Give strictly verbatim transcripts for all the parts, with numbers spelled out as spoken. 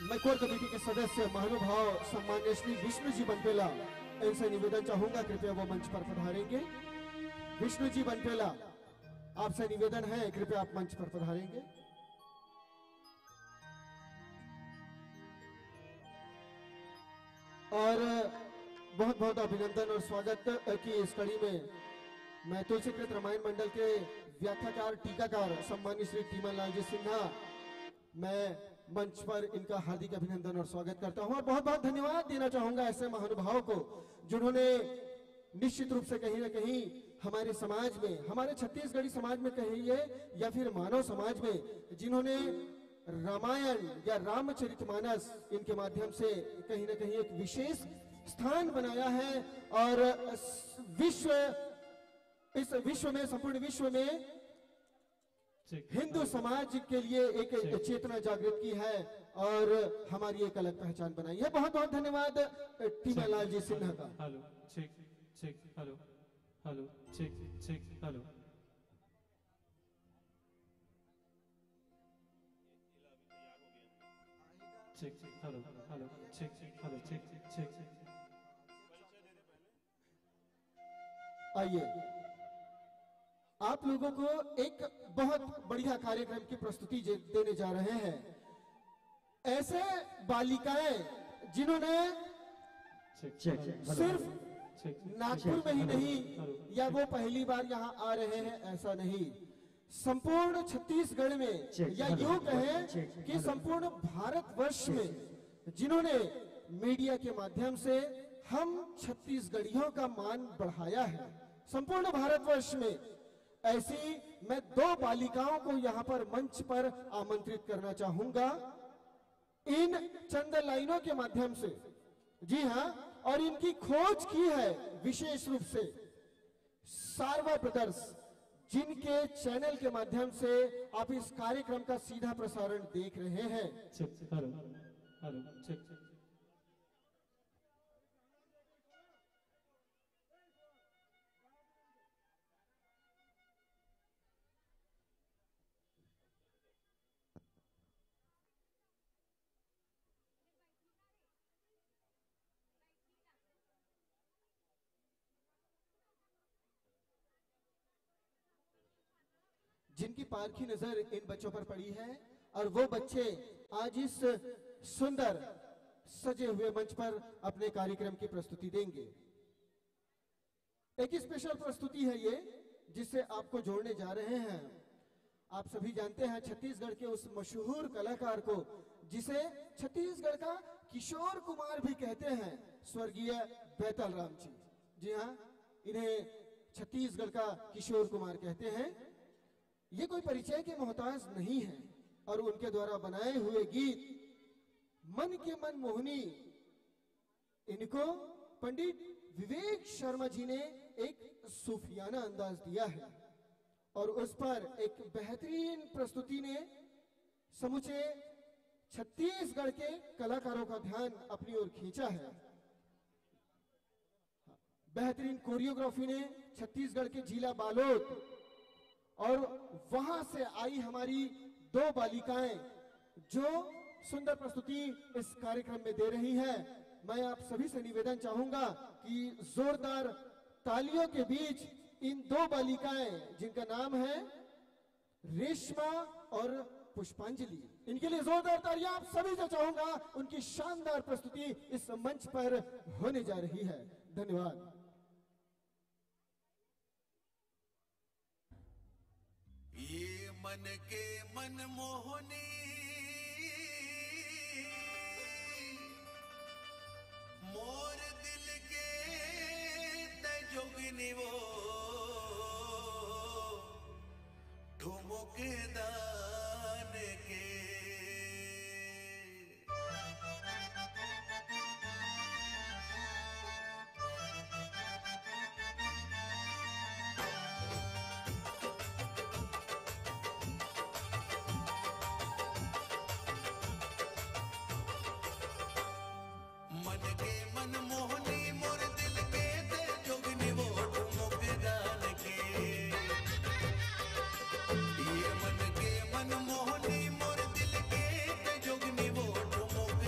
मैं कोर कमेटी के सदस्य महानुभाव सम्मान्य श्री विष्णु जी बनपेला, इनसे निवेदन चाहूंगा, कृपया वो मंच पर पधारेंगे। विष्णु जी बनपेला, आपसे निवेदन है, कृपया आप मंच पर पधारेंगे। और बहुत बहुत अभिनंदन और स्वागत की इस कड़ी में मैं तुलसीकृत रामायण मंडल के व्याख्याकार, टीकाकार सम्मानित श्री टीमन लाल जी सिन्हा, मैं मंच पर इनका हार्दिक अभिनंदन और स्वागत करता हूं और बहुत बहुत धन्यवाद देना चाहूंगा ऐसे महानुभाव को, जिन्होंने निश्चित रूप से कहीं ना कहीं हमारे समाज में, हमारे छत्तीसगढ़ी समाज में कहिए या फिर मानव समाज में, जिन्होंने रामायण या रामचरितमानस इनके माध्यम से कहीं ना कहीं एक विशेष स्थान बनाया है और विश्व, इस विश्व में, संपूर्ण विश्व में ठीक। हिंदू समाज के लिए एक ठीक। चेतना जागृत की है और हमारी एक अलग पहचान बनाई है। बहुत बहुत धन्यवाद टीमा लाल जी सिन्हा का। हेलो, ठीक, ठीक, हेलो, हेलो, ठीक, ठीक, हेलो। ठीक, ठीक, हेलो, हेलो, ठीक, ठीक, हेलो, ठीक, ठीक, ठीक। आइए, आप लोगों को एक बहुत बढ़िया कार्यक्रम की प्रस्तुति जे-, देने जा रहे हैं। ऐसे बालिकाएं जिन्होंने ठीक, ठीक, हेलो, सिर्फ ठीक, ठीक, नागपुर में ही हेलो, नहीं, हेलो, या ठीक। वो पहली बार यहाँ आ रहे हैं, ऐसा नहीं, संपूर्ण छत्तीसगढ़ में, ठीक, या हेलो, यूं कहें ठीक, कि हेलो। संपूर्ण भारतवर्ष में जिन्होंने मीडिया के माध्यम से हम छत्तीसगढ़ियों का मान बढ़ाया है, संपूर्ण भारतवर्ष में ऐसी मैं दो बालिकाओं को यहाँ पर मंच पर आमंत्रित करना चाहूंगा। इन चंद लाइनों के माध्यम से, जी हाँ, और इनकी खोज की है विशेष रूप से सारवा ब्रदर्स, जिनके चैनल के माध्यम से आप इस कार्यक्रम का सीधा प्रसारण देख रहे हैं। ठीक, हेलो, हेलो, ठीक, ठीक। जिनकी पारखी नजर इन बच्चों पर पड़ी है और वो बच्चे आज इस सुंदर सजे हुए मंच पर अपने कार्यक्रम की प्रस्तुति देंगे। एक स्पेशल प्रस्तुति है ये, जिससे आपको जोड़ने जा रहे हैं। आप सभी जानते हैं छत्तीसगढ़ के उस मशहूर कलाकार को, जिसे छत्तीसगढ़ का किशोर कुमार भी कहते हैं, स्वर्गीय बैतल राम जी। जी हाँ, इन्हें छत्तीसगढ़ का किशोर कुमार कहते हैं। ये कोई परिचय के मोहताज नहीं है और उनके द्वारा बनाए हुए गीत मन के मन मोहनी, इनको पंडित विवेक शर्मा जी ने एक सूफियाना अंदाज दिया है और उस पर एक बेहतरीन प्रस्तुति ने समूचे छत्तीसगढ़ के कलाकारों का ध्यान अपनी ओर खींचा है। बेहतरीन कोरियोग्राफी ने छत्तीसगढ़ के जिला बालोद और वहां से आई हमारी दो बालिकाएं जो सुंदर प्रस्तुति इस कार्यक्रम में दे रही हैं। मैं आप सभी से निवेदन चाहूंगा कि जोरदार तालियों के बीच इन दो बालिकाएं, जिनका नाम है रेशमा और पुष्पांजलि, इनके लिए जोरदार तालियां आप सभी से चाहूंगा। उनकी शानदार प्रस्तुति इस मंच पर होने जा रही है। धन्यवाद। ये मन के मनमोहनी, मोर दिल के तै जोगनी वो ठुमुक दान के। मन के मनमोहनी मोर दिल के ते जोगनी वो ठुमुक दान के। ये मन के मनमोहनी मोर दिल के ते जोगनी वो ठुमुक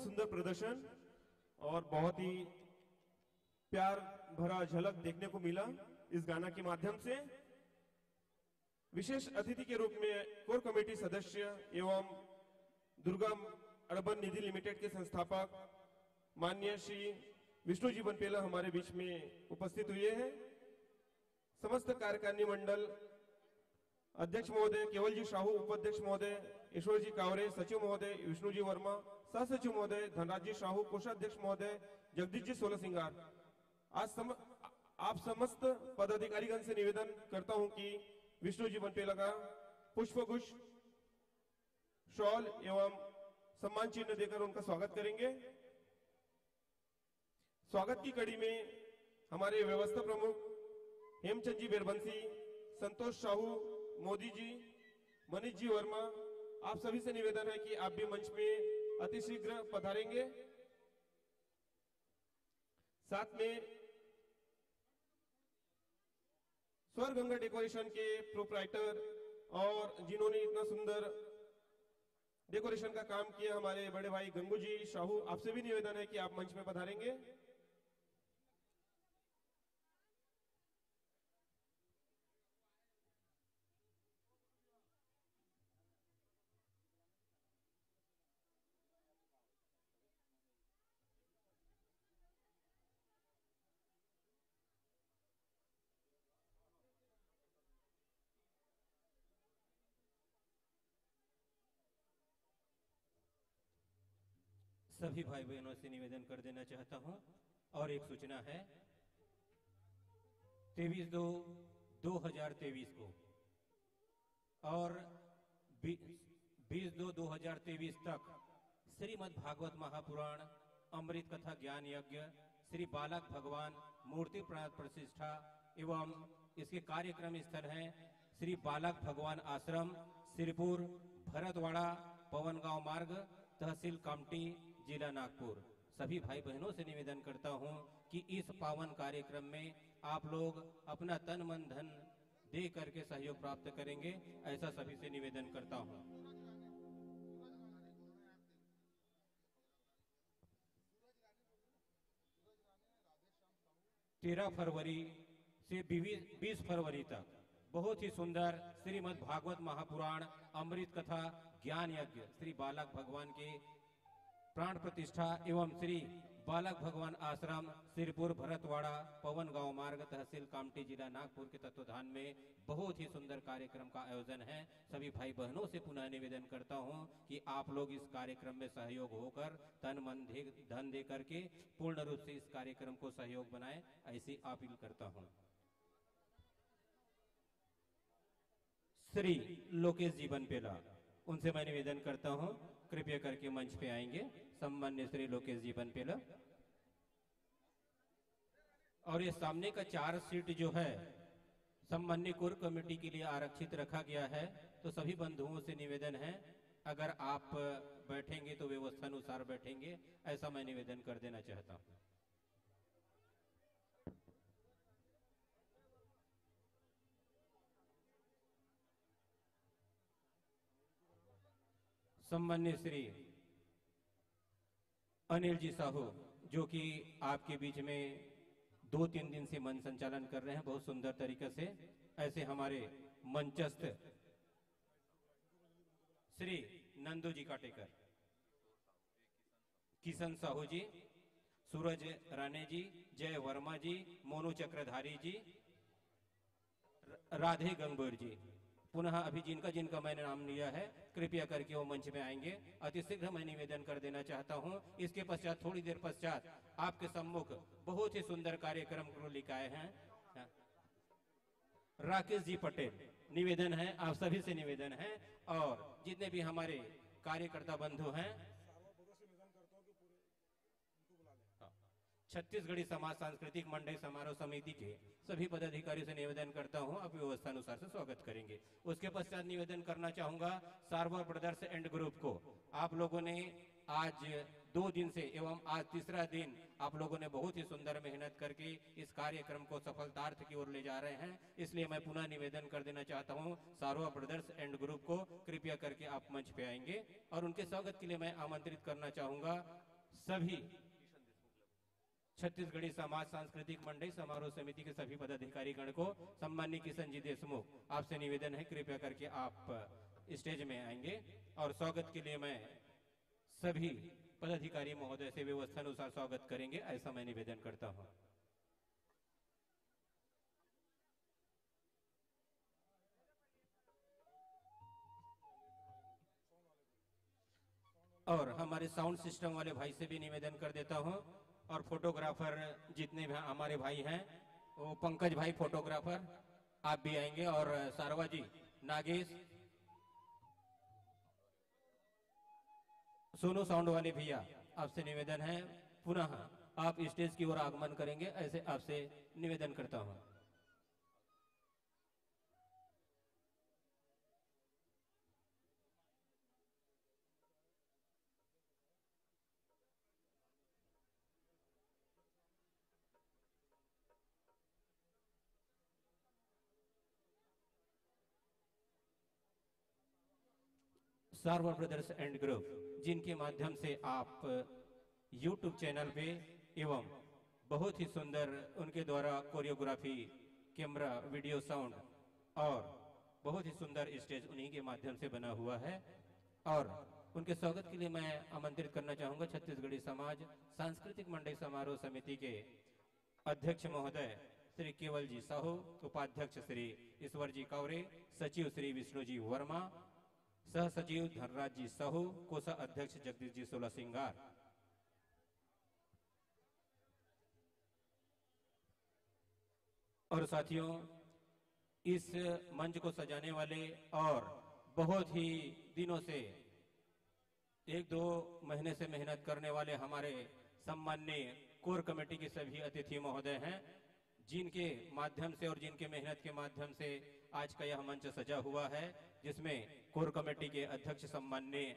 सुंदर प्रदर्शन और बहुत ही प्यार भरा झलक देखने को मिला इस गाना के माध्यम से। विशेष अतिथि के रूप में कोर कमेटी सदस्य एवं दुर्गम अर्बन निधि लिमिटेड के संस्थापक माननीय श्री विष्णु जी बनपेला हमारे बीच में उपस्थित हुए हैं। समस्त कार्यकारिणी मंडल अध्यक्ष महोदय, केवल जी साहू उपाध्यक्ष महोदय, ईश्वर जी कावरे सचिव महोदय, विष्णु जी वर्मा सह सचिव महोदय, धनराज जी साहू कोषाध्यक्ष महोदय, जगदीश जी सोलह सिंगार, आज सम, आप समस्त पदाधिकारीगण से निवेदन करता हूं कि विष्णु जी बनपेला का पुष्पगुच्छ, शॉल एवं सम्मान चिन्ह देकर उनका स्वागत करेंगे। स्वागत की कड़ी में हमारे व्यवस्था प्रमुख हेमचंद जी बेरबंसी, संतोष साहू, मोदी जी, मनीष जी वर्मा, आप सभी से निवेदन है कि आप भी मंच में अतिशीघ्र पधारेंगे। साथ में स्वर गंगा डेकोरेशन के प्रोप्राइटर और जिन्होंने इतना सुंदर डेकोरेशन का काम किया, हमारे बड़े भाई गंगू जी साहू, आपसे भी निवेदन है कि आप मंच में पधारेंगे। सभी भाई बहनों से निवेदन कर देना चाहता हूं। और एक सूचना है, तेईस दो दो हजार तेईस को और बीस दो दो हजार तेईस तक श्रीमद् भागवत महापुराण अमृत कथा ज्ञान यज्ञ, श्री बालक भगवान मूर्ति प्राण प्रतिष्ठा एवं इसके कार्यक्रम स्थल हैं श्री बालक भगवान आश्रम, श्रीपुर भरतवाड़ा, पवनगांव मार्ग, तहसील कामटी, जिला नागपुर। सभी भाई बहनों से निवेदन करता हूं कि इस पावन कार्यक्रम में आप लोग अपना तन मन धन दे करके सहयोग प्राप्त करेंगे, ऐसा सभी से निवेदन करता हूं। तेरह फरवरी से बीस फरवरी तक बहुत ही सुंदर श्रीमद् भागवत महापुराण अमृत कथा ज्ञान यज्ञ श्री बालक भगवान के प्राण प्रतिष्ठा एवं श्री बालक भगवान आश्रम श्रीपुर भरतवाड़ा पवन गांव मार्ग तहसील कामटी जिला नागपुर के तत्वाधान में बहुत ही सुंदर कार्यक्रम का आयोजन है। सभी भाई बहनों से पुनः निवेदन करता हूं कि आप लोग इस कार्यक्रम में सहयोग होकर तन मन धन दे करके पूर्ण रूप से इस कार्यक्रम को सहयोग बनाएं, ऐसी अपील करता हूं। श्री लोकेश जी बनपेला, उनसे मैं निवेदन करता हूं, कृपया करके मंच पे आएंगे। सम्मान्य श्री लोकेश जी बनपेला। और ये सामने का चार सीट जो है सम्मान्य कोर कमेटी के लिए आरक्षित रखा गया है, तो सभी बंधुओं से निवेदन है, अगर आप बैठेंगे तो व्यवस्थानुसार बैठेंगे, ऐसा मैं निवेदन कर देना चाहता हूं। सम्मान्य श्री अनिल जी साहू, जो कि आपके बीच में दो तीन दिन से मंच संचालन कर रहे हैं बहुत सुंदर तरीके से, ऐसे हमारे मंचस्थ श्री नंदू जी काटेकर, किशन साहू जी, सूरज राणे जी, जय वर्मा जी, मोनू चक्रधारी जी, राधे गंगोर जी, पुनः अभी जिनका जिनका मैंने नाम लिया है, कृपया करके वो मंच में आएंगे। अति शीघ्र मैं निवेदन कर देना चाहता हूं। इसके पश्चात, थोड़ी देर पश्चात, आपके सम्मुख बहुत ही सुंदर कार्यक्रम को लेकर आए हैं राकेश जी पटेल। निवेदन है, आप सभी से निवेदन है, और जितने भी हमारे कार्यकर्ता बंधु हैं, हाँ। छत्तीसगढ़ी समाज सांस्कृतिक मंडई समारोह समिति के सभी पदाधिकारियों से निवेदन करता हूं, आप व्यवस्थानुसार से स्वागत करेंगे। उसके पश्चात निवेदन करना चाहूंगा सारवा ब्रदर्स एंड ग्रुप को, आप लोगों ने आज दो दिन से एवं आज तीसरा दिन आप लोगों ने बहुत ही सुंदर मेहनत करके इस कार्यक्रम को सफलतार्थ की ओर ले जा रहे हैं, इसलिए मैं पुनः निवेदन कर देना चाहता हूं सारवा ब्रदर्स एंड ग्रुप को, कृपया करके आप मंच पे आएंगे और उनके स्वागत के लिए मैं आमंत्रित करना चाहूंगा सभी छत्तीसगढ़ी समाज सांस्कृतिक मंडई समारोह समिति के सभी पदाधिकारी गण को, सम्माननीय किशन जी देशमुख, आपसे निवेदन है, कृपया करके आप स्टेज में आएंगे और स्वागत के लिए मैं सभी पदाधिकारी महोदय से व्यवस्था अनुसार स्वागत करेंगे, ऐसा मैं निवेदन करता हूं। और हमारे साउंड सिस्टम वाले भाई से भी निवेदन कर देता हूं, और फोटोग्राफर जितने भी हमारे भाई हैं, वो पंकज भाई फोटोग्राफर, आप भी आएंगे, और सारवा जी, नागेश, सोनू साउंड वाले भैया, आपसे निवेदन है, पुनः आप स्टेज की ओर आगमन करेंगे, ऐसे आपसे निवेदन करता हूं। सारवा ब्रदर्स एंड ग्रुप, जिनके माध्यम से आप YouTube चैनल पे एवं बहुत ही सुंदर उनके द्वारा कोरियोग्राफी, कैमरा, वीडियो, साउंड और बहुत ही सुंदर स्टेज उन्हीं के माध्यम से बना हुआ है। और उनके स्वागत के लिए मैं आमंत्रित करना चाहूंगा छत्तीसगढ़ी समाज सांस्कृतिक मंडई समारोह समिति के अध्यक्ष महोदय श्री केवल जी साहू, उपाध्यक्ष श्री ईश्वर जी कावरे, सचिव श्री विष्णु जी वर्मा, सह सचिव धनराज जी साहू, कोषाध्यक्ष जगदीश जी सोला सिंगार। और साथियों, इस मंच को सजाने वाले और बहुत ही दिनों से, एक दो महीने से मेहनत करने वाले हमारे सम्माननीय कोर कमेटी के सभी अतिथि महोदय हैं, जिनके माध्यम से और जिनके मेहनत के माध्यम से आज का यह मंच सजा हुआ है, जिसमें कोर कमेटी के अध्यक्ष सम्माननीय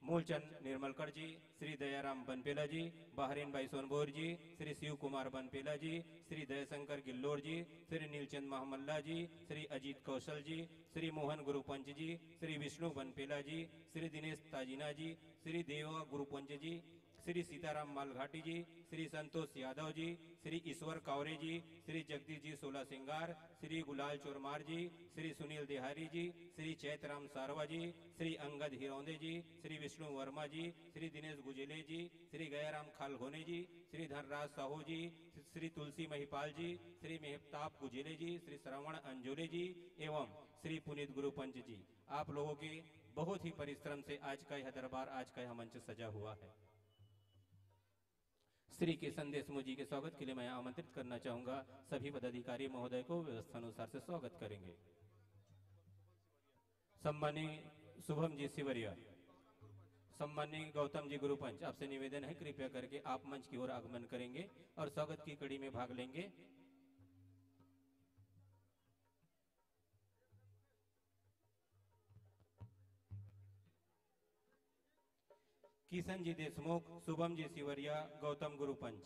मूलचंद निर्मलकर जी, श्री दयाराम बनपेला जी, बहरीन भाई सोनबोर जी, श्री शिव कुमार बनपेला जी, श्री दयाशंकर गिल्लोर जी, श्री नीलचंद महमल्ला जी, श्री अजीत कौशल जी, श्री मोहन गुरुपंच जी, श्री विष्णु बनपेला जी, श्री दिनेश ताजीना जी, श्री देवा गुरुपंच जी, श्री सीताराम मालघाटी जी, श्री संतोष यादव जी, श्री ईश्वर कावरे जी, श्री जगदीश जी सोला सिंगार, श्री गुलाल चोरमार जी, श्री सुनील देहारी जी, श्री चैतराम सारवा जी, श्री अंगद हिरौंदे जी, श्री विष्णु वर्मा जी, श्री दिनेश गुजेले जी, श्री गयाराम खालघोने जी, श्री धनराज साहू जी, श्री तुलसी महिपाल जी, श्री मेहताब गुजेले जी, श्री श्रवण अंजोले जी एवं श्री पुनीत गुरुपंच जी, आप लोगों के बहुत ही परिश्रम से आज का यह दरबार, आज का यह मंच सजा हुआ है। श्री किशन देशमुख जी के स्वागत के लिए मैं आमंत्रित करना चाहूंगा। सभी पदाधिकारी महोदय को व्यवस्थानुसार से स्वागत करेंगे। सम्माननीय शुभम जी सिवरिया, सम्माननीय गौतम जी गुरुपंच, आपसे निवेदन है, कृपया करके आप मंच की ओर आगमन करेंगे और स्वागत की कड़ी में भाग लेंगे। किशन जी देशमुख, शुभम जी सिवरिया, गौतम गुरुपंच।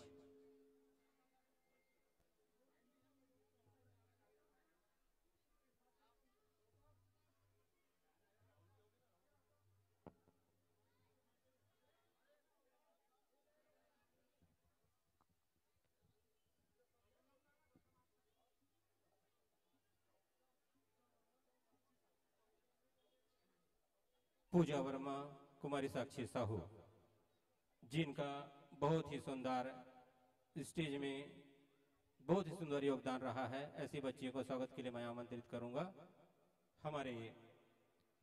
पूजा वर्मा, कुमारी साक्षी साहू, जिनका बहुत ही सुंदर स्टेज में बहुत ही सुंदर योगदान रहा है, ऐसी बच्चियों को स्वागत के लिए मैं आमंत्रित करूंगा। हमारे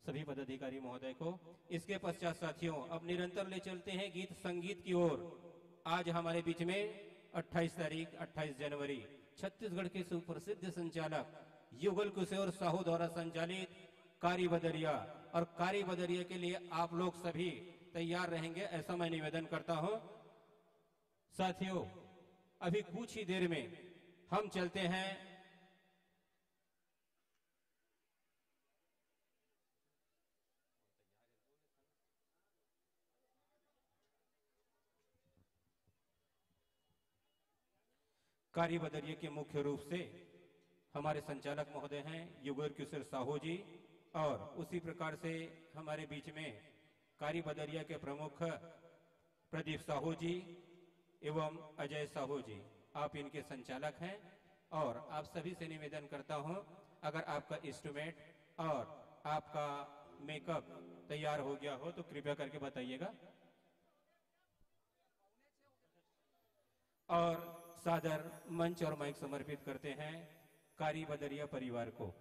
सभी पदाधिकारी महोदय को। इसके पश्चात साथियों, अब निरंतर ले चलते हैं गीत संगीत की ओर। आज हमारे बीच में अट्ठाईस तारीख, अट्ठाईस जनवरी, छत्तीसगढ़ के सुप्रसिद्ध संचालक युगल किशोर साहू द्वारा संचालित कारी बदरिया, और कारी बदरिया के लिए आप लोग सभी तैयार रहेंगे, ऐसा मैं निवेदन करता हूं। साथियों, अभी कुछ ही देर में हम चलते हैं कारी बदरिया के मुख्य रूप से हमारे संचालक महोदय हैं युगल किशोर साहू जी, और उसी प्रकार से हमारे बीच में कारी बदरिया के प्रमुख प्रदीप साहू जी एवं अजय साहू जी, आप इनके संचालक हैं और आप सभी से निवेदन करता हूं, अगर आपका इंस्ट्रूमेंट और आपका मेकअप तैयार हो गया हो तो कृपया करके बताइएगा। और सादर मंच और माइक समर्पित करते हैं कारी बदरिया परिवार को।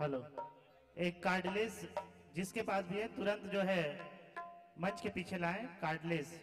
हेलो। एक कार्डलेस जिसके पास भी है, तुरंत जो है मंच के पीछे लाएं। कार्डलेस।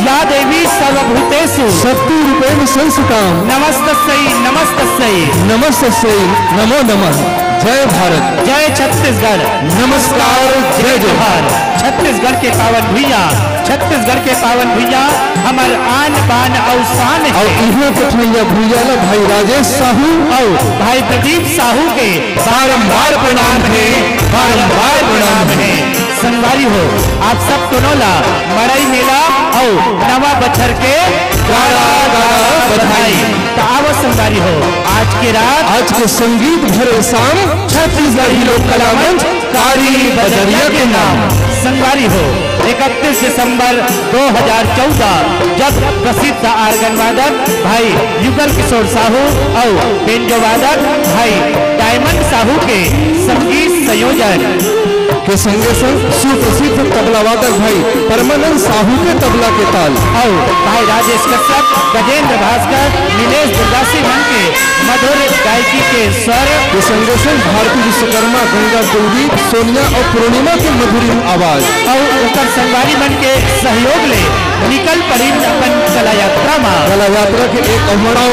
या देवी सर्वभूतेषु शक्ति रूपेण संस्थिता। नमस्तस्यै, नमस्तस्यै। नमस्तस्यै, नमो नमः। जय भारत। जय छत्तीसगढ़। नमस्कार, जय जोहार। छत्तीसगढ़ के पावन भुइयां, छत्तीसगढ़ के पावन भुइयां हमर आन बान अउ शान हे। अउ इहाँ पथरैया भुइयां ला भाई राजेश साहू अउ भाई प्रदीप साहू के बारंबार प्रणाम हे, बारंबार प्रणाम हे। संगवारी हो, आप सब कोनो ला मड़ई मेला अउ नवा बछर के गाड़ा गाड़ा बधाई। त आवो संगवारी हो, आज के रात आज के संगीत भरे शाम छत्तीसगढ़ी लोक कला मंच कारी बदरिया के नाम। संगवारी हो, इकतीस दिसंबर दो हज़ार चौदह, जब प्रसिद्ध आर्गन वादक भाई युगल किशोर साहू और बेंजो वादक भाई डायमंड साहू के संगीत संयोजन के संगे संग सुप्रसिद्ध तबला वादक भाई परमानंद साहू के तबला के ताल और भाई राजेश कश्यप, गजेंद्र भास्कर, नीलेश दुर्गासी मन के मधुर गायकी के स्वर के संगे संग भारती विश्वकर्मा, गंगा कुलदीप, सोनिया और पूर्णिमा के मधुरिम आवाज। और ओकर संगवारी मन के सहयोग ले निकल पड़िन अपन कला यात्रा मा। कला यात्रा के एक अउ पड़ाव,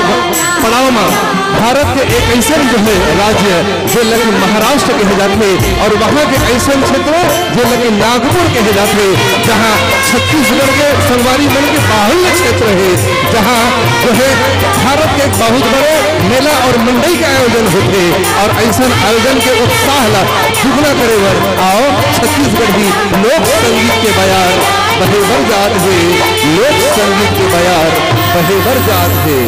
पड़ाव मा भारत के एक ऐसन जो है राज्य, जे लगे महाराष्ट्र कहे जाथे और वहाँ के ऐसन क्षेत्र, जे लगे नागपुर कहे जाथे, जहाँ छत्तीसगढ़ के संगवारी मन के बाहुल्य क्षेत्र है, जहाँ जो है भारत के एक बहुत बड़े मेला और मंडई के आयोजन होथे और ऐसन आयोजन के उत्साह ला दुगना करे बर आओ छत्तीसगढ़ी लोक संगीत के बयार बहे बर जात हे, लोक संगीत के बयार बहे बर जात हे।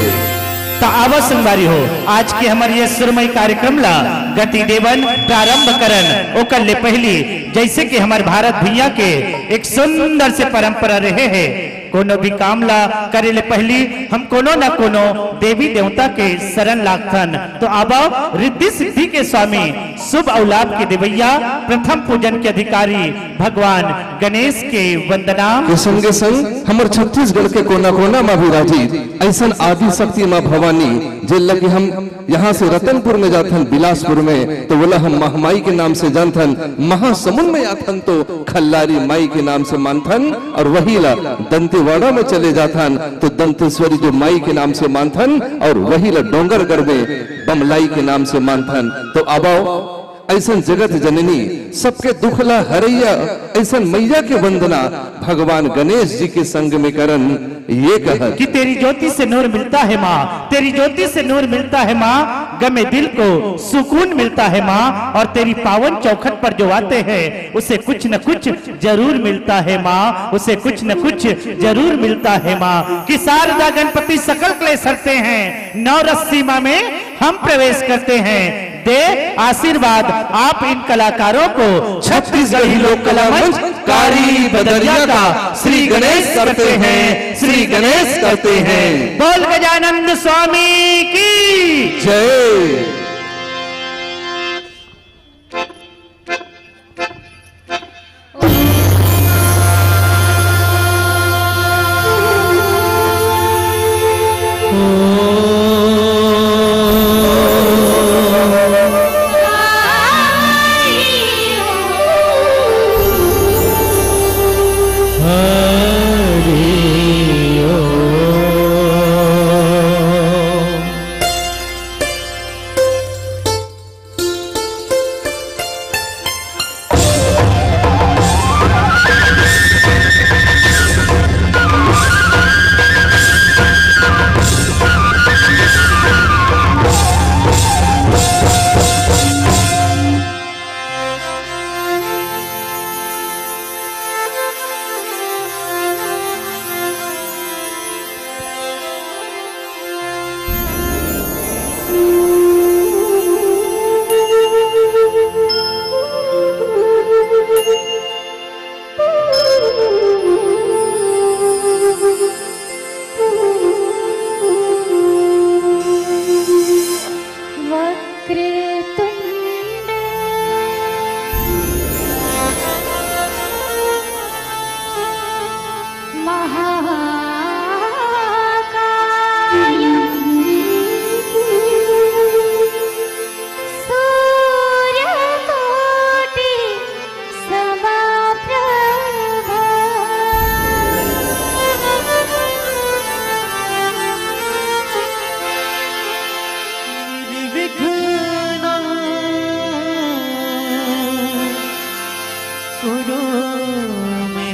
त आवा संगवारी हो, आज के हमर ये सुरमई कार्यक्रम ला गति देवन, प्रारंभ करन। ओकर ले पहली, जैसे कि हमर भारत भुइयां के एक सुंदर से परंपरा रहे हे, कोनो भी काम ला करे ले पहली हम कोनो न कोनो देवी देवता के शरण लागथन। तो आवा, रिद्धि सिद्धि के स्वामी, शुभ अउ लाभ के देवैया, प्रथम पूजन के अधिकारी भगवान गणेश के वंदना। के संगे संग हमर छत्तीसगढ़ के कोना कोना मा भी राजी ऐसन आदि शक्ति माँ भवानी, जे लगे हम यहाँ से रतनपुर में जाथन, बिलासपुर में, तो वोला हम महामाई के नाम से जानथन, महासमुंद में जाथन तो खल्लारी माई के नाम से मानथन, और वही ला दंतेवाड़ा में चले जाथन तो दंतेश्वरी जो माई के नाम से मानथन, और वही ला डोंगरगढ़ में बमलाई के नाम से मानथन। तो आवा ऐसन जगत जननी, सबके दुख ला हरैया, ऐसन मैया के वंदना भगवान गणेश जी के संग में करन। ये कह कि तेरी ज्योति से नूर मिलता है माँ, तेरी ज्योति से नूर मिलता है माँ, गमे दिल को सुकून मिलता है माँ, और तेरी पावन चौखट पर जो आते हैं उसे कुछ न कुछ जरूर मिलता है माँ, उसे कुछ न कुछ जरूर मिलता है माँ। कि शारदा गणपति सकल क्लेश हरते हैं, नौ रस सीमा में हम प्रवेश करते हैं। दे आशीर्वाद आप इन कलाकारों को। छत्तीसगढ़ी लोक कला मंच कारी बदरिया का श्री गणेश करते हैं, श्री गणेश करते हैं। बोल गजानंद स्वामी की जय। वक्रतुंड महाकाय सूर्यकोटि समाप्रभा। निर्विघ्नं कुरु मे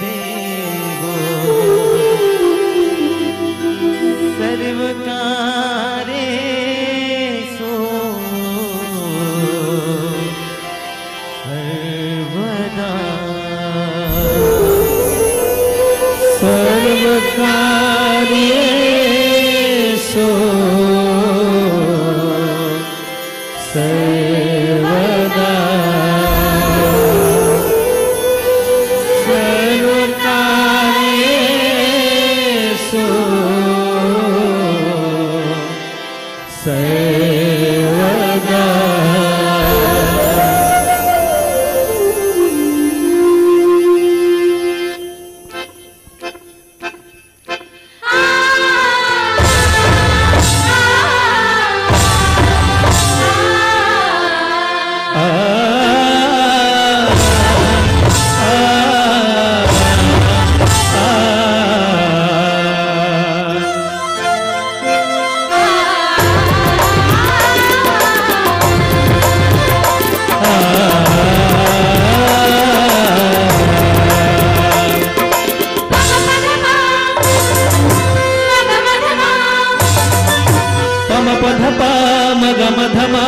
देव सर्वकारेषु सर्वदा। सर्वकार्येषु पम पध पा म ग म ध मा।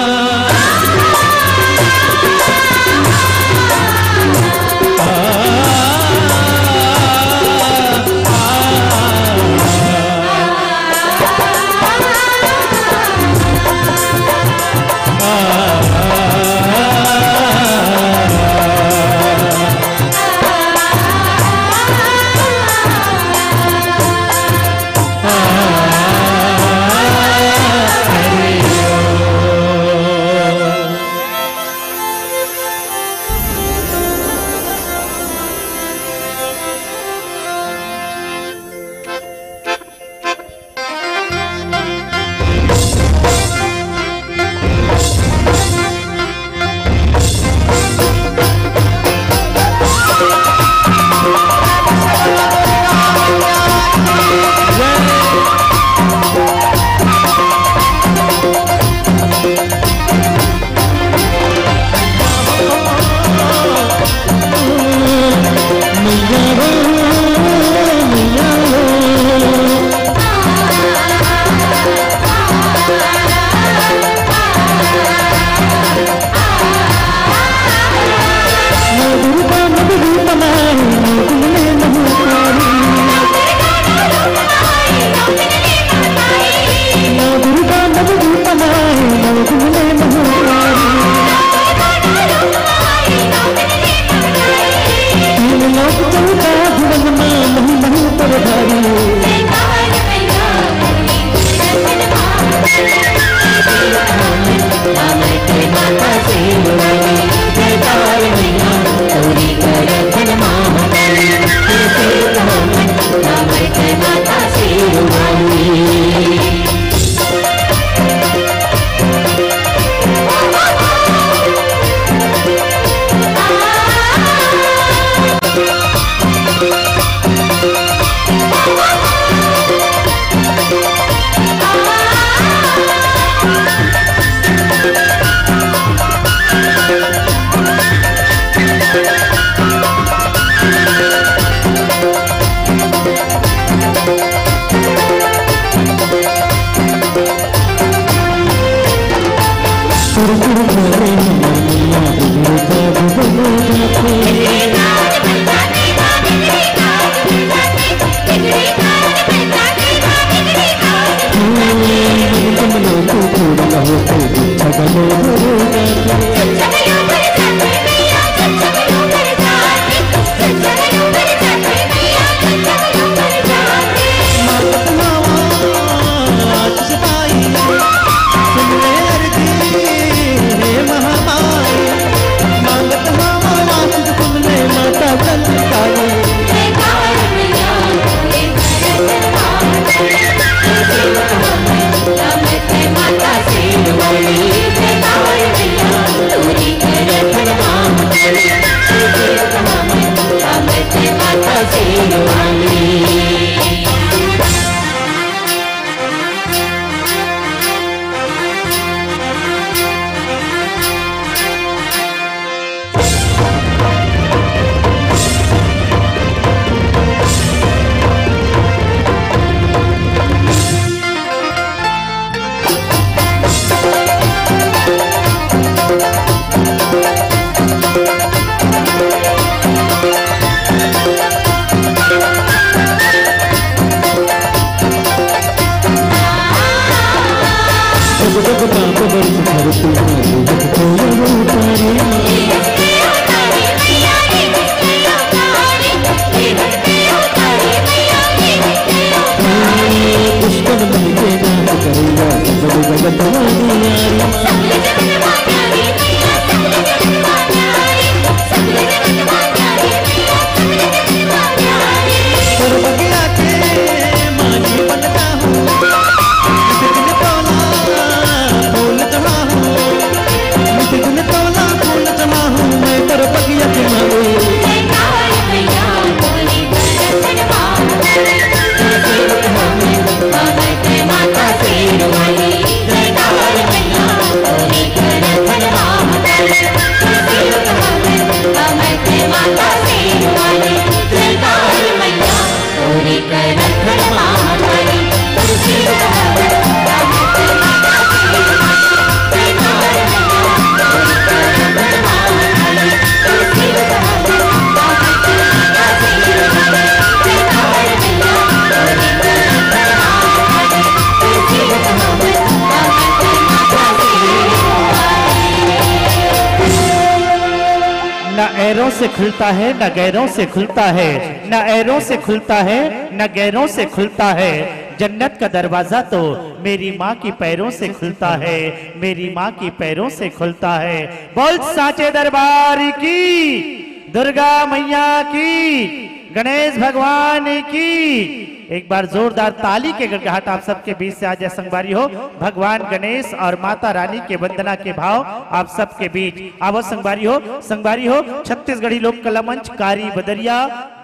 न ऐरों से खुलता है, न गैरों से खुलता है, न ऐरों से खुलता है, न गैरों से खुलता है। जन्नत का दरवाजा तो मेरी माँ की पैरों से खुलता है, मेरी माँ की पैरों से खुलता है। बोल साचे दरबार की, दुर्गा मैया की, गणेश भगवान की। एक बार जोरदार ताली के गड़गड़ाहट आप सबके बीच से आ जाए संगवारी हो। भगवान गणेश और माता रानी के वंदना के भाव आप सबके बीच। आवो संगवारी हो, संगवारी हो, छत्तीसगढ़ी लोक कला मंच कारी बदरिया,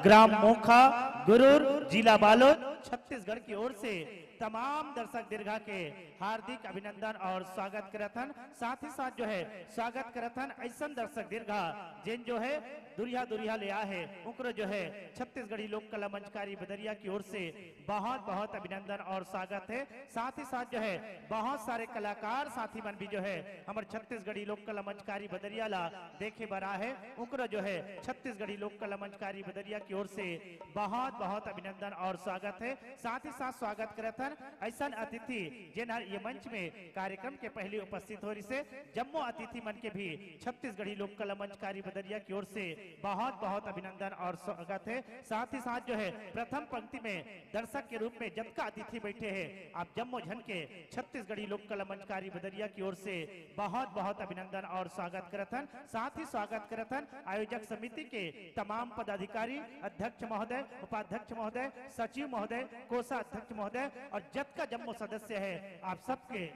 ग्राम मोखा, गुरूर, जिला बालोद, छत्तीसगढ़ की ओर से तमाम दर्शक दीर्घा के हार्दिक अभिनंदन और स्वागत करत हन। साथ ही साथ जो है स्वागत करत हन ऐसन दर्शक दीर्घा जेन जो है दुरिहा दुरिहा ले आए है, उनकरो जो है छत्तीसगढ़ी लोक कला मंचकारी बदरिया की ओर से बहुत बहुत अभिनंदन और स्वागत है। साथ ही साथ जो है बहुत सारे कलाकार साथी मन भी जो है हमर छत्तीसगढ़ी लोक कला मंचकारी बदरिया ला देखे बर आए है, उनकरो जो है छत्तीसगढ़ी लोक कला मंचकारी बदरिया की ओर से बहुत बहुत अभिनंदन और स्वागत है। साथ ही साथ स्वागत करत हन ऐसन अतिथि जेन हर ये मंच में कार्यक्रम के पहले उपस्थित हो रिसे। जम्मो अतिथि मन के भी छत्तीसगढ़ी लोक कला मंचकारी बदरिया की ओर से बहुत बहुत अभिनंदन और स्वागत है। साथ ही साथ जो है प्रथम पंक्ति में दर्शक के रूप में जतका अतिथि बैठे हैं, आप जम्मो झन के छत्तीसगढ़ी लोक कला मंचकारी बदरिया की ओर से बहुत बहुत अभिनंदन और स्वागत करत हन। साथ ही स्वागत करत हन आयोजक समिति के तमाम पदाधिकारी, अध्यक्ष महोदय, उपाध्यक्ष महोदय, सचिव महोदय, कोषाध्यक्ष महोदय और जतका जम्मो सदस्य है, आप सबके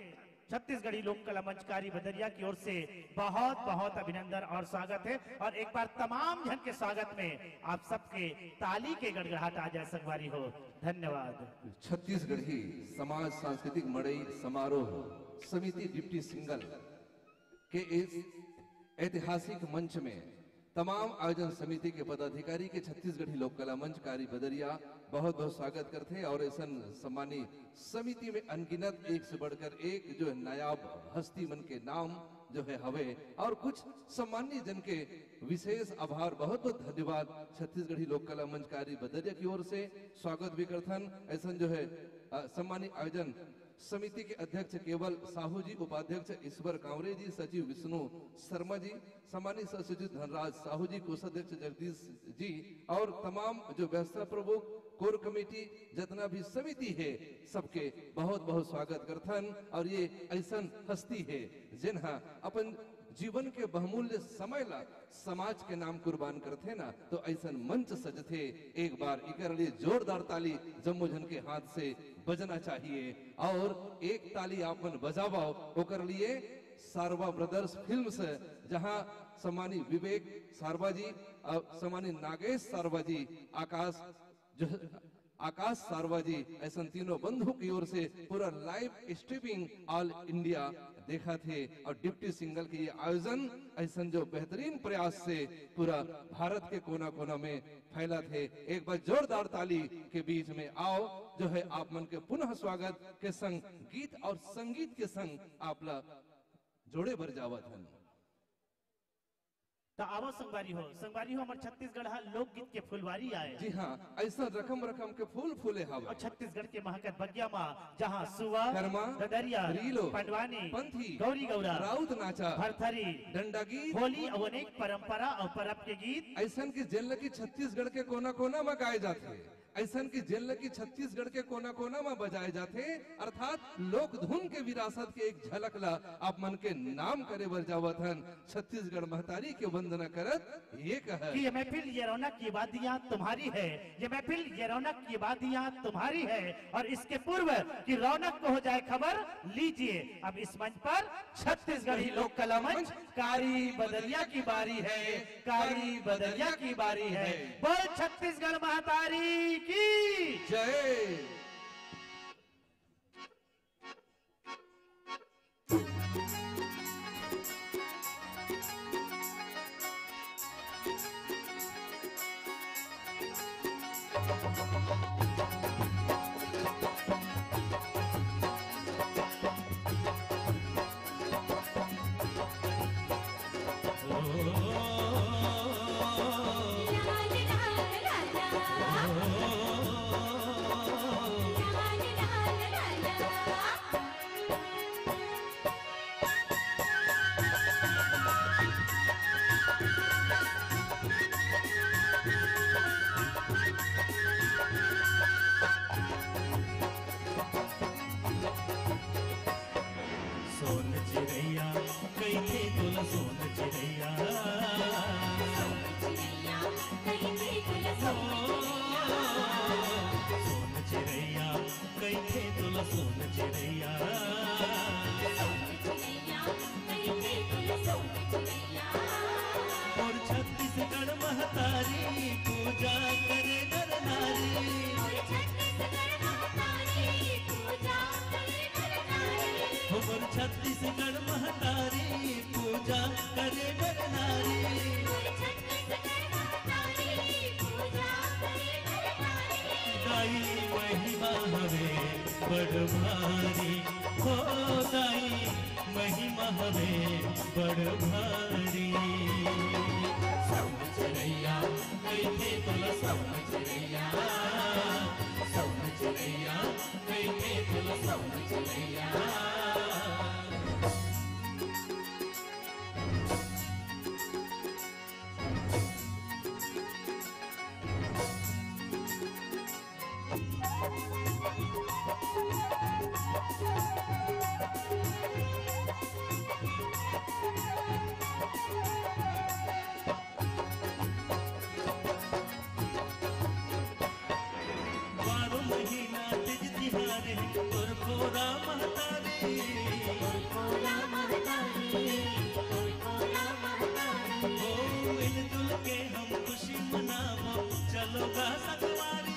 छत्तीसगढ़ी लोक कला मंचकारी बदरिया की ओर से बहुत बहुत अभिनंदन और स्वागत है। और एक बार तमाम झन के स्वागत में आप सबके ताली के गड़गड़ाहट आ जाए संगवारी हो। धन्यवाद। छत्तीसगढ़ी समाज सांस्कृतिक मड़ई समारोह समिति डिप्टी सिंगल के इस ऐतिहासिक मंच में तमाम आयोजन समिति के पदाधिकारी के छत्तीसगढ़ी लोक कला मंच कारी बदरिया बहुत बहुत स्वागत करथे और ऐसन सम्मानी समिति में अनगिनत एक से बढ़कर एक जो है नायाब हस्ती मन के नाम जो है हवे और कुछ सम्मानी जन के विशेष आभार, बहुत बहुत धन्यवाद छत्तीसगढ़ी लोक कला मंच कारी बदरिया की ओर से स्वागत भी करथन। ऐसन जो है अ, सम्मानी आयोजन समिति के अध्यक्ष केवल साहू जी, उपाध्यक्ष ईश्वर कांवरे जी, सचिव विष्णु शर्मा जी, सम्मानित सचिव धनराज साहू जी, कोषाध्यक्ष जगदीश जी और तमाम जो व्यवस्था प्रमुख, कोर कमेटी, जितना भी समिति है, सबके बहुत बहुत स्वागत करथन। और ये ऐसन हस्ती है जिन्हा अपन जीवन के बहुमूल्य समय ला समाज के नाम कुर्बान करथे ना, तो ऐसन मंच सजथे। एक बार इकर लिए जोरदार ताली जम्मो झन के हाथ से बजना चाहिए। और एक ताली आप मन बजावव ओकर लिए सारवा ब्रदर्स फिल्म्स, जहां सम्मानी विवेक सारवा जी और सम्मानी नागेश सारवा जी, आकाश जो आकाश सारवा जी ऐसन तीनों बंधु की ओर से पूरा लाइव स्ट्रीमिंग ऑल इंडिया देखा थे और डिप्टी सिंगल के ये आयोजन ऐसन जो बेहतरीन प्रयास से पूरा भारत के कोना कोना में फैला थे। एक बार जोरदार ताली के बीच में आओ जो है आप मन के पुनः स्वागत के संग गीत और संगीत के संग आप ला जोड़े बर जावत हन। त आवो संगवारी हो, संगवारी हो, हमर छत्तीसगढ़ ह लोकगीत के फुलवारी आय। जी हाँ, ऐसा रकम रकम के फूल फूले हवे। और छत्तीसगढ़ के महकत बगिया मा, जहाँ सुआ, करमा, ददरिया, रीलो, पंडवानी, पंथी, गौरी गौरा, राउत नाचा, भरथरी, डंडा गीत, होली, अउ अनेक परंपरा अउ परब के गीत। ऐसन के जेन ल कि छत्तीसगढ़ के कोना कोना मा गाए जाथे। अइसन कि जेन ल कि छत्तीसगढ़ के कोना-कोना म बजाए जाथे, अर्थात लोक धुन के विरासत के एक झलक ल आप मन के नाम करे बर जावत हन। छत्तीसगढ़ महतारी के वंदना करत ये कहत कि ये महफिल, ये रौनक, ये वादियाँ तुम्हारी है, ये महफिल, ये रौनक, ये वादियाँ तुम्हारी है, और इसके पूर्व कि रौनक को हो जाए खबर, लीजिए अब इस मंच पर छत्तीसगढ़ी लोक कला मंच कारी बदरिया की बारी है, कारी बदरिया की बारी है। बोल छत्तीसगढ़ महतारी की जय। सोन चिरैया कहिथे तोला सोन चिरैया। सोन चिरैया कहिथे तोला सोन चिरैया। सोन चिरैया कहिथे तोला सोन चिरैया। सोन चिरैया कहिथे तोला सोन चिरैया। मोर छत्तीसगढ़ महतारी पूजा करे नर नारी। मोर छत्तीसगढ़ महतारी पूजा करे नर नारी। हो मोर छत्तीसगढ़ महतारी पूजा करे नर नारी। मोर छत्तीसगढ़ महतारी पूजा करे नर नारी। दाई महिमा हवे बड़ भारी, हो दाई महिमा हवे बड़ भारी। सोन चिरैया कहिथे तोला सोन चिरैया। सोन चिरैया कहिथे तोला सोन चिरैया। बारो महीना तीज तिहार हे, तोर खोरा महतारी। तोर खोरा महतारी, तोर खोरा महतारी। ओ मिलजुल के हम खुशी मनाबो, चलो गा संगवारी।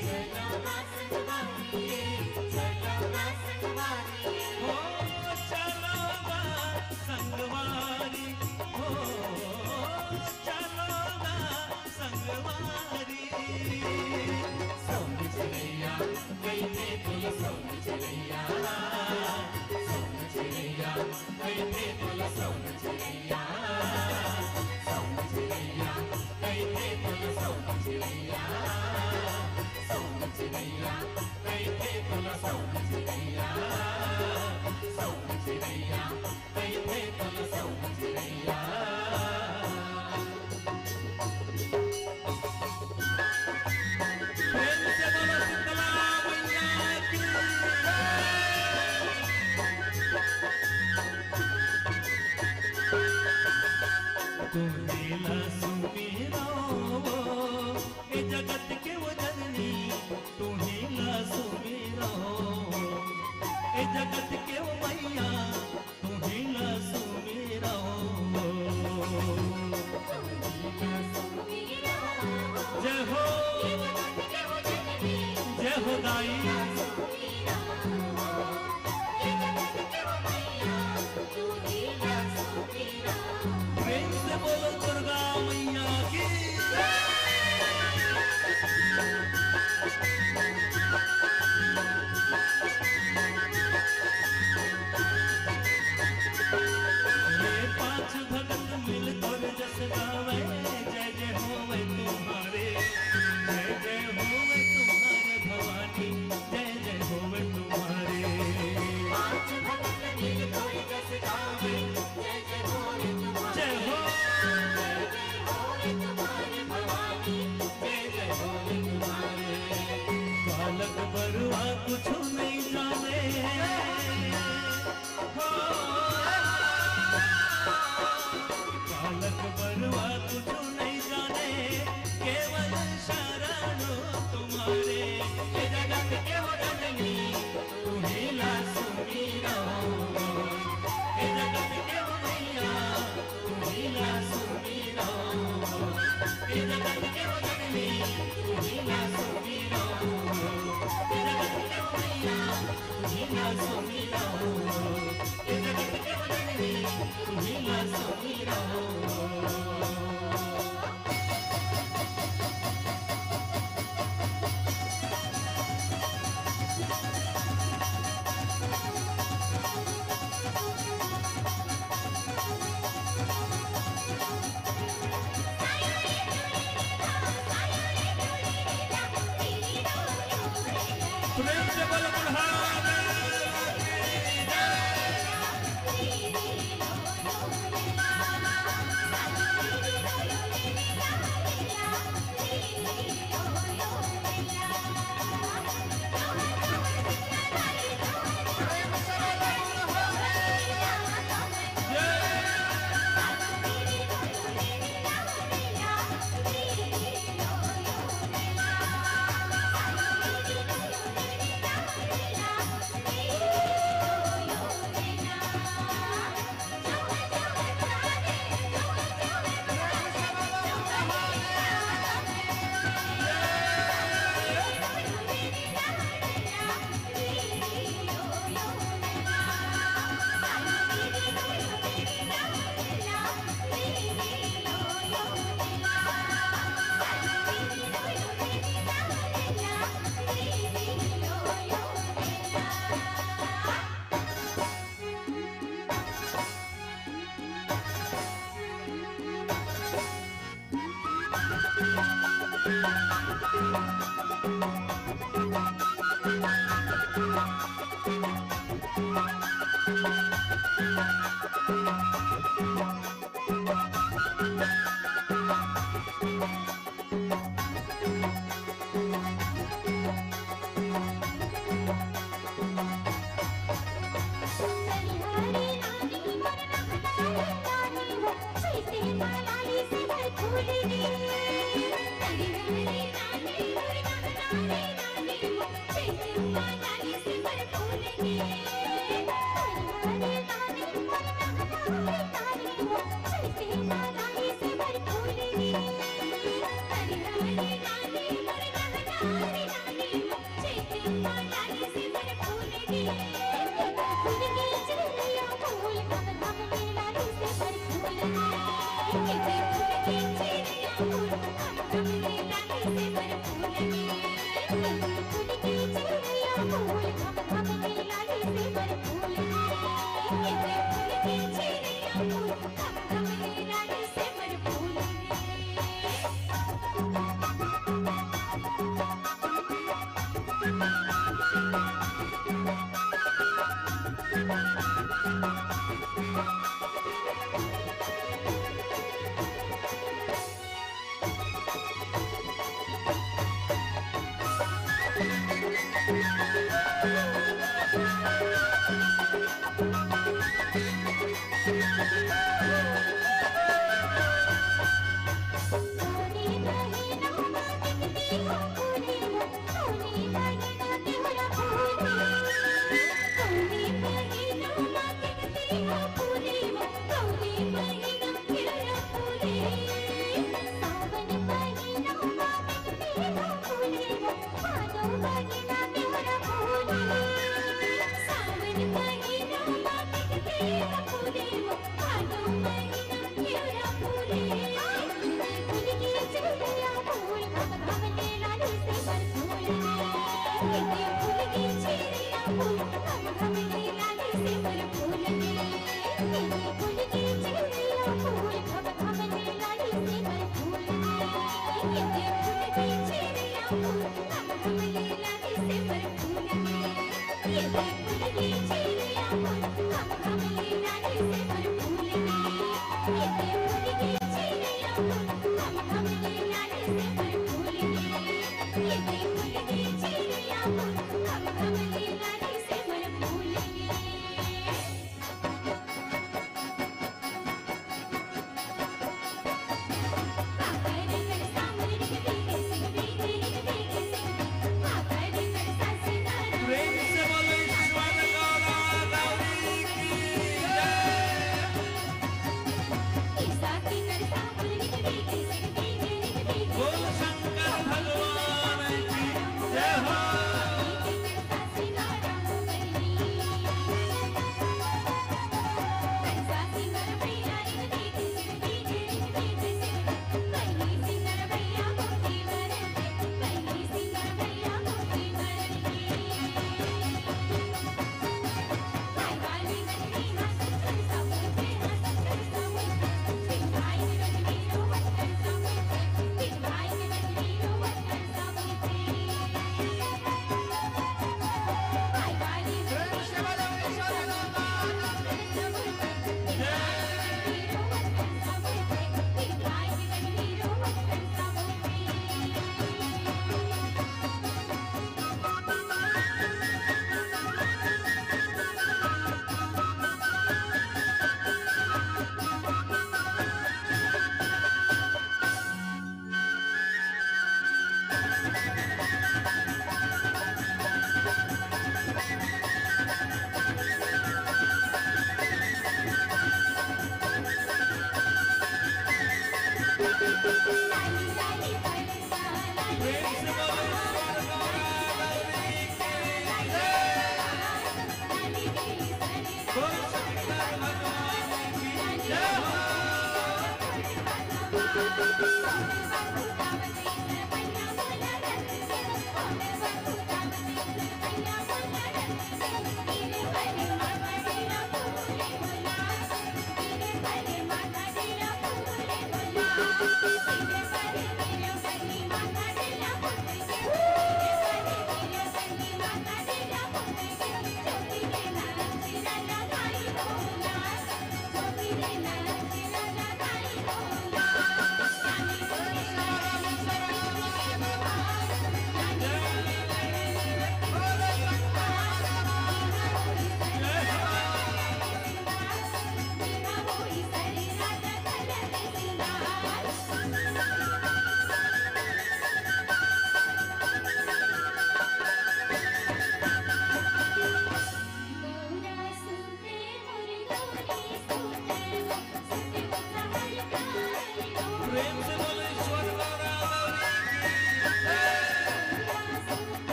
चलो गा संगवारी, चलो गा संगवारी। ओ चलो गा संगवारी, ओ चलो गा संगवारी। सोन चिरैया कहिथे तोला सोन चिरैया। सोन चिरैया कहिथे तोला सोन चिरैया। सोन चिरैया कहिथे तोला सोन चिरैया। सोन चिरैया कहिथे तोला सोन चिरैया। सोन चिरैया कहिथे तोला सोन चिरैया। प्रेम से बोलो शीतला मैया की। तुम्हें ला सुमिरो, ए जगत के वो जननी, तुम्हें ला सुमिरो, ए जगत के वो मैया, तुम्हें ला सुमिरो। जय हो, जय हो दाई। प्रेम से बोलो दुर्गा मैया की। ये पांच भगत मिलकर जस गावे, जय जय होवे तुम्हारे, जय जय होवे तुम्हारे भवानी।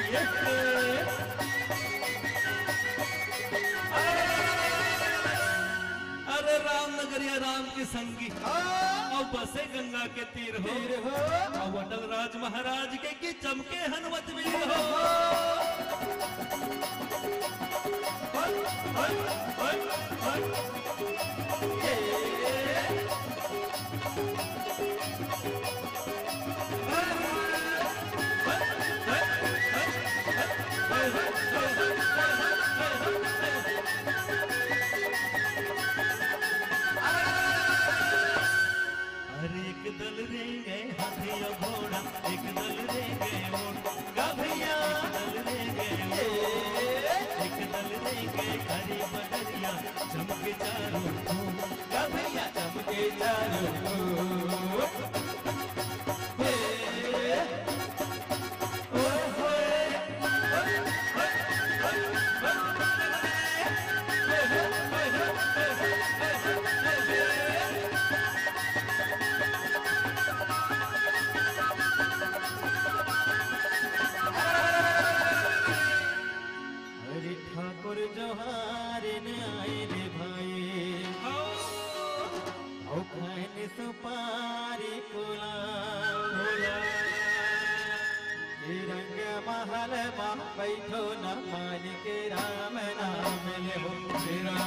अरे राम नगरिया राम के संगी, हाँ। अउ बसे गंगा के तीर हो, तीर हो। अउ अटल राज महाराज के की चमके हनुमत वीर हो। हट, हट, हट, हट। ये। अरे एक दल रेंगे हाथी अउ घोड़ा, एक दल रेंगे ऊंट, का भैया? एक दल रेंगे ऊंट, एक दल रेंगे हरी बदरिया, चमके चारों ओर, का भैया? चमके चारों ओर। हे, ओए होए। अरे ठाकुर जोहार ने आए रे भाई। अउ खाए ने सुपारी कुला। कुला। ये रंग महल मा बैठो न मालिक राम नाम लेहो। तेरा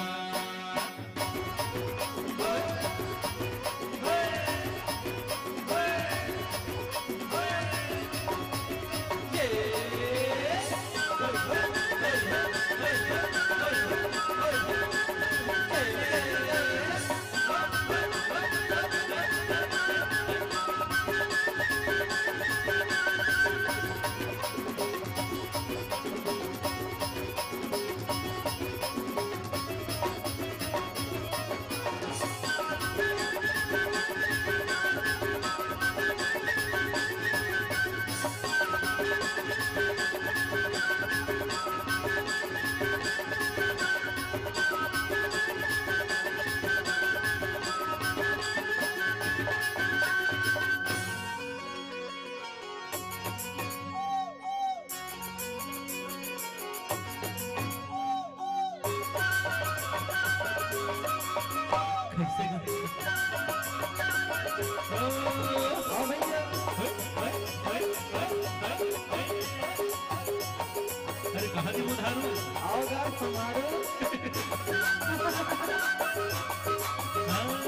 कैसे गा-, हाँ भैया। अरे कहाँ जी वो धारू? आओ गा, संभारो। हाँ।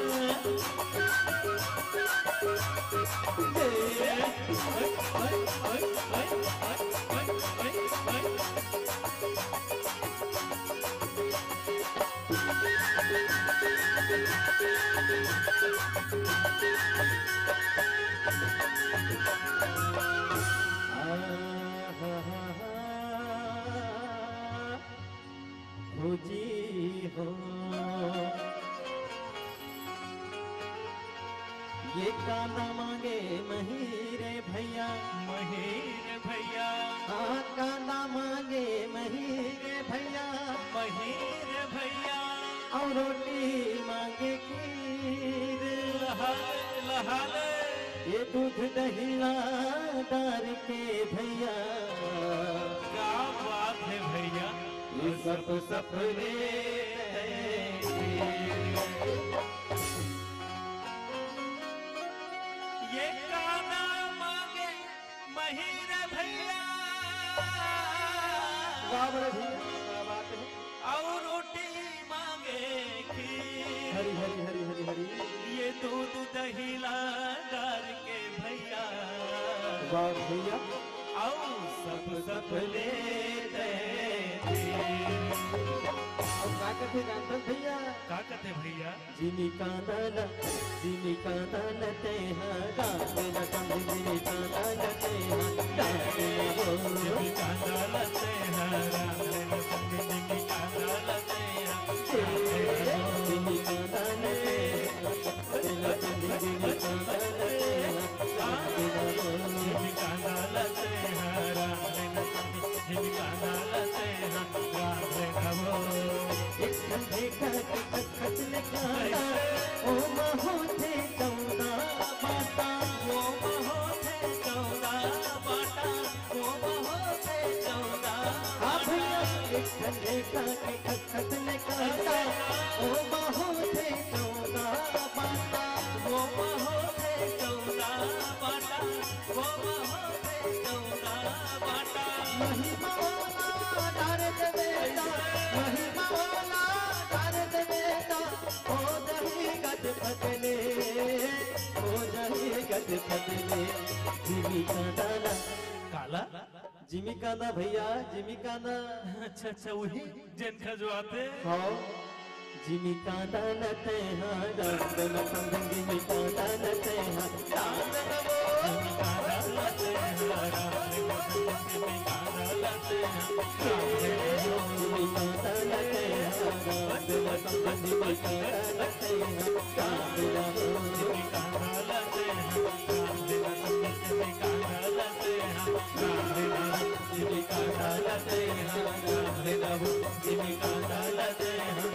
खोजी हो। ये कांदा मांगे महीरे भैया। महीरे भैया। हाँ, कांदा मांगे महीरे भैया। महीरे भैया। अउ रोटी मांगे खीर। लहाले, लहाले। ये दूध दही ला डार के भैया। क्या बात है भैया। ये सप सप ले ये कांदा मांगे महीरे भैया। वाह बड़े भैया, क्या बात है। अउ रोटी मांगे खीर। हरी, हरी, हरी, हरी, हरी। ये दूध दही ला डार के भैया। वाह भैया। अउ सप सप ले दे। अउ का कथे जानथस भैया? का कथे भैया? जिमी कांदा ला, जिमी कांदा ला तेहा, डांस ना समझे जिमी कांदा ला तेहा, डांस ना हो। जिमी कांदा ला तेहा, डांस ना समझे जिमी कांदा ला तेहा, डांस ना हो। जिमी कांदा ला तेहा, ठंडे का के खटखट ले कहता, ओ बाहों थे चौदह बाटा। वो बाहों थे चौदह बाटा, वो बाहों थे चौदह बाटा। महिमा वाला डार दे बेटा, महिमा वाला डार दे बेटा, ओ दही गज पतले, ओ दही गज पतले, जीवी का दाना। काला? जिमी कांदा भैया, जिमी कांदा। अच्छा, अच्छा, वही जेन खजुआथे। हाँ। जिमी कांदा न तेहा, राम न पंद, जिमी कांदा न तेहा, राम न वो। जिमी कांदा न तेहा, राम न पंद, जिमी कांदा न तेहा, राम न वो। जिमी कांदा न तेहा, राम न पंद, जिमी कांदा न तेहा, राम न वो। जिमी कांदा न तेहा, राम न पंद, जिमी कांदा न तेहा,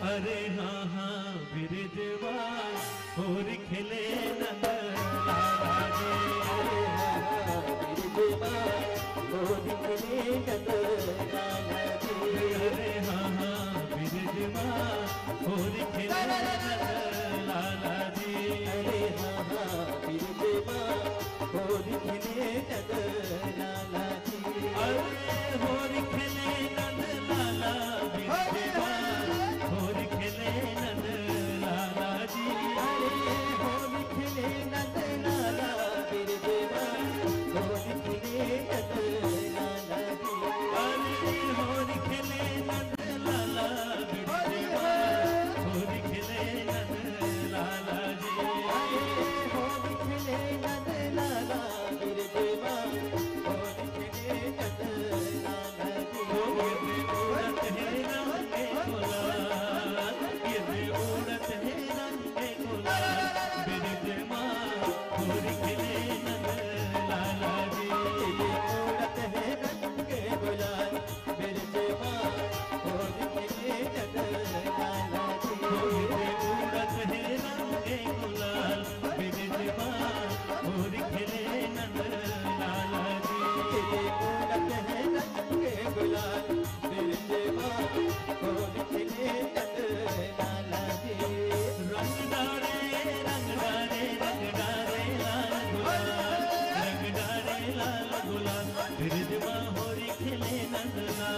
अरे हाँ हाँ बिरजवा होरी खेले नंद लाला जी। अरे हाँ हाँ बिरजवा होरी खेले नंद लाला जी। अरे हाँ हाँ बिरजवा होरी खेले नंद लाला जी। अरे हाँ हाँ बिरजवा होरी खेले नंद लाला जी। अरे होरी खेले नंद लाला बिरजवा, होरी खेले नंद लाला जी। अरे होरी खेले नंद लाला बिरजवा, होरी खेले नंद लाला जी। अरे होरी खेले नंद लाला बिरजवा, होरी खेले नंद लाला जी। अरे होरी खेले नंद लाला बिरजवा, होरी खेले नंद लाला जी। ओ गिरधर उड़त हे रंग के गुलाल, गिरधर उड़त हे रंग के गुलाल, बिरजवा होरी खेले नंद लाला जी। गिरधर उड़त हे रंग के गुलाल, बिरजवा होरी खेले नंद लाला जी। होरी उड़त हे रंग के गुलाल, बिरजवा होरी खेले नंद लाला जी। होरी उड़त हे रंग के गुलाल, बिरजवा होरी खेले नंद लाला जी। रंग डारे, रंग डारे, रंग डारे लाल गुलाल, रंग डारे लाल गुलाल, बिरजवा होरी खेले नंद लाला।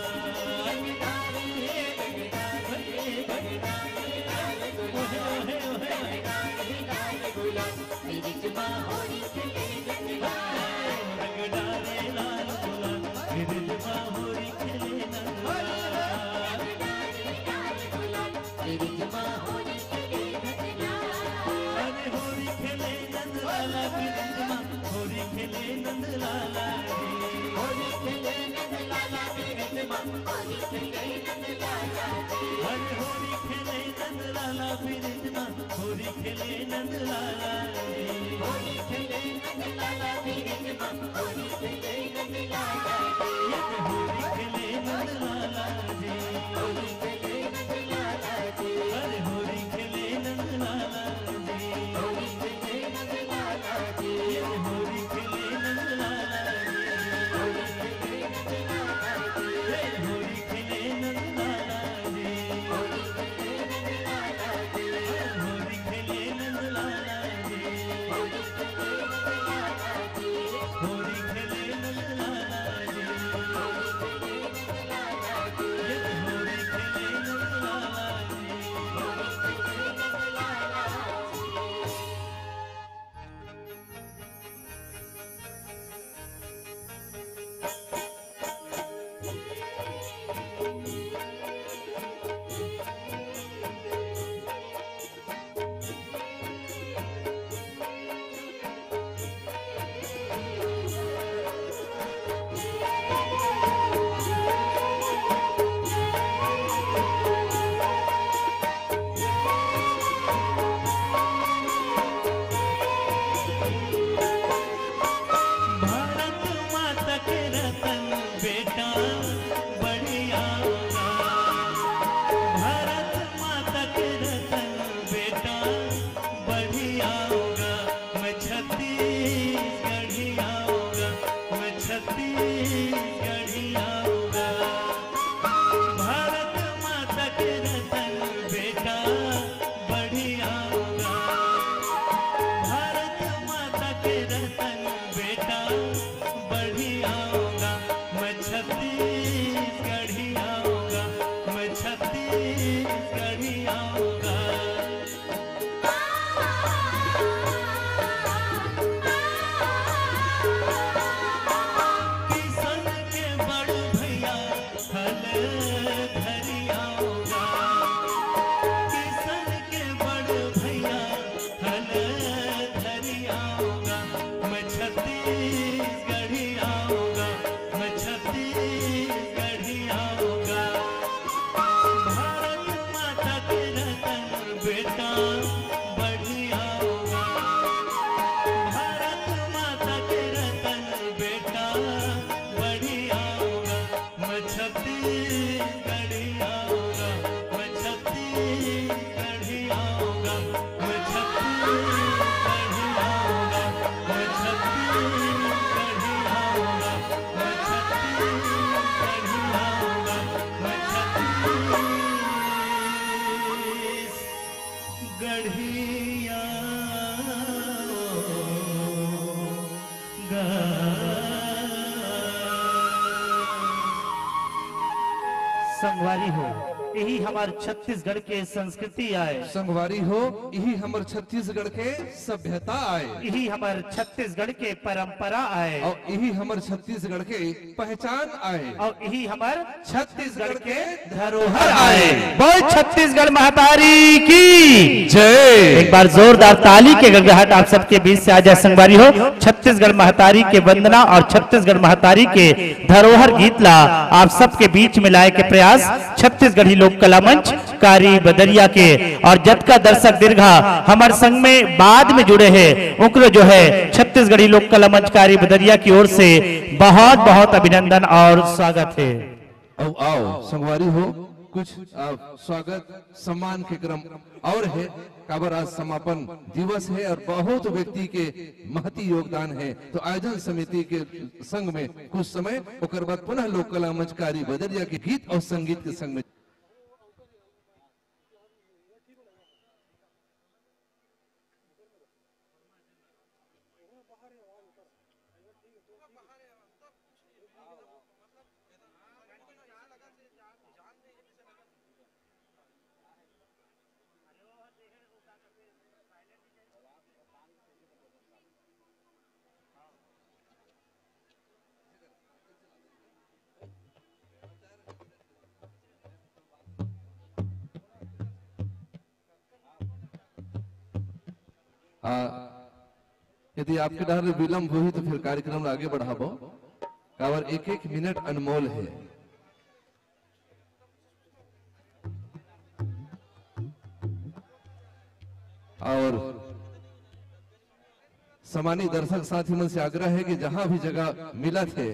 ओहे, ओहे, ओहे। रंग डारे लाल गुलाल, बिरजवा होरी खेले नंद लाला। अरे होरी खेले नंद लाला बिरजवा, होरी खेले नंद लाला रे। होरी खेले नंद लाला बिरजवा, होरी खेले नंद लाला रे। अरे होरी खेले नंद लाला बिरजवा, होरी खेले नंद लाला रे। होरी खेले नंद लाला बिरजवा, होरी खेले नंद लाला रे। ये तो होरी खेले नंद लाला रे। होरी खेले नंद लाला रे। अरे होरी खेले नंद लाला जी। होरी खेले नंद लाला जी। ये होरी खेले नंद लाला जी। होरी खेले नंद लाला जी। ये होरी खेले नंद लाला जी। होरी खेले नंद लाला जी। अरे होरी खेले नंद लाला जी। होरी खेले नंद लाला जी। होरी खेले नंद लाला जी। होरी खेले नंद लाला जी। ये होरी खेले नंद लाला जी। भारत माता के रतन बेटा बढ़िया होगा। भारत माता के रतन बेटा बढ़िया होगा। मैं छत्तीसगढ़िया होगा। मैं छत्तीसगढ़िया होगा। भारत माता के रतन बेटा बढ़िया होगा। भारत माता के रतन बेटा बढ़िया होगा। मैं छत्तीसगढ़िया होगा। मैं छत्तीसगढ़िया होगा। संगवारी हो, यही हमार छत्तीसगढ़ के संस्कृति आय। संगवारी हो, यही हमर छत्तीसगढ़ के सभ्यता आय। यही हमर छत्तीसगढ़ के परंपरा आय। अउ यही हमर छत्तीसगढ़ के पहचान आय। अउ यही हमर छत्तीसगढ़ के धरोहर आय। बोल छत्तीसगढ़ महतारी की जय। एक बार जोरदार ताली के गड़गड़ाहट आप सबके बीच से आ जाए संगवारी हो। छत्तीसगढ़ महतारी के वंदना और छत्तीसगढ़ महतारी के धरोहर गीत ला आप सबके बीच में लाए के प्रयास छत्तीसगढ़ी लोक कला मंच कारी बदरिया के। और जतका दर्शक दीर्घा हमर संग में बाद में जुड़े हैं, उनको जो है छत्तीसगढ़ी लोक कला मंच कारी बदरिया की ओर से बहुत बहुत अभिनंदन और स्वागत है। अब आओ संगवारी हो, कुछ आप स्वागत सम्मान के क्रम और है, काबर आज समापन दिवस है और बहुत व्यक्ति के महती योगदान है। तो आयोजन समिति के संग में कुछ समय, ओकर बाद पुनः लोक कला मंच कारी बदरिया के गीत और संगीत के संग में। हाँ, यदि आपके डहर विलंब होही तो फिर कार्यक्रम ला आगे बढ़ाबो, काबर एक एक मिनट अनमोल है। और सम्मानित दर्शक साथी मन से आग्रह है कि जहां भी जगह मिलत है,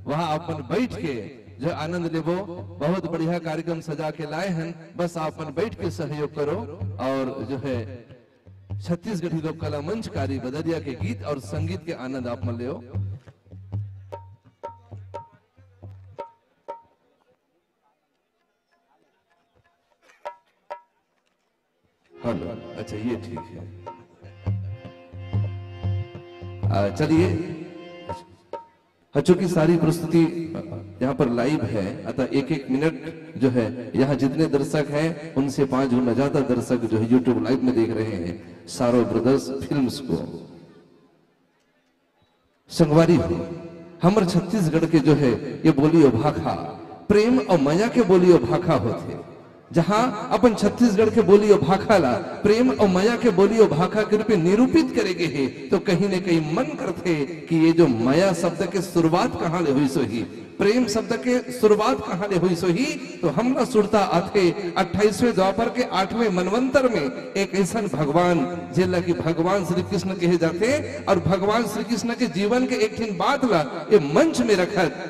वहां आप मन बैठ के जो आनंद लेबो। बहुत बढ़िया कार्यक्रम सजा के लाए हैं, बस आप मन बैठ के सहयोग करो और जो है छत्तीसगढ़ी लोक कला मंच कारी बदरिया के गीत और संगीत के आनंद आप मन लेओ। हेलो, अच्छा, ये ठीक है। आ, चलिए, हाँ, चूंकि सारी प्रस्तुति यहाँ पर लाइव है, अतः एक एक मिनट जो है, यहाँ जितने दर्शक हैं उनसे पांच गुना ज्यादा दर्शक जो है YouTube लाइव में देख रहे हैं सारो ब्रदर्स फिल्म्स को। संगवारी हो, हमर छत्तीसगढ़ के जो है ये बोली अउ भाखा, प्रेम अउ मया के बोली अउ भाखा होथे। जहां अपन छत्तीसगढ़ के बोली अउ भाखा ला प्रेम अउ मया के बोली अउ भाखा के रूप में निरूपित करे गे हे, तो कहीं न कहीं मन करथे कि ये जो मया शब्द के शुरुआत कहां ले होइस होही, प्रेम शब्द के शुरुआत कहां ले होइस होही, तो हमला सुरता आथे अट्ठाईसवें द्वापर के आठवें मनवंतर में एक ऐसन भगवान, जेला कि भगवान श्री कृष्ण कहे जाथे, और भगवान श्री कृष्ण के जीवन के एक ठिन बात ला ये मंच में रखत,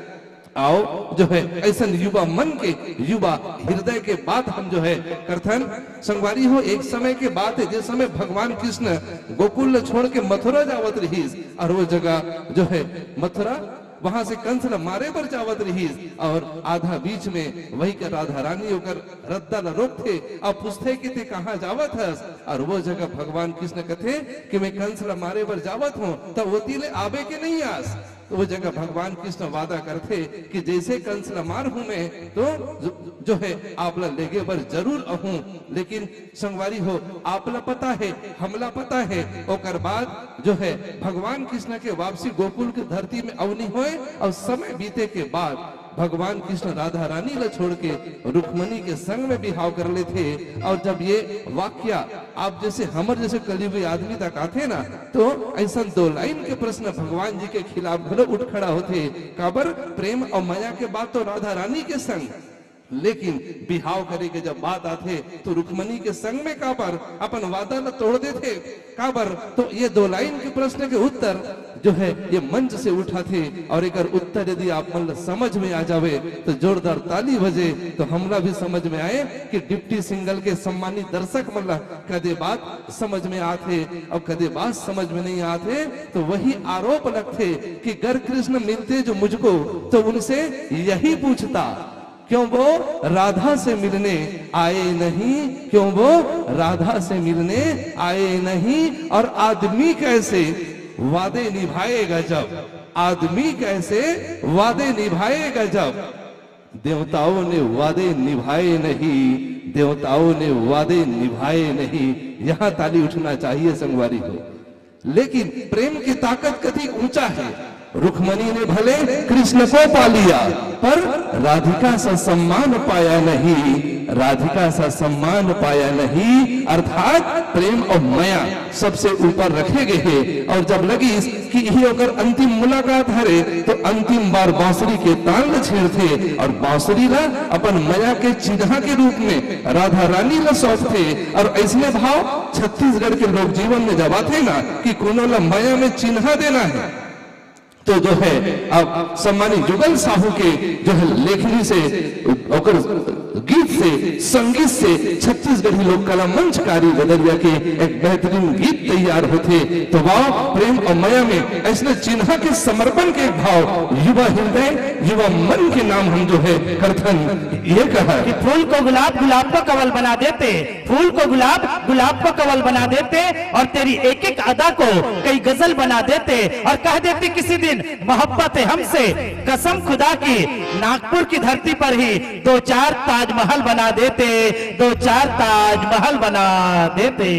आओ जो है ऐसन युवा मन के, युवा हृदय के बात हम जो है करथन। संगवारी हो, एक समय के बात है, जिस समय भगवान कृष्ण गोकुल ल छोड़ के मथुरा जावत रहिस, और वो जगह जो है मथुरा, वहां से कंस ल मारे बर जावत रहिस, और आधा बीच में वही कर राधा रानी ओकर रद्दा ल रोकथे, और पूछथे कि ते कहाँ जावत हस, और वो जगह भगवान कृष्ण कथे कि मैं कंस ल मारे बर जावत हूँ, त ओती ले आबे के नहीं आस। तो वो जगह भगवान कृष्ण वादा करथे कि जैसे कंस ल मार हूं मैं, तो जो, जो है आप ला लेगे बर जरूर आहूं। लेकिन संगवारी हो, आप ला पता है, हमला पता है, ओकर बाद जो है भगवान कृष्ण के वापसी गोकुल के धरती में अवनी होए और समय बीते के बाद भगवान कृष्ण राधा रानी ला छोड़ के रुक्मणी के संग में बिहाव कर लेथे। और जब ये वाक्य आप जैसे, हमर जैसे कलयुगी आदमी तक आथे ना, तो ऐसा दो लाइन के प्रश्न भगवान जी के खिलाफ घलो उठ खड़ा होथे। काबर? प्रेम और मया के बात तो राधा रानी के संग, लेकिन बिहाव करे के जब बात आथे, तो रुक्मणी के संग में काबर अपन वादा ल तोड़ देथे? काबर? तो ये दो लाइन के प्रश्न के उत्तर जो है, ये मंच से उठाथे, और एकर उत्तर यदि आप मन ल समझ में आ जावे, तो जोरदार ताली बजे, तो हमला भी समझ में आए कि डिप्टी सिंगल के सम्मानित दर्शक मन ल कदे बात समझ में आथे और कदे बात समझ में नहीं आथे। तो वही आरोप लगथे कि गर कृष्ण मिलते जो मुझको, तो उनसे यही पूछता, क्यों वो राधा से मिलने आए नहीं, क्यों वो राधा से मिलने आए नहीं। और आदमी कैसे वादे निभाएगा जब, आदमी कैसे वादे निभाएगा जब, देवताओं ने वादे निभाए नहीं, देवताओं ने वादे निभाए नहीं। यहाँ ताली उठना चाहिए संगवारी हो। लेकिन प्रेम की ताकत कति ऊंचा है। रुक्मणी ने भले कृष्ण को पा लिया, पर राधिका सा सम्मान पाया नहीं, राधिका सा सम्मान पाया नहीं। अर्थात प्रेम और मया सबसे ऊपर रखे गए हैं। और जब लगिस कि इही ओकर अंतिम मुलाकात हरे, तो अंतिम बार बांसुरी के ताल ल छेड़थे और बांसुरी ला अपन मया के चिन्हा के रूप में राधा रानी ला सौंपथे। और अइसने भाव छत्तीसगढ़ के लोक जीवन में जब आथे ना कि कोनो ला मया में चिन्हा देना है, तो जो है, अब सम्मानित जुगल साहू के जो है लेखनी से, ओकर गीत से, संगीत से छत्तीसगढ़ी लोक कला मंच कारी बदरिया के एक बेहतरीन गीत तैयार होथे। तो वाह, प्रेम और मया में अइसने चिन्हा के समर्पण के भाव युवा हृदय, युवा मन के नाम हम जो है करथन, ये कहा कि फूल को गुलाब, गुलाब को कंवल बना देते, फूल को गुलाब, गुलाब को कंवल बना देते, और तेरी एक एक अदा को कई गजल बना देते, और कह देते किसी दिन मोहब्बत है हमसे, कसम खुदा की, नागपुर की धरती पर ही दो चार ताजमहल बना देते, दो चार ताजमहल बना देते।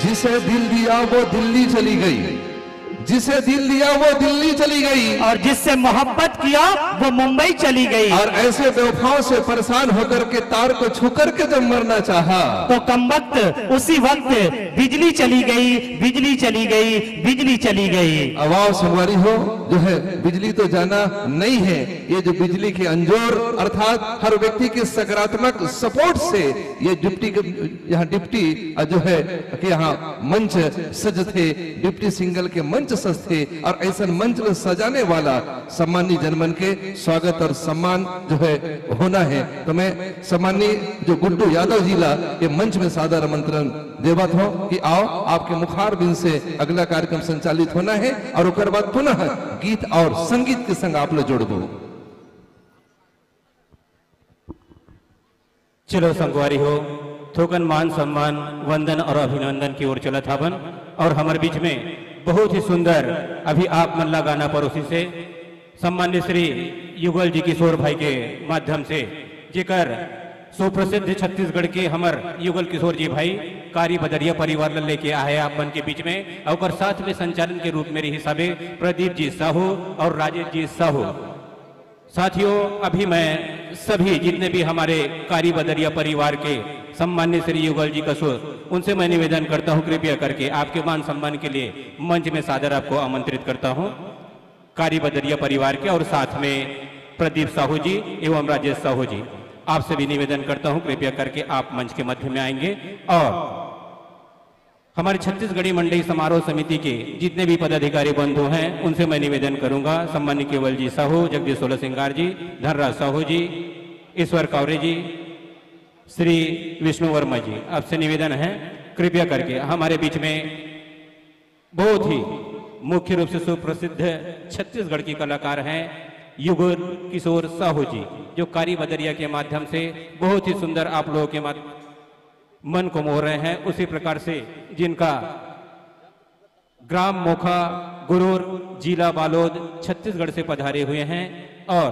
जिसे दिल दिया वो दिल्ली चली गई, जिसे दिल दिया वो दिल्ली चली गई। और जिससे मोहब्बत किया वो मुंबई चली गई। और ऐसे बेवफाओं से परेशान होकर के तार को छू करके जब मरना चाहा। तो कमबख्त उसी वक्त बिजली चली गई, बिजली चली गई, बिजली चली गई। अब आओ संगवारी हो, जो है बिजली तो जाना नहीं है, ये जो बिजली के अंजोर अर्थात हर व्यक्ति के सकारात्मक सपोर्ट से ये डिप्टी के, यहाँ डिप्टी, अ, जो है कि यहाँ मंच सज थे, डिप्टी सिंगल के मंच सज थे और ऐसन मंच ल सजाने वाला सम्मानी जनमन के स्वागत और सम्मान जो है होना है। तो मैं सम्मानी जो गुड्डू यादव जी ला ये मंच में सादर आमंत्रण देवत हों कि आओ, आपके मुखारबिंद से अगला कार्यक्रम संचालित होना है और ओकर बाद पुनः गीत और संगीत के संग आप ल जोड़बो। चलो संगवारी हो, थोकन मान सम्मान, वंदन और अभिनंदन की ओर चलत हावन और हमर बीच में बहुत ही सुंदर अभी आप मन ला गाना परोसी से सम्मान्य श्री युगल जी किशोर भाई के माध्यम से, जेकर सुप्रसिद्ध छत्तीसगढ़ के हमर युगल किशोर जी भाई कारी बदरिया परिवार ला लेके आए आप मन के बीच में, और ओकर साथ में संचालन के रूप में रही हिसाबे प्रदीप जी साहू और राजेश जी साहू। साथियों, अभी मैं सभी जितने भी हमारे कारी बदरिया परिवार के सम्मान्य श्री युगल जी कसूर, उनसे मैं निवेदन करता हूं, कृपया करके आपके मान सम्मान के लिए मंच में सादर आपको आमंत्रित करता हूं। कारी बदरिया परिवार के और साथ में प्रदीप साहू जी एवं राजेश साहू जी, आपसे भी निवेदन करता हूं, कृपया करके आप मंच के मध्य में आएंगे और हमारे छत्तीसगढ़ी मंडई समारोह समिति के जितने भी पदाधिकारी बंधु हैं, उनसे मैं निवेदन करूंगा, सम्मानित केवल जी साहू, जगदीश सोलह सिंगार जी, धनराज साहू जी, ईश्वर कावरे जी, श्री विष्णु वर्मा जी, आपसे निवेदन है, कृपया करके हमारे बीच में बहुत ही मुख्य रूप से सुप्रसिद्ध छत्तीसगढ़ के कलाकार हैं युगल किशोर साहू जी, जो कारी बदरिया के माध्यम से बहुत ही सुंदर आप लोगों के माध्यम मन को मोह रहे हैं, उसी प्रकार से जिनका ग्राम मोखा, गुरूर, जिला बालोद, छत्तीसगढ़ से पधारे हुए हैं और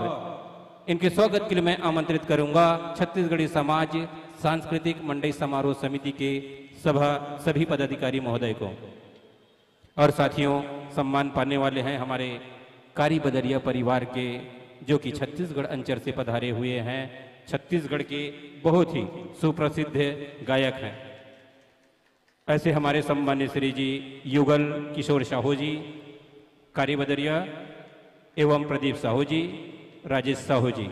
इनके स्वागत के लिए मैं आमंत्रित करूंगा छत्तीसगढ़ी समाज सांस्कृतिक मंडई समारोह समिति के सभा सभी पदाधिकारी महोदय को। और साथियों, सम्मान पाने वाले हैं हमारे कारी बदरिया परिवार के, जो कि छत्तीसगढ़ अंचल से पधारे हुए हैं, छत्तीसगढ़ के बहुत ही सुप्रसिद्ध गायक हैं। ऐसे हमारे सम्मान्य श्री जी युगल किशोर साहू जी, कारी बदरिया, एवं प्रदीप साहू जी, राजेश साहू जी,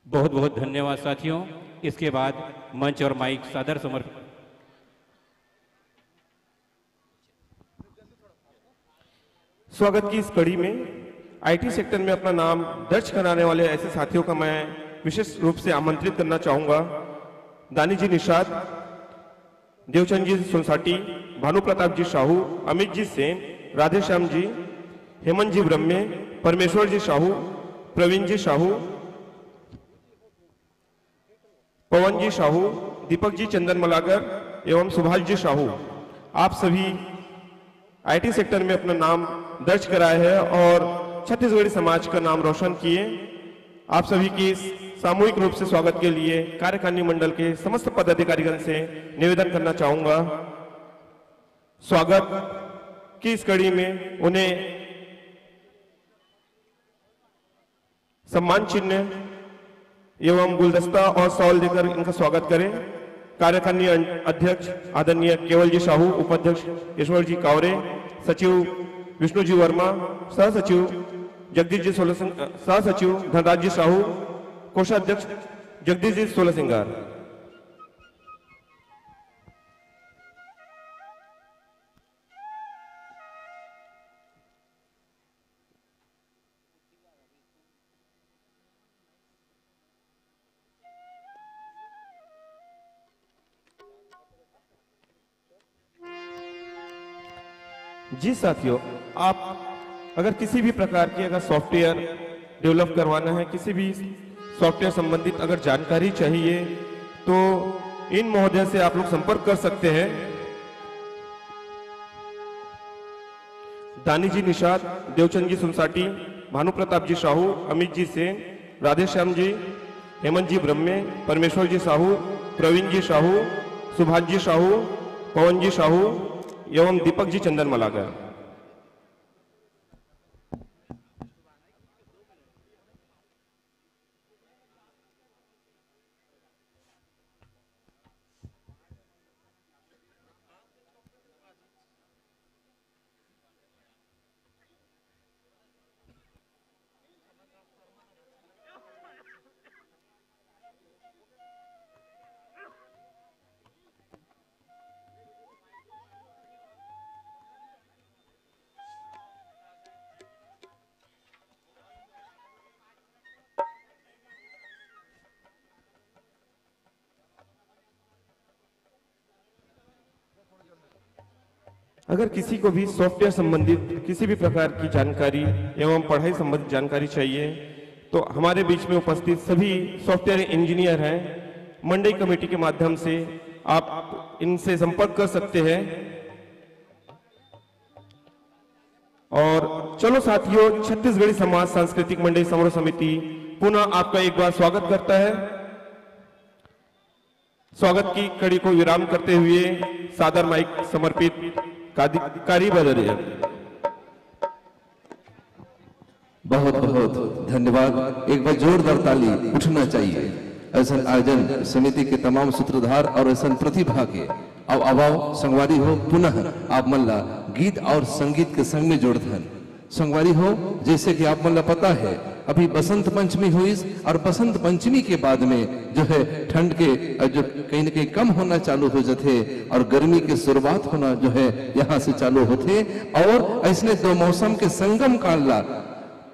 बहुत बहुत धन्यवाद साथियों। इसके बाद मंच और माइक सादर समर्पित। स्वागत की इस कड़ी में आईटी सेक्टर में अपना नाम दर्ज कराने वाले ऐसे साथियों का मैं विशेष रूप से आमंत्रित करना चाहूंगा। दानी जी निषाद, देवचंद जी सोनसाटी, भानु प्रताप जी साहू, अमित जी सेन, राधेश्याम जी, हेमंत जी ब्रह्मे, परमेश्वर जी साहू, प्रवीण जी साहू, पवन जी साहू, दीपक जी चंदन मलागर एवं सुभाष जी साहू, आप सभी आईटी सेक्टर में अपना नाम दर्ज कराए हैं और छत्तीसगढ़ी समाज का नाम रोशन किए। आप सभी की इस सामूहिक रूप से स्वागत के लिए कार्यकारिणी मंडल के समस्त पदाधिकारीगण से निवेदन करना चाहूंगा, स्वागत की इस कड़ी में उन्हें सम्मान चिन्ह एवं गुलदस्ता और शॉल देकर इनका स्वागत करें। कार्यकारिणी अं-, अध्यक्ष आदरणीय केवल जी साहू, उपाध्यक्ष ईश्वर जी कावरे, सचिव विष्णु जी वर्मा, सह सचिव जगदीश जी सोलसिंग-, सह सचिव धनराज जी साहू, कोषाध्यक्ष जगदीश जी सोलसिंगार। जी साथियों, आप अगर किसी भी प्रकार की अगर सॉफ्टवेयर डेवलप करवाना है, किसी भी सॉफ्टवेयर संबंधित अगर जानकारी चाहिए, तो इन महोदय से आप लोग संपर्क कर सकते हैं। दानी जी निषाद, देवचंद जी सुनसाटी, भानु प्रताप जी साहू, अमित जी सेन, राधेश्याम जी, हेमंत जी ब्रह्मे, परमेश्वर जी साहू, प्रवीण जी साहू, सुभाष जी साहू, पवन जी साहू एवं दीपक जी चंदन मलागर। अगर किसी को भी सॉफ्टवेयर संबंधित किसी भी प्रकार की जानकारी एवं पढ़ाई संबंधित जानकारी चाहिए, तो हमारे बीच में उपस्थित सभी सॉफ्टवेयर इंजीनियर हैं, मंडई कमेटी के माध्यम से आप इनसे संपर्क कर सकते हैं। और चलो साथियों, छत्तीसगढ़ी समाज सांस्कृतिक मंडई समारोह समिति पुनः आपका एक बार स्वागत करता है। स्वागत की कड़ी को विराम करते हुए सादर माइक समर्पित कादी-, कारी बदरिया। बहुत बहुत धन्यवाद। एक बार जोरदार ताली उठना चाहिए। ऐसन आयोजन समिति के तमाम सूत्रधार और ऐसन प्रतिभा के। अब आवाव संगवारी हो, पुनः आप मन ला गीत और संगीत के संग में जोड़थन। संगवारी हो, जैसे कि आप मन ला पता है, अभी बसंत पंचमी होइस और बसंत पंचमी के बाद में जो है ठंड के, अ, जो कहीं न कहीं कम होना चालू हो जाथे और गर्मी के शुरुआत होना जो है यहाँ से चालू होथे और ऐसने दो मौसम के संगम काल ला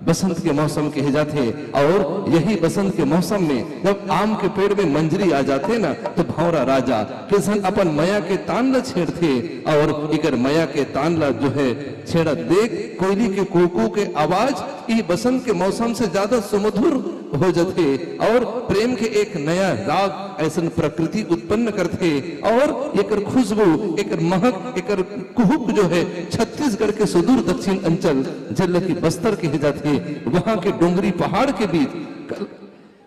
बसंत के मौसम कहे जाथे और यही बसंत के मौसम में जब आम के पेड़ में मंजरी आ जाथे ना, तो भौंरा राजा कइसन अपन मया के तान ला छेड़थे और एकर मया के तान ला जो है छेड़त देख कोयली के कूकू के आवाज ई बसंत के मौसम से ज्यादा सुमधुर हो जाथे और प्रेम के एक नया राग ऐसन प्रकृति उत्पन्न करथे और एकर खुशबू, एकर महक, एकर कुहुक जो है छत्तीसगढ़ के सुदूर दक्षिण अंचल, जेला कि बस्तर कहे जाथे, वहां के डोंगरी पहाड़ के बीच कल,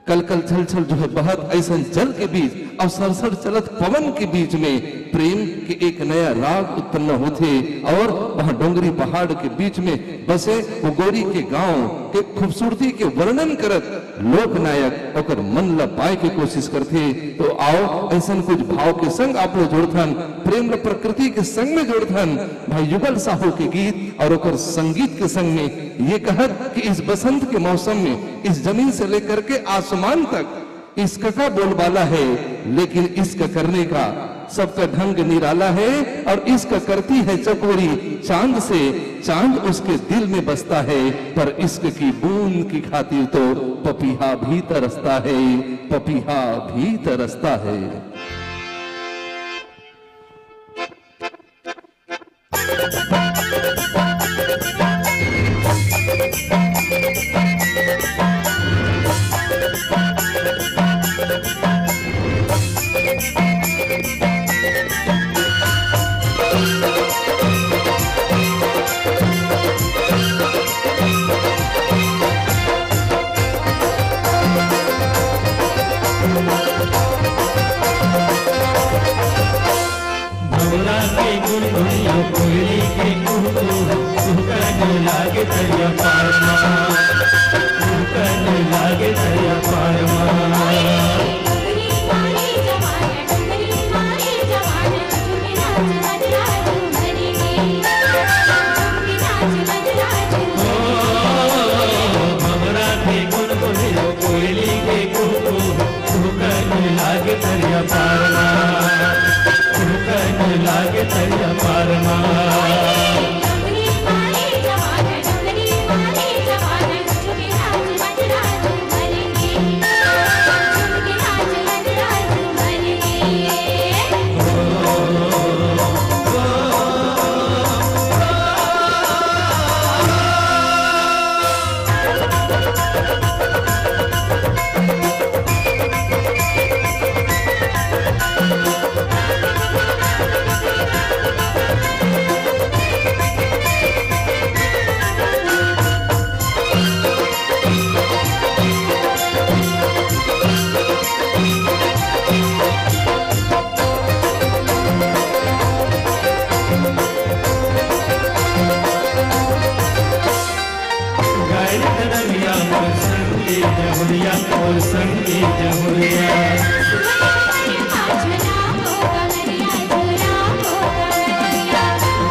कल कल छल छल जो है बहत ऐसन जल के बीच और सरसर चलत पवन के बीच में प्रेम के एक नया राग उत्पन्न होथे और वहां डोंगरी पहाड़ के बीच में बसे वो गोरी के गांव के खूबसूरती के वर्णन करत लोकनायक ओकर मन ल पाए के कोशिश करथे। तो आओ, ऐसन कुछ भाव के संग आप लोग जुड़थन, प्रेम ल प्रकृति के संग में जोड़थन। भाई युगल साहू के गीत और ओकर संगीत के संग में ये कहत कि इस बसंत के मौसम में इस जमीन से लेकर के आसमान तक इश्क का बोलबाला है, लेकिन इश्क करने का सबका ढंग निराला है। और इश्क करती है चकोरी चांद से, चांद उसके दिल में बसता है, पर इश्क की बूंद की खातिर तो पपीहा भी तरसता है, पपीहा भी तरसता है। भौरा के गुनगुनिया, कोयली के कुहू कुहू, कुहकन लागे तरिया पार मा, कुहकन लागे तरिया पार मा। मोर संगी जहुरिया।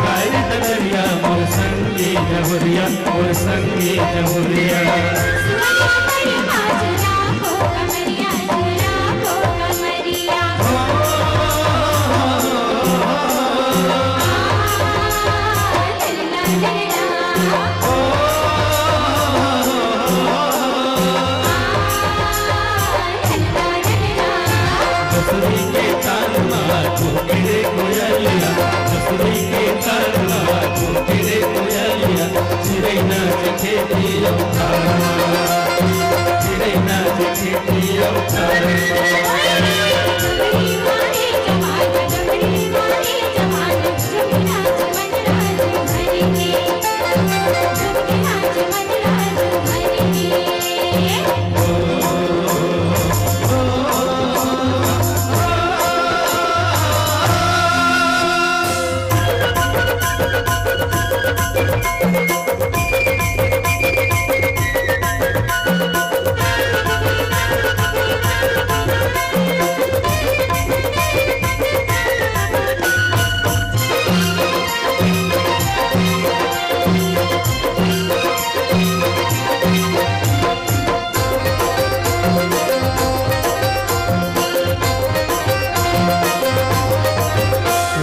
गाय डगरिया मोर संगी जहुरिया, मोर संगी जहुरिया। बसुरी के ताल मा कूके रे कोयलिया, बसुरी के ताल मा कूके रे कोयलिया, चिरई नाचे खेती अउ खार मा, चिरई नाचे खेती अउ खार मा।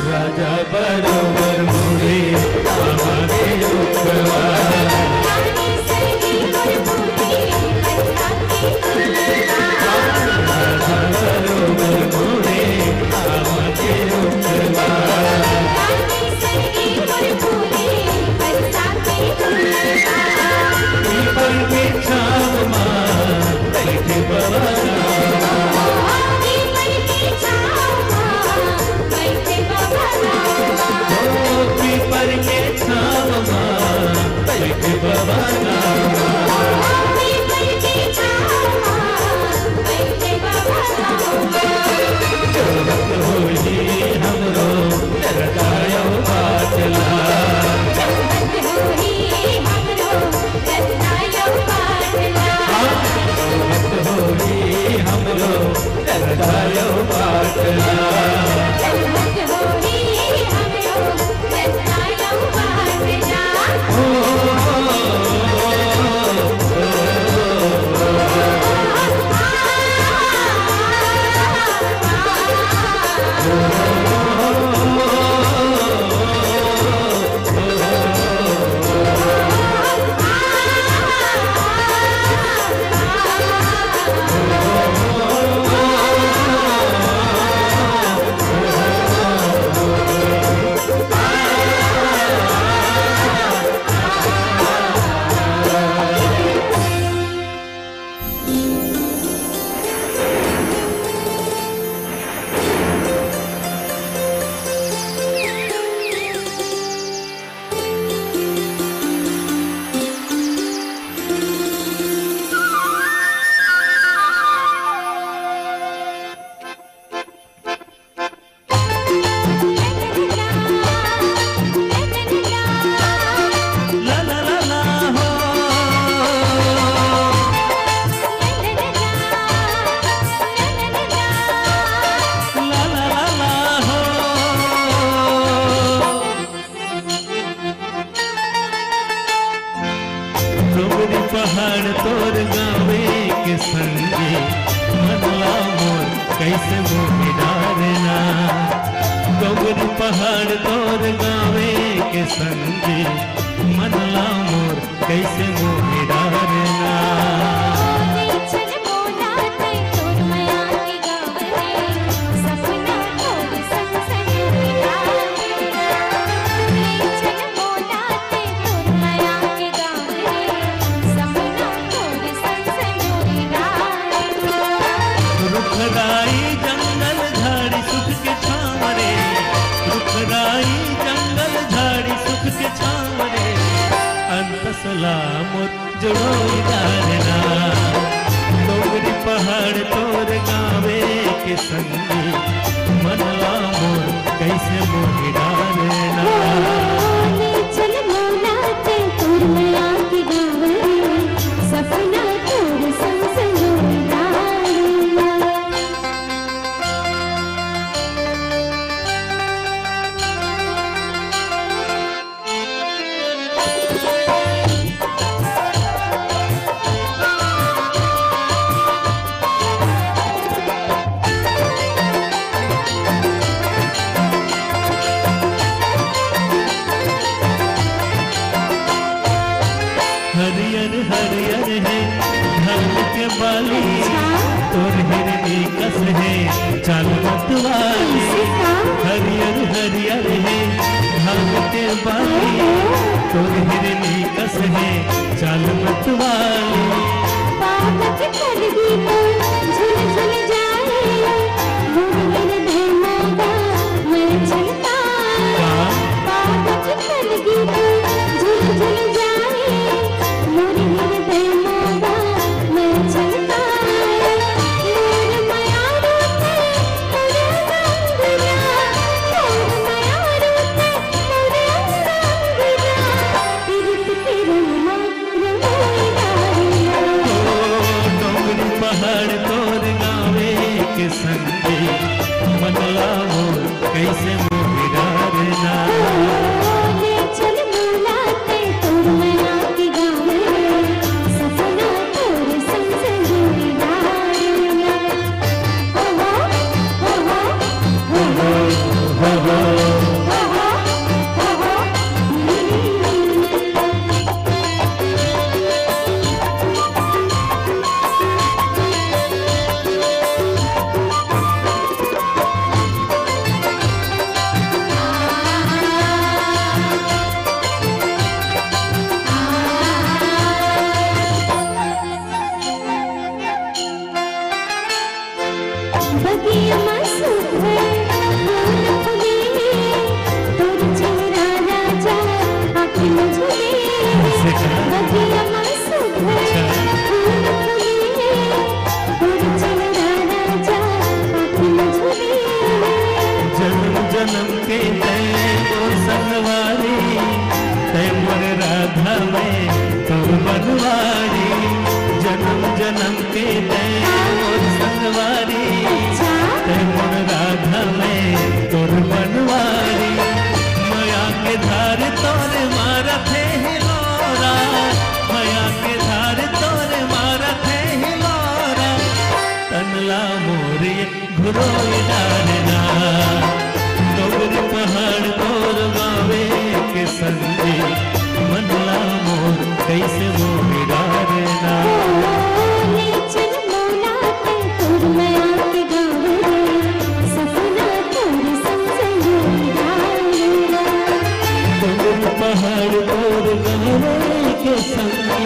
राजा बरोबर मोरे आमा के रुखवा। राजा बरोबर मोरे आमा के रुखवा। पीपल के छाँव मा बइठे बबा रामा। ओ, पीपल के छाँव मा बइठे बबा रामा। जोहत होही हमरो रतायो बाटला। जोहत होही हमरो रतायो बाटला। डोंगरी पहाड़ तोर गावे के संगे, मन ला मोर कैसे मोहि डारना। डोंगरी पहाड़ तोर गावे के संगे, मन ला मोर कैसे मोहि डारना। रुखराई जंगल झाड़ी सुख के छाँव रे, रुखराई जंगल झाड़ी सुख के छाँव रे, अंतस ला मोर जुड़ोई डारना। डोंगरी पहाड़ तोर गावे के संगी, मन ला मोर कैसे मोहि डारना। चल मोला ते तोर मया के गावे, सपना तोर संग संजोई चाल मत वाली, हरियर हरियर हे धान के बाली, तोर हिरनी कस हे चाल मत वाली। पापक कर दी तो झुल झुल जाए, मोर हृदय मोगा मैं छलकाए। का? पापक कर दी तो झुल झुल जाए, मोर हृदय मोगा मैं छलकाए। मोर मयारू ते मोर अंगना, मोर मयारू ते मोर अंगना, पीरत के रंगमा रंगोई डारना। ओ डोंगरी पहाड़ तोर गावे के संगे, मन ला मोर कैसे मोहि डारना। ले चल मोला ते तोर मया के गावे, सपना तोर संग संग डारना। बगिया मा सुघर फूल फूले, तोर चेहरा राजा आँख में झूले। ऐसे का? बगिया मा सुघर अच्छा। फूल फूले, तोर चेहरा राजा आँख में झूले। जन्म जन्म के तय मोर संगवारी, तय मोर राधा मैं तोर बनवारी। जन्म जन्म के तय मोर संगवारी, तय मोर राधा मैं तोर बनवारी। मया के धार तोर मारत हे हिलोरा, मया के धार तोर मारत हे हिलोरा। तन ला मोर ये घुरोई डारना, डोंगरी पहाड़ तोर गावे के संगे, मन ला मोर कैसे मोहि डारना। ओ, ले चल मोला तै तोर मया के गावे, सपना तोर संग संजोई डारना। डोंगरी पहाड़ तोर गावे के संगे,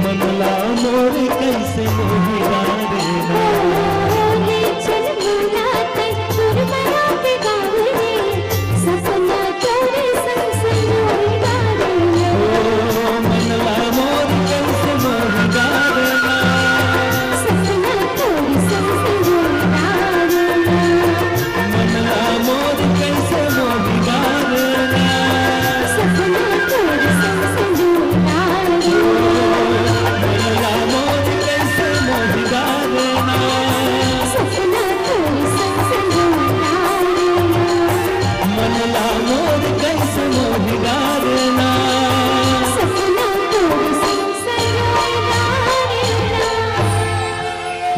मन ला मोर कैसे मोहि डारना। ओ, ले चल मोला तै तोर मया के गावे, सपना तोर संग संजोई डारना। ओ, मन ला मोर कैसे मोहि डारना। सपना तोर संग संजोई डारना। मन ला मोर कैसे मोहि डारना। सपना तोर संग संजोई डारना। मन ला मोर कैसे मोहि डारना। सपना तोर संग संजोई डारना। मन ला मोर कैसे मोहि डारना। सपना तोर संग संजोई डारना।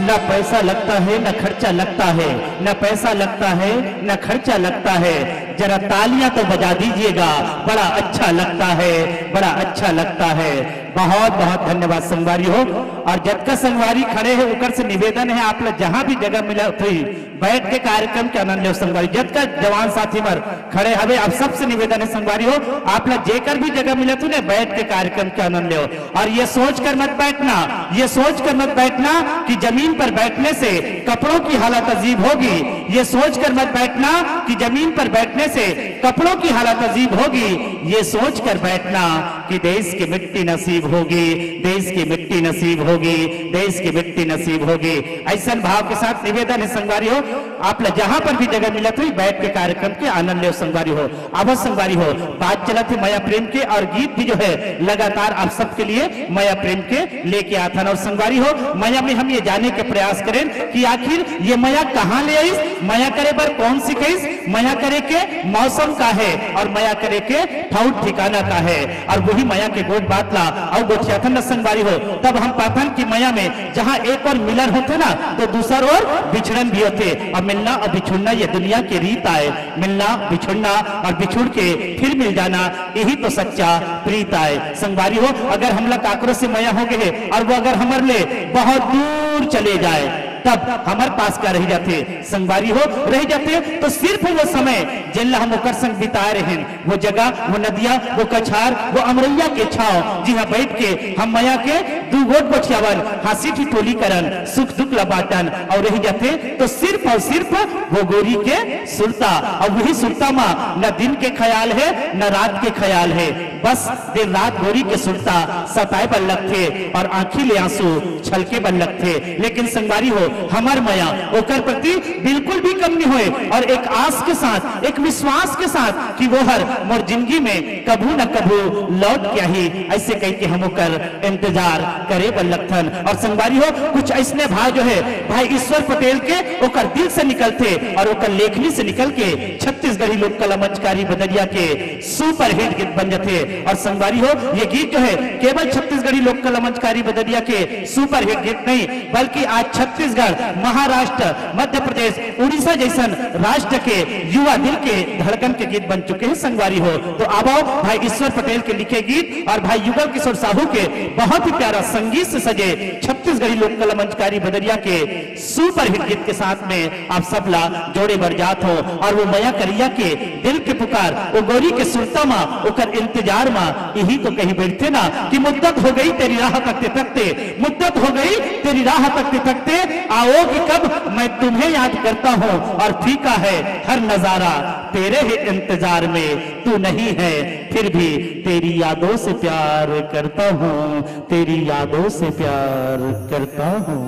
ना पैसा लगता है, ना खर्चा लगता है, ना पैसा लगता है, ना खर्चा लगता है। जरा तालियां तो बजा दीजिएगा, बड़ा अच्छा लगता है, बड़ा अच्छा लगता है। बहुत बहुत धन्यवाद संगवारी हो। और जतका संगवारी खड़े हे, ओकर से निवेदन हे, आप ला जहां भी जगह मिलत होही, बैठ के कार्यक्रम के आनंद लेव संगवारी। जतका जवान साथी मन खड़े हवे, आप सबसे निवेदन हे संगवारी हो, आप ला जेकर भी जगह मिलत होही ना, बैठ के कार्यक्रम के आनंद लेव। और ये सोचकर मत बैठना, ये सोचकर मत बैठना कि जमीन पर बैठने से कपड़ों की हालत अजीब होगी। ये सोचकर मत बैठना कि जमीन पर बैठने से कपड़ों की हालत अजीब होगी। ये सोचकर बैठना कि देश की मिट्टी नसीब होगी, देश की मिट्टी नसीब होगी, देश की मिट्टी नसीब होगी। ऐसन भाव के साथ निवेदन हे संगवारी हो, आप ला जहां पर भी जगह मिलत होही, बैठ के कार्यक्रम के आनंद लेव संगवारी हो। आवो संगवारी हो, बात चलत हे मया प्रेम के और गीत भी जो है लगातार आप सबके लिए मया प्रेम के लेके आथन। और संगवारी हो, मया में हम ये जाने के प्रयास करेन कि आखिर ये मया कहाँ ले आइस, मया करे बर कौन सिखाइस, मया करे के मौसम का हे और मया करे के ठउर ठिकाना का हे। और वही मया के गोठ बात ला अउ गोठियाथन न संगवारी हो, तब हम पाथन कि मया में जहाँ एक ओर मिलन होथे ना, तो दूसर ओर बिछड़न भी होथे। और मिलना और बिछुड़ना ये दुनिया के रीत आय। मिलना, बिछुड़ना और बिछुड़ के फिर मिल जाना, यही तो सच्चा प्रीत आय। संगवारी हो, अगर हमला काकरो से मया हो गए हे और वो अगर हमर ले बहुत दूर चले जाए, तब हमर पास का रह जाथे, संगवारी हो, रह जाथे तो सिर्फ वो समय जेन ला हम ओकर संग बिताए रहेन, वो जगह, वो नदिया, वो कछार, वो अमरैया के छाव, जिहाँ बैठ के हम मया के दू गोठ बछियावन, हाँसी ठिठोली करन, सुख दुख ला बाँटन, अउ रह जाथे तो सिर्फ अउ सिर्फ वो गोरी के सुरता, अउ वही सुरता मा न दिन के ख्याल हे, न रात के ख्याल हे। बस दिन रात गोरी के सुरता सताए बर लगथे अउ आँखी ले आँसू छलके बर लगथे। लेकिन संगवारी हो, हमर मया ओकर प्रति बिल्कुल भी कम नहीं होए अउ एक आस के साथ, एक विश्वास के साथ कि वो हर मोर जिंदगी में कभू न कभू लौट के आही, ऐसे कह के हम ओकर इंतजार करे बर लगथन। अउ संगवारी हो, कुछ ऐसने भाव जो हे भाई ईश्वर पटेल के ओकर दिल से निकलथे अउ ओकर लेखनी से निकल के छत्तीसगढ़ी लोक कला मंचकारी बदरिया के सुपरहिट गीत बन जाथे। अउ संगवारी हो, ये गीत जो हे केवल छत्तीसगढ़ी लोक कला मंचकारी बदरिया के सुपरहिट गीत नहीं, बल्कि आज छत्तीसगढ़, महाराष्ट्र, मध्य प्रदेश, उड़ीसा जैसन राष्ट्र के युवा दिल के धड़कन के गीत बन चुके हे संगवारी हो। तो आवव भाई ईश्वर पटेल के लिखे गीत अउ भाई युगल किशोर साहू के बहुत ही प्यारा संगीत से सजे छत्तीसगढ़ी लोक कला मंचकारी बदरिया के सुपरहिट गीत के साथ में आप सब ला जोड़े बर जात हों। अउ वो मया करइया के दिल के पुकार, वो गोरी के सुरता मा, ओकर इंतजार मा, यही तो कही बैठथे ना कि मुद्दत हो गई तेरी राह तकते तकते, मुद्दत हो गई तेरी राह तकते तकते, आओगी कब मैं तुम्हें याद करता हूँ, और फीका है हर नजारा तेरे ही इंतजार में, तू नहीं है फिर भी तेरी यादों से प्यार करता हूँ, तेरी यादों से प्यार करता हूँ।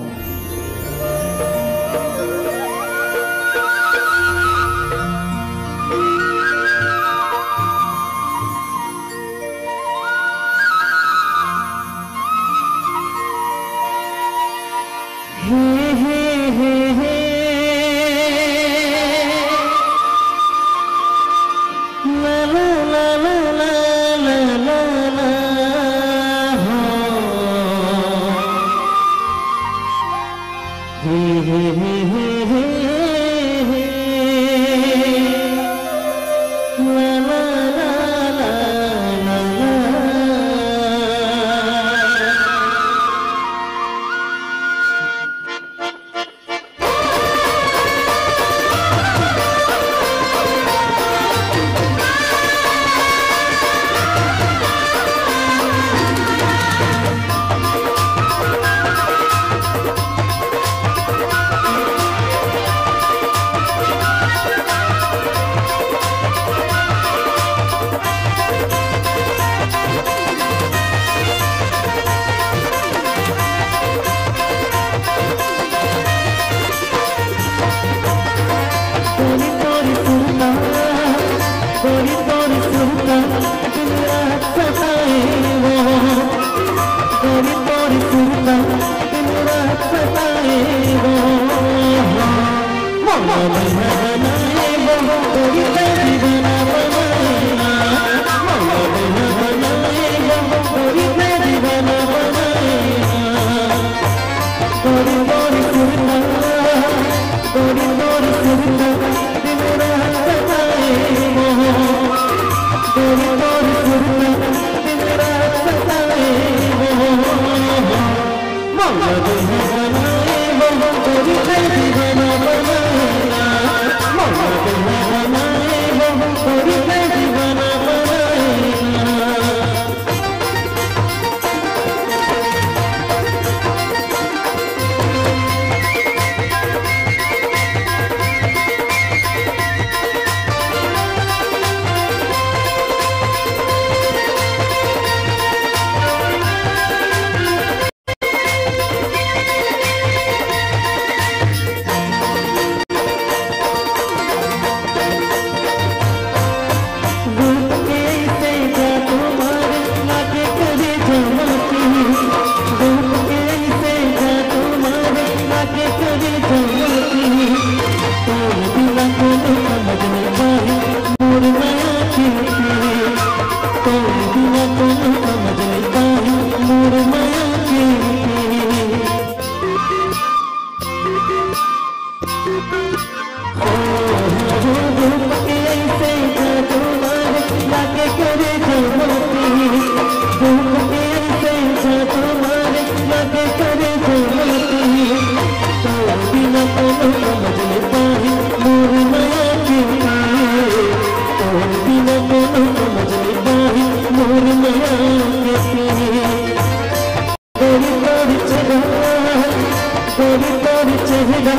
तोर चेहरा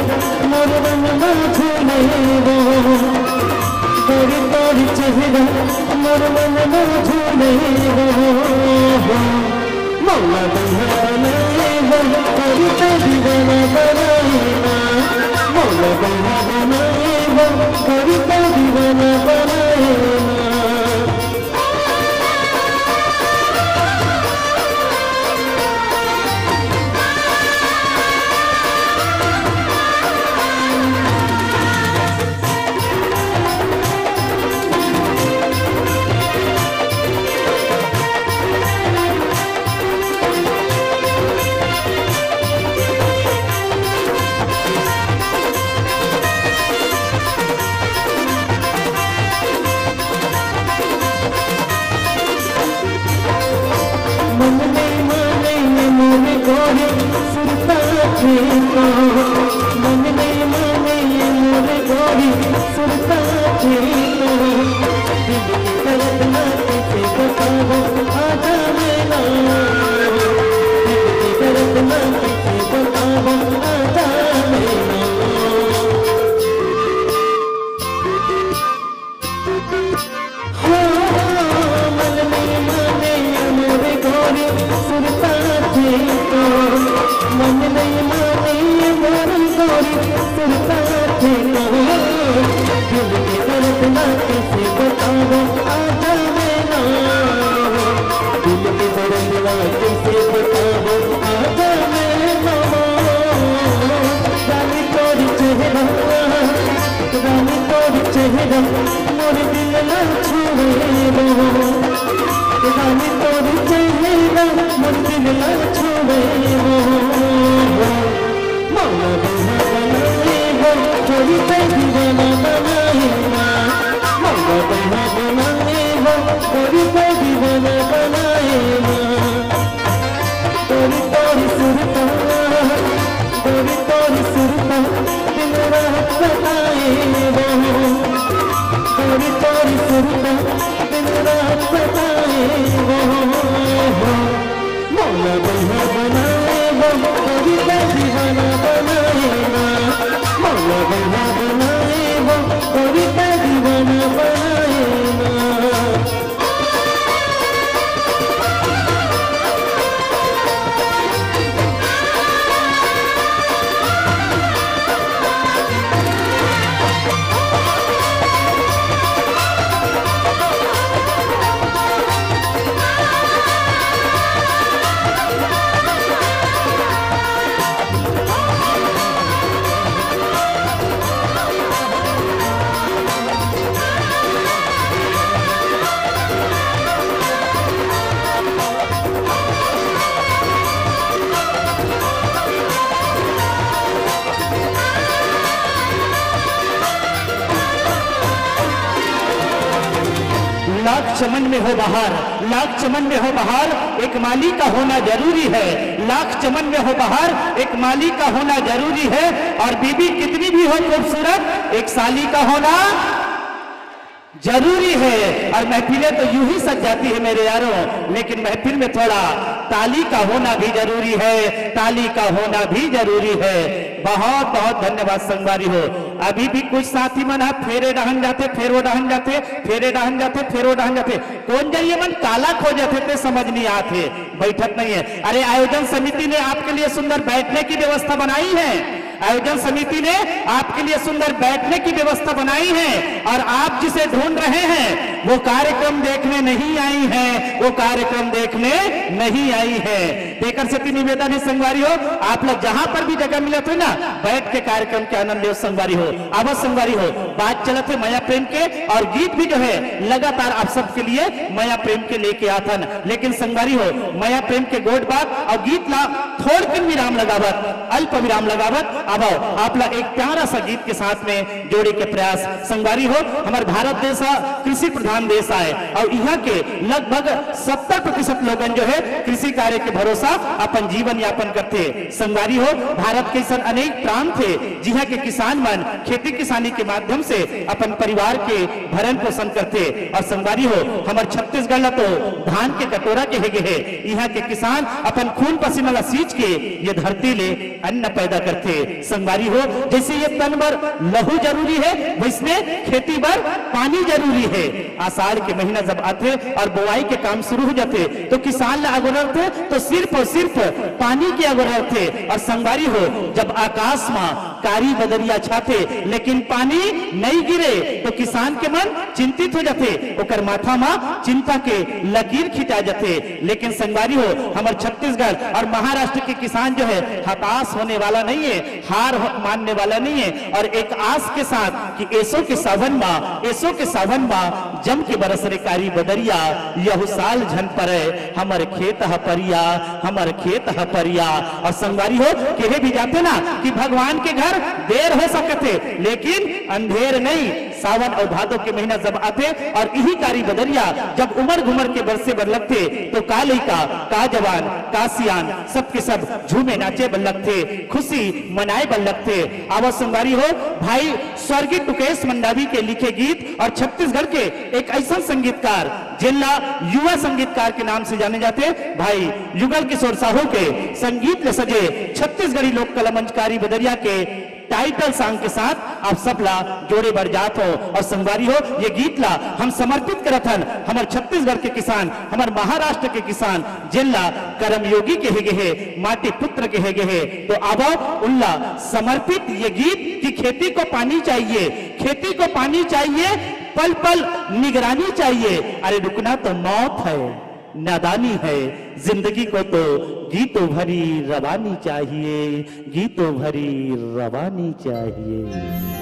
मोर मन मा झूले वो, तोर तोर चेहरा मोर मन मा झूले वो। मौला बंधा बनाए वो, तोर तो दीवाना बनाए ना। मौला बंधा बनाए वो, तोर तो दीवाना बनाए ना। मन नहीं माने ये मोरे गोरी सुरता चेतो, मन नहीं माने ये मोरे गोरी सुरता चेतो। दिल की दर्द ना किसे बताओ, आजा मेरा। दिल की दर्द ना किसे बताओ, आजा मेरा। हाँ, मन नहीं माने मोरे गोरी सुरता चेतो, मन नहीं माने मोरे गोरी सुरता चेतो। दिल के दर्द ना किसे बताओ, आजा मेरा। दिल के दर्द ना किसे बताओ, आजा मेरा। रानी तोर चेहरा, रानी तोर चेहरा मोर दिल ला छुए वो। रानी तोर चेहरा मोर दिल ला छुए वो। मौला बंधा बनाए वो, तोर पे दीवाना बनाए ना। मौला बंधा बनाए वो, तोर पे दीवाना बनाए ना। गोरी तोरी सुरता, गोरी तोरी सुरता, दिन रात सताए वो। गोरी तोरी सुरता, दिन रात सताए वो। मौला बंधा बनाए वो, गोरी का दीवाना बनाए ना। मौला बंधा बनाए वो, गोरी का दीवाना बनाए ना। लाख चमन में हो बहार, लाख चमन में हो बहार, एक माली का होना जरूरी है। लाख चमन में हो बहार, एक माली का होना जरूरी है। और बीबी कितनी भी हो खूबसूरत, एक साली का होना जरूरी है। और महफिलें तो यूं ही सज जाती है मेरे यारों, लेकिन महफिल में थोड़ा ताली का होना भी जरूरी है, ताली का होना भी जरूरी है। बहुत बहुत धन्यवाद संगवारी हो। अभी भी कुछ साथी मन ह फेरे डहन जाथे, फेर वो डहन जाथे, फेरे डहन जाथे, फेर वो डहन जाथे। कोन जरिए मन काला खो जाथे ते समझ नहीं आत हे, बैठत नहीं है। अरे, आयोजन समिति ने आपके लिए सुंदर बैठने की व्यवस्था बनाई है। आयोजन समिति ने आपके लिए सुंदर बैठने की व्यवस्था बनाई है और आप जिसे ढूंढ रहे हैं, वो कार्यक्रम देखने नहीं आई हैं, वो कार्यक्रम देखने नहीं आई हैं। तेकर सेती निवेदन हे संगवारी हो, आप लोग जहां पर भी जगह मिलत हो ना, बैठ के कार्यक्रम के आनंद लेव संगवारी हो। आवत संगवारी हो, बात चलत हे मया प्रेम के और गीत भी जो है लगातार आप सबके लिए मया प्रेम के लेके आथन। लेकिन संगवारी हो, मया प्रेम के गोठ बात और गीत ला थोड़किन विराम लगावत, अल्प विराम लगावत, आवव आप ला एक प्यारा सा गीत के साथ में जोड़े के प्रयास। संगवारी हो, हमर भारत देश ह कृषि प्रधान देश आय और इहाँ के लगभग सत्तर प्रतिशत लोगन जो है कृषि कार्य के भरोसा अपन जीवन यापन करथे। संगवारी हो, भारत के अइसन अनेक प्रांत हे, जिहां के किसान मन खेती किसानी के माध्यम से अपन परिवार के भरण पोषण करथे। और संगवारी हो, हमर छत्तीसगढ़ ला तो धान के कटोरा कहे गे हे। इहां के किसान अपन खून पसीना ला सींच के ये धरती ले अन्न पैदा करथे। संगवारी हो, जैसे ये तन बर लहू जरूरी हे, वैसने खेती बर पानी जरूरी हे। आषाढ़ के महीना जब आथे और बोआई के काम शुरू हो जाथे, तो किसान ला अगोरथे, तो सिर्फ और सिर्फ पानी के अगोरथे। और संगवारी हो, जब आकाश मा कारी बदरिया छाथे, लेकिन पानी नहीं गिरे, तो किसान के मन चिंतित हो जाथे, ओकर माथा मा चिंता के लकीर खिंचा जाथे। लेकिन संगवारी हो, हमर छत्तीसगढ़ और महाराष्ट्र के किसान जो है, हताश होने वाला नहीं है, हार हो-, मानने वाला नहीं है, और एक आस के साथ कि एसो के सावन मा, एसो के सावन मा जम के बरस रे कारी बदरिया, यहू साल झन परे हमर खेत ह परिया, हमर खेत ह परिया। और संगवारी हो, केहे भी जाथे ना कि भगवान के घर देर हो सकथे, लेकिन अंधेर नहीं। सावन और भादो के महीना जब आथे और इही कारी बदरिया जब उमड़ घुमड़ के बरसे बर लगथे, तो का लइका, का जवान, का सियान, सब के सब झूमे नाचे बर लगथे, खुशी मनाए बर लगथे। आवा संगवारी हो, भाई स्वर्गीय टुकेश मंडावी के लिखे गीत और छत्तीसगढ़ के एक ऐसा संगीतकार, जेला युवा संगीतकार के नाम से जाने जाथे, भाई युगल किशोर साहू के संगीत ले सजे छत्तीसगढ़ी लोक कला मंच कारी बदरिया के टाइटल सॉन्ग के साथ आप सब ला जोड़े बर जात हो। और संगवारी हो, ये गीत ला हम समर्पित करत हन हमर छत्तीसगढ़ के किसान, हमर महाराष्ट्र के किसान, जेला कर्मयोगी कहे गे हे, माटी पुत्र कहे गे हे। तो आवा उनला समर्पित ये गीत कि खेती को पानी चाहिए, खेती को पानी चाहिए, पल पल निगरानी चाहिए। अरे रुकना तो मौत है, नादानी है, जिंदगी को तो गीतों भरी रवानी चाहिए, गीतों भरी रवानी चाहिए।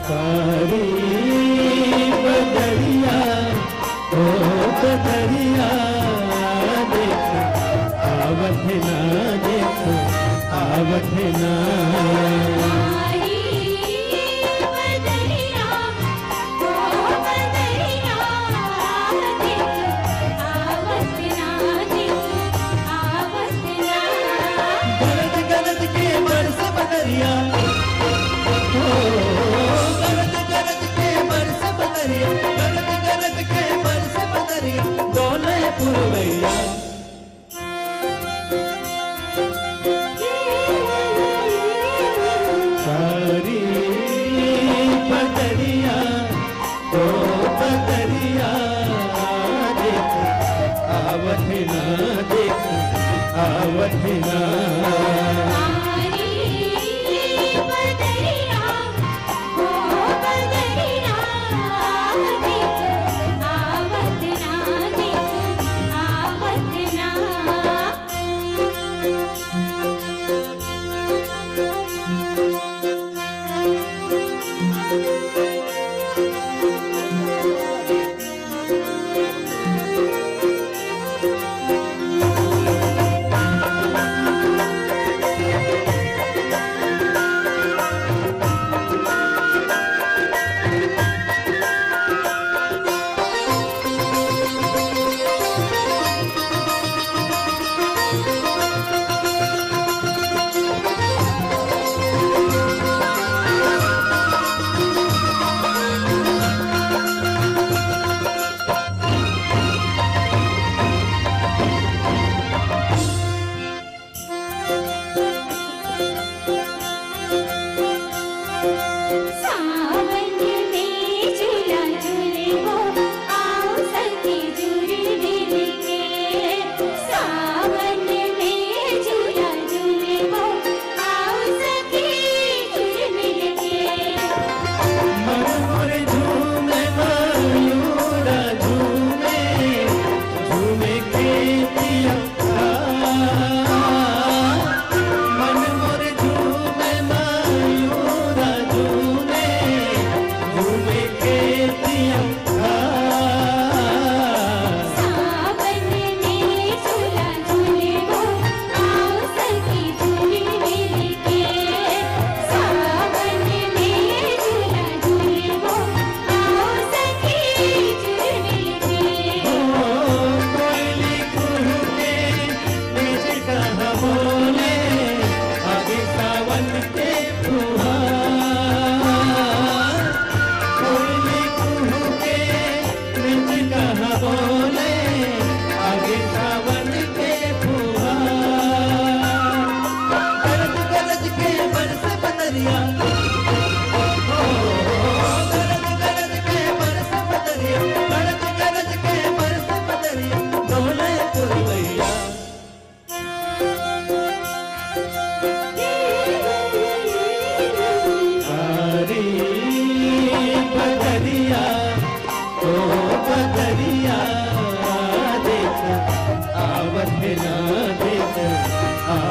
कारी बदरिया, ओ बदरिया, देख, आवत हे ना, देख, आवत हे ना। गरज गरज के बरस बदरिया, ओ, गरज गरज के बरस बदरिया, गरज गरज के बरस बदरिया, डोले पुरवैया।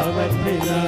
आवत हे ना।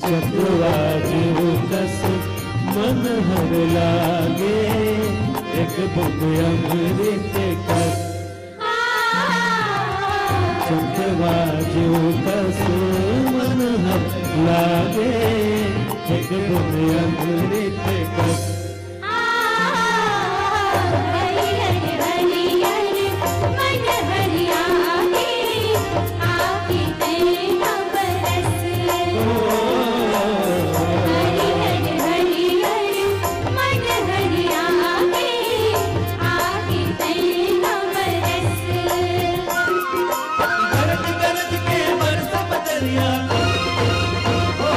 चकवा जीव कस मन हर लागे, एक बूंद अमृत कस। चकवा जीव कस मन हर लागे, एक बूंद अमृत कस। गरज गरज के बरस बदरिया, ओ,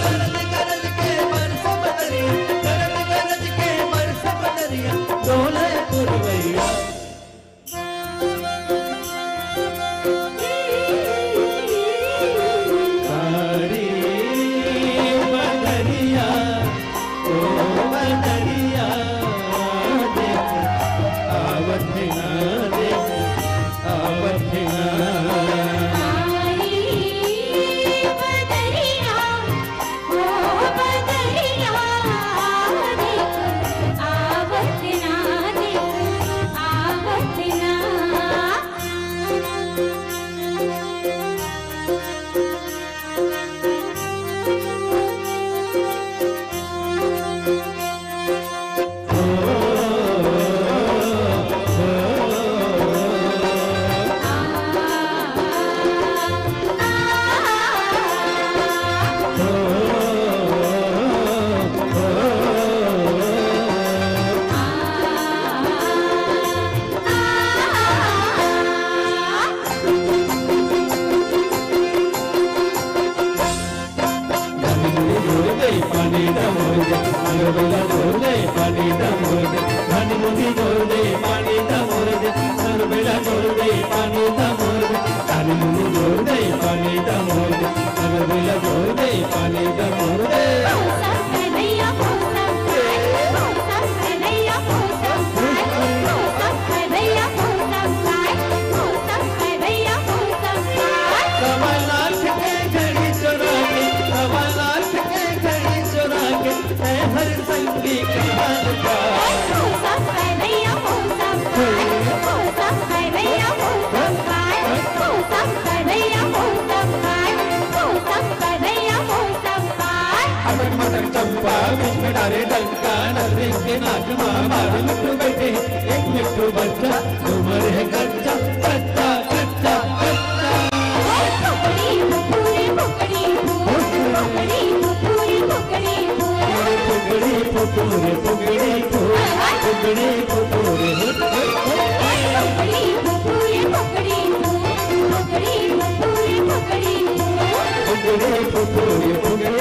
गरज गरज के बरस बदरिया, गरज गरज के बरस बदरिया, डोले पुरवैया। कारी बदरिया, ओ बदरिया, देख, आवत हे ना, देख, आवत हे ना। कमलनाथ के घड़ी चुरा के, कमलनाथ के घड़ी चुरा के, ऐ हर संगी कहान का। अटक मटक चंपा, बीच में डारे डंका, नसरीन के नाक मा बारह मिट्ठू बैठे, एक मिट्ठू बच्चा, उम्र है कच्चा, कच्चा, कच्चा, कच्चा। फुकड़ी फुकूरे फुकड़ी फू, फुकड़ी फुकूरे फुकड़ी फू। फुकड़ी फुकूरे फुकड़ी फू, फुकड़ी फुकूरे। फुकड़ी फुकूरे फुकड़ी फू, फुकड़ी फुकूरे फुकड़ी फू। फुकड़ी फुकूरे फुकड़ी फू,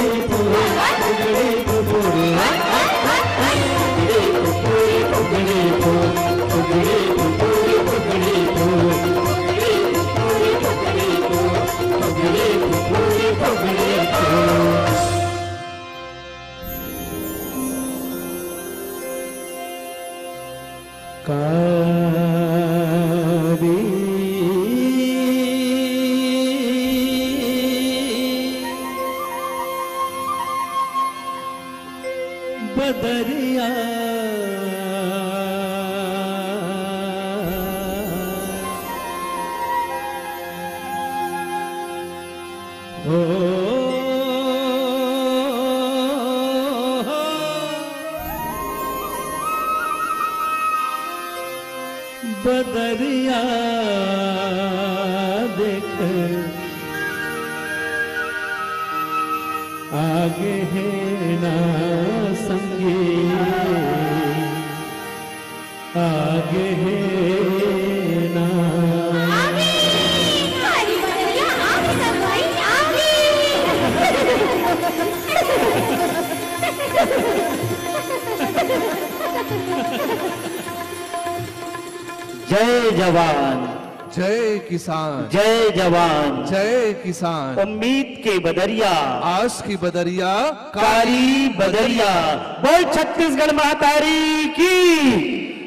फुकड़ी फुकूरे फुकड़ी फू। दरिया देख आगे हे ना संगी, आगे हे ना। आगे, कारी बदरिया आगे संगवारी, आगे। जय जवान। जय किसान। जय जवान। जय किसान। उम्मीद के बदरिया। आस की बदरिया। कारी बदरिया। बोल छत्तीसगढ़ महतारी की।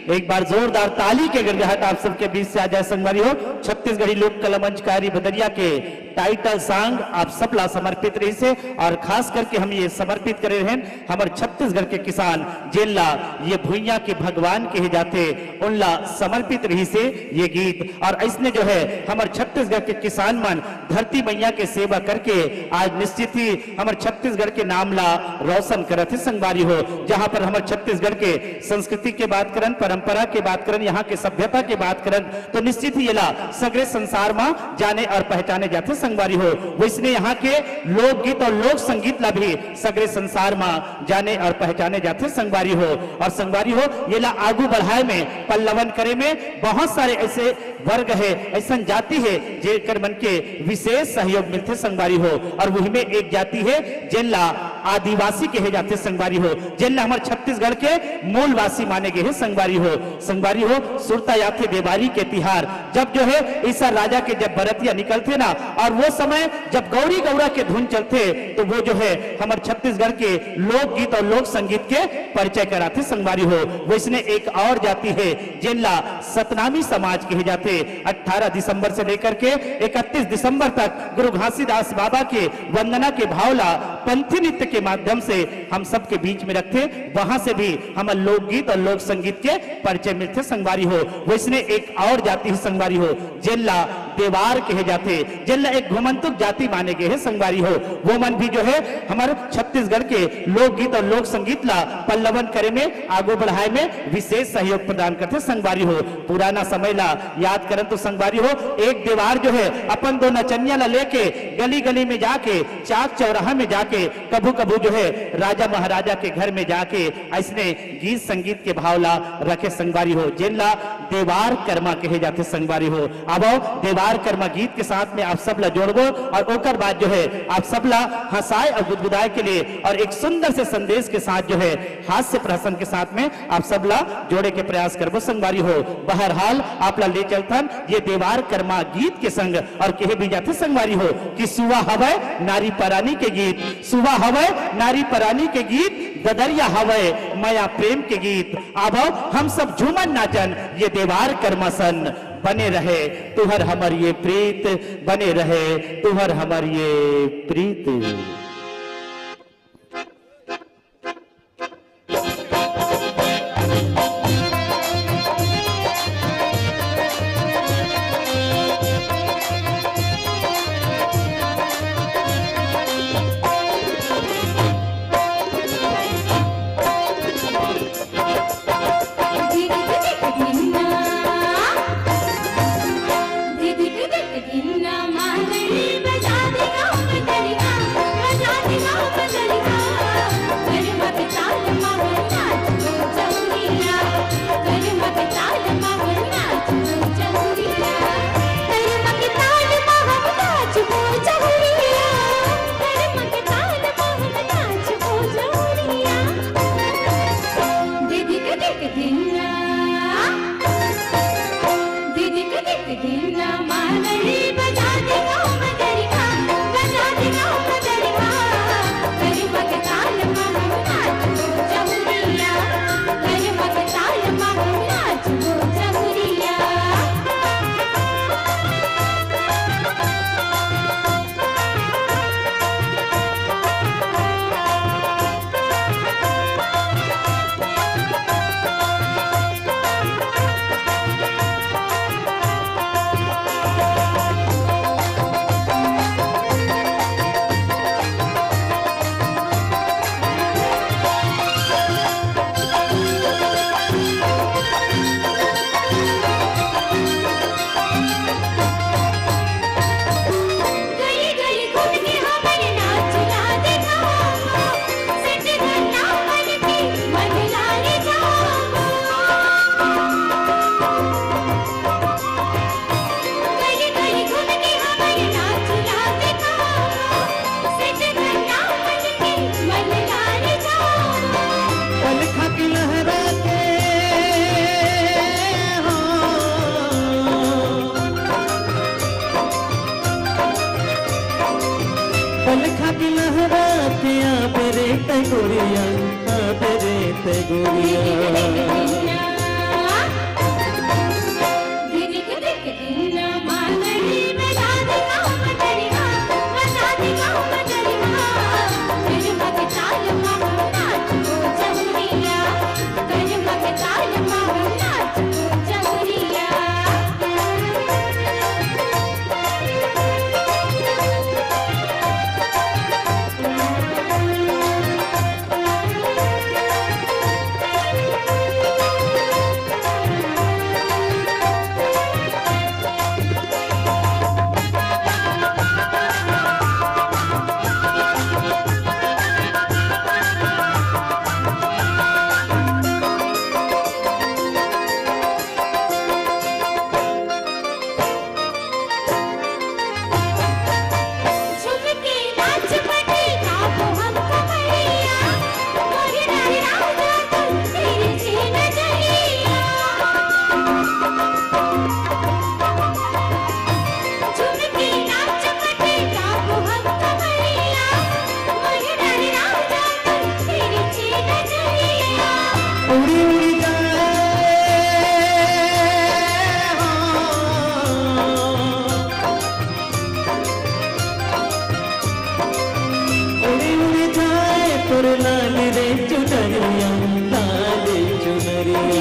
एक बार जोरदार ताली के गड़गड़ाहट आप सबके बीच से आ जाए संगवारी हो। छत्तीसगढ़ी लोक कला मंच कारी बदरिया के टाइटल सॉन्ग आप सबला समर्पित रहिसे और खास करके हम ये समर्पित करे रहेन हमर छत्तीसगढ़ के किसान जेन ला ये भुइयां के भगवान कहे जाथे, उन ला समर्पित रहिसे ये गीत। और अइसने जो है हमर छत्तीसगढ़ के किसान मन धरती मैया के सेवा करके आज निश्चित ही हमर छत्तीसगढ़ के नाम ला रोशन करत हे संगवारी हो। जहां पर हमर छत्तीसगढ़ के संस्कृति के बात करन, परंपरा के बात करन, यहाँ के सभ्यता के बात करन, तो निश्चित ही एला सगरे संसार मा जाने और पहचाने जाथे संगवारी हो। वइसने यहाँ के लोकगीत और लोक संगीत ला भी सगरे संसार मा जाने और पहचाने जाथे संगवारी हो। और संगवारी हो, एला आगू बढ़ाए में, पल्लवन करे में बहुत सारे ऐसे वर्ग हे, अइसन जाति हे, जेकर मन के विशेष सहयोग मिलथे संगवारी हो। और वही में एक जाति हे, जेन ला आदिवासी कहे जाथे संगवारी हो, जेन ला हमर छत्तीसगढ़ के मूलवासी माने गे हे संगवारी हो। संगवारी हो, सुरता आथे देवारी के तिहार, जब जो है ईसर राजा के जब बरतिया निकलथे ना, और वो समय जब गौरी गौरा के धुन चलथे, तो वो जो है हमर छत्तीसगढ़ के लोकगीत और लोक संगीत के परिचय कराथे संगवारी हो। वइसने एक और जाति हे, जेन ला सतनामी समाज कहे जाथे। अट्ठारह दिसंबर से लेकर के इकतीस दिसंबर तक गुरु घासीदास बाबा के वंदना के भाव ला पंथी नृत्य के माध्यम से हम सबके बीच में रखथे। वहां से भी हमर लोकगीत और लोक संगीत के परिचय मिलथे संगवारी हो। वइसने एक और जाति हे संगवारी हो, जेन ला देवार कहे जाथे, जेन ला एक घुमंतुक जाति माने गे हे संगवारी हो। वो मन भी जो है हमर छत्तीसगढ़ के लोकगीत और लोक संगीत ला पल्लवन करे में, आगू बढ़ाए में विशेष सहयोग प्रदान करथे संगवारी हो। पुराना समय ला याद करन तो संगवारी हो, एक देवार जो है अपन दो नचनिया ला लेके गली गली में जाके, चाक चौराहा में जाके, कभू कभू जो है राजा महाराजा के घर में जाके अइसने गीत संगीत के भाव ला रखे संगवारी हो, जेन ला देवार करमा कहे जाथे संगवारी हो। अब देवार करमा गीत के साथ में आप सब ला जोड़बो और ओकर बाद जो है आप सब ला हंसाए और गुदगुदाए के लिए और एक सुंदर से संदेश के साथ जो है हास्य प्रहसन के साथ में आप सब ला जोड़े के प्रयास करबो संगवारी हो। बहरहाल आप ला ले चलथन ये देवार करमा गीत के संग और कहे भी जाथे संगवारी हो कि सुवा हवय नारी परानी के गीत, सुवा हवय नारी परानी के गीत, ददरिया हवय मया प्रेम के गीत। आवव हम सब झूमन नाचन ये देवार करमा सन। बने रहे तुहर हमर ये प्रीत, बने रहे तुहर हमर ये प्रीत। पलखा के लहरात आबे रे तैं गोरिया, आबे रे तैं गोरिया। उड़ी उड़ी जाए, हाँ। उड़ी उड़ी जाए तोर लाल रे चुनरिया, लाल चुनरिया।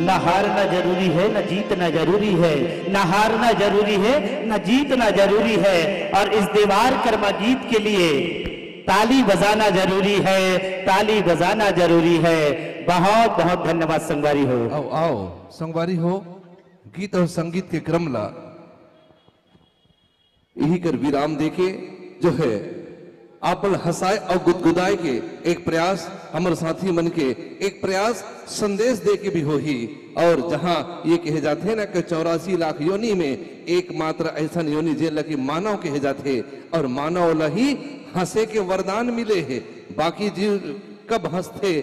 न हारना जरूरी है, न जीतना जरूरी है, न हारना जरूरी है, न जीतना जरूरी है। और इस देवार कर्मा गीत के लिए ताली बजाना जरूरी है, ताली बजाना जरूरी है। बहुत बहुत धन्यवाद संगवारी हो। आओ, आओ, संगवारी हो, गीत और संगीत के क्रम ला इही कर विराम देके जो है, आप मन हंसाए और गुदगुदाए के एक प्रयास, हमर साथी मन के एक प्रयास संदेश दे के भी होही। और जहां ये कहे जाथे ना कि चौरासी लाख योनि में एकमात्र ऐसन योनि जेन ल कि मानव कहे जाथे, और मानव ल ही हंसे के वरदान मिले हे, बाकी जीव कब हंसथे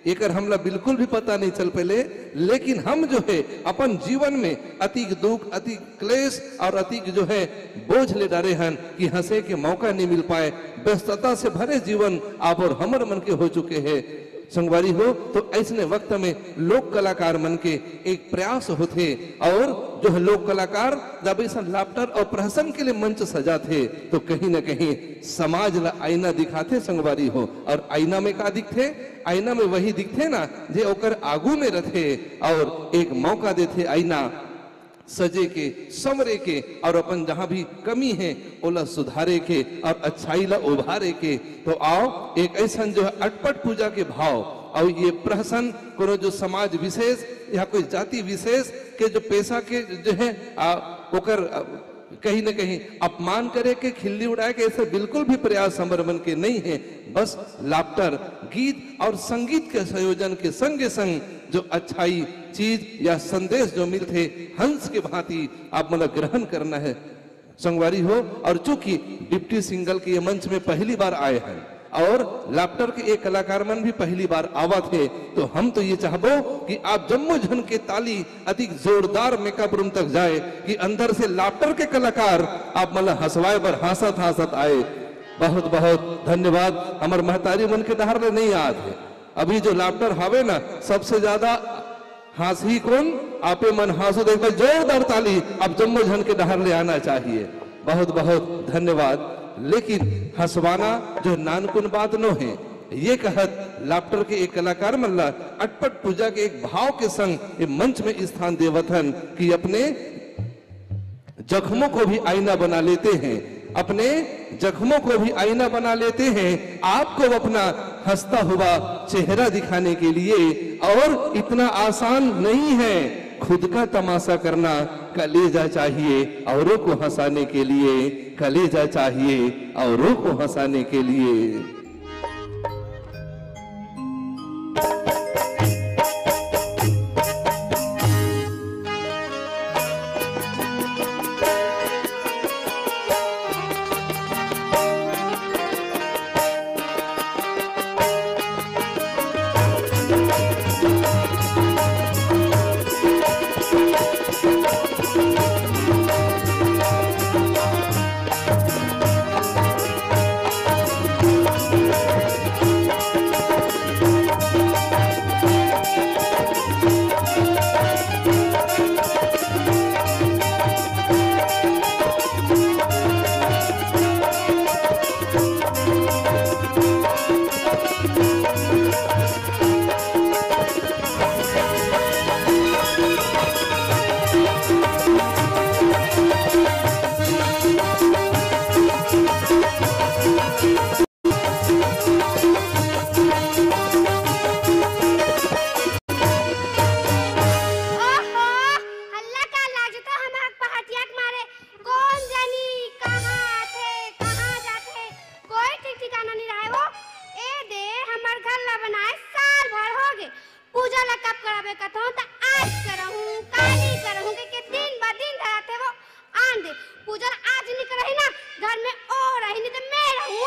एकर हमला बिल्कुल भी पता नहीं चल पहिले। लेकिन हम जो है अपन जीवन में अतिक दुख, अतिक क्लेश और अतिक जो है बोझ ले डारे हन कि हंसे के मौका नहीं मिल पाए। व्यस्तता से भरे जीवन आप और हमर मन के हो चुके हैं संगवारी हो। तो ऐसने वक्त में लोक कलाकार मन के एक प्रयास होथे और जो है लोक कलाकार जब ऐसा लाफ्टर और प्रहसन के लिए मंच सजाथे तो कहीं ना कहीं समाज ला आईना दिखाथे संगवारी हो। और आईना में का दिखथे? आईना में वही दिखथे ना जे ओकर आगू में रथे और एक मौका देथे आईना सजे के, संवरे के और अपन जहां भी कमी है ओला सुधारे के और अच्छाई ला उभारे के। तो आओ एक ऐसन जो है अटपट पूजा के भाव और ये प्रहसन कोनो जो समाज विशेष या कोई जाति विशेष के जो पेशा के जो है आ, ओकर आ, कहीं ना कहीं अपमान करे के, खिल्ली उड़ाए के ऐसे बिल्कुल भी प्रयास हमर मन के नहीं है। बस लाफ्टर, गीत और संगीत के संयोजन के संगे संग जो अच्छाई चीज या संदेश जो मिलथे हंस के भांति आप मन ला ग्रहण करना है संगवारी हो। और चूंकि डिप्टी सिंगल के ये मंच में पहली बार आए हैं और लाफ्टर के एक कलाकार मन भी पहली बार आवत हे, तो हम तो ये चाहबो कि आप जम्मो झन के ताली अतिक जोरदार मेकापुरम तक जाए कि अंदर से लाफ्टर के कलाकार आप मन ला हंसवाए बर हांसत हांसत आए। बहुत बहुत धन्यवाद। हमर महतारी मन के डहर ले नहीं आत हे, अभी जो लाफ्टर हावे ना सबसे ज्यादा हाँसही कोन? आपे मन हाँसो, तो एक बार जोरदार ताली आप जम्मो झन के डहर ले आना चाहिए। बहुत बहुत धन्यवाद। लेकिन हँसवाना जो नानकुन बात नो हे, ये कहत लाफ्टर के एक कलाकार मन ला अटपट पूजा के एक भाव के संग ये मंच में स्थान देवत हन कि अपने जख्मों को भी आईना बना लेते हैं, अपने जख्मों को भी आईना बना लेते हैं, आपको अपना हंसता हुआ चेहरा दिखाने के लिए। और इतना आसान नहीं है खुद का तमाशा करना, कलेजा चाहिए औरों को हंसाने के लिए, कलेजा चाहिए औरों को हंसाने के लिए। ओहो, हल्ला का लाज तो हमर पहाटिया के मारे कोन जनी कहाँ आथे, कहाँ जाथे, कोई ठीक ठिकाना नहीं रहे वो। ए दे, हमर घर ला बनाए साल भर हो गे, पूजा ला कब कराबे कथों त आज करहूँ, काली करहूँ के, के दिन ब दिन धराथे वो। आन दे, पूजा ला आज नहीं करही ना, घर में ओ रही, नहीं तो मैं रहूँ।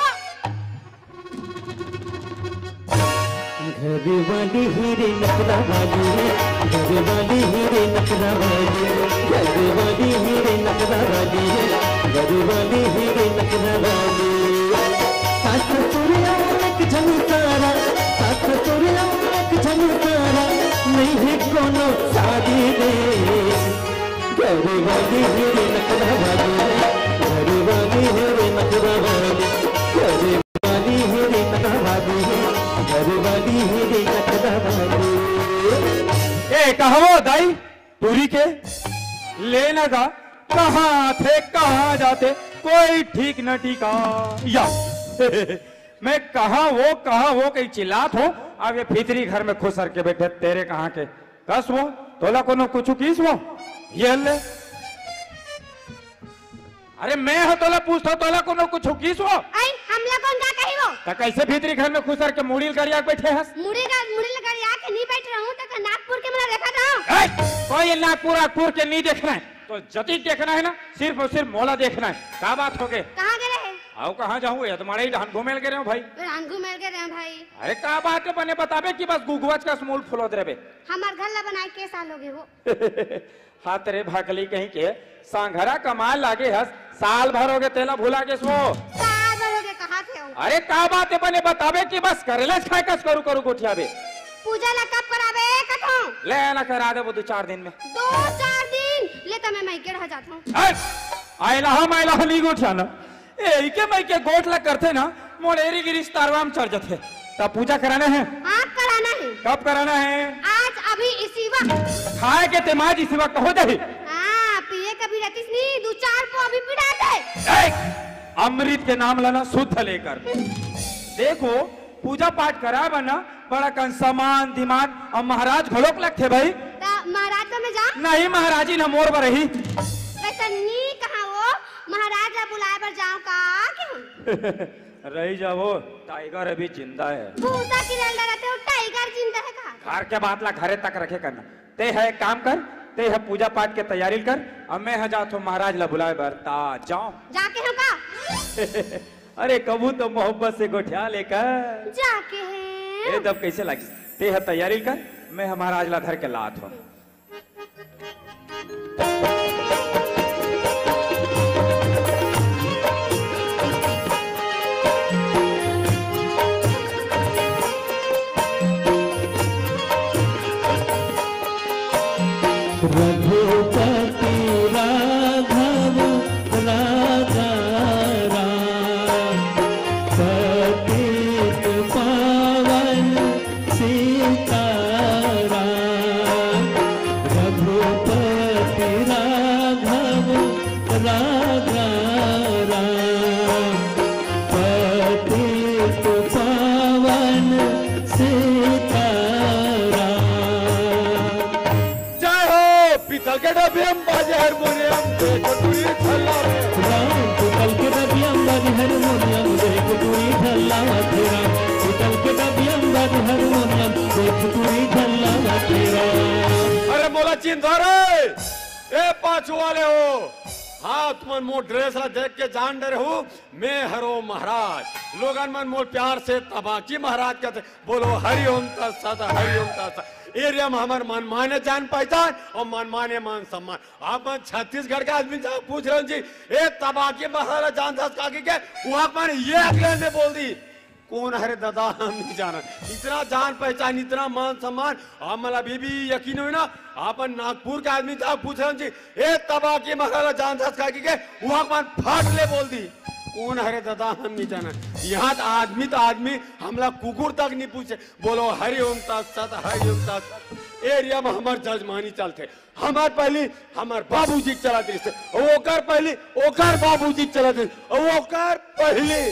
घर वाली ही रे नखरा वाली है, घर वाली ही रे नखरा वाली है, घर वाली ही रे नखरा वाली है, घर वाली ही रे नखरा वाली है। सास ससुर एक झन सारा, सास ससुर एक झन सारा, नहीं है कोनो सारी रे। घर वाली है रे नखरा वाली है, घर वाली है रे नखरा वाली, घर वाली है रे नखरा वाली है, घर वाली है रे नखरा वाली। ए, कहवो दाई, टूरी के लेना गा, कहाँ थे, कहाँ जाथे, कोई ठीक न ठिकाना। मैं कहाँ वो, कहाँ वो कहीं चिल्लात हों, अब ये भीतरी घर में खुसर के बैठे, तेरे कहाँ के। कस वो, तोला कोनो कुछु किस वो? ये ले। अरे मैं ह तोला पूछथों, तोला कोनो कुछु किस वो? आई, हमला कोन का कही वो? त कैसे भीतरी घर में खुसर के मुड़ी ल गरिया के बैठे हस? मुड़ी का, मुड़ी ल गरिया के नहीं बैठ रहूं, त नागपुर के मोला देखा था। ए, कोई नागपुर आगपुर के नहीं देखना है, तो जतिक देखना है ना, सिर्फ और सिर्फ मोला देखना है। का बात हो गे? कहाँ गे रहे? आओ, कहाँ जाहूँ? ये तो मारे ही डहन घूमे ल गे रहेंव भाई। डहन घूमे ल गे रहेंव भाई। अरे का बात है, बने बताबे कि बस गुगुवाच कस मुड़ फुलोत रहबे। हमर घर ला बनाए के साल हो गे वो। हाथ रे भाकली कहीं के, सांघरा कमाए लागे हस, साल भर हो गे तेला भुला गेस वो। साल भर हो गे कहाँ थे हो? अरे का बात है, बने बताबे कि बस करेला खाए कस करू करू गोठियाबे। पूजा ला कब कराबे कथों? ले ना करा देबो दो चार दिन में। दो चार दिन? ले त मैं मइके रह जात हूँ। हट! आयला हम आयला नहीं गोठियाना। ए, इके मइके गोठ ला करथे ना, मोर एरी गिरी तारवा म चढ़ जथे। त पूजा कराना है? हाँ, कराना है। कब कराना है? आज, अभी, इसी वक्त। खाए के तेमा आज इसी वक्त हो जाही। हाँ, पिए कभी रहतीस नहीं, दो चार पो अभी पिला दे। ए, अमृत के नाम लाना शुद्ध लेकर। देखो, पूजा पाठ कराए बर ना बड़ा कन सामान, दिमाग, अउ महाराज घलोक लगथे भाई। त महाराज का मैं जा? नहीं, महाराजी न मोर बर रही। वैसा नी कहा वो, महाराज ला बुलाए बर जाओ का के हम? रही जाओ, टाइगर अभी जिंदा है। भूसा की रेल डरते हो, टाइगर जिंदा है कहा? घर के बात ला घरे तक रखे करना। ते ह एक काम कर, ते ह पूजा पाठ के तैयारी कर, अउ मैं ह जात हूँ महाराज ला बुलाए बर, ता जाओ। जाके हम का? अरे कभू तो मोहब्बत से गोठिया लेकर। जाके है। ए, तब कैसे लगी? ते ह तैयारी कर, मैं ह महाराज ला धर के लात हूँ। रघुपति राघव राजा राम, पतित पावन सीताराम। रघुपति राघव राजा राम, पतित पावन सीताराम। जय हो। पीतल के डबिया म बाजे हारमोनियम, देख टूरी झल्ला रे। राम, पीतल के डबिया म बाजे हारमोनियम, देख टूरी झल्ला रे। राम, पीतल के डबिया म बाजे हारमोनियम, देख टूरी झल्ला रे। राम। अरे मोला चिन्हत हव रे, ए पाछू वाले हो, हाँ, तुमन मोर ड्रेस ला देख के जान डरे हो, मैं हरों महाराज। लोगन मन मोर प्यार से तबाकी महाराज कहथे। बोलो हरिओम तत्सत, हरिओम तत्सत। एरिया में हमर मनमाने जान पहचान अउ मनमाने मान सम्मान। आप मन छत्तीसगढ़ के आदमी जाके पूछ रहे हो जी, ए तबाकी महाराज जानथस का कहिके, वहां मन एक लाइन में बोल दी, कोन हरे दादा, हम नहीं जानन। इतना जान पहचान, इतना मान सम्मान, हमला अभी भी यकीन होय ना, अपन नागपुर के आदमी जाके पूछ रहे हो जी, ए तबाकी महाराज जानथस का कहिके, वहां मन फट ले बोल दी, कोन हरे दादा, हम नहीं जानन। यहाँ त आदमी त आदमी, हमला कुकुर तक नहीं पूछे। बोलो हरिओम तत्सत, हरिओम तत्सत। एरिया में हमर जजमानी चलथे। हमर पहली हमर बाबूजी के चलत रहिस, अउ ओकर पहली ओकर बाबूजी के चलत रहिस, अउ ओकर पहली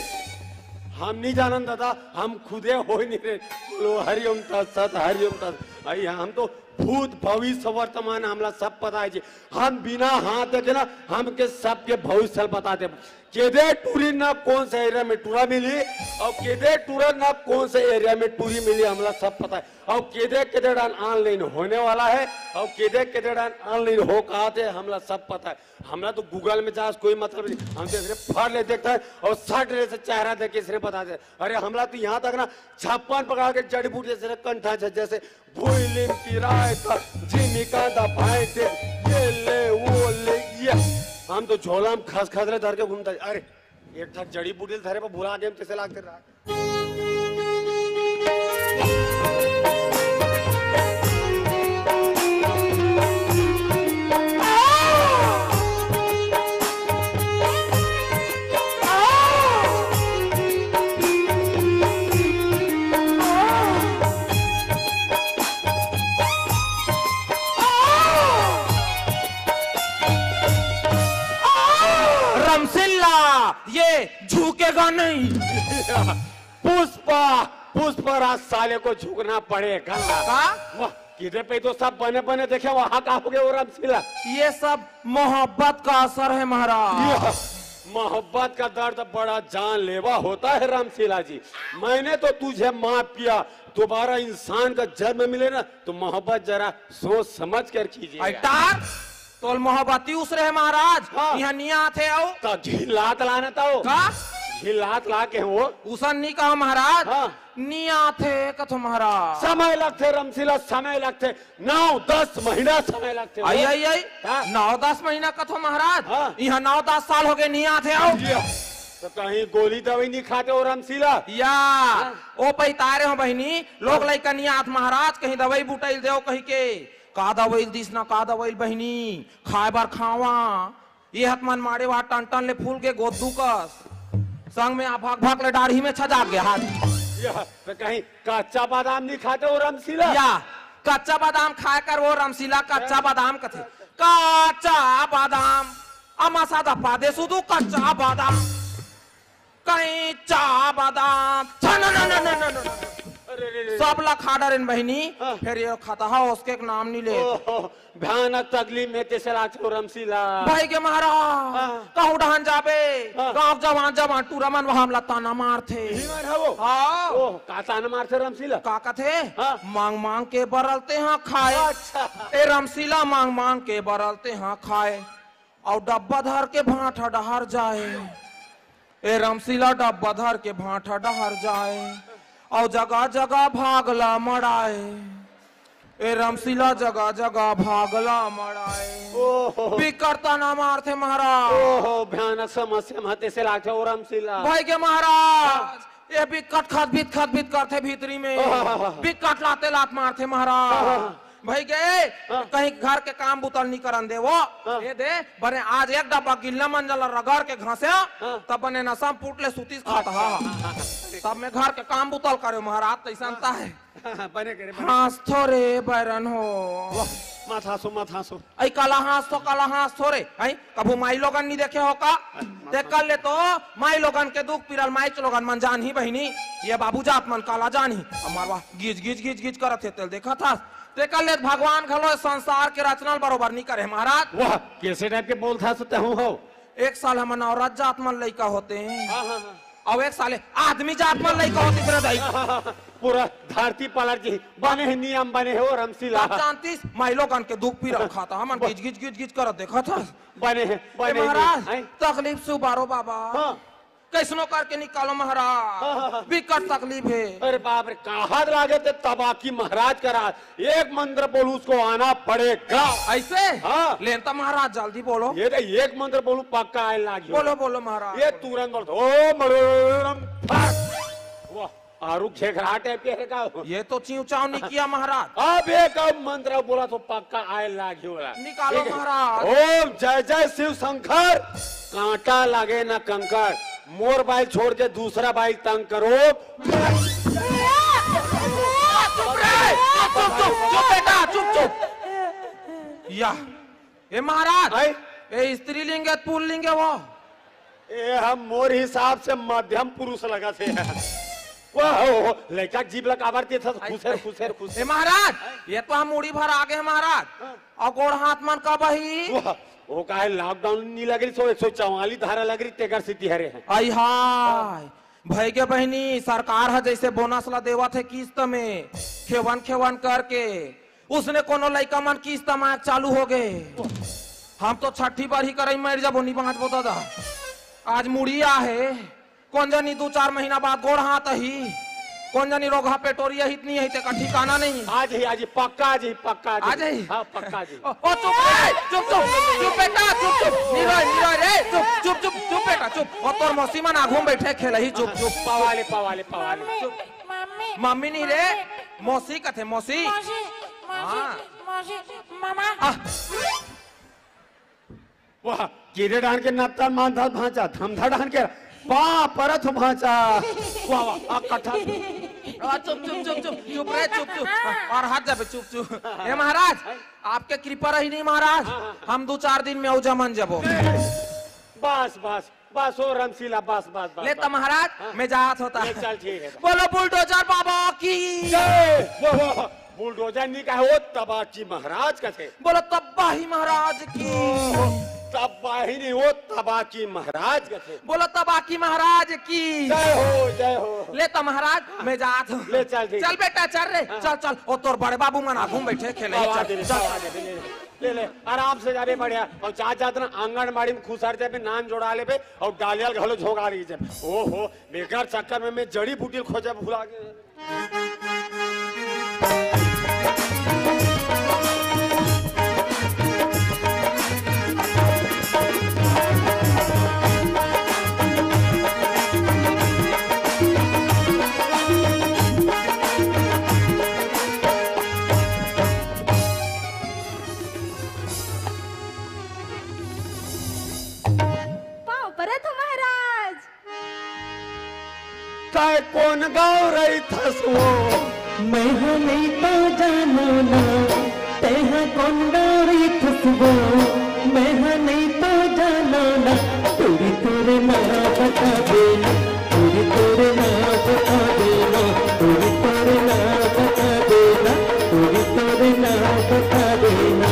हम नहीं जानन दादा, हम खुदे होय नहीं रहे। बोलो हरिओम तत्सत, हरिओम तत्सत। अई हम तो भूत, भविष्य, वर्तमान, हमला सब पता है जी। हम बिना हाथ देखे ना, हमके सबके भविष्य ल बता देबो। केदे टूरी ना कोन से एरिया में टूरा मिली, अउ केदे टूरा ना कोन से एरिया में टूरी मिली, हमला सब पता है। अउ केदे केदे डान ऑनलाइन होने वाला है, अउ केदे केदे डान ऑनलाइन हो कहा थे, हमला सब पता है। हमला तो Google में जास कोई मतलब नहीं, हम तो सिर्फ फट ले देखता है अउ सट ले से चेहरा देख के सिर्फ बता दे। अरे हमला तो यहाँ तक ना छप्पन प्रकार के जड़ी बूटी जैसे कंठा झज्जर से भुइलिम किराए त जिमिका द भाई दे, ये ले, वो ले, ये। हम तो झोला में खस खस ले धर के घूमता है। अरे, एक ठा जड़ी बूटी धरे पर भुला गेम कैसे लागते रहा। रमसिल्ला, ये झुकेगा नहीं। पुष्पा, पुष्पा राज साले को झुकना पड़ेगा। का? वाह, किधर पे तो सब बने बने देखे, वहाँ का हो गया वो रमसिल्ला? ये सब मोहब्बत का असर है महाराज। यह मोहब्बत का दर्द बड़ा जानलेवा होता है रमसिल्ला जी। मैंने तो तुझे माफ किया, दोबारा इंसान का जन्म मिले ना तो मोहब्बत जरा सोच समझ कर कीजिए। अरे तार, तोल मोहब्बती उसरे है महाराज। हाँ। यहाँ नहीं आते हो। तो झिल्लात लाना था वो। का? झिल्लात ला के वो। उसन नहीं कहा महाराज। हाँ। नहीं आते कथो महाराज। समय लगते रमसिल्ला, समय लगते। नौ दस महीना समय लगते हो। आई, आई, आई। हाँ। नौ दस महीना कथो महाराज। हाँ। यहाँ नौ दस साल हो गए, नहीं आते हो। जी हाँ। तो कहीं गोली दवाई नहीं खाते हो रमसिल्ला? या। हाँ। ओ पैतारे हो बहिनी, लोग हाँ। लइका नहीं आत महाराज, कहीं दवाई बुटाइल देव कहीं के। का दवाई दिस ना, का दवाई बहिनी, खाए बर खावा। ये हत मन माड़े वा टन टन ले फूल के गोद्दू कस। संग में आ भक भक ले डाढ़ी में छजाक गया हाथ। या, तो कहीं कच्चा बादाम नहीं खाते हो रमसिल्ला? या, कच्चा बादाम खाए कर वो रमसिल्ला, कच्चा हैं? बादाम कथे। कच्चा बादाम, अमासा दा पादे सुदू कच्चा बादाम। कहीं चा बादाम, छा, ना, ना, ना। अरे, रे, रे, रे। सब ला खा डारेन बहिनी, हाँ। फिर ये खाता हा, उसके एक नाम नहीं ले। ओहो, भयानक तकलीफ में तेसे लागथे रमसिल्ला। भाई के महाराज, हाँ। कहूँ डहन जाबे, हाँ। गाँव जवान, जवान, टूरा मन वहाँ हमला ताना मारथे। ही मार हवो? हाँ। ओह, का ताना मारथे रमसिल्ला? का कथे? हाँ। मांग मांग के बरलते हाँ खाए। अच्छा। ए रमसिल्ला मांग मांग के बरलते हाँ खाए। अउ डब्बा धर के भांठा डहर जाए। ए रमसिल्ला डब्बा धर के भांठा डहर जाए। अउ जगह जगह भागला मड़ाए। ए रमसिल्ला जगह जगह भागला मड़ाए। ओहो। बिकट ताना मारथे महाराज। ओहो, भयानक समस्या म तेसे लागथे ओ रमसिल्ला। भाई के महाराज, हाँ। ये बिकट खत बित खत बित करथे भीतरी में। हाँ, हाँ, हाँ, हाँ। बिकट लाते लात मारथे महाराज। हाँ, हाँ, हाँ। भाई गए, हाँ। कहीं घर के काम बुतल नहीं करन दे वो। हाँ। ये दे, बने आज एक डब्बा गिल्ला मंजन ला रगड़ के घासे, हाँ। तब बने नशा में पुट ले सुतीस खाता। अच्छा। हाँ, हाँ। तब मैं घर के काम बुतल करे महाराज, तैसन हाँ। ता है। हाँ, बने करे, बने। हाँस थो रे बैरन हो। वाह, मत हाँसो, मत हाँसो। ऐ काला हाँस थो, काला हाँस थो रे। ऐ कभू माई लोगन नहीं देखे हो का? अरे, मत ते कर ले तो माई लोगन के दुख पीरल माई लोगन मन जान ही बहिनी। ये बाबू जात मन काला जान ही। हमार वाह, गिज, गिज, गिज, गिज करत हे, तेल देखा था। तेकर ले भगवान घलो संसार के रचना ल बरोबर नी करे महाराज। वाह, कैसे टाइप के बोलथस ते हूँ हो? एक साल हमन औरत जात मन लइका होते हैं। हाँ, हाँ, हाँ। अउ एक साले आदमी जात मन लइका होते तेरा दाई। पूरा धरती पलट जी। बने हे नियम, बने हे ओ रमसीला। आप जानतीस, माई लोगन के दुख पीरा खाता, हमन गिज, गिज, गिज, गिज करत देखत हस। बने हे, ए बने हे। महाराज, हैं? तकलीफ से उबारो बाबा। हाँ। कैसनो करके निकालो महाराज, हाँ, हाँ, हाँ। बिकट तकलीफ हे। अरे बाप रे, कहात लागे ते तबाकी महाराज करा, एक मंत्र बोलूं उसको आना पड़ेगा। ऐसे? हाँ। लेन तो महाराज जल्दी बोलो। ये दे, एक मंत्र बोलूं पक्का आए लागी। बोलो, बोलो महाराज। ये तुरंत बोल, ओम मणिरम फट। वाह, आरु घेघरा टाइप के है का? ये तो चिंव चाव नहीं किया महाराज। अब एक अब मंत्र बोला तो पक्का आए लागी वाला। निकालो ठीक है। महाराज। ओम जय जय शिव शंकर, कांटा लगे ना कंकर, मोर बाइल छोड़ के दूसरा बाइल तंग करो। चुप रे, चुप, चुप, चुप, चुप बेटा, चुप, चुप। या, ए महाराज, आय? ए स्त्रीलिंग है, पुल्लिंग है वो? ए हम मोर हिसाब से मध्यम पुरुष लगत हे। वाह, हो, हो, लइका जीभ ला काबर देथस, खुसेर, खुसेर, खुसेर। ए महाराज, ये तो हम मुड़ी भर आगे हैं महाराज। हाँ। अउ गोड़ हाथ मन का बही? वाह, वो काहे लॉकडाउन नी लग रही, सो एक सौ चवालीस धारा लग रही, तेकर सेती हरे हैं। आई हाय, भई गे बहिनी, सरकार ह जैसे बोनस ला देवत हे किस्त में, खेवन खेवन करके, उसने कोनो लइका मन किस्त मांग चालू हो गए। हम तो छठी बार ही करई मर जाबो, नी बांचबो दादा। आज मुड़ी आहे, कोन जनी दू चार महीना बाद गोड़ हाथ अही, कोन जनी रोगहा पेटोरी अही, इतनी अही, तेका ठिकाना नहीं। आज ही, आज ही, पक्का आज ही, पक्का आज ही। आज ही? हाँ, पक्का आज ही। ओ, ओ, चुप रे, चुप, चुप, चुप बेटा, चुप, चुप। निरोय, निरोय रे, चुप, चुप, चुप, चुप बेटा, चुप। ओ, तोर मौसी मन आघू में बैठे खेलही, चुप, चुप। पवाले, पवाले, पवाले। मम्मी, चुप। मम्मी। मम्मी नहीं रे, मौसी। मौसी कथे, मौसी। मौसी, मौसी, हाँ। मौसी, मामा। आ। वाह, कीरे डाहन के नत्ता मांधा भांचा, धमधा डाहन के पा परत हो भांचा। वाह, वाह, आ कट्ठा। आ, चुप, चुप, चुप, चुप, चुप रे, चुप, चुप। और हाथ जाबे, चुप, चुप। ए महाराज, आपके कृपा रही नहीं महाराज, हाँ, हाँ। हम दो चार दिन में अउ जमन जबो। बस, बस, बस, ओ रमसीला, बस, बस, बस, ले बस। तो महाराज, हाँ। मैं जात होता। ले चल, ठीक है। बोलो बुलडोजर बाबा की। जय। वाह, वाह, वाह। बुलडोजर नहीं कहे, ओ तबाकी महाराज कथे। बोलो तबाही महाराज की। तबाही नहीं, ओ तबाकी महाराज कथे। बोलो तबाकी महाराज की। जय हो, जय हो। ले तो महाराज, मैं जात हूँ। ले चल, ठीक। चल बेटा, चल रे, हाँ। चल, चल। ओ तोर बड़े बाबू मन आघू में बैठे खेले, पवा चल, दे, चल। पवा दे, ले, ले, ले, ले, आराम से जाबे बढ़िया। अउ जात जात ना आंगनबाड़ी में खुसर जाबे, नान जोड़ा लेबे, अउ डालिया घलो झोंका ली जाबे। ओहो, बेकार चक्कर में मैं जड़ी बूटी खोजे भुला गए। पाँव परत हो महाराज। तैं कोन गाँव रहिथस वो? मैं ह नइ तो जानों ना, तैं ह कोन गाँव रहिथस वो? मैं ह नइ तो जानों ना, टूरी तोर नाव बता देना, टूरी तोर नाव बता देना, टूरी तोर नाव बता देना, टूरी तोर नाव बता देना।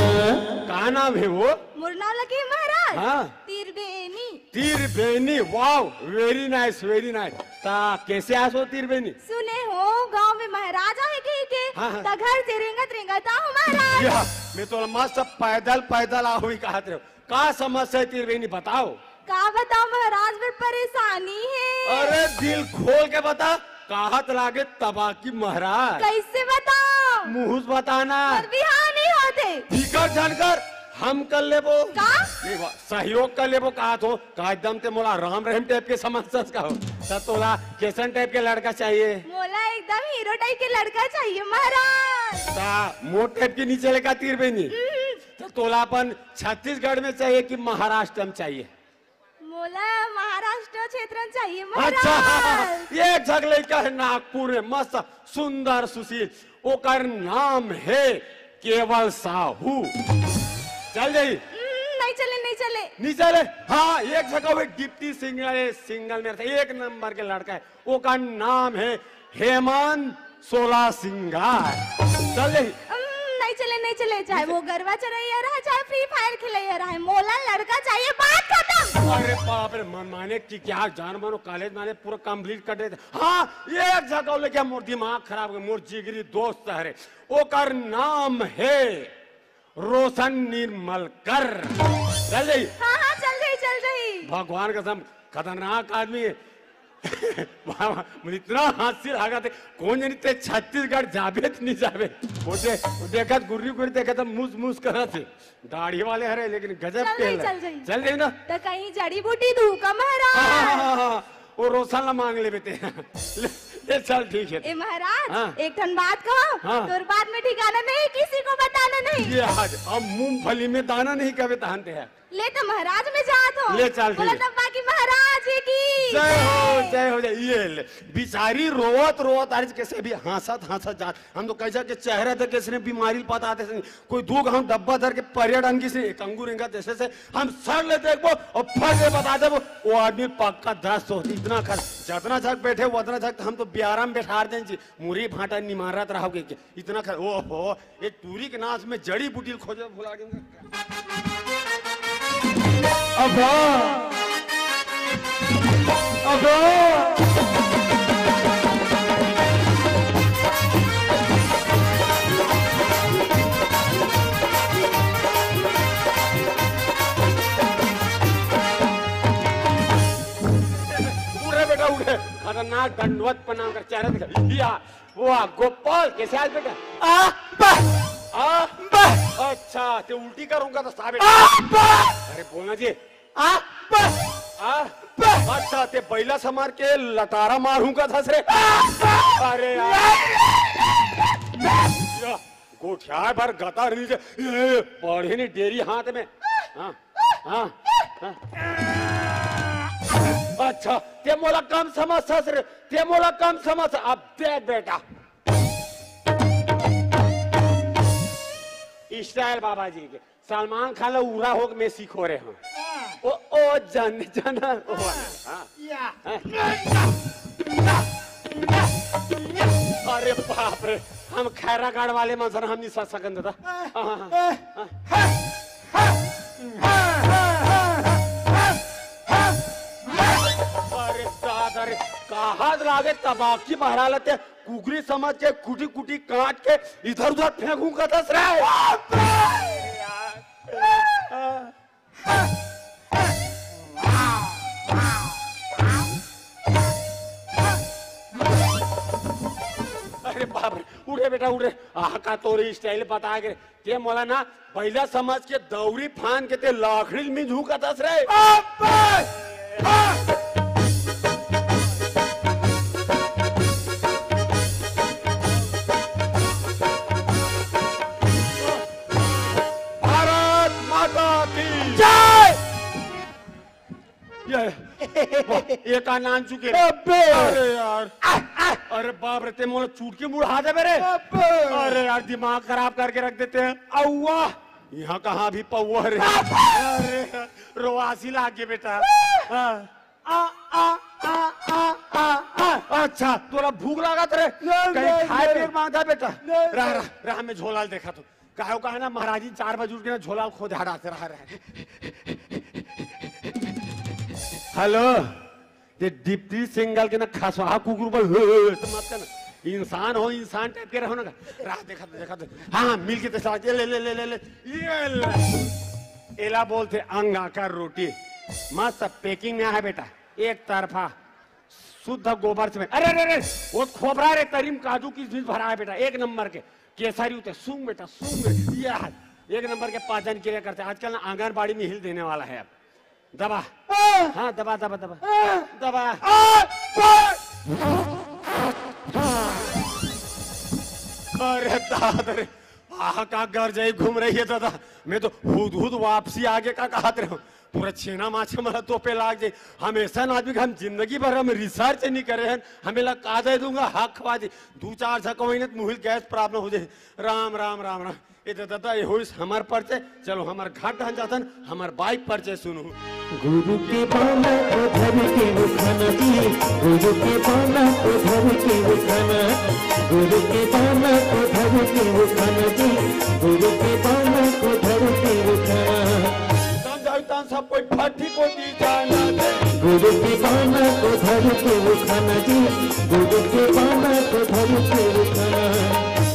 का नाम हे वो? मोर नाव लगे महाराज। हाँ। Triveni. Triveni, wow, very nice, very nice। त कइसे आस वो तिरबेनी? सुने हों, गाँव में महाराज आहे कहिके, हाँ, हाँ। त घर से रेंगत रेंगत आहों महाराज। या, मैं तो मस्त पैदल पैदल आहों ही कहत रहेंव। का समस्या हे तिरबेनी, बताओ। का बताओं महाराज, बड़ परेशानी हे। अरे दिल खोल के बता, काहत लागे तबाकी महाराज। कइसे बताओं? मुँह से बताना। पर बिहाव नइ होत हे। फिकर झन कर, हम कर लेबो। का? ये बा-, सहयोग कर लेबो, काहत हों, का एकदम तैं मोला राम रहीम टाइप के समझथस का हो? त तोला कइसन टाइप के लड़का चाहिए? मोला एकदम हीरो टाइप के लड़का चाहिए महाराज। ता मोर टाइप के नी चले का तीर बहिनी? हम्म। तो तोला अपन छत्तीसगढ़ में चाहिए कि महाराष्ट्र में चाहिए? मोला महाराष्ट्र क्षेत्र में चाहिए अच्छा, महाराज। एक झक लइका है नागपुर में, मस्त, सुंदर, सुशील, ओकर नाम है केवल साहू। चल जाई? हम्म, नहीं चले, नहीं चले। नहीं चले? हाँ, एक झक अउ डिप्टी सिंगल, सिंगल में रहता, एक नंबर के लड़का है, ओकर नाम है हेमंत सोला सिंगार। चल जाई? हम्म, नहीं चले, नहीं चले, चाहे वो गरवा चरैया रहा, चाहे फ्री फायर खेलैया रहा, मोला लड़का चाहिए, बात खत्म। अरे बाप रे, मन माने कि क्या जान मानो, कॉलेज माने पूरा कंप्लीट कर देते। हाँ, एक झक अउ लइका मोर दिमाग खराब हो गया, मोर जिगरी दोस्त है रे, ओकर नाम है रोशन निर्मलकर। चल जाई? हाँ, हाँ, चल जाई, चल जाई। भगवान कसम, खतरनाक आदमी है। बाबा, मुझे इतना हंसी लगा थे, कौन जानी ते छत्तीसगढ़ जाबे त नहीं जाबे। वो दे-, वो देखत गुर्री गुर्री देखत मुस मुस करत थे। दाढ़ी वाले हरे, लेकिन गजब चल के जाई, हरे। चल जाई। चल जाई ना? तो कहीं जड़ी बूटी दूँ का महाराज? हाँ, हाँ, हाँ, हाँ। वो रोशन ला मांग लेबे ते। ले, ले, चल, ठीक है। ए महाराज, हाँ। एक ठन बात कहो, हाँ। तोर बात में ठिकाना नहीं, किसी को बताना नहीं। ये आज अब मूंगफली में दाना नहीं कबे तहनते हैं। ले तो महाराज में जात हो। ले, चल, बोला ठीक। तब बाकी महाराज की जय हो, जय। जय हो, जय। ये ले, बिचारी रोवत रोवत आज कैसे भी हंसत हंसत जात। हम तो कैसा के चेहरा देख के इसने बीमारी पता आते से कोई दू घांव डब्बा धर के पर्यटन की से एक अंगूर रेंगा जैसे से हम सर ले देखबो अउ फट ले बता देबो, वो आदमी पक्का दस्त हो। इतना खर, जतना झक बैठे, उतना झक हम तो बियारा में बैठार दें जी, मुरी भाटा निमारत रहोगे के। इतना खर, ओहो, ये टूरी के नाच में जड़ी बूटी खोजे भुला गए। अबा, अबा। उठे बेटा, उठे। खतरनाक दंडवत प्रणाम कर, चेहरा दिखा। या, वाह, गोपाल, कैसे हाल बेटा? आ, बा। आ? बा। अच्छा, ते उल्टी करूंगा तो साबित। आ, बा। अरे बोलना जी। आ, बा। आ? बा। अच्छा, ते बैला समार के लटारा मारूंगा था सरे। आ, बा। अरे यार। या, गोठिया भर गता रही जे, ये, पढ़े नहीं डेरी हाथ में। हाँ, हाँ, हाँ। अच्छा, ते मोला कम समझ ससुर, ते मोला कम समझ। अब देख बेटा, स्टाइल बाबा जी के, सलमान खान ला उरा होके मैं सीखो रहे हूँ। ओ, ओ, जन, जन, ओ, हाँ। या। हाँ। अरे बाप रे, हम खैरागढ़ वाले मन सन, हम नहीं सच सकन दादा। हाँ, हाँ, हाँ। अरे दादा रे, कहाँ लागे तबाकी बहरा लेते, कुकरी समझ के कुटी कुटी काट के इधर उधर फेंकूं का दस रे। अरे बाप रे, उठे बेटा, उठे। आहा, का तोरी स्टाइल बता के ते मोला ना, बैला समझ के दौरी फान के ते लाखड़ी में झुकत हस रे। भारत माता की जय। ये, वाह, ये का नान चुके रे? अबे! अरे यार। आ, आ। अरे बाप रे, ते मोला चूट के मुड़ा देबे रे। अबे! अरे यार, दिमाग खराब करके रख देते हैं। अउआ, यहाँ कहाँ भी पौआ रे? अबे! अरे, रोआसी लाग गए बेटा। हाँ। आ, आ, आ। अच्छा, तोला भूख लागत रे? नहीं, कहीं नहीं, खाए नहीं। पिए के मांगता बेटा? नहीं, रह, नहीं। रह, रह, मैं झोला देखा तो। काहे कहा ना, महाराज जी चार बजे उठ के ना झोला खोद हटाते रहा रहे। हेलो, ये डिप्टी सिंगल के ना खसवा कुकुर पर हो, हो, हो, तो मत करना। इंसान हो, इंसान टाइप के रहो ना। राह देखा दे, देखा दे। हाँ, हाँ, मिल के तो साथ, ये ले, ले, ले, ले, ले, ये ले। एला बोलते अंग आकर रोटी। मस्त पैकिंग में है बेटा, एक तरफा, शुद्ध गोबर से। अरे, अरे, अरे, वो खोबरा रे, तरीम काजू किशमिश भरा है बेटा, एक नंबर के। केसरी उते, सूंघ बेटा, सूंघ बेटा। या, एक नंबर के पाचन क्रिया करते। आजकल ना आंगनबाड़ी में हिल देने वाला है अब। दबा। आ! हाँ, दबा, दबा, दबा। आ! दबा। आ! आ! अरे दादा रे, आहा का गरजई घूम रही है दादा। मैं तो हुद हुद वापसी आगे का कहत रहे हूँ। पूरा छेना माछा मला तोपे लाग जाए। हम ऐसा आदमी के हम जिंदगी भर हम रिसर्च नहीं करे हैं। हमें ला का दे दूंगा, हक खवा दी। दू चार झक होई ना तो मुहिल गैस प्रॉब्लम हो जाए। राम राम राम राम। ये तो दादा ये होइस हमार परिचय। चलो हमार घर ढहन जातन, हमार बाइक परिचय सुनू। गुरु के बाना को धर के उठाना जी, गुरु के बाना को धर के उठाना, गुरु के बाना को धर के उठाना जी, गुरु के बाना को धर के उठाना। तन जाऊ तन सब कोई भट्टी को दी जाना दे। गुरु के बाना को धर के उठाना जी, गुरु के बाना को धर के उठाना।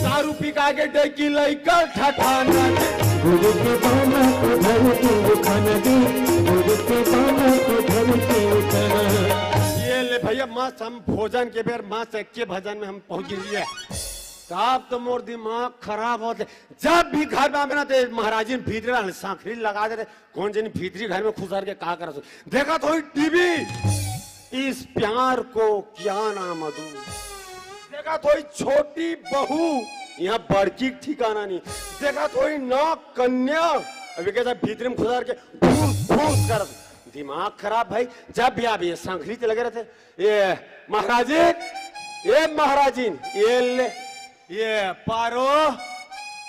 दारू पी का के डेकी लइका ठठाना दे। गुरु के बाना को धर के उठाना जी, गुरु के बाना को धर के उठाना। ये ले भैया, मस्त हम भोजन के बेर मस्त एक के भजन में हम पहुंच गए। तो आप तो मोर दिमाग खराब होते। जब भी घर में आवे ना, तो महाराज जी भीतरी वाले सांखरी लगा देते। कौन जनी भीतरी घर में खुसर के का करत हो? देखत होई टीवी, इस प्यार को क्या नाम दूं? देखत होई छोटी बहू, यहाँ बड़की ठिकाना नहीं। देखत होई नाग कन्या, अभी कहता भीतरी में खुसर के फूस फूस करत। दिमाग खराब भाई, जब भी आप ये सांखरी लगे रहते। ये महाराजिन, ये महाराजिन, ये ले, ये पारो,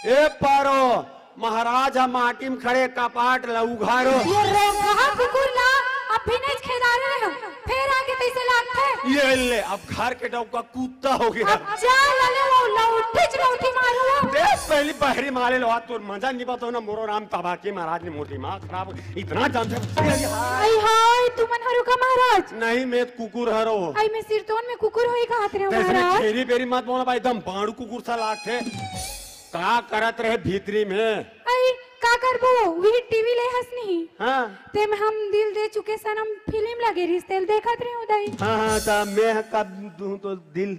ए पारो, महाराज ह माटी में खड़े कपाट ल उघारो। ये रोगहा कुकुर ला अब भी नहीं खेदारे रहे हो, फेर आके तैसे लागथे। ये ले, अब घर के डौका कुत्ता हो गया। अब जा लले वो लौठी च लौठी मारू। देख पहली बहरी मारे लो, तोर मजा नहीं बताओ ना, मोरो राम तबाकी महाराज ने मोटी माँ खराब, इतना जानते। आई हाय, तुमन हरू का महाराज? नहीं, मैं तो कुकुर हरो। आई मैं सिरतोन में कुकुर होई कहत रहे हो तैसने महाराज। छेरी बेरी मत बोला भाई, एकदम बाड़ू कुकुर सा लागथे। का करत रहे भीतरी में? आई, का करबो, वही टीवी ले हस नहीं। हाँ। ते में हम दिल दे चुके सनम फिल्म लगे रिस, तेल देखत रहे उदय। हाँ, हाँ, ता मैं कब दूं तो दिल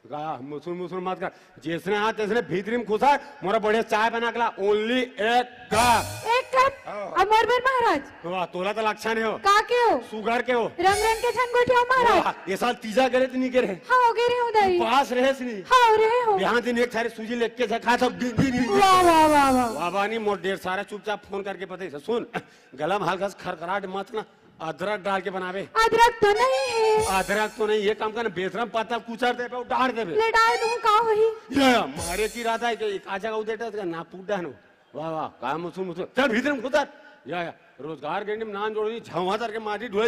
का मुसुर मुसुर मत कर, जैसने आ तैसने भीतरी में खुसर, मोरा बढ़िया चाय बना के ला, only एक कप। एक कप? हाँ। अब मोर बर महाराज। वाह, तोला तो लक्षण है हो। का के हो? सुगर के हो। रंग रंग के झन गोठियाओ महाराज। वाह, ये साल तीजा करे तो नहीं करे? हाँ, हो गए रहे हो दाई। उपास रहे से नहीं? हाँ, हो रहे हो। बिहान दिन एक थारी सूजी लेके जा खा सब दिन दिन दिन। वाह, वाह, वाह, वाह। वाह, वाह, नहीं मोर डेढ़ सारा चुपचाप फोन करके पता ही से। सुन, गला में हल्का सा खरखराट मत ना, अदरक डाल के बनावे। अदरक तो नहीं है। अदरक तो नहीं, ये काम करना, बेसरम पत्ता कुचर देबे, डाल देबे। ले डाल दूं, का होही? ये मारे की इरादा है कि एक आजा का उदेटा ना पूछ डानो। वाह, वाह, का मुसुर, मुसुर। चल, भीतर में घुसर। या, या, रोजगार गंडी में नान जोड़नी, झवा तर के माटी ढोए।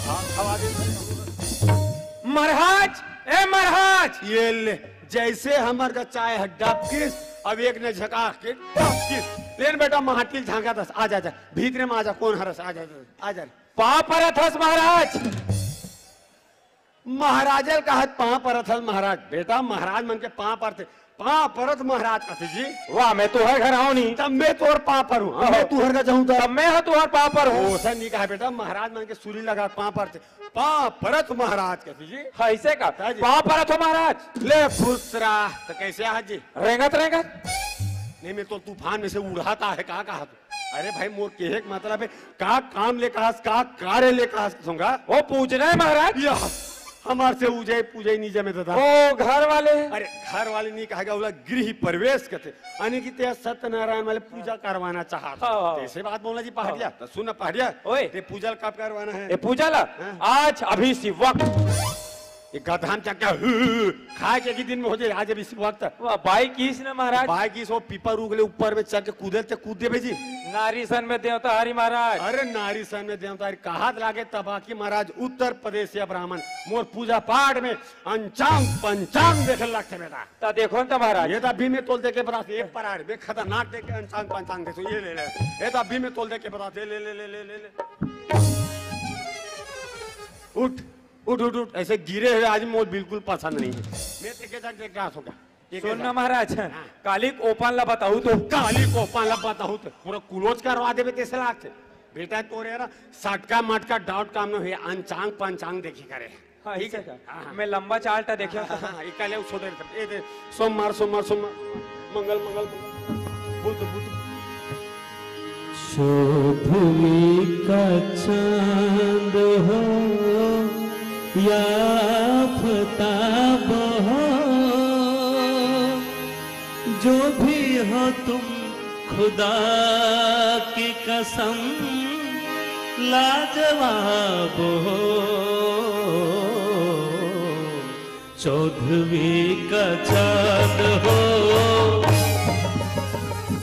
हाँ, खवा दे। महाराज, ए महाराज। ये ले, जैसे हमर का चाय है डबकिस, अब एक ने झका के डबकिस। लेन बेटा, माटी झांका दस, आ जा, जा। भीतर में आ जा, कौन हरस, आ जा, आ जा। पाँव परत हस महाराज। महाराजल कहत पाँव परत हस महाराज। बेटा, महाराज मन के पाँव परथे। पाँव परत महाराज कथे जी। वाह, मैं तुहर घर आऊं नहीं। तब मैं तोर पाँव परूं। हाँ, मैं तुहर का जाऊं तो। तब मैं हा तुहर पाँव परूं। ओसा नहीं कहा बेटा, महाराज मन के सूली लगा पाँव परथे। पाँव परत महाराज कथे जी। हाँ, ऐसे का? हाँ जी। पाँव परत हो महाराज। ले खुश रहा। तो कैसे आहा जी? रेंगत रेंगत। नहीं, मैं तो तूफान में से उड़ाता है, का कहा तू? अरे भाई, मोर केहे के मतलब है, का काम ले कहस, का कार्य ले कहस, सुनगा? वो पूजना है महाराज। या, हमार से उजय पूजय नहीं जमे दादा। ओ, घर वाले। अरे, घर वाले नहीं कहेगा, बोला गृह प्रवेश कहते, यानी कि ते सत्यनारायण वाले पूजा करवाना चाहत। हाँ, हाँ। तो ऐसे बात बोलना जी, पहाड़िया। हाँ। तो सुन ना पहाड़िया, ओए। ते पूजा कब करवाना है? ये पूजा ला? हाँ। आज, अभी इसी वक्त। ये गधा में क्या, क्या, हु, हु, हु, खाए के एक ही दिन में हो जाए, आज अभी इसी वक्त। वाह, बाई कीस ना महाराज। बाई कीस वो पीपर उगले ऊपर में चढ़ के कूदे ते कूद देबे जी। नारी सन में देवता हरी महाराज। अरे नारी सन में देवता हरी, कहात लागे तबाकी महाराज, उत्तर प्रदेश या ब्राह्मण, मोर पूजा पाठ में अंचांग पंचांग देखे लगते बेटा। ता देखो न ता महाराज। ये तो अभी मैं तोल दे के बता, ये परार, मैं खतरनाक देख के अंचांग पंचांग देखो, ये ले ले। ये तो अभी मैं तोल दे के बता, ले, ले, ले, ले, ले, ले। उठ, उठ, उठ, उठ, ऐसे गिरे हुए आदमी मोर बिल्कुल पसंद नहीं है। मैं देखे जाके देख रहा हूँ क्या? ये सुन कैसा? ना महाराज, हाँ। काली ओपन ला बताऊ तो। काली ओपन ला बताऊ तो। पूरा कुलोज करवा देबे तेसे लागथे। बेटा तोरे ना सटका मटका डॉट कॉम न हुए, अंचांग पंचांग देखी करे। हाँ, ठीक ऐसे है? का? हाँ, हाँ। मैं लंबा चार्ट देखा हाँ, था। हाँ, हाँ, इकाले छोटे रहते। ए दे, सोमवार, सोमवार, सोमवार, मंगल, मंगल, मंगल, बुध, बुध। शोभली का चांद हो या आफताब हो, भी हो तुम, खुदा की कसम, लाजवाब हो, चौदहवीं का चांद हो।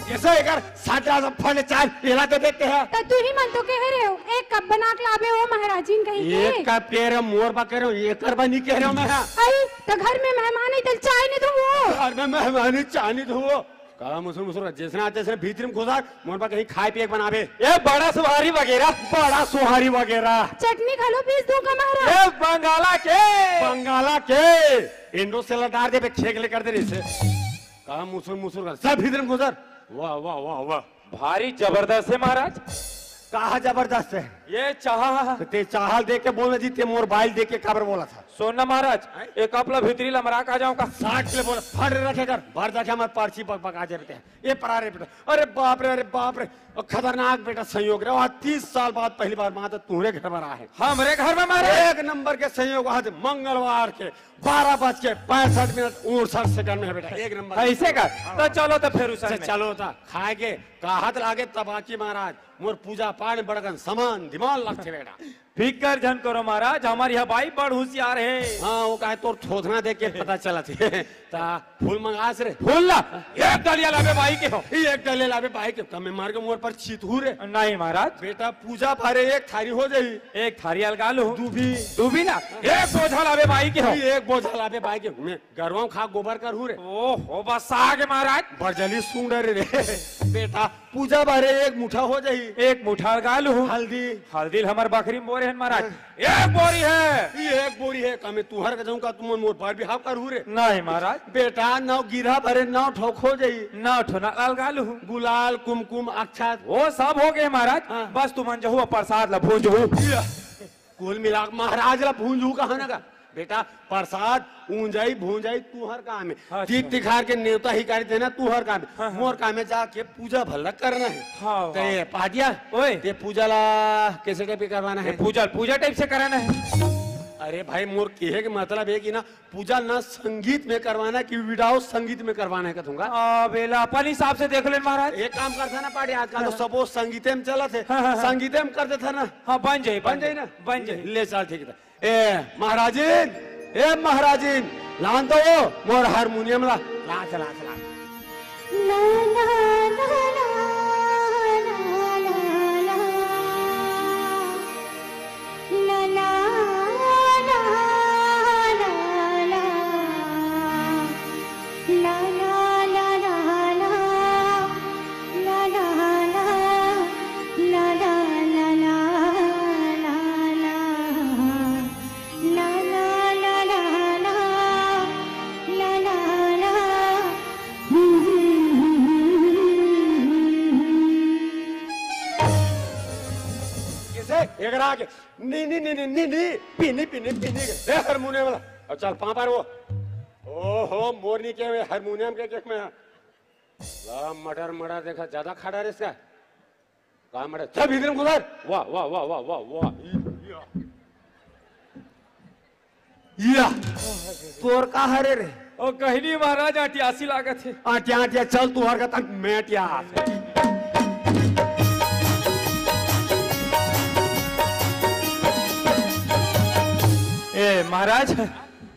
कैसे एकर सात रात फल चार एला दे देते हैं। त तुही मन तो कह रहे हो, एक कप बना के लाबे हो महाराजिन कही के। एक कप कह रहे हो, मोर बा कह रहे हो, एकर बा नहीं कह रहे हो मैं। आई, त घर में मेहमान है, त चाय नहीं धुओ। घर में मेहमान है, चाय नहीं धुओ। का मुसुर मुसुर, जैसने आते, जैसने भीतरी में घुसार, मोर बा कहीं खाए पिए के बनाबे। ए, बड़ा सुहारी वगैरह। बड़ा सुहारी वगैरह। चटनी घलो पीस दूं का महाराज? ए, बंगाला के। बंगाला के। इंडो से लटार दे, बे खेक ले कर दे रे इसे। का मुसुर मुसुर कर, सब भीतरी में घुसार। वाह, वाह, वाह, वाह। भारी जबरदस्त है महाराज। कहा जबरदस्त है? ये चाह। तो ते चाहल देख के बोलना जी, ते मोर बाइल देख के काबर बोला था? सुन ना महाराज, हैं? एक अपला भीतरी लमरा का जाऊं का? साठ किलो बोला, फट रखे कर, भर जाके हमारे पर्ची बक बक आ जाते हैं। ये परा रे बेटा, अरे बाप रे, अरे बाप रे, और खतरनाक बेटा संयोग रे, आज तीस साल बाद पहली बार माँ तो तुम्हारे घर में रहा है। हमरे घर में मारे? एक नंबर के संयोग, आज मंगलवार के बारह बज के पैंसठ मिनट उनसठ सेकंड में है बेटा, एक नंबर। ऐसे का? तो चलो तो फिर उस अच्छा, में। चलो था, खाए के, काहत लागे तबाकी महाराज, मोर पूजा पाठ में बड़कन समान दिमाग लगथे बेटा। फिकर झन करो महाराज, हमार यह बाई बड़ होशियार है। हाँ, वो काहे तोर थोथना देख के पता चलत हे। ता फूल मंगास रे। फूल ला, एक डलिया लाबे बाई के हो। ई एक डलिया लाबे बाई के, कमे मार के मोर पर छीत हू रे। नहीं महाराज। बेटा पूजा भरे एक थारी हो जाई। एक थारी अलगा लो। दूबी। दूबी ला, एक बोझा लाबे बाई के हो। ई एक बोझा लाबे बाई के, मैं गरवा खा गोबर कर हू रे। ओ हो बस आगे महाराज। बरजली सूंड रे। बेटा पूजा भरे एक मुठा हो जाई। एक मुठा अलगा लूं। हल्दी। हल्दी ल हमर बखरी में बोरे हन महाराज। हाँ। एक बोरी है। ये एक बोरी है, कमे तुहर के जाऊं का, तुमन मोर बर बिहाव करहू रे। नहीं महाराज। बेटा नौ गिरहा भरे नौ ठोक हो जाई। नौ ठो ना अलगा लूं। गुलाल, कुमकुम, अक्षत। वो सब हो गए महाराज। हाँ। बस तुमन जहू प्रसाद ला भूंजहू। या। कुल मिला के महाराज ला भूंजू कहा ना का? बेटा, प्रसाद ऊंजाई भूंजाई तुहर काम है। अच्छा। तीत तिखार के नेवता हिकारी देना तुहर काम है। हाँ, हाँ। मोर काम है जाके पूजा भला करना है। हाँ, ते हाँ। पाटिया, ओए। ते पूजा ला कैसे टाइप के करवाना ये है? पूजा, पूजा टाइप से कराना है। अरे भाई, मोर कहे के मतलब है कि ना, पूजा ना संगीत में करवाना है कि विदाउट संगीत में करवाना है, कहूंगा। आ, बेला अपन हिसाब से देख ले महाराज। एक काम करता ना पाटिया, आजकल तो हाँ। सबो संगीते में चलत है। हाँ, हाँ, हाँ। संगीते में कर देता ना। हाँ, बन जाए, बन बन जाए जाए। ना? बन जाए। ले चल, ठीक है। ए महाराजिन, ए महाराजिन, लान तो वो मोर हारमोनियम ला, ला चला चला। कैसे? एकरा आगे। नी, नी, नी, नी, नी, नी। पीनी, पीनी, पीनी। ए, हारमोनियम वाला। अब चल, पाँव पर वो। ओहो, मोरनी के हारमोनियम के केक में। ला, मटर, मटर देखा, ज्यादा खाड़ा रे इसका। कहाँ मटर? चल, भीतर में घुसर। वाह, वाह, वाह, वाह, वाह, वाह। या, तोर का हरे रे? ओ, कहनी महाराज, आटियासी लागत है। आटिया, आटिया, चल, तू हर का तक मैं आटिया। ए, महाराज,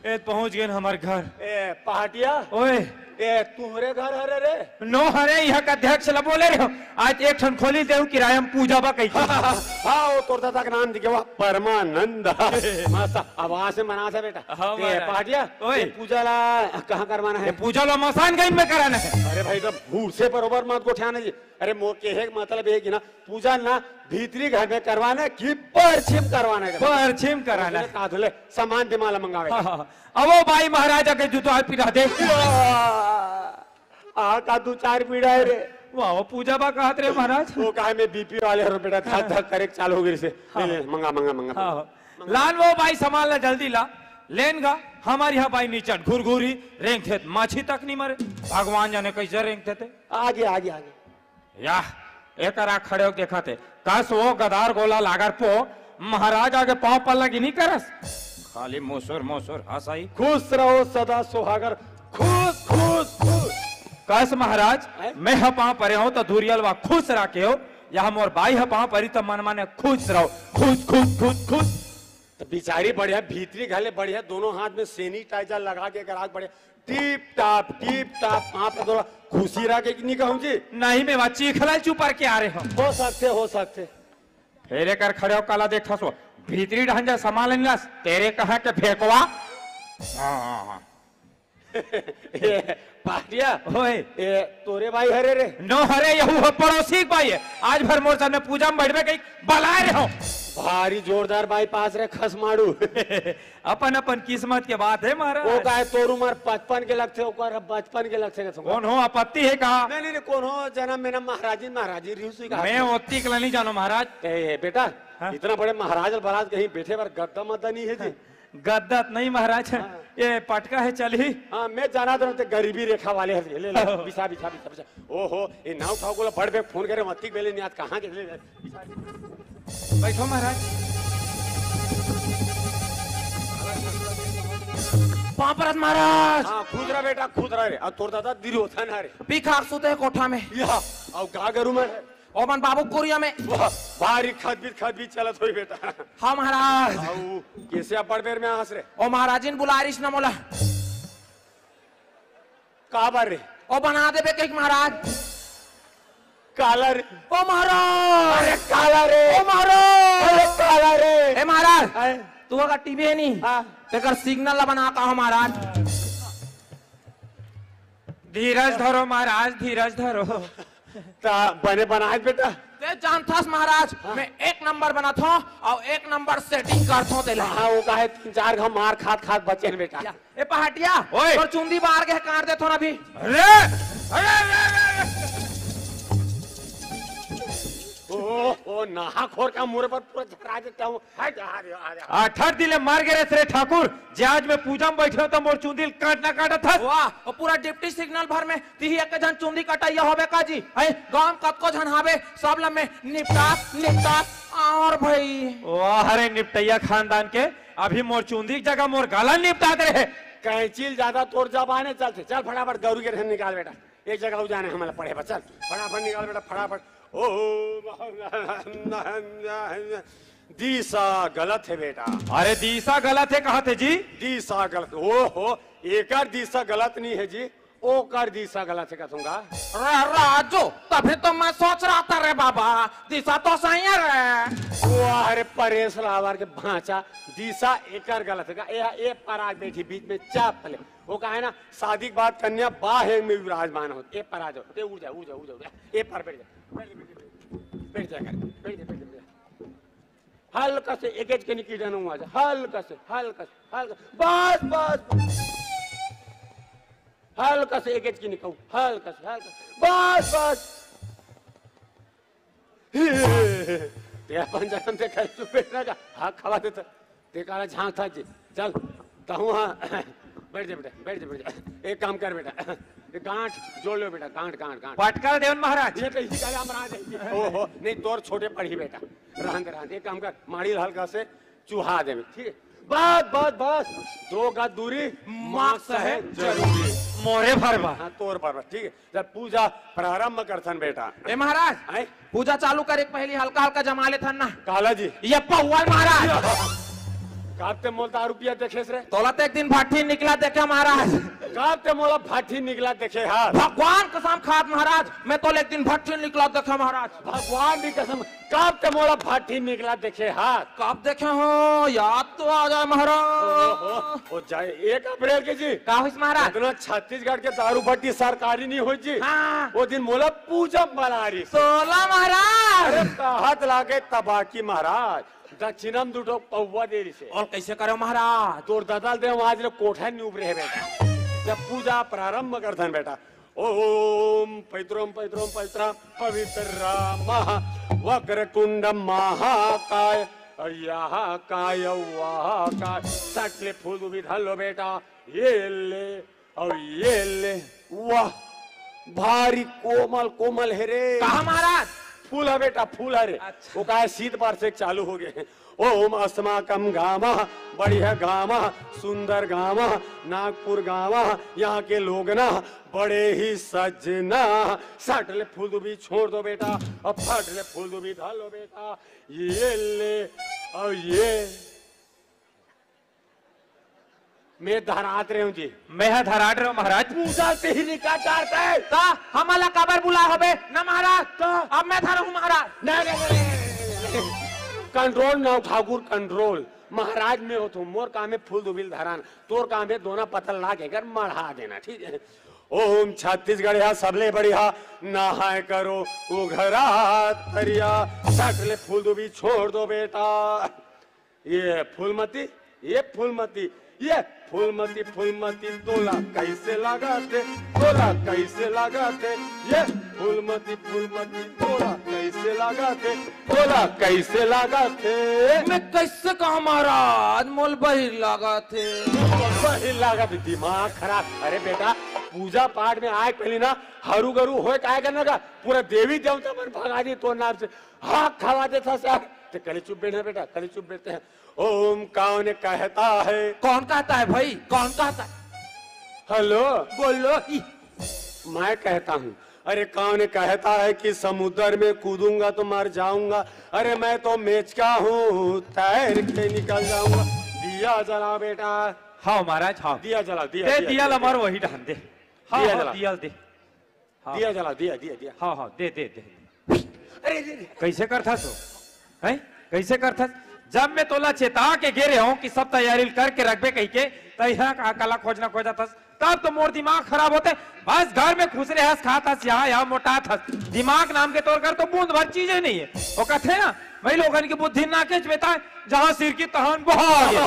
ए, पहुंच गए हमार घर। ए, पहाटिया? ओए। ए, तुहरे घर हरे रे? नो हरे, यहाँ का अध्यक्ष ला बोले रहे हो। आज एक ठन खोली देहू किराया में पूजा बा कही। हाँ, वो तोर दादा का नाम दिखे, वाह, परमानंद। मस्त आवाज से मना से बेटा। हाँ, ए, महाराज। पहाटिया, ओए। ये पूजा ला कहाँ करवाना ये है? पूजा ला मसान गईन में कराना है। अरे भाई, तो भूसे बरोबर मत गोठियाना जी। अरे, मोर कहे के मतलब ये कि ना, पूजा ना भीतरी घर में करवाना है कि परछिम करवाना है? परछिम कराना है। का धुले, सामान दिमाग ला मंगावे। हाँ, हाँ, हाँ। अब वो बाई महाराजा के जूता पिरा दे। आ का दू चार पीड़ा है रे। वाह, वो पूजा बा कहत रे महाराज। वो कहा मैं बीपी वाले हूँ बेटा, धक धक करे चालू हो गई से। हाँ। ले, ले, मंगा, मंगा, मंगा, हाँ, मंगा। हाँ। लान वो बाई सामान ला जल्दी ला। लेन गा, हमार यहाँ बाई नीचट घुरघुरी, रेंगथे त माछी तक नहीं मरे। भगवान जाने कैसे रेंगथे ते। आगे, आगे, आगे। याह, एकरा खड़े होके देखत हे। कस वो गदार गोला लागर पो, महाराज आगे पाँव पल्ला की नहीं करस। खाली मोसर मोसर हंसाई। खुश रहो सदा सुहागर, खुश, खुश, खुश। कस महाराज, हैं? मैं ह पाँव परे हूँ तो धुरियल वा खुश राखे हो, यह मोर बाई ह पाँव परी तो मन माने खुश रहो, खुश, खुश, खुश, खुश। तो बिचारी बढ़िया भीतरी घले बढ़िया, दोनों हाथ में सैनिटाइजर लगा के, अगर आग बढ़िया टिप टाप, टिप टाप, पाँव पर दोनों खुशी रखे कि नहीं कहूँ जी? नहीं, मैं वा चीखला चुपर के आ रहे हो। हो सकथे, हो सकथे। फेर एकर खड़े हो काला देखथस वो, भीतरी डहन जा सामान लेन लास, तेरे कहाँ के फेंकवा? हाँ, हाँ, हाँ। ए, पाटिया, ओए। ए, तोरे बाई हरे रे? नो हरे, यहू ह पड़ोसी के बाई हे। आज भर मोर सामने पूजा में बैठबे कही बलाए रहे हो। भारी जोरदार बाईपास रे खसमाड़ू। अपन अपन किस्मत के बात हे महाराज। वो का हे, तोर उमर पचपन के लगथे, ओकर बचपन के लगथे कथों। कौन हो, आपत्ति हे का? नहीं, नहीं, नहीं, कौन हो, जनम में ना महाराजी, महाराजी रिहू सुई का मैं हाथ में। ओत्ती के ला नहीं जानो महाराज। ए, ए, बेटा, हाँ? इतना बड़े महाराज, महाराज कहीं बैठे बर गद्दा मद्दा नहीं हे जी? गद्दा त नहीं महाराज, हाँ। ये पटका हे, चलही। हाँ, मैं जाना तो ते गरीबी रेखा वाले हे, ले, ले, हाँ। बिछा, बिछा, बिछा, बिछा। ओहो, ये नाव ठाव को ला बड़ बेग फोन करे, मत्ती बेले नहीं आज कहाँ के, ले, ले, बिछा। बैठो महाराज। पाँव परत महाराज। हाँ, खुद रह बेटा, खुद रह रे। अब तोर दादा दिरी होता ना रे। पी खा के सुते हे कोठा में। या, अब का करूँ मैं? ओमन बाबू कुरिया में। वाह, भारी खदबीत खदबीत चलत होई बेटा। हाँ महाराज। अउ कैसे अब्बड़ बेर में आस रे? ओ महाराजिन बुलारिस न मोला। काबर रे? ओ बना देबे कहिके महाराज। काला रे? ओ महाराज। अरे काला रे? ओ महाराज। अरे काला रे? ए महाराज, आए। तू अगर टीवी हे नहीं, हाँ। तेकर सिग्नल ला बना का हो महाराज। धीरज धरो महाराज, धीरज धरो। ता बने बनाए बेटा। ते जानथस महाराज, हाँ। मैं एक नंबर बनाथों अउ एक नंबर सेटिंग करथों तेला। हाँ, वो का हे तीन चार घा मार खात खात बचे हे बेटा। या, ए पहाटिया, ओए। तोर चुंदी बार के हे, काट देथों ना अभी। अरे, अरे, अरे, अरे, अरे। ओ, ओ, नहा खोर का मुरे पर पूरा झरा देता हूँ। हट, आ रे, आ रे। अठर दिन ले मर गे रे ठाकुर, जे आज मैं पूजा में बैठे हूँ तो मोर चुंदी ल काटना काटत हस। वाह, ओ पूरा डिप्टी सिग्नल भर में तिही एक झन चुंदी कटइया होबे का जी? हैं, गांव में कतको झन हावे, सब ल मैं निपटा, निपटा, और भाई। वाह रे निपटैया खानदान के, अभी मोर चुंदी के जगह मोर गला निपटा दे रहे। कैंची ल ज्यादा तोर जबाने चलथे। चल फटाफट गौरी के ढेर निकाल बेटा। एक जगह हो जाने हमला पढ़े बच्चा। फटाफट निकाल बेटा, फटाफट। ओ, दिशा गलत हे बेटा। अरे दिशा गलत हे कहा थे जी? दिशा गलत, ओ हो, एकर दिशा गलत नहीं हे जी, ओकर दिशा गलत हे कथों का। रा-, राजू, तभी तो मैं सोच रहा था रे बाबा, दिशा तो सही हे रे। वाह रे परेश रावल के भांचा, दिशा एकर गलत हे का? ए, ए पराग बैठी बीच में चाप ले। वो का हे ना, शादी के बाद कन्या बाहेर में विराजमान होत। ए पर आ जाओ, ते उठ जा, उठ जा, उठ जा, उठ जा। ए पर बैठ जा, बैठ जा, बैठ जा, बैठ जा, बैठ जा, बैठ जा, बैठ जा। हल्का से एकेच के निकी जाना हुआ जा, हल्का से, हल्का से, हल्का, बस, बस, बस। हल्का से एकेच के निकाऊ, हल्का से, हल्का, बस, बस। ते अपन जनम ते खाई तू बैठना का, हाँ, खवा देता। ते काला झांक था जी। चल, तहूँ हाँ। बैठ जा बेटा, बैठ जा, बैठ जा। एक काम कर बेटा, ये गांठ जोड़ लो बेटा, गांठ, गांठ, गांठ। पटकर देवन महाराज। ये तो इसी का महाराज है। ओहो, नहीं, तोर छोटे पढ़ी बेटा। रहन दे, रहन दे। एक काम कर, माड़ी हल्का से चुहा देवे, ठीक है? बस, बस, बस। दो गज दूरी, मास्क है जरूरी। मोरे भरबा। हाँ, तोर भरबा, ठीक है। जब पूजा प्रारंभ करथन बेटा। ए महाराज, हैं? पूजा चालू करे के पहली हल्का हल्का जमा लेथन ना। काला जी। ये पौवा महाराज। कब ते मोला दारू पिया देखेस रे? तोला ते एक दिन भट्ठी निकला देखे महाराज। कब ते मोला भट्ठी निकला देखे हस? भगवान कसम खात महाराज, मैं तोला एक दिन भट्ठी निकला देखे महाराज। भगवान की कसम, कब ते मोला भट्ठी निकला देखे हस? कब देखे हो, याद तो आ जाए महाराज। ओहो, ओ जाए एक अप्रैल के जी। का होइस महाराज? इतना छत्तीसगढ़ के दारू भट्टी सरकारी नहीं होई जी। हाँ। वो दिन मोला पूजा बना रही। तोला महाराज। अरे कहत लागे तबाकी महाराज, दक्षिणा में दुठो पौवा दे रही से। और कैसे करो महाराज? तोर ददल दे आज ले कोठा नहीं उबरे है बेटा। जब पूजा प्रारंभ करथन बेटा, ओम पैत्रोम पैत्रोम पैत्रा पवित्र राम वक्रतुंड महाकाय, और यह काय वह काय, सटले फूल भी धर लो बेटा, ये ले और ये ले। वाह, भारी कोमल कोमल है रे। कहा महाराज? फूल है बेटा, फूल है रे। अच्छा। वो का है, शीत पर से चालू हो गए हैं। ओम अस्माकम गामा, बढ़िया गामा, सुंदर गामा, नागपुर गामा, यहाँ के लोग ना बड़े ही सज्जना। सट ले फूल दुबी छोड़ दो बेटा, अब फट ले फूल दुबी धर लो बेटा। ये ले, और ये मैं धरात रहे हूँ जी। मैं हा धरात रहे हूँ महाराज। पूजा से ही निकाल डालता है। का? हमला काबर बुला होबे ना महाराज? का? अब मैं धरहूँ महाराज। नहीं, नहीं, नहीं, नहीं, नहीं। कंट्रोल ना ठाकुर, कंट्रोल। महाराज मैं होत हूँ, मोर काम है फूल दुबिल धरान, तोर काम है दोना पतल ला के कर मढ़ा देना, ठीक है? ओम छत्तीसगढ़िया सबले बढ़िया, नहाए करो उघरा तरिया, सट ले फूल दुबी छोड़ दो बेटा। ये फूलमती, ये फूलमती, ये फूलमती, फूलमती तोला कैसे लागथे, तोला कैसे लागथे, ये फूलमती, फूलमती तोला कैसे लागथे, तोला कैसे लागथे। मैं कैसे कहा महाराज, मोल बहिर लागथे। बहिर लागथे, दिमाग खराब। अरे बेटा, पूजा पाठ में आए पहले ना हरू गरू होए काय करना का, पूरा देवी देवता मन भगा दी तोर नाम से। हाँ, खवा देथस यार। ते कली चुप बैठ ना बेटा, कली चुप बैठते हैं। ओम कौन कहता है? कौन कहता है भाई, कौन कहता है? हेलो। बोलो। मैं कहता हूँ। अरे कौन कहता है कि समुद्र में कूदूंगा तो मर जाऊंगा? अरे मैं तो मेचका हूँ, तैर के निकल जाऊंगा। दिया जला बेटा। हाँ महाराज, हाँ। दिया जला, दिया, दे दिया, दिया दिया, ला, मार वही ढान दे। हाँ, दिया हाँ, जला। दिया दे। हाँ। दिया जला, दिया, दिया, दिया। हाँ, हाँ, दे, दे, दे। अरे, अरे, अरे। कैसे करथस हो? हैं? कैसे करथस? जब मैं तोला चेता के गे रहे हूँ कि सब तैयारी करके रखबे कही के, त यहाँ का कला खोजना खोजत हस, तब तो मोर दिमाग खराब होथे। बस घर में खुश रहस, खात हस, यहाँ, यहाँ मोटात हस। दिमाग नाम के तोर कर तो बूंद भर चीजे नहीं है। वो कहते हैं ना, वही लोगन की बुद्धि ना के चेता, जहाँ सिर की तहान बहा गया।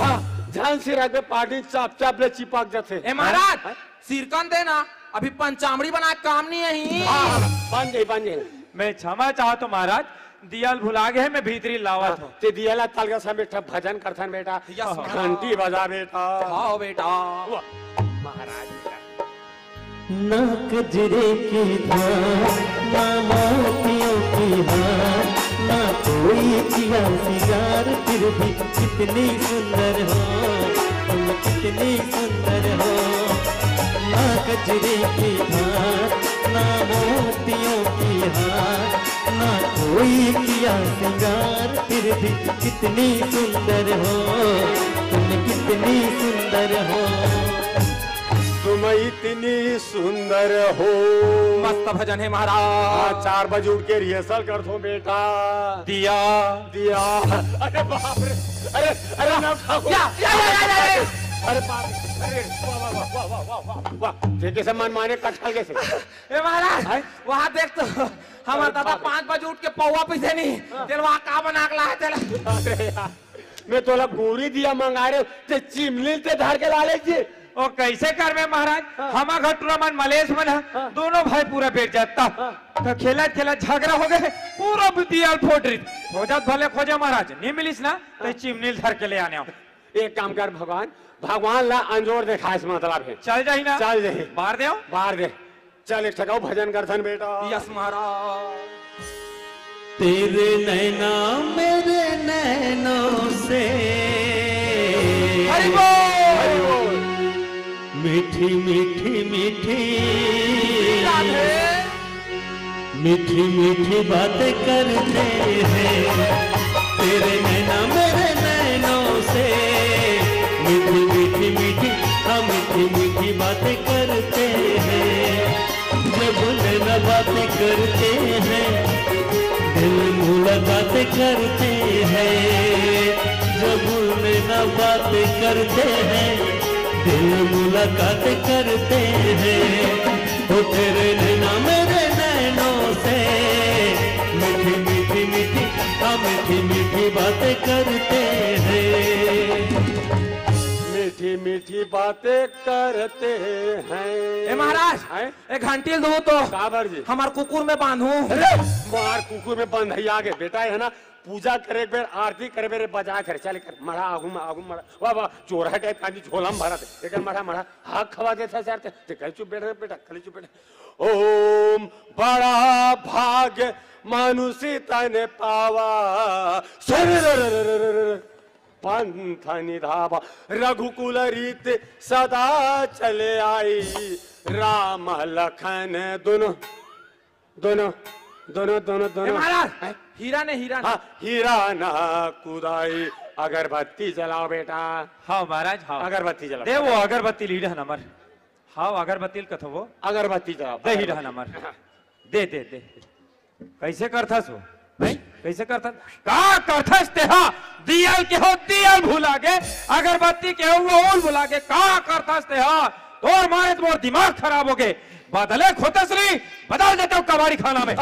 जहाँ सिर आगे पार्टी चाप चाप ले चिपक जाते। ए महाराज, हैं? सिरकन देना, अभी पंचामड़ी बना काम नहीं है ही। हाँ, हाँ, बन जाई, बन जाई। मैं क्षमा चाहत हूँ महाराज, दिया ल भुला गए, मैं भीतरी लावत हूँ। ते दिया ला तलगा समेत भजन करथन बेटा। यस, महाराज। घंटी बजा बेटा। हाँ बेटा। वाह, महाराज। ना कजरे की धार, ना मोतियों की हार, ना कोई किया सिंगार, फिर भी कितनी सुंदर हो तुम, कितनी सुंदर हो। ना कजरे की धार, ना मोतियों की हार, ना कोई किया सिंगार, फिर भी कितनी सुंदर हो तुम, कितनी सुंदर हो। तुम इतनी सुंदर हो। मस्त भजन है महाराज। हाँ, चार बजे उठ के रिहर्सल करथों बेटा। दिया। दिया। अरे बाप रे। अरे, अरे ना खाओ। या, या, या, या, या, या। अरे बाप रे। अरे, वाह, वाह, वाह। ये कैसे मनमाने कटहल कैसे? ए महाराज, हैं? वहाँ देख तो, हमार अरे दादा बाप रे। पाँच बजे उठ के पौवा पीथे नहीं। हाँ। तेल वहाँ का बना के लाए तेल? अरे यार। मैं तोला गोरी दिया मंगा रहे हो, ते चिमनी ते धर के ला ले जी। ओ कैसे करबे महाराज? हाँ। हमा घर टूरा मन मलेश मन ह, हाँ। दोनों भाई पूरा बैठ जाता। हाँ। तो खेलत खेलत झगड़ा हो गए, पूरा दिया ल फोड़ रही। खोजत भले खोजे महाराज, नहीं मिलिस ना, तो हाँ। चिमनी ल धर के ले आने हो। एक काम कर भगवान, भगवान ला अंजोर देखाए से मतलब है। चल जाही ना? चल जाही। बार दे। बार दे। चल, एक ठकाऊ भजन करथन बेटा। यस महाराज। तेरे नैना मेरे नैनों से हरि बोल। हरि बोल। मीठी मीठी मीठी राधे। मीठी मीठी बातें करते हैं तेरे नैना मेरे नैनों से। मीठी मीठी मीठी, हाँ, मीठी मीठी बातें करते हैं। जब नैना बातें करते हैं, दिल मुलाकातें करते हैं। जब नैना बातें करते हैं, दिल मुलाकातें करते हैं। ओ तेरे नैना मेरे नैनों से मीठी मीठी मीठी, हाँ, मीठी मीठी बातें करते हैं। मीठी मीठी बातें करते हैं। ए महाराज, हैं? ए घंटी ल दो तो। काबर जी? हमार कुकुर में बांधू। अरे, मार कुकुर में बंधई आगे। बेटा, है ना, पूजा करे एक बेर, आरती करे बेर, बजा करे, चल कर, मढ़ा आगू में, आगू में मढ़ा। वाह, वाह, चोरहा टाइप का आदमी झोला में भरत है। एक मढ़ा, मढ़ा, हाथ खवा देता सर, ते, ते कल चुप बैठ बेटा, कल चुप बैठ। ओम बड़ा भाग मानुषी तन पावा, सर पंथ निधावा, रघुकुल रीत सदा चले आई, राम लखन दोनों, दोनों, दोनों, दोनों, ए दोनों। महाराज, हैं? हीरा ने, हीरा ने। हाँ, हीरा ना कुदाई। अगरबत्ती जलाओ बेटा। हाँ महाराज, हाँ। अगरबत्ती जलाओ। दे वो अगरबत्ती लीड है नंबर। हाँ, अगरबत्ती ल कथो वो। अगरबत्ती जलाओ, दे ही अगरबत्ती। रहा नंबर। दे, दे, दे। कैसे करथस वो? नहीं, कैसे करथस? का करथस तेहा? दियल के हो, दियल भुला गे। अगरबत्ती के हो, वो उल भुला गे। का करथस तेहा? तोर मारे तो मोर दिमाग खराब हो गे। बदले खोतस ली, बदल देते हो कबाड़ी खाना में।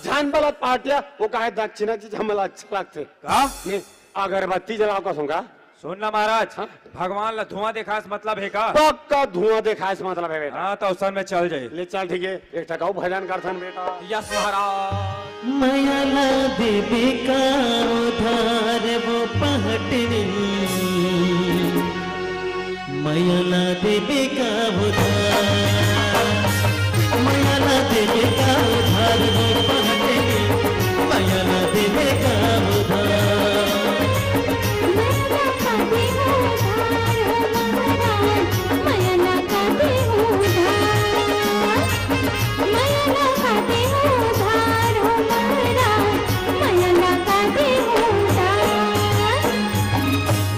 जान बलत पाटिया, वो काहे दक्षिणा चीज हमला अच्छा लगते। का? नहीं, अगरबत्ती जलाओ का सुंगा। सुन ना महाराज, हाँ? भगवान ला धुआं देखास मतलब है का? पक्का धुआं देखास मतलब है बेटा। हाँ, तो उसन में चल जाए। ले चल, ठीक है, एक ठकाऊ भजन करथन बेटा। यस महाराज। मया ला देबे का उधार वो पहटनी, मया ला देबे का उधार, मया ला देबे का उधार वो पहटनी, मया ला देबे का उधार।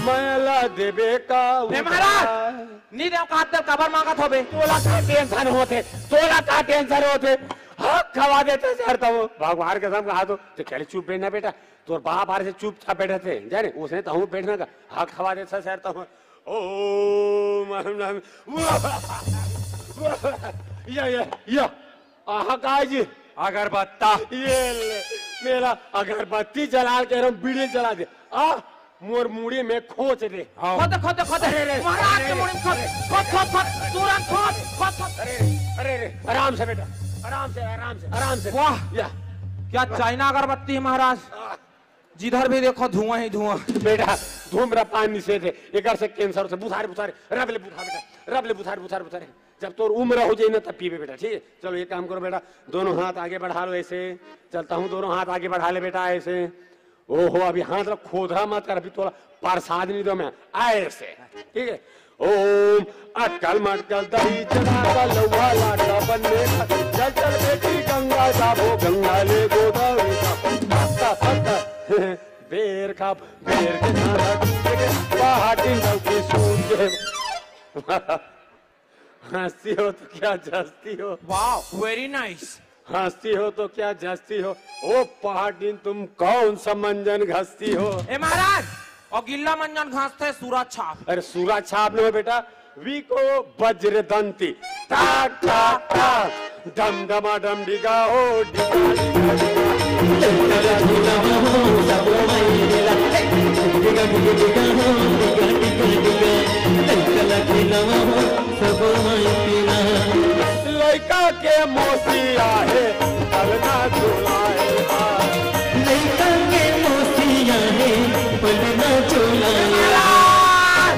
मया ला देबे का ए महाराज! उधार। नी देव का हाथ देव काबर मांगत होबे? तोला का टेंशन होथे? तोला का टेंशन होथे? हक खवा देते सर तब। भगवान कसम कहा तो, तो चले चुप बैठना बेटा। तोर बाप आर से चुपचाप बैठे थे, जाने, उसने तो हम बैठना का हक खवा देते सर तब। ओम अहम नम-, या, या, या। आहा, काय जी? अगरबत्ता। ये ले, मेरा अगरबत्ती जला के रम बीड़ी जला दे। आ, मोर मुड़ी में खोच दे। हाँ। खोद, खोद, खोद। अरे रे, महाराज के अरे मुड़ी में खोद, रे। खोद, खोद, खोद, तुरंत खोद, खोद, खोद। अरे रे, अरे रे, आराम से बेटा, आराम से, आराम से, आराम से। वाह। या। क्या चाइना अगरबत्ती है महाराज? आ। जिधर भी देखो धुआं ही धुआं। बेटा, धूम्रपान निषेध है, एकर से कैंसर से बुधारे बुधारे, रब ले बुधारे बेटा, रब ले बुधारे बुधारे बुधारे। जब तोर उम्र हो जाए ना तब पीबे बेटा, ठीक है? चलो एक काम करो बेटा, दोनों हाथ आगे बढ़ा लो ऐसे, चलता हूँ, दोनों हाथ आगे बढ़ा ले बेटा ऐसे। ओहो, अभी हाथ ला खोदरा मत कर, अभी तोला प्रसाद नहीं दो मैं, ऐसे, ठीक है? ओम अटकल मटकल दही चना का लौवा लाटा बनने का। चल चल बेटी गंगा जाबो, गंगा ले गोदावरी का। पत्ता पत्ता बेर का, बेर के खाना, पहाटी नौकी सूझ के। हंसती हो तो क्या जस्ती हो? वाह, very nice। हंसती हो तो क्या जस्ती हो? ओ पहाटिन, तुम कौन सा मंजन घसती हो? ए महाराज, ओ गिल्ला मंजन घसते सूरज छाप। अरे सूरज छाप नहीं बेटा, वी को वज्र दंती। टा टा टा, डम डमा डम डिगा हो, डिगा डिगा डिगा। लइका के मौसी आहे, पलना झुलाए बा। लइका के मौसी आहे, पलना झुलाए बा। महाराज!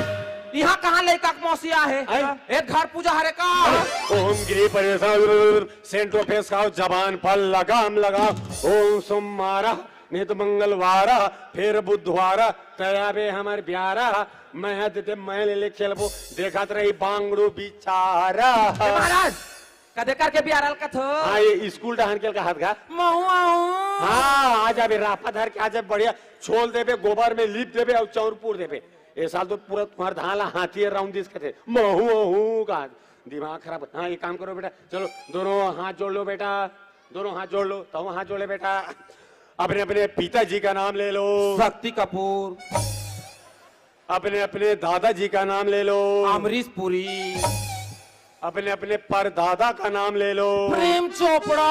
इहाँ कहाँ लइका के मौसी आहे? हैं? ए घर पूजा हरे का? ओम गृह प्रवेश, सेंटो फेस खाओ, जबान पर लगाम लगाओ। ओम सोमवार, नहीं तो मंगलवार, फिर बुधवार, तया बे हमर ब्यारा। मैं हा देते मैं ले ले खेलबो, देखत रही बांगड़ू बिचारा। ए महाराज, कदे करके ब्यारा ल कथो? हाँ, ये स्कूल डहान के का हाथ घा। महू आहू। हाँ, आ जाबे रापा धर के, आ जाबे बढ़िया, छोल देबे, गोबर में लीप देबे और चौर पूर देबे। ए साल तो पूरा तुम्हार धान ला हाथी राउंड दिस कथे। महू आहू का दिमाग खराब। हाँ, ये काम करो बेटा, चलो दोनों हाथ जोड़ लो बेटा, दोनों हाथ जोड़ लो, तो हाथ जोड़े बेटा। अपने अपने पिताजी का नाम ले लो। शक्ति कपूर। अपने अपने दादाजी का नाम ले लो। अमरीश पुरी। अपने अपने परदादा का नाम ले लो। प्रेम चोपड़ा।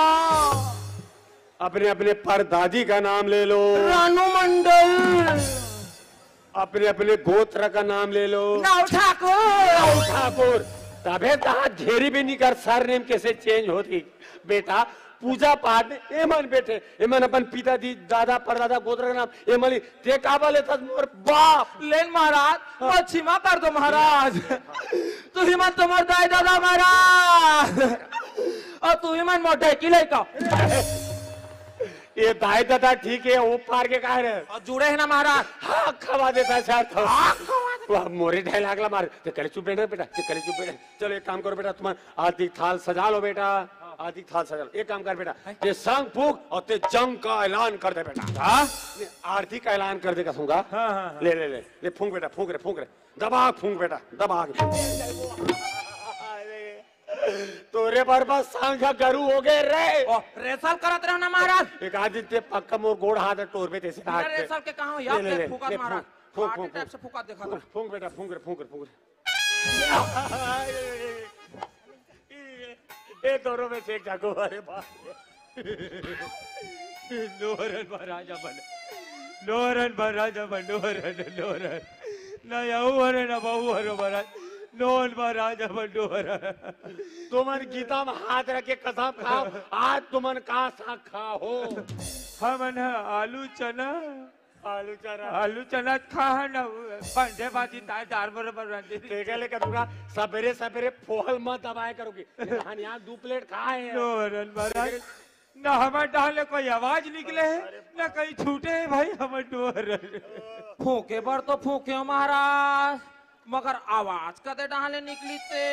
अपने अपने परदादी का नाम ले लो। रानू मंडल। अपने अपने गोत्र का नाम ले लो। नाऊ ठाकुर। नाऊ ठाकुर। तबे कहा घेरी भी नहीं कर, सरनेम कैसे चेंज होती बेटा? पूजा पाठ में एमन बैठे, एमन अपन पिता दी, दादा, परदादा, गोत्र का नाम, एमन ली, ते काबा लेथस मोर बाप? लेन महाराज, हाँ। मत छिमा कर दो महाराज। तू ही मन तुम्हार दाई दादा महाराज। और तू ही मन मोटे की लइका। ये दाई ददा ठीक हे, वो पार के कहा रे? अउ जुड़े हे ना महाराज। हाँ, खवा देता हे सार तो। हाँ, खवा देता। वाह, मोरे ढाई लाख ला मार। ते करे चुप बेटा, बेटा, ते करे चुप बेटा। चलो, एक काम करो बेटा, तुम्हारा आरती थाल सजा लो बेटा, आरती थाल सजा लो। एक काम कर बेटा, हैं? ते संग फूंक अउ ते जंग का ऐलान कर दे बेटा। हाँ? नहीं, आरती का ऐलान कर दे कहूंगा। हाँ, हाँ, हाँ। ले, ले, ले, ले, फूंक बेटा, फूंक रे, फूंक रे, दबा के फूंक बेटा, दबा के फूंक। तोरे बर बस संग गरु हो गे रे। ओ, रेसल करत रहो ना महाराज। एक आदि ते पक्का मोर गोड़ हाथ टोरबे तेसे बिना हाथ पे। रेसल के कहाँ हो? ले, ले, ले, फूंक, ले, महाराज। फूंक, फूंक, पार्टी फूंक, टाइप से फूंक दे। फूंक, फूंक बेटा, फूंक रे, फूंक रे, फूंक रे। ये दोनों में से एक जागो, अरे बाप रे। नोहरन महाराज अपन, नोहरन महाराज अपन, नोहरन, नोहरन। ना यहू हरे, ना बहू हरे महाराज। नोहरन महाराज अपन, नोहरन। तुमन गीता में हाथ रख के कसम खाओ, आज तुमन का साग खाओ? हमन ह आलू चना। आलू चना। आलू चना खा है ना, बंदे बाजी ताए दार बरोबर रंदी। तेगा ले करूँगा, सबेरे सबेरे फोहल मत दबाए करोगे। धानिया दू प्लेट खा है। नोहरन महाराज, ना हमर डाले कोई आवाज निकले है, ना कहीं छूटे है भाई हमर नोहरन। फूंके बर तो फूंके हो महाराज, मगर आवाज कदे डाले निकली ते?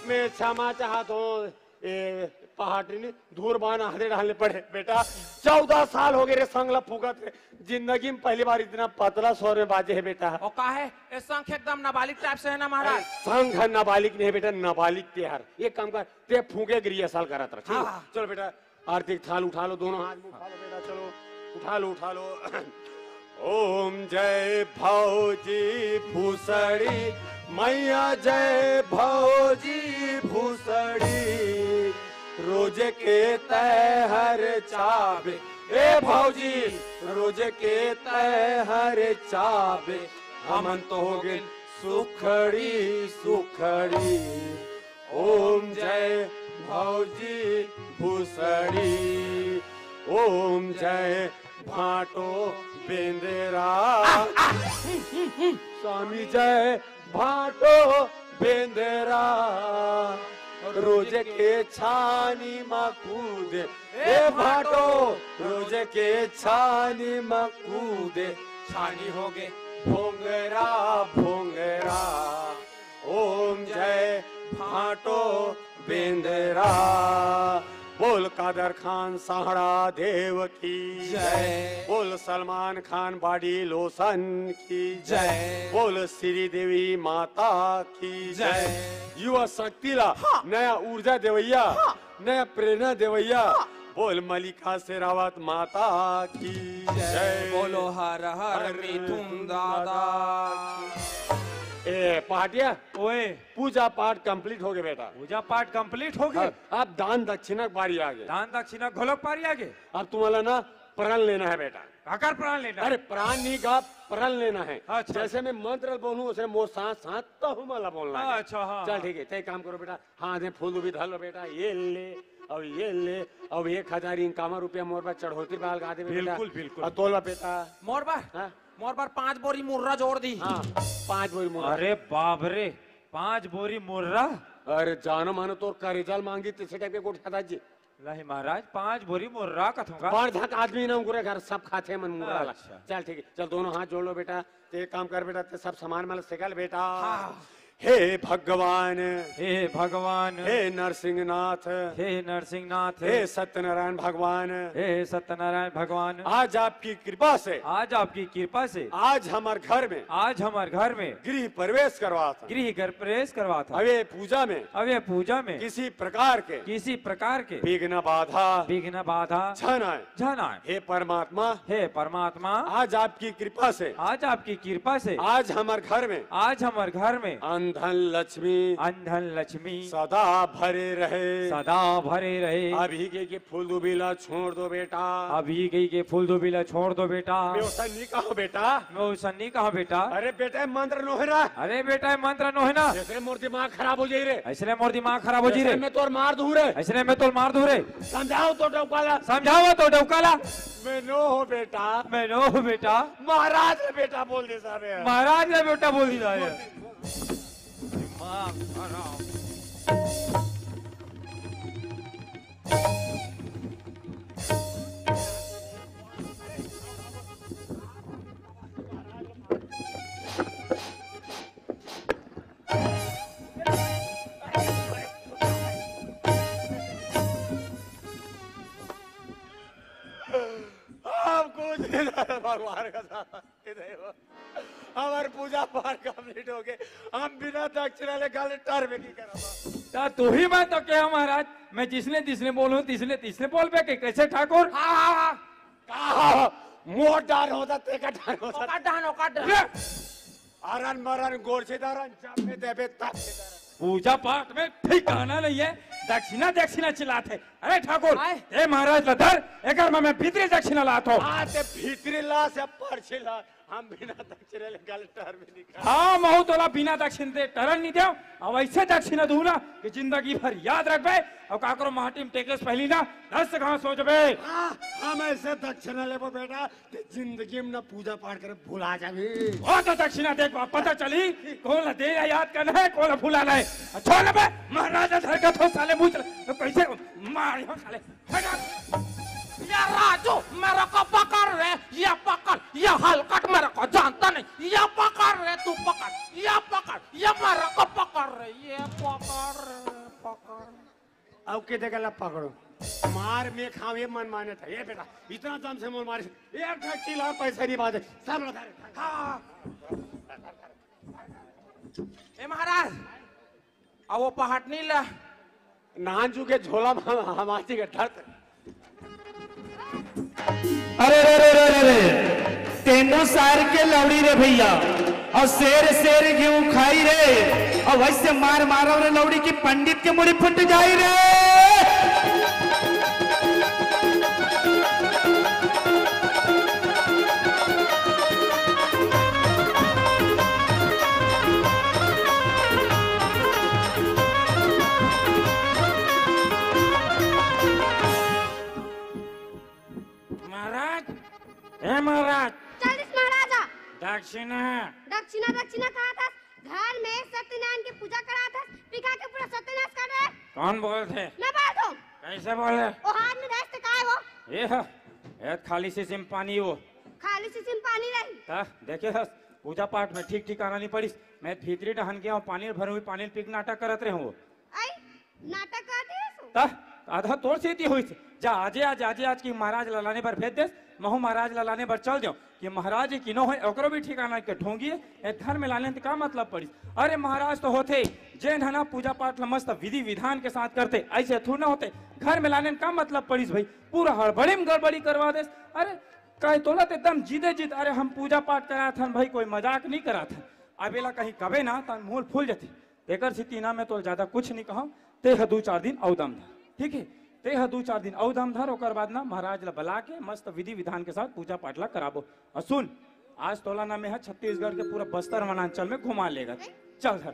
मैं क्षमा चाहत हूँ, ए, पहाटिन धूर बान आधे डालने पड़े। बेटा, चौदह साल हो गए रे संग ला फूकत रे। जिंदगी में पहली बार इतना पतला स्वर में बाजे है बेटा। ओ का है? ए शंख एकदम नाबालिग टाइप से है ना महाराज? अरे, शंख नाबालिग नहीं है बेटा, नाबालिग तेहर। एक काम कर, ते फूंके के रिहर्सल करत रह, ठीक? हाँ, हाँ। चलो बेटा, आरती थाल उठा लो, दोनों हाथ में उठा लो बेटा, चलो, उठा लो, उठा लो। ओम जय भौजी भूसड़ी, मैया जय भौजी भूसड़ी। रोज के तैहर चाबे, ए भौजी, रोज के तैहर चाबे, हमन तो हो गए सुखड़ी सुखड़ी। ओम जय भौजी भूसड़ी, ओम जय भाटो बेंदरा। स्वामी जय भाटो बेंदरा, रोज के छानी मा कूदे ए भाटो, रोज के छानी मा कूदे, छानी हो गे भोंगरा भोंगरा। ओम जय भाटो बेंदरा। बोल कादर खान साहड़ा देव की जय। बोल सलमान खान बॉडी लोशन की जय। बोल श्री देवी माता की जय। युवा शक्ति ला हाँ। नया ऊर्जा देवैया, हाँ। नया प्रेरणा देवैया। हाँ। बोल मलिका शेरावत माता की जय। जय। बोलो हर हर हर मिथुन दादा की। ए पहाटिया, ओए। पूजा पाठ कंप्लीट हो गया बेटा। पूजा पाठ कंप्लीट हो गया। हाँ, अब दान दक्षिणा के बारी आ गए। दान दक्षिणा घोलक पारी आ गए। अब तुम्हारा ना प्रण लेना है बेटा। काकर प्राण लेना? अरे प्राण नहीं गा, प्रण लेना है। अच्छा। जैसे मैं मंत्र बोलूं, उसे मोर साथ साथ तो हमारा बोलना है। अच्छा, हाँ, चल हाँ। ठीक है, तय काम करो बेटा। हाँ, दे फूल भी धर लो बेटा, ये ले, अब ये ले, अब एक हजार इनकामा रुपया मोर पर चढ़ौती बाल गा दे बेटा। बिल्कुल, बिल्कुल। और तोला बेटा। मोर बर? हाँ? मोर बर पाँच बोरी मुर्रा जोड़ दी। हाँ, पाँच बोरी मुर्रा। अरे बाप रे, पाँच बोरी मुर्रा? अरे जानो मानो तोर करेजाल मांगी, तीसरे टाइप के गोठा था जी। नहीं महाराज, पाँच बोरी मुर्रा कथों का। बड़ झक आदमी ना उनकरे घर सब खाथे मन मुर्रा ला। अच्छा। चल ठीक है, चल दोनों हाथ जोड़ लो बेटा। ते एक काम कर बेटा, ते सब सामान मन सेकल बेटा। हाँ। हे भगवान, हे भगवान, हे नरसिंहनाथ, हे नरसिंहनाथ, हे सत्यनारायण भगवान, हे सत्यनारायण भगवान, आज आपकी कृपा से, आज आपकी कृपा से, आज हमार घर में, आज हमार घर में गृह प्रवेश करवा था। गृह घर प्रवेश करवा था। अवे पूजा में, अवे पूजा में किसी प्रकार के, किसी प्रकार के विघ्न बाधा, विघ्न बाधा झन आए। झन आए। हे परमात्मा, हे परमात्मा, आज आपकी कृपा से, आज आपकी कृपा से, आज हमार घर में, आज हमार घर में अन धन लक्ष्मी, अन धन लक्ष्मी सदा भरे रहे। सदा भरे रहे। अभी के, के फूल दुबीला छोड़ दो बेटा। अभी के, के फूल दुबीला छोड़ दो बेटा। मैं ओसन नहीं कहा बेटा। मैं ओसन नहीं कहा बेटा। अरे बेटा, मंत्र नोहरा। अरे बेटा, मंत्र नोहरा। इसलिए मोर दिमाग खराब हो जाई रे। इसलिए मोर दिमाग खराब हो जाई रे। इसलिए मैं तोर मार दूं रे। इसलिए मैं तोर मार दूं रे। समझाओ तो डौकाला। समझाओ तो डौकाला। मैं नो हो बेटा। मैं नो हो बेटा। महाराज रे बेटा बोल दे सारे। महाराज रे बेटा बोल दी सारे। दिमाग खराब। भगवान का साथ, हे देव, हमर पूजा पाठ complete हो गे, हम बिना दक्षिणा ले गाले टरबे नहीं करब। त तू ही मैं तो कहे महाराज, मैं जिसने जिसने बोलूं, तिसने तिसने बोलबे के, कैसे ठाकुर? हाँ, हाँ, हाँ। का मोर डहन होता, तेकर डहन होता। ओकर डहन, ओकर डहन। ले। अरन मरन गोरछेदारन, जब में देबे तब में दरन। पूजा पाठ में ठिकाना नहीं है, दक्षिणा दक्षिणा चिल्लात हे। अरे ठाकुर, आय। ए महाराज ला धर, एकर में मैं भीतरी दक्षिणा लात हों। हाँ, ते भीतरी ला से परछी ला, हम बिना दक्षिणा ले गाले टरबे नहीं करब। हाँ, महूं तोला बिना दक्षिणा दे टरन नहीं देव। अब ऐसे दक्षिणा दूं ना कि जिंदगी भर याद रखबे। अउ काकरो माटी में टेके से पहिली ना दस घांव हो जाबे। हाँ, हम ऐसे दक्षिणा लेबो बेटा, ते जिंदगी में ना पूजा पाठ करे भुला जाबे। ओ तो दक्षिणा देख बा, पता चली कोन ला दे या याद करना है, कोन ला भुलाना है। छोड़ ना बे, महाराज धर के थो साले मुंह चला, तो कैसे मार हो साले। हट। ये राजू, मेरे को पकड़ रे, ये पकड़, ये हलकट मेरे को जानता नहीं, ये पकड़ रे, तू पकड़, ये पकड़, ये मेरे को पकड़ रे, ये पकड़ रे, पकड़। अब के जगह ला पकड़ो, मार मैं खाऊं, ये मन माने था। ये बेटा, इतना दम से मोर मारे, एक ठक चिल्ला पैसा नहीं बाजे, सब लोग धरे। हाँ। ए महाराज, अब वो पहाटनी ला। नानचू के झोला में हम, हमाची के धर। अरे रे रे रे रे रे, तेनू सार के लौड़ी रे भैया, अउ शेर शेर गेहूं खाई रे, अउ वैसे मार मारो रे लौड़ी की पंडित के मुड़ी फुट जाई रे। महाराज, हे महाराज। चल दिस महाराजा। दक्षिणा। दक्षिणा, दक्षिणा कहा था? घर में सत्यनारायण के पूजा करा था, पिका के पूरा सत्यानाश कर रहे। कौन बोलत हे? मैं बोलत हूँ। कैसे बोले? ओ हाथ में रहते काय वो? ये ह, ये खाली शीशी में पानी वो। खाली शीशी में पानी रही। ता देखे हस, पूजा पाठ में ठीक ठिकाना नहीं पड़िस। मैं भीतरी डहन के हूँ, पानी भरूँ, पानी पी के नाटक करत रहे हूँ। आई, नाटक कर दिस। ता आधा तोर सेती होइस। जा आजे आज, आजे आज की महाराज ला लाने बर भेज देस, महूं महाराज ला लाने बर चल देव। कि महाराज ही किनो है, ओकरो भी ठिकाना के ढोंगी है। ए घर में लाने त का मतलब पड़िस? अरे महाराज तो होथे, जेन ह ना पूजा पाठ ला मस्त विधि विधान के साथ करथे, ऐसे थोड़ी ना होथे। घर में लाने का मतलब पड़िस भाई, पूरा हड़बड़ी में गड़बड़ी करवा देस। अरे कहे तोला तो एकदम जिदे जिद, अरे हम पूजा पाठ करात हन भाई, कोई मजाक नहीं करात हन। अब एला कहीं कबे ना त मोल फूल जथे। तेकर सेती ना मैं तोला ज्यादा कुछ नहीं कहूं, ते ह दू चार दिन अउ दम धर, ठीक है? ते ह दू चार दिन अउ दम धर, ओकर बाद ना महाराज ला बला के मस्त विधि विधान के साथ पूजा पाठ ला कराबो। अउ सुन, आज तोला ना मैं ह छत्तीसगढ़ के पूरा बस्तर वनांचल में घुमा लेगा। चल धर।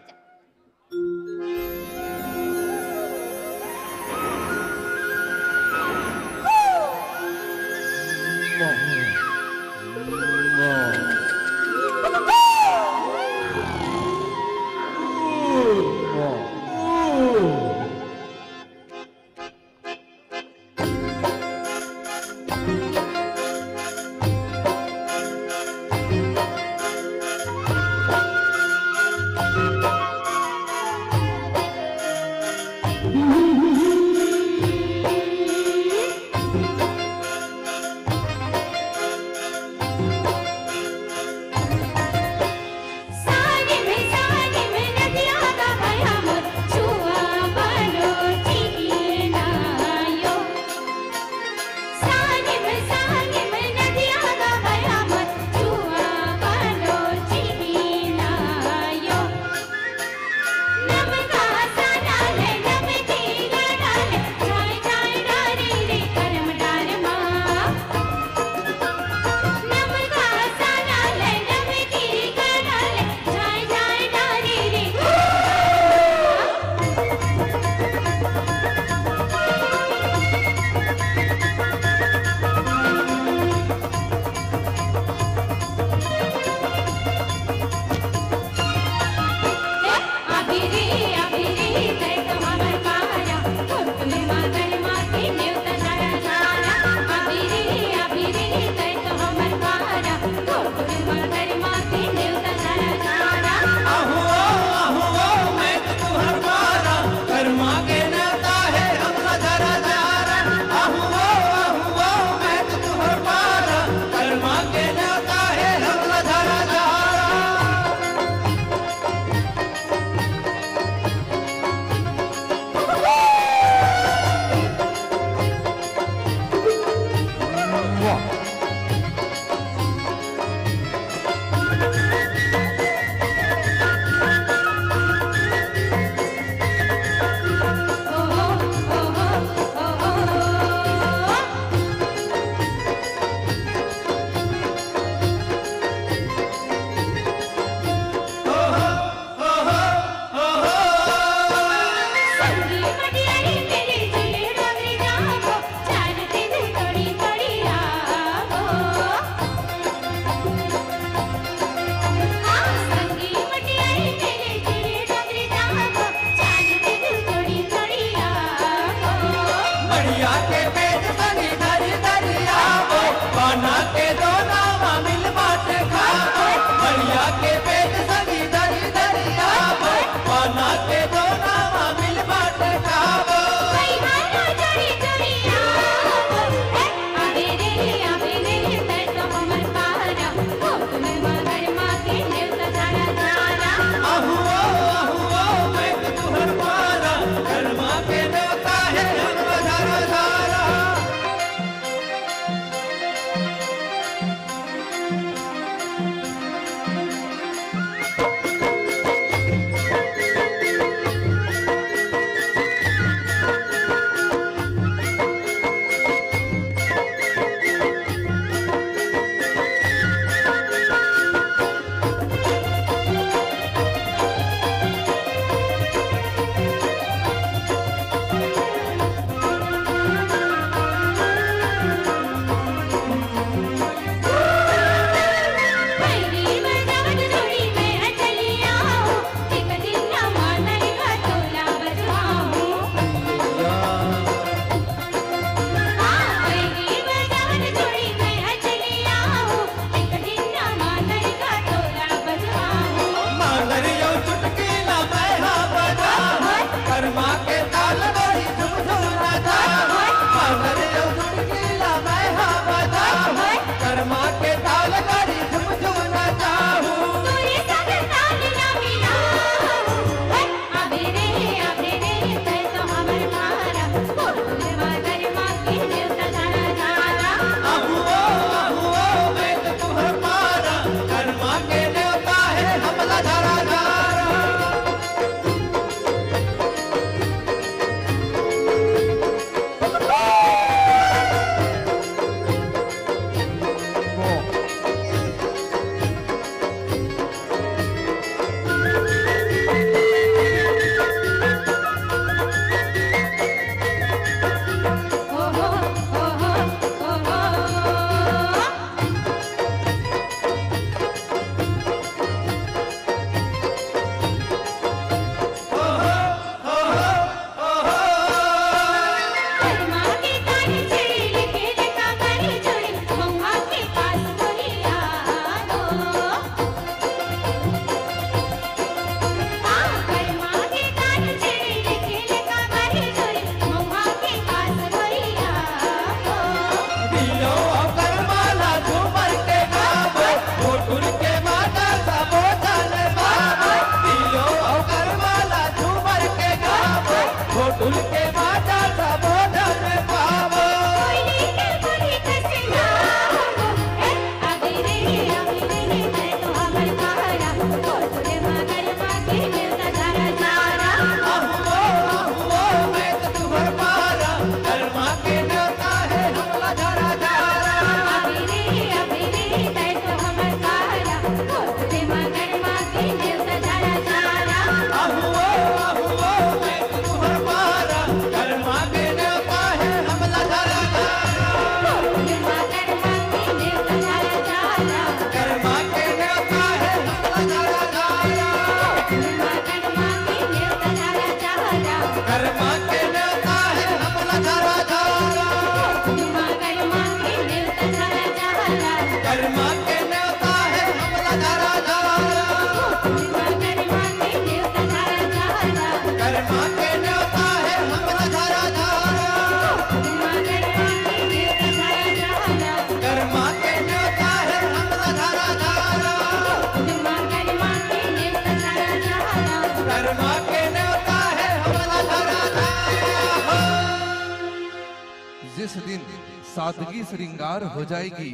दिन सादगी श्रृंगार हो जाएगी,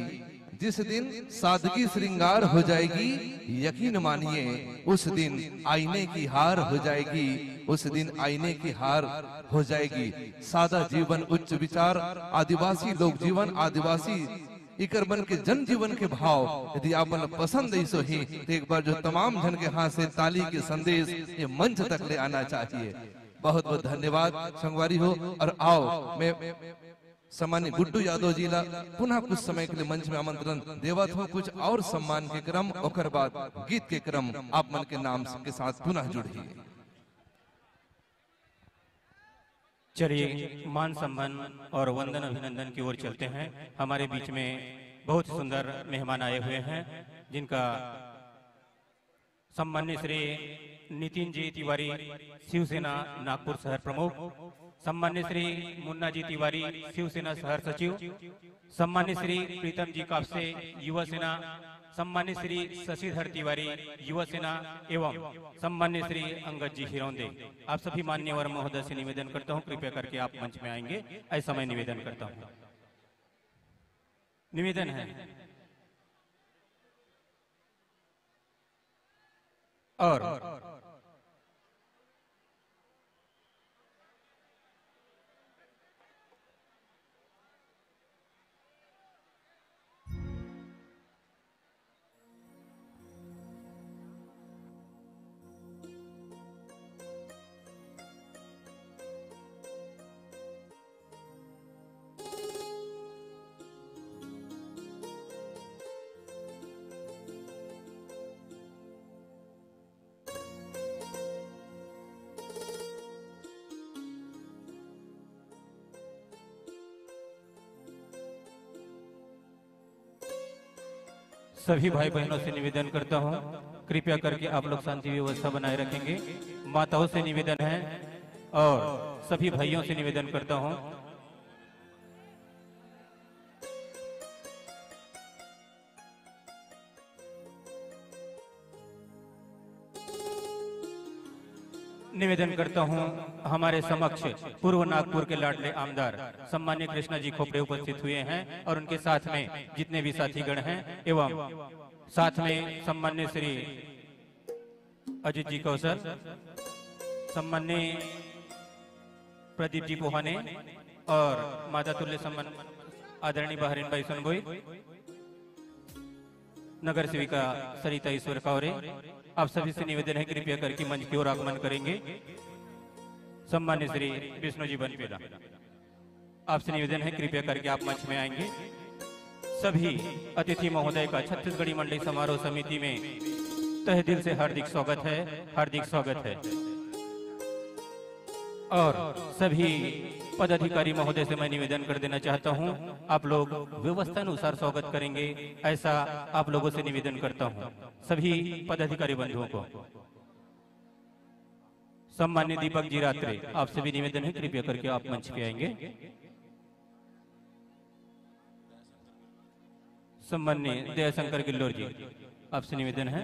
जिस दिन सादगी श्रृंगार हो जाएगी, यकीन मानिए उस दिन आईने की हार हो जाएगी, उस दिन आईने की हार हो जाएगी। सादा जीवन, उच्च विचार, आदिवासी लोक जीवन, आदिवासी इकर मन के जन जीवन के भाव यदि आप मन पसंद ऐसो ही, तो एक बार जो तमाम झन के हाथ से ताली के संदेश ये मंच तक ले आना चाहिए। बहुत बहुत धन्यवाद संगवारी हो। और आओ, मैं सम्मानित गुड्डू यादव जी ला पुनः कुछ समय के लिए मंच में आमंत्रण देवत हो। कुछ और सम्मान के क्रम, ओकर बाद गीत के क्रम आप मन के नाम के साथ पुनः जुड़ही। चलिए, मान सम्मान और वंदन अभिनंदन की ओर चलते हैं। हमारे बीच में बहुत ही सुंदर मेहमान आए हुए हैं, जिनका सम्मान्य श्री नितिन जी तिवारी, शिवसेना नागपुर शहर प्रमुख, सम्मान्य श्री मुन्ना जी तिवारी, शिवसेना शहर सचिव, सम्मान्य श्री प्रीतम जी कापसे, युवा सेना, सम्मान्य श्री शशिधर तिवारी, युवा सेना, एवं सम्मान्य श्री अंगद जी हिरौंदे। आप सभी मान्यवर महोदय से निवेदन करता हूँ, कृपया करके आप मंच में आएंगे, ऐसा मैं निवेदन करता हूँ। निवेदन है। और सभी भाई बहनों से निवेदन करता हूँ, कृपया करके आप लोग शांति व्यवस्था बनाए रखेंगे। माताओं से निवेदन है और सभी भाइयों से निवेदन करता हूँ, निवेदन करता हूं हमारे समक्ष पूर्व नागपुर के लाडले आमदार सम्मान्य कृष्णा जी खोपड़े उपस्थित हुए हैं और उनके साथ में जितने भी साथीगण हैं एवं साथ में सम्मान्य श्री अजीत जी कौशल, सम्मान्य प्रदीप जी पोहाने और माता तुल्य सम्मान आदरणीय बहरीन बाई सोनबोई, नगर सेविका सरिता ईश्वर कावरे, आप सभी से निवेदन है कृपया करके मंच की ओर आगमन करेंगे। सम्मान्य श्री विष्णु जी बनपेला, आपसे निवेदन है कृपया करके आप मंच में आएंगे। सभी अतिथि महोदय का छत्तीसगढ़ी मंडई समारोह समिति में तहे दिल से हार्दिक स्वागत है, हार्दिक स्वागत है। और सभी पदाधिकारी महोदय से मैं निवेदन कर देना चाहता हूं, आप लोग व्यवस्था अनुसार स्वागत करेंगे, ऐसा आप लोगों से निवेदन करता हूं, सभी पदाधिकारी बंधुओं को। सम्मान्य दीपक जी रात्रे, आपसे भी निवेदन है कृपया करके आप मंच पे आएंगे। सम्मान्य दयाशंकर गिल्लोर जी, आपसे निवेदन है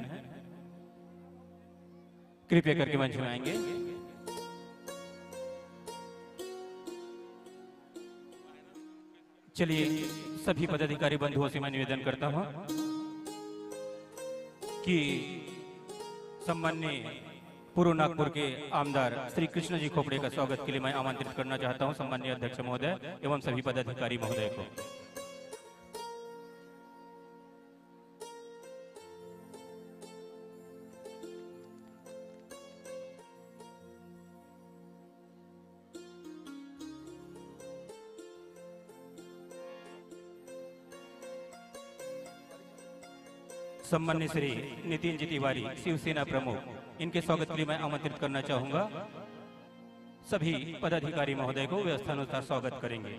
कृपया करके मंच में आएंगे। चलिए, सभी पदाधिकारी बंधुओं से मैं निवेदन करता हूं कि सम्मान्य पूर्व नागपुर के आमदार श्री कृष्ण जी खोपड़े का स्वागत के लिए मैं आमंत्रित करना चाहता हूं सम्मान्य अध्यक्ष महोदय एवं सभी पदाधिकारी महोदय को। सम्मान्य श्री नितिन जी तिवारी, शिवसेना प्रमुख, इनके स्वागत के लिए मैं आमंत्रित करना चाहूंगा। सभी पदाधिकारी महोदय को व्यवस्थानुसार स्वागत करेंगे।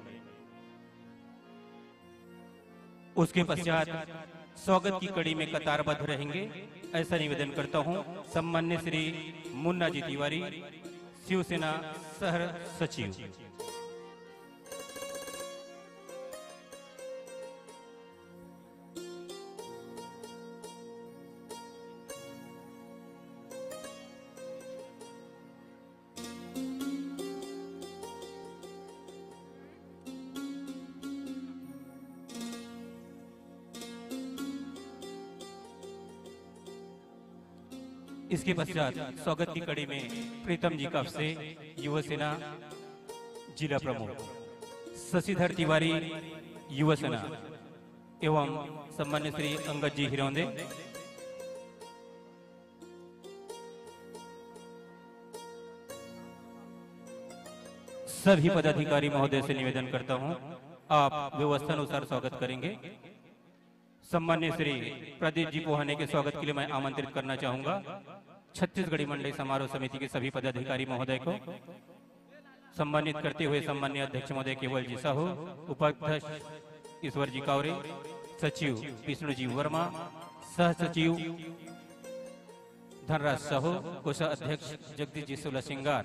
उसके पश्चात स्वागत की कड़ी में कतारबद्ध रहेंगे, ऐसा निवेदन करता हूं। सम्मान्य श्री मुन्ना जी तिवारी, शिवसेना शहर सचिव। इसके पश्चात स्वागत की कड़ी में प्रीतम जी काफसे, युवा सेना जिला प्रमुख, शशिधर तिवारी, युवा सेना, एवं सम्मान्य श्री अंगद जी हिरौंदे, सभी पदाधिकारी महोदय से निवेदन करता हूं, आप व्यवस्थानुसार स्वागत करेंगे। सम्मान्य श्री प्रदीप जी पोहाने के स्वागत के लिए मैं आमंत्रित करना चाहूंगा। छत्तीसगढ़ी मंडई समारोह समिति के सभी पदाधिकारी महोदय को सम्मानित करते हुए सम्मान्य अध्यक्ष महोदय केवल जी साहू, उपाध्यक्ष ईश्वर जी कावरे, सचिव विष्णु जी वर्मा, सह सचिव धनराज साहू, कोषाध्यक्ष जगदीश जी सोला सिंगार,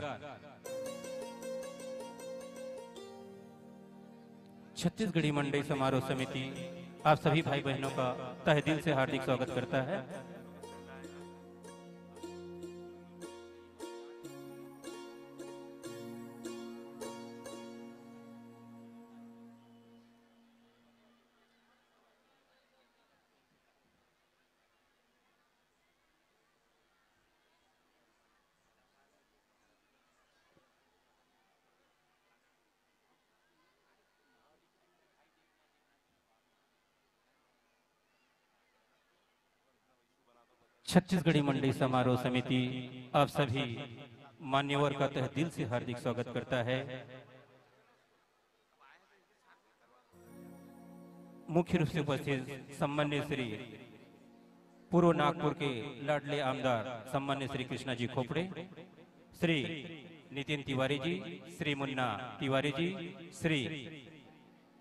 छत्तीसगढ़ी मंडई समारोह समिति आप सभी भाई बहनों का तहे दिल से हार्दिक स्वागत करता है। छत्तीसगढ़ी मंडई समारोह समिति आप सभी मान्यवर का तहे दिल से हार्दिक स्वागत करता है। मुख्य रूप से उपस्थित सम्मान्य श्री पूर्व नागपुर के लाडले आमदार सम्मान्य श्री कृष्णा जी खोपड़े, श्री नितिन तिवारी जी, श्री मुन्ना तिवारी जी, श्री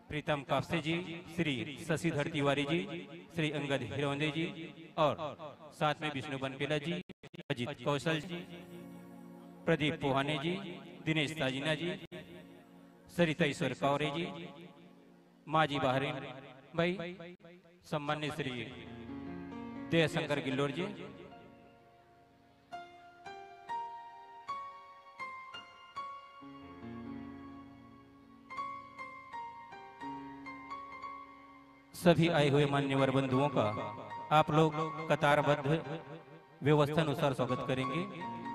प्रीतम कापसे जी, श्री शशिधर तिवारी जी, श्री अंगद हिरौंदे जी और साथ में विष्णु बनपेला जी, अजीत कौशल जी, प्रदीप पोहाने जी, दिनेश ताजिना जी, सरिता ईश्वर कौरे जी, माँ जी बहरीन भाई, सम्मान्य श्री दयाशंकर गिल्लोर जी, सभी आए हुए मान्यवर बंधुओं का आप लोग कतारबद्ध व्यवस्था अनुसार स्वागत करेंगे,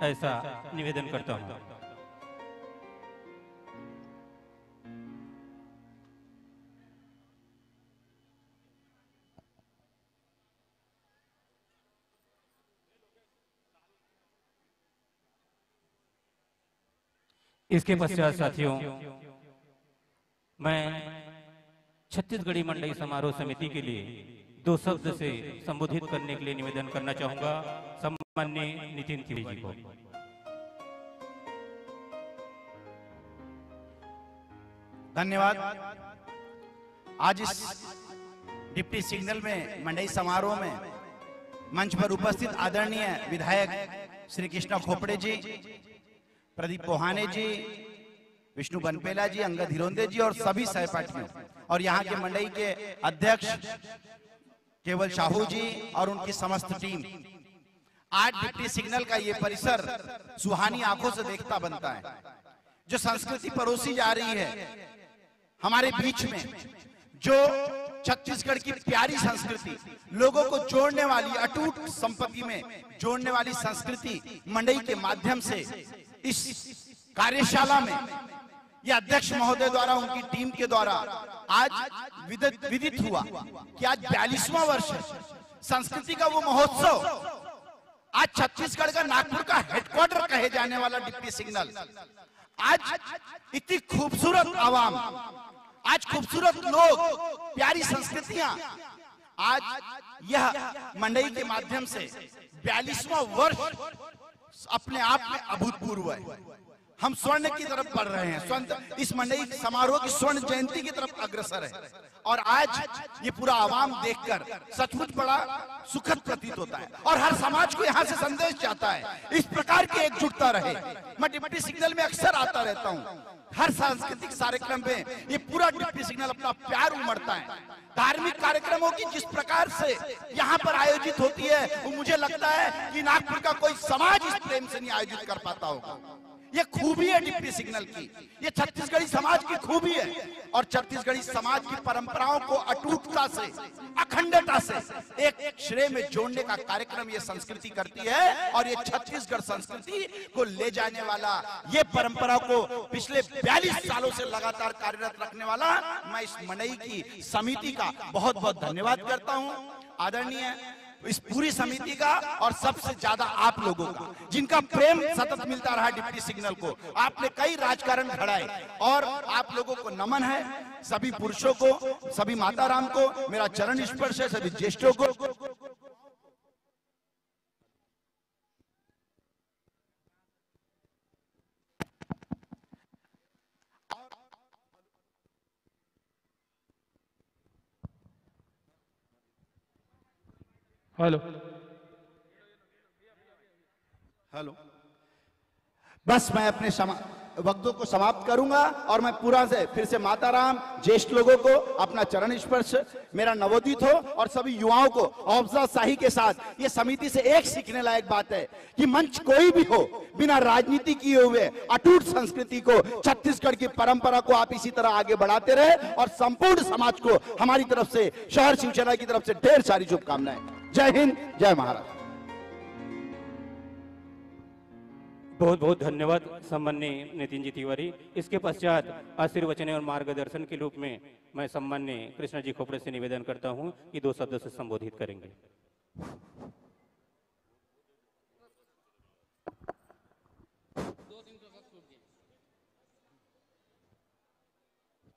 ऐसा निवेदन करता हूं। इसके पश्चात साथियों, मैं छत्तीसगढ़ी मंडई समारोह समिति के लिए दो शब्द से संबोधित करने के लिए निवेदन करना चाहूंगा सम्माननीय नितिन तिवारी जी को। धन्यवाद। आज इस डिप्टी सिग्नल में मंडई समारोह में मंच पर उपस्थित आदरणीय विधायक श्री कृष्णा खोपड़े जी, प्रदीप पोहाने जी, विष्णु बनपेला जी, अंगद हिरोंदे जी और सभी सहपाठियों और यहाँ के मंडई के अध्यक्ष केवल साहू जी और उनकी समस्त टीम, आज डिप्टी सिग्नल का ये परिसर सुहानी आंखों से देखता बनता है। जो संस्कृति परोसी जा रही है हमारे बीच में, जो छत्तीसगढ़ की प्यारी संस्कृति, लोगों को जोड़ने वाली, अटूट संपत्ति में जोड़ने वाली संस्कृति मंडई के माध्यम से इस कार्यशाला में या अध्यक्ष महोदय द्वारा, उनकी टीम के द्वारा आज विदित, विदित हुआ कि आज बयालीसवाँ वर्ष है। संस्कृति का वो महोत्सव, आज छत्तीसगढ़ का, नागपुर का हेडक्वार्टर कहे जाने वाला डिप्टी सिग्नल, आज इतनी खूबसूरत आवाम, आज खूबसूरत लोग, प्यारी संस्कृतियां, आज यह मंडई के माध्यम से बयालीसवाँ वर्ष अपने आप में अभूतपूर्व है। हम स्वर्ण की तरफ बढ़ रहे हैं, स्वर्ण, इस मंडई समारोह की स्वर्ण जयंती की तरफ अग्रसर है। और आज ये पूरा आवाम देखकर सचमुच बड़ा सुखद प्रतीत होता है और हर समाज को यहाँ से संदेश जाता है, इस प्रकार की एकजुटता रहे। मैं डिप्टी सिग्नल में अक्सर आता रहता हूँ, हर सांस्कृतिक कार्यक्रम में ये पूरा डिप्टी सिग्नल अपना प्यार उमड़ता है। धार्मिक कार्यक्रमों की जिस प्रकार से यहाँ पर आयोजित होती है, वो मुझे लगता है कि नागपुर का कोई समाज इस प्रेम से नहीं आयोजित कर पाता होगा। ये खूबी है डिप्टी सिग्नल की, ये छत्तीसगढ़ी समाज की खूबी है। और छत्तीसगढ़ी समाज की परंपराओं को अटूटता से, अखंडता से एक श्रेय में जोड़ने का कार्यक्रम ये संस्कृति करती है। और ये छत्तीसगढ़ संस्कृति को ले जाने वाला, ये परंपरा को पिछले बयालीस सालों से लगातार कार्यरत रखने वाला, मैं इस मंडई की समिति का बहुत बहुत धन्यवाद करता हूं। आदरणीय इस पूरी समिति का और सबसे ज्यादा आप लोगों का, जिनका प्रेम सतत मिलता रहा डिप्टी सिग्नल को। आपने कई राजकारण घड़ाए और आप लोगों को नमन है, सभी पुरुषों को, सभी माता राम को मेरा चरण स्पर्श है, सभी ज्येष्ठों को। हेलो। हेलो। बस मैं अपने समा-, वक्तव्य को समाप्त करूंगा और मैं पूरा से फिर से माता राम, ज्येष्ठ लोगों को अपना चरण स्पर्श, मेरा नवोदित हो और सभी युवाओं को हौसला शाही के साथ ये समिति से एक सीखने लायक बात है कि मंच कोई भी हो, बिना राजनीति किए हुए अटूट संस्कृति को, छत्तीसगढ़ की परंपरा को आप इसी तरह आगे बढ़ाते रहे और संपूर्ण समाज को हमारी तरफ से, शहर शिवसेना की तरफ से ढेर सारी शुभकामनाएं। जय हिंद, जय महाराष्ट्र। बहुत बहुत धन्यवाद सम्माननीय नितिन जी तिवारी। इसके पश्चात आशीर्वचन और मार्गदर्शन के रूप में मैं सम्माननीय कृष्णा जी खोपड़े से निवेदन करता हूं कि दो शब्द से संबोधित करेंगे।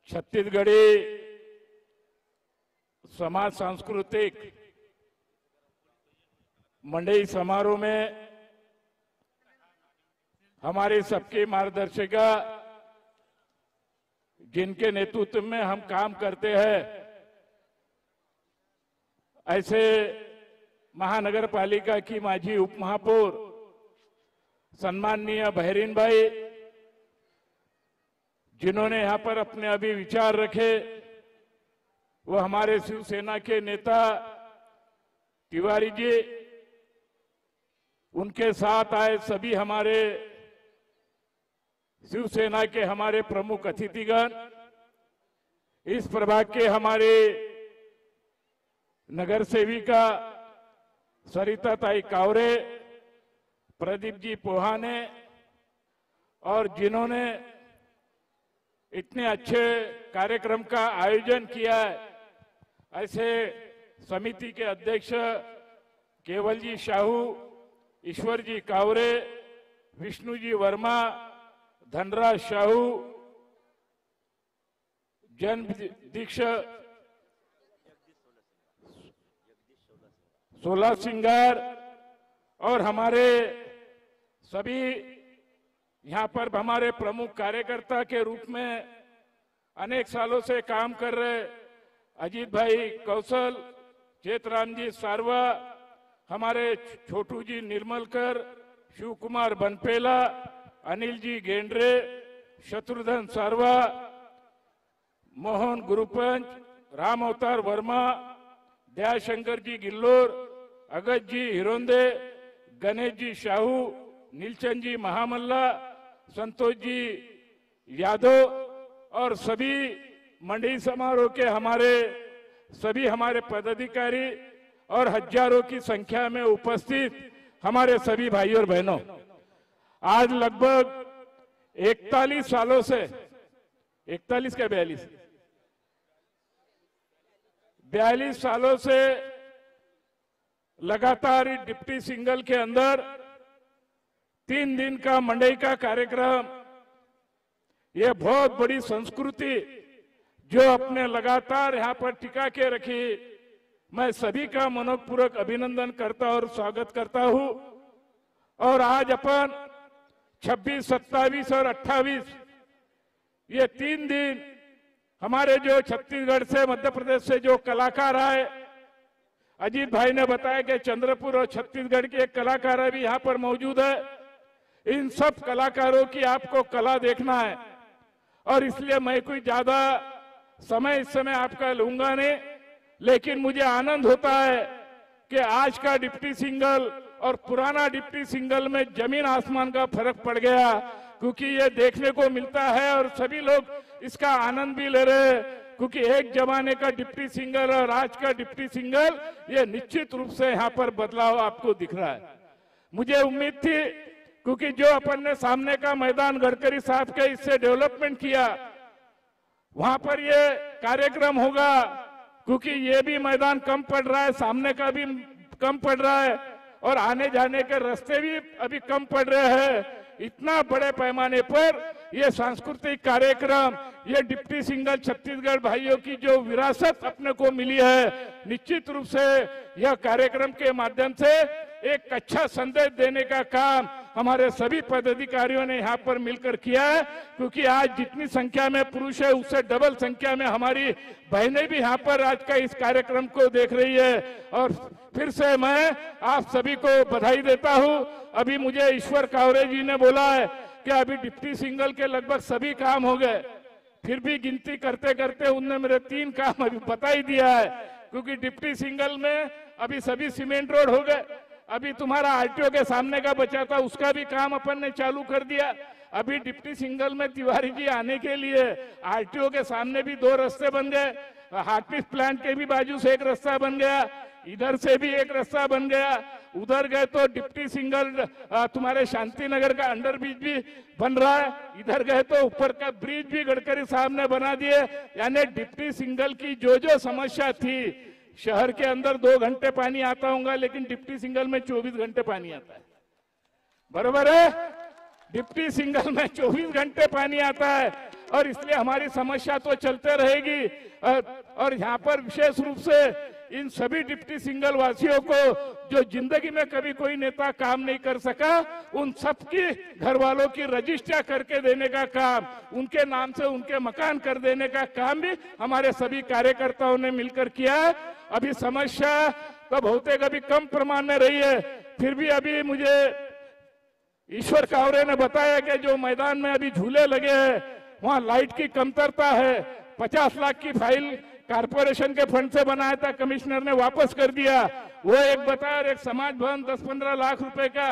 छत्तीसगढ़ी समाज सांस्कृतिक मंडई समारोह में हमारे सबके मार्गदर्शिका, जिनके नेतृत्व में हम काम करते हैं, ऐसे महानगर पालिका की माजी उपमहापौर सम्माननीय बहरीन भाई, जिन्होंने यहाँ पर अपने अभी विचार रखे, वो हमारे शिवसेना के नेता तिवारी जी, उनके साथ आए सभी हमारे शिवसेना के हमारे प्रमुख अतिथिगण, इस प्रभाग के हमारे नगर सेविका सरिता ताई कावरे, प्रदीप जी पोहाने, और जिन्होंने इतने अच्छे कार्यक्रम का आयोजन किया है, ऐसे समिति के अध्यक्ष केवल जी साहू, ईश्वर जी कावरे, विष्णु जी वर्मा, धनराज साहू, जन्म दीक्ष, सोलह सिंगार और हमारे सभी यहाँ पर हमारे प्रमुख कार्यकर्ता के रूप में अनेक सालों से काम कर रहे अजीत भाई कौशल, चेतराम जी सारवा, हमारे छोटू जी निर्मलकर, शिव कुमार बनपेला, अनिल जी गेंडरे, शत्रुघ्न सारवा, मोहन गुरुपंच, राम अवतार वर्मा, दयाशंकर जी गिल्लोर, अगत जी हिरोंदे, गणेश जी साहू, नीलचंद जी महामल्ला, संतोष जी यादव और सभी मंडी समारोह के हमारे सभी हमारे पदाधिकारी और हजारों की संख्या में उपस्थित हमारे सभी भाई और बहनों, आज लगभग इकतालीस सालों से, इकतालीस क्या बयालीस, बयालीस सालों से लगातार इस डिप्टी सिंगल के अंदर तीन दिन का मंडई का कार्यक्रम, ये बहुत बड़ी संस्कृति जो अपने लगातार यहाँ पर टिका के रखी, मैं सभी का मनपूर्वक अभिनंदन करता और स्वागत करता हूँ। और आज अपन छब्बीस, सत्ताईस और अट्ठाईस, ये तीन दिन हमारे जो छत्तीसगढ़ से, मध्य प्रदेश से जो कलाकार आए, अजीत भाई ने बताया कि चंद्रपुर और छत्तीसगढ़ के एक कलाकार अभी यहाँ पर मौजूद है। इन सब कलाकारों की आपको कला देखना है और इसलिए मैं कोई ज्यादा समय इस समय आपका लूंगा नहीं, लेकिन मुझे आनंद होता है कि आज का डिप्टी सिंगल और पुराना डिप्टी सिंगल में जमीन आसमान का फर्क पड़ गया। क्योंकि ये देखने को मिलता है और सभी लोग इसका आनंद भी ले रहे हैं, क्योंकि एक जमाने का डिप्टी सिंगल और आज का डिप्टी सिंगल, ये निश्चित रूप से यहाँ पर बदलाव आपको दिख रहा है। मुझे उम्मीद थी, क्योंकि जो अपन ने सामने का मैदान गडकरी साहब के इससे डेवलपमेंट किया, वहां पर ये कार्यक्रम होगा, क्योंकि ये भी मैदान कम पड़ रहा है, सामने का भी कम पड़ रहा है और आने जाने के रास्ते भी अभी कम पड़ रहे हैं। इतना बड़े पैमाने पर ये सांस्कृतिक कार्यक्रम, ये डिप्टी सिंगल छत्तीसगढ़ भाइयों की जो विरासत अपने को मिली है, निश्चित रूप से यह कार्यक्रम के माध्यम से एक अच्छा संदेश देने का काम हमारे सभी पदाधिकारियों ने यहाँ पर मिलकर किया है, क्योंकि आज जितनी संख्या में पुरुष है, उससे डबल संख्या में हमारी बहनें भी यहाँ पर आज का इस कार्यक्रम को देख रही है। और फिर से मैं आप सभी को बधाई देता हूँ। अभी मुझे ईश्वर कावरे जी ने बोला है कि अभी डिप्टी सिंगल के लगभग सभी काम हो गए, फिर भी गिनती करते करते उनने मेरे तीन काम अभी बता ही दिया है, क्योंकि डिप्टी सिंगल में अभी सभी सीमेंट रोड हो गए। अभी तुम्हारा आरटीओ के सामने का बचा था, उसका भी काम अपन ने चालू कर दिया। अभी डिप्टी सिंगल में तिवारी जी आने के लिए आरटीओ के सामने भी दो रास्ते बन गए, हार्पिक प्लांट के भी बाजू से एक रास्ता बन गया, इधर से भी एक रास्ता बन गया। उधर गए तो डिप्टी सिंगल, अ, तुम्हारे शांति नगर का अंडरब्रिज भी बन रहा है, इधर गए तो ऊपर का ब्रिज भी गडकरी साहब ने बना दिए। यानी डिप्टी सिंगल की जो जो समस्या थी, शहर के अंदर दो घंटे पानी आता होगा, लेकिन डिप्टी सिंगल में चौबीस घंटे पानी आता है। बरोबर है? डिप्टी सिंगल में चौबीस घंटे पानी आता है और इसलिए हमारी समस्या तो चलते रहेगी। और, और यहाँ पर विशेष रूप से इन सभी डिप्टी सिंगल वासियों को, जो जिंदगी में कभी कोई नेता काम नहीं कर सका, उन सबकी घर वालों की रजिस्ट्रियां करके देने का काम, उनके नाम से उनके मकान कर देने का काम भी हमारे सभी कार्यकर्ताओं ने मिलकर किया है। अभी समस्या तो बहुतेक अभी कम प्रमाण में रही है, फिर भी अभी मुझे ईश्वर कावरे ने बताया कि जो मैदान में अभी झूले लगे हैं, वहां लाइट की कमतरता है। पचास लाख की फाइल कॉरपोरेशन के फंड से बनाया था, कमिश्नर ने वापस कर दिया। वो एक बताया, और एक समाज भवन दस पन्द्रह लाख रुपए का,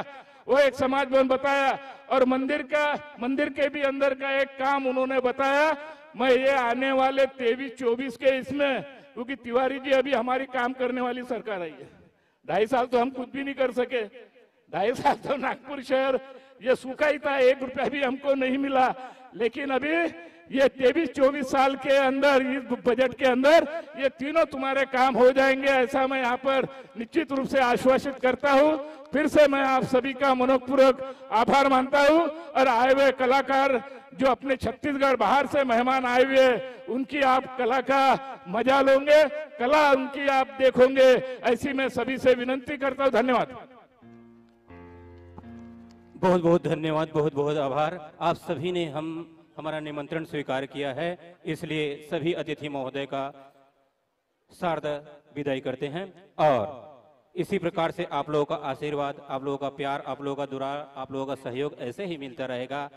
वो एक समाज भवन बताया। और मंदिर का, मंदिर के भी अंदर का एक काम उन्होंने बताया। मैं ये आने वाले तेईस चौबीस के इसमें, क्योंकि तिवारी जी अभी हमारी काम करने वाली सरकार आई है, ढाई साल तो हम कुछ भी नहीं कर सके। ढाई साल तो नागपुर शहर ये सूखा ही था, एक रुपया भी हमको नहीं मिला। लेकिन अभी ये तेईस चौबीस साल के अंदर, इस बजट के अंदर, ये तीनों तुम्हारे काम हो जाएंगे, ऐसा मैं यहाँ पर निश्चित रूप से आश्वासित करता हूँ। फिर से मैं आप सभी का मनपूर्वक आभार मानता हूँ। और आए हुए कलाकार, जो अपने छत्तीसगढ़ बाहर से मेहमान आए हुए हैं, उनकी आप कला का मजा लोगे, कला उनकी आप देखोगे, ऐसी मैं सभी से विनंती करता हूँ। धन्यवाद। बहुत बहुत धन्यवाद, बहुत बहुत आभार। आप सभी ने हम हमारा निमंत्रण स्वीकार किया है, इसलिए सभी अतिथि महोदय का सार्द विदाई करते हैं। और इसी प्रकार से आप लोगों का आशीर्वाद, आप लोगों का प्यार, आप लोगों का दुलार, आप लोगों का सहयोग ऐसे ही मिलता रहेगा।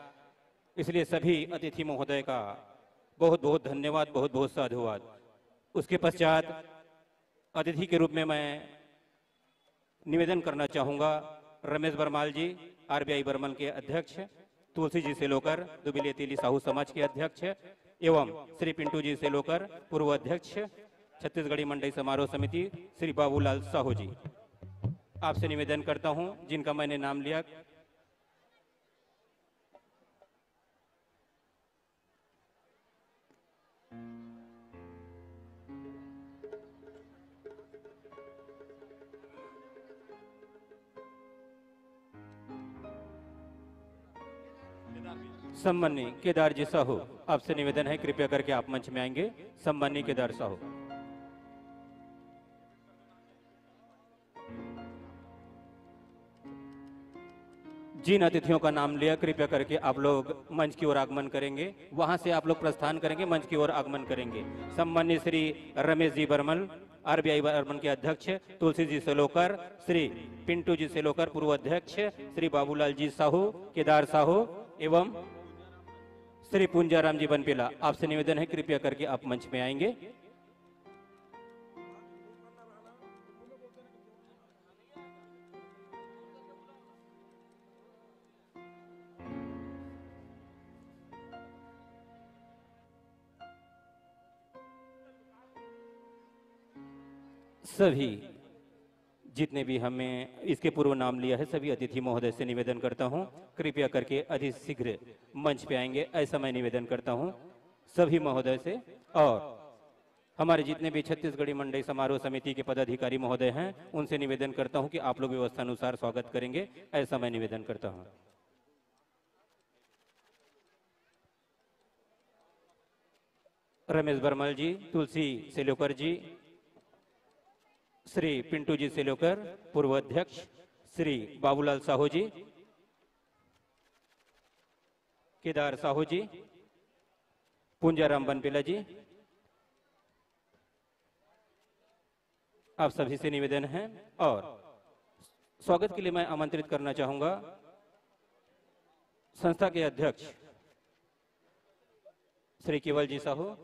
इसलिए सभी अतिथि महोदय का बहुत बहुत धन्यवाद, बहुत बहुत साधुवाद। उसके पश्चात अतिथि के रूप में मैं निवेदन करना चाहूंगा रमेश बरमाल जी, आरबीआई बर्मन के अध्यक्ष, तुलसी जी सेलोकर, दुबिलिया तेली साहू समाज के अध्यक्ष, एवं श्री पिंटू जी सेलोकर, पूर्व अध्यक्ष, छत्तीसगढ़ी मंडई समारोह समिति, श्री बाबूलाल साहू जी। आपसे निवेदन करता हूं, जिनका मैंने नाम लिया, सम्माननीय केदार जी साहू, आपसे निवेदन है, कृपया करके आप मंच में आएंगे। सम्माननीय केदार साहू, जिन अतिथियों का नाम लिया, कृपया करके आप लोग मंच की ओर आगमन करेंगे, वहां से आप लोग प्रस्थान करेंगे, मंच की ओर आगमन करेंगे। सम्माननीय श्री रमेश जी बर्मन, आरबीआई बर्मन के अध्यक्ष, तुलसी जी सेलोकर, श्री पिंटू जी सेलोकर, पूर्व अध्यक्ष, श्री बाबूलाल जी साहू, केदार साहू एवं श्री पुंजाराम जी बनपेला, आपसे निवेदन है, कृपया करके आप मंच में आएंगे। सभी जितने भी हमें इसके पूर्व नाम लिया है, सभी अतिथि महोदय से निवेदन करता हूं, कृपया करके अति शीघ्र मंच पे आएंगे, ऐसा मैं निवेदन करता हूं सभी महोदय से। और हमारे जितने भी छत्तीसगढ़ी मंडई समारोह समिति के पदाधिकारी महोदय हैं, उनसे निवेदन करता हूं कि आप लोग व्यवस्थानुसार स्वागत करेंगे, ऐसा मैं निवेदन करता हूं। रमेश बरमल जी, तुलसी सेलोकर जी, श्री पिंटू जी सेलोकर, पूर्व अध्यक्ष, श्री बाबूलाल साहू जी, केदार साहू जी, पुंजाराम बनपेला जी, आप सभी से निवेदन है। और स्वागत के लिए मैं आमंत्रित करना चाहूंगा संस्था के अध्यक्ष श्री केवल जी साहू,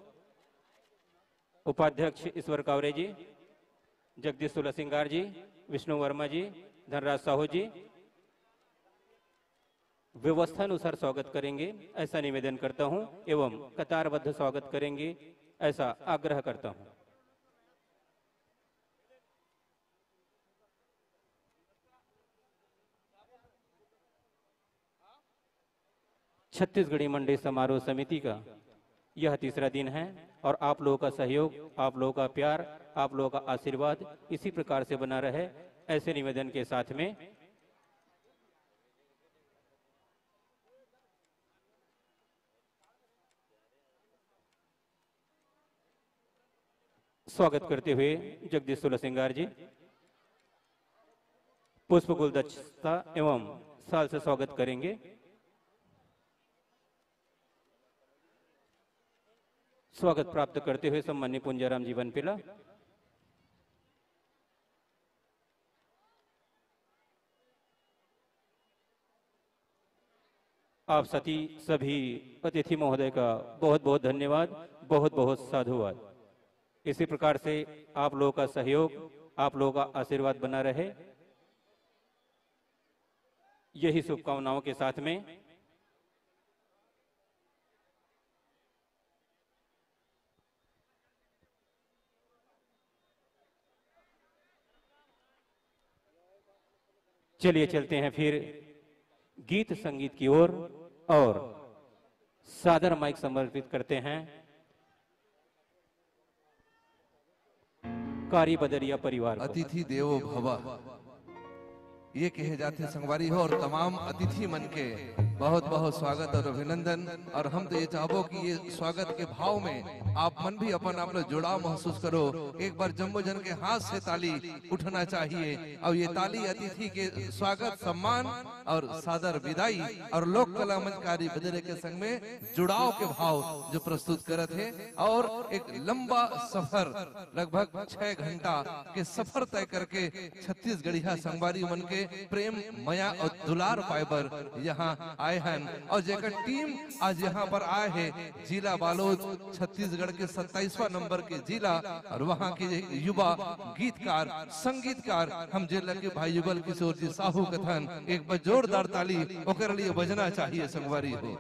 उपाध्यक्ष ईश्वर कावरे जी, जगदीश तुलासिंगार जी, विष्णु वर्मा जी, धनराज साहू जी व्यवस्थानुसार स्वागत करेंगे, ऐसा निवेदन करता हूं एवं कतारबद्ध स्वागत करेंगे, ऐसा आग्रह करता हूं। छत्तीसगढ़ी मंडई समारोह समिति का यह तीसरा दिन है और आप लोगों का सहयोग, आप लोगों का प्यार, आप लोगों का आशीर्वाद इसी प्रकार से बना रहे, ऐसे निवेदन के साथ में स्वागत करते हुए जगदीश तुलासिंगार जी पुष्प गुलदस्ता एवं शाल से स्वागत करेंगे। स्वागत प्राप्त करते हुए सम्माननीय पुंजाराम जी बनपेला। आप सती सभी अतिथि महोदय का बहुत बहुत धन्यवाद, बहुत बहुत साधुवाद। इसी प्रकार से आप लोगों का सहयोग, आप लोगों का आशीर्वाद बना रहे, यही शुभकामनाओं के साथ में चलिए चलते हैं फिर गीत संगीत की ओर और सादर माइक समर्पित करते हैं कारी बदरिया परिवार को। अतिथि देवो भव, ये कहे जाथे संगवारी हो, और तमाम अतिथि मन के बहुत बहुत स्वागत और अभिनंदन। और हम तो ये चाहबो कि ये स्वागत के भाव में आप मन भी अपन आप ला जुड़ाव महसूस करो। एक बार जम्मो जन के हाथ से ताली उठना चाहिए, और ये ताली अतिथि के स्वागत, सम्मान और सादर विदाई और लोक कला मंच कारी बदरे के संग में जुड़ाव के भाव जो प्रस्तुत करत हे। और एक लंबा सफर, लगभग छह घंटा के सफर तय करके छत्तीसगढ़िया संगवारी मन के प्रेम, मया और दुलार पाए बर यहाँ आए हन, और जेकर टीम आज यहाँ पर आए हे, जिला बालोद, छत्तीसगढ़ के सत्ताईसवाँ नंबर के जिला, और वहाँ के युवा गीतकार, संगीतकार, हम जेला के भाई युगल किशोर जी साहू कथन, एक बार जोरदार ताली ओकर लिए बजना चाहिए संगवारी हो।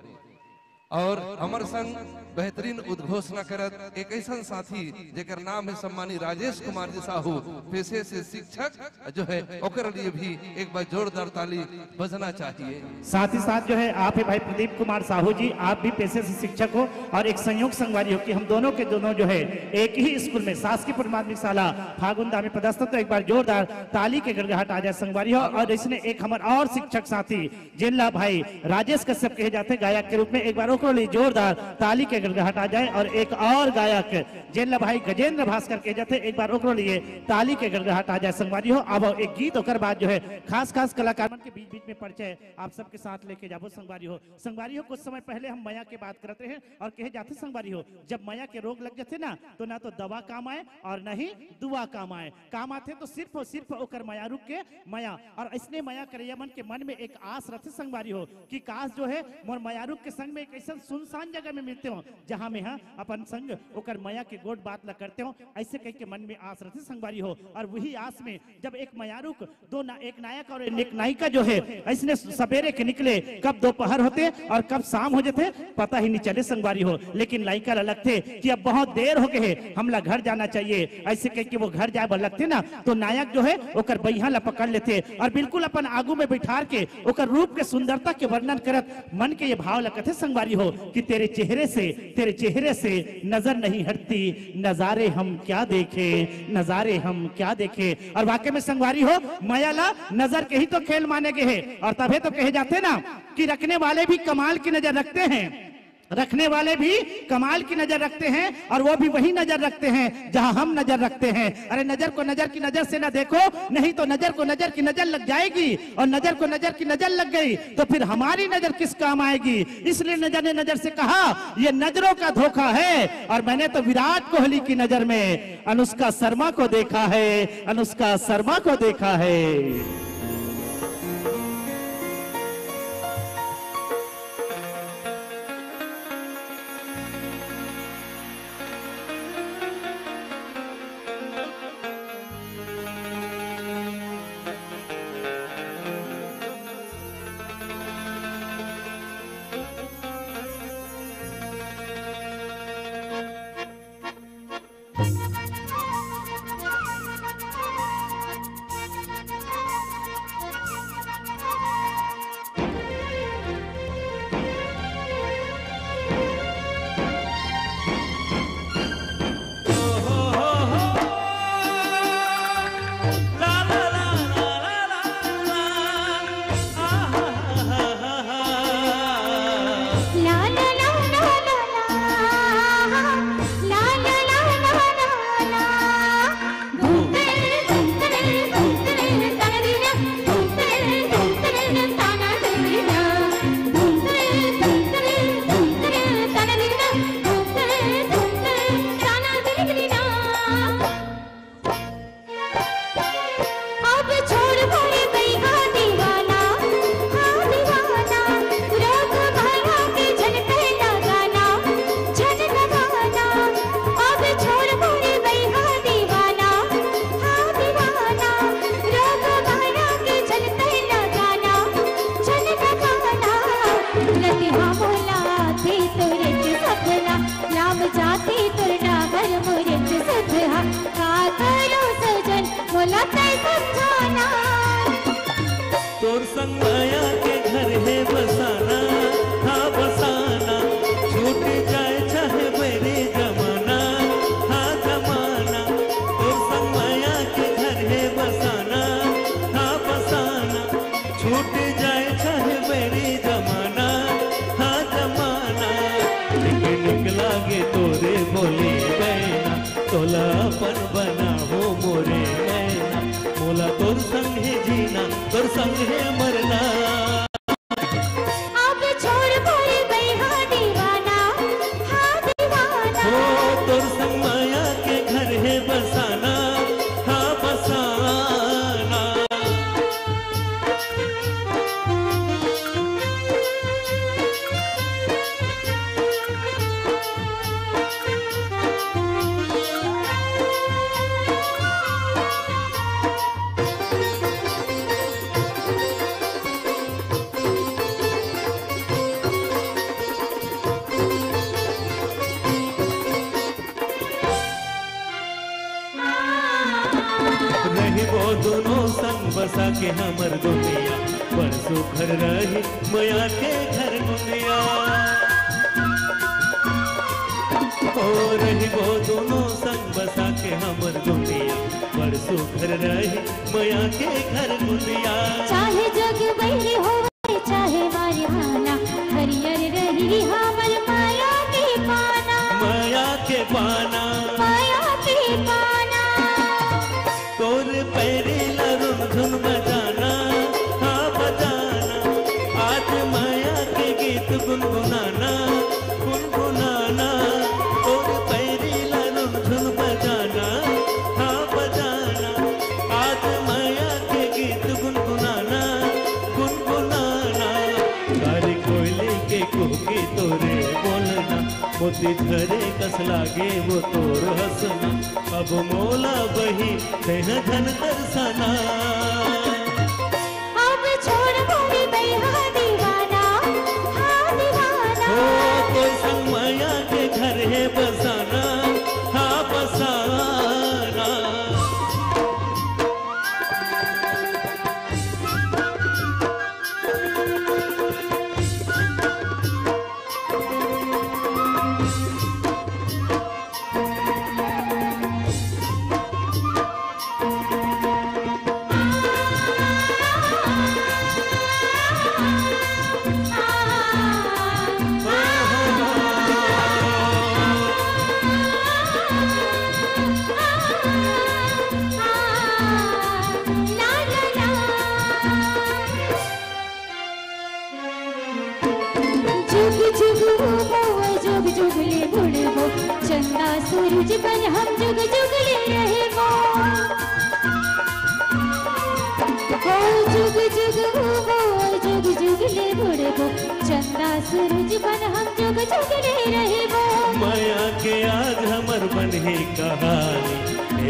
और हमर संग बेहतरीन उद्घोषणा करत एक ऐसन साथी जेकर नाम है सम्मानी राजेश कुमार जी साहू, पेशे से शिक्षक जो है, ओकर लिए भी एक बार जोरदार ताली बजना चाहिए। साथ ही साथ जो है, आप है भाई प्रदीप कुमार साहू जी, आप भी पेशे से शिक्षक हो और एक संयोग संगवारी हो कि हम दोनों के दोनों जो है एक ही स्कूल में, शासकीय पूर्व माध्यमिक शाला फागुंदा में पदस्थ। तो एक बार जोरदार ताली के गड़गड़ाहट आ जाए संगवारी हो। और इसने एक हमर और शिक्षक साथी जेन ला भाई राजेश कश्यप कहे जाथे गायक के रूप में, एक बार ओकरो लिए जोरदार ताली के गड़गड़ाहट आ जाए। और एक और गायक जेन ला भाई गजेंद्र भास्कर कहे जाथे, एक बार ओकरो लिए ताली के गड़गड़ाहट आ जाए संगवारी हो। अब एक गीत, ओकर बाद जो है खास खास कलाकार मन के बीच बीच में परिचय आप सबके साथ लेके जाबो संगवारी हो। संगवारी हो, कुछ समय पहले हम मया के बात करत रहे और कहे जाथे संगवारी हो, जब मया के रोग लग जाथे ना, तो ना तो दवा काम आए और ना ही दुआ काम आए। काम आथे तो सिर्फ और सिर्फ ओकर मयारू के मया। और इसने मया करैया मन के मन में एक आस रथे संगवारी हो कि काश जो है मोर मयारू के संग में एक अइसन सुनसान जगह में मिलते हो, जहां में हा अपन संग ओकर मया के गोठ बात ला करते हो, ऐसे कह के मन में आस रथे संगवारी हो। और वही आस में जब एक मयारुक दो ना, एक नायक और एक नायिका जो है, ऐसने सवेरे के निकले, कब दोपहर होते और कब शाम हो जाते, पता ही नहीं चले संगवारी हो। लेकिन लइका ला लगथे कि अब बहुत देर हो गए है, हमला घर जाना चाहिए। ऐसे कह के वो घर जाए बर लगथे ना, तो नायक जो है ओकर बइहा ला पकड़ लेथे और बिल्कुल अपन आगू में बैठार के ओकर रूप के सुंदरता के वर्णन करत मन के ये भाव ला कथे संगवारी हो कि तेरे चेहरे से, तेरे चेहरे से नजर नहीं हटती, नजारे हम क्या देखें, नजारे हम क्या देखें। और वाकई में संगवारी हो, मया ला नजर के ही तो खेल माने गए है। और तभे तो कहे जाते ना कि रखने वाले भी कमाल की नजर रखते हैं, रखने वाले भी कमाल की नजर रखते हैं, और वो भी वही नजर रखते हैं जहां हम नजर रखते हैं। अरे, नजर को नजर की नजर से ना देखो, नहीं तो नजर को नजर की नजर लग जाएगी, और नजर को नजर की नजर लग गई तो फिर हमारी नजर किस काम आएगी? इसलिए नजर ने नजर से कहा, ये नजरों का धोखा है। और मैंने तो विराट कोहली की नजर में अनुष्का शर्मा को देखा है, अनुष्का शर्मा को देखा है। तोर संग मया के घर हे बसाना, हाँ बसाना, छूट जाए चाहे बैरी जमाना, हाँ जमाना। तोर संग मया के घर हे बसाना, हाँ बसाना, छूट जाए चाहे बैरी जमाना, हाँ जमाना। निक निक लागे तोरे बोली बहना, तोला अपन बनाहूँ मोरे नैना, मोला तोर संग हे जीना, तोर संग हे मरना। अब छोड़ मोरे बइहा दीवाना, हाँ दीवाना। हो तोर संग मया के घर हे बसाना, हाँ बसाना। रहिबो दुनो संग बसा के हमर दुनिया, बड़ सुघर रही मया के घर दुनिया। ओ रहिबो दुनो संग बसा के हमर दुनिया, बड़ सुघर रही मया के घर दुनिया। चाहे जग बहिरी होवे, चाहे मारिहाना, हरियर रही हमर मया के पाना। मया के पाना। मया के पाना। तोर पैरी ला रुनझुन बजाना, हाँ बजाना। आज मया के गीत गुनगुनाना, गुनगुनाना। तोर पैरी ला रुनझुन बजाना, हाँ बजाना। आज मया के गीत गुनगुनाना, गुनगुनाना। मोती झरे कस लागे वो तोर हंसना, अब मोला बहिन तेह धन तरसना। अब छोड़ मोरे बहिन दीवाना, हाँ दीवाना। हो, तोर संग मया के घर हे बसाना, हाँ बसाना। जुग जुग घूमो, जुग जुग ले बुड़बो, चंदा सूरज बन हम जुग जुग ले रहबो। हो जुग जुग घूमो, जुग जुग ले बुड़बो, चंदा सूरज बन हम जुग जुग ले रहबो। मया के आज हमर बनही कहानी,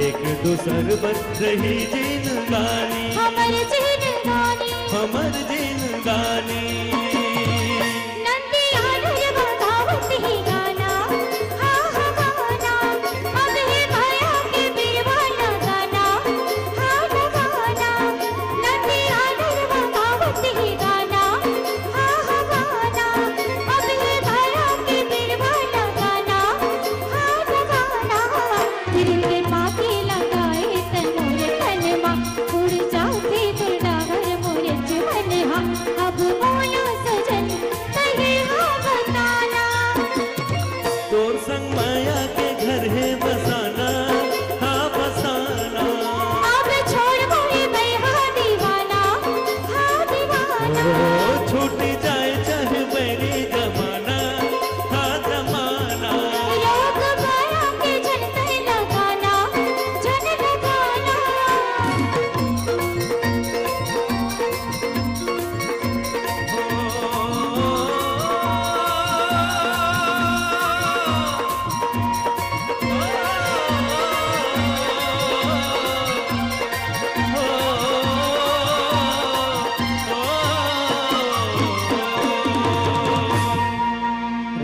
एक दूसर बर रही जिनगानी। हमर जिनगानी। हमर जिनगानी। नंदिया नरवा गावत ही गाना, हा हा गाना। अब हे भया के बिरवा लगाना, हा हा गाना। नंदिया नरवा गावत ही गाना, हा हा गाना। अब हे भया के बिरवा लगाना, हा हा गाना। फिर के पाती लगाए त मोर तन मा, उड़ जाथे तोर डाहर मोरे जीवन हा। अब मोला सजन तही हा बताना। तोर संग मया के घर हे बसाना, हाँ बसाना। अब छोड़ मोरे बहिन दीवाना, हाँ दीवाना। ओ, छूट जाए चाहे बैरी जमाना, हाँ जमाना। रोक बया के झन तै लगाना, झन लगाना।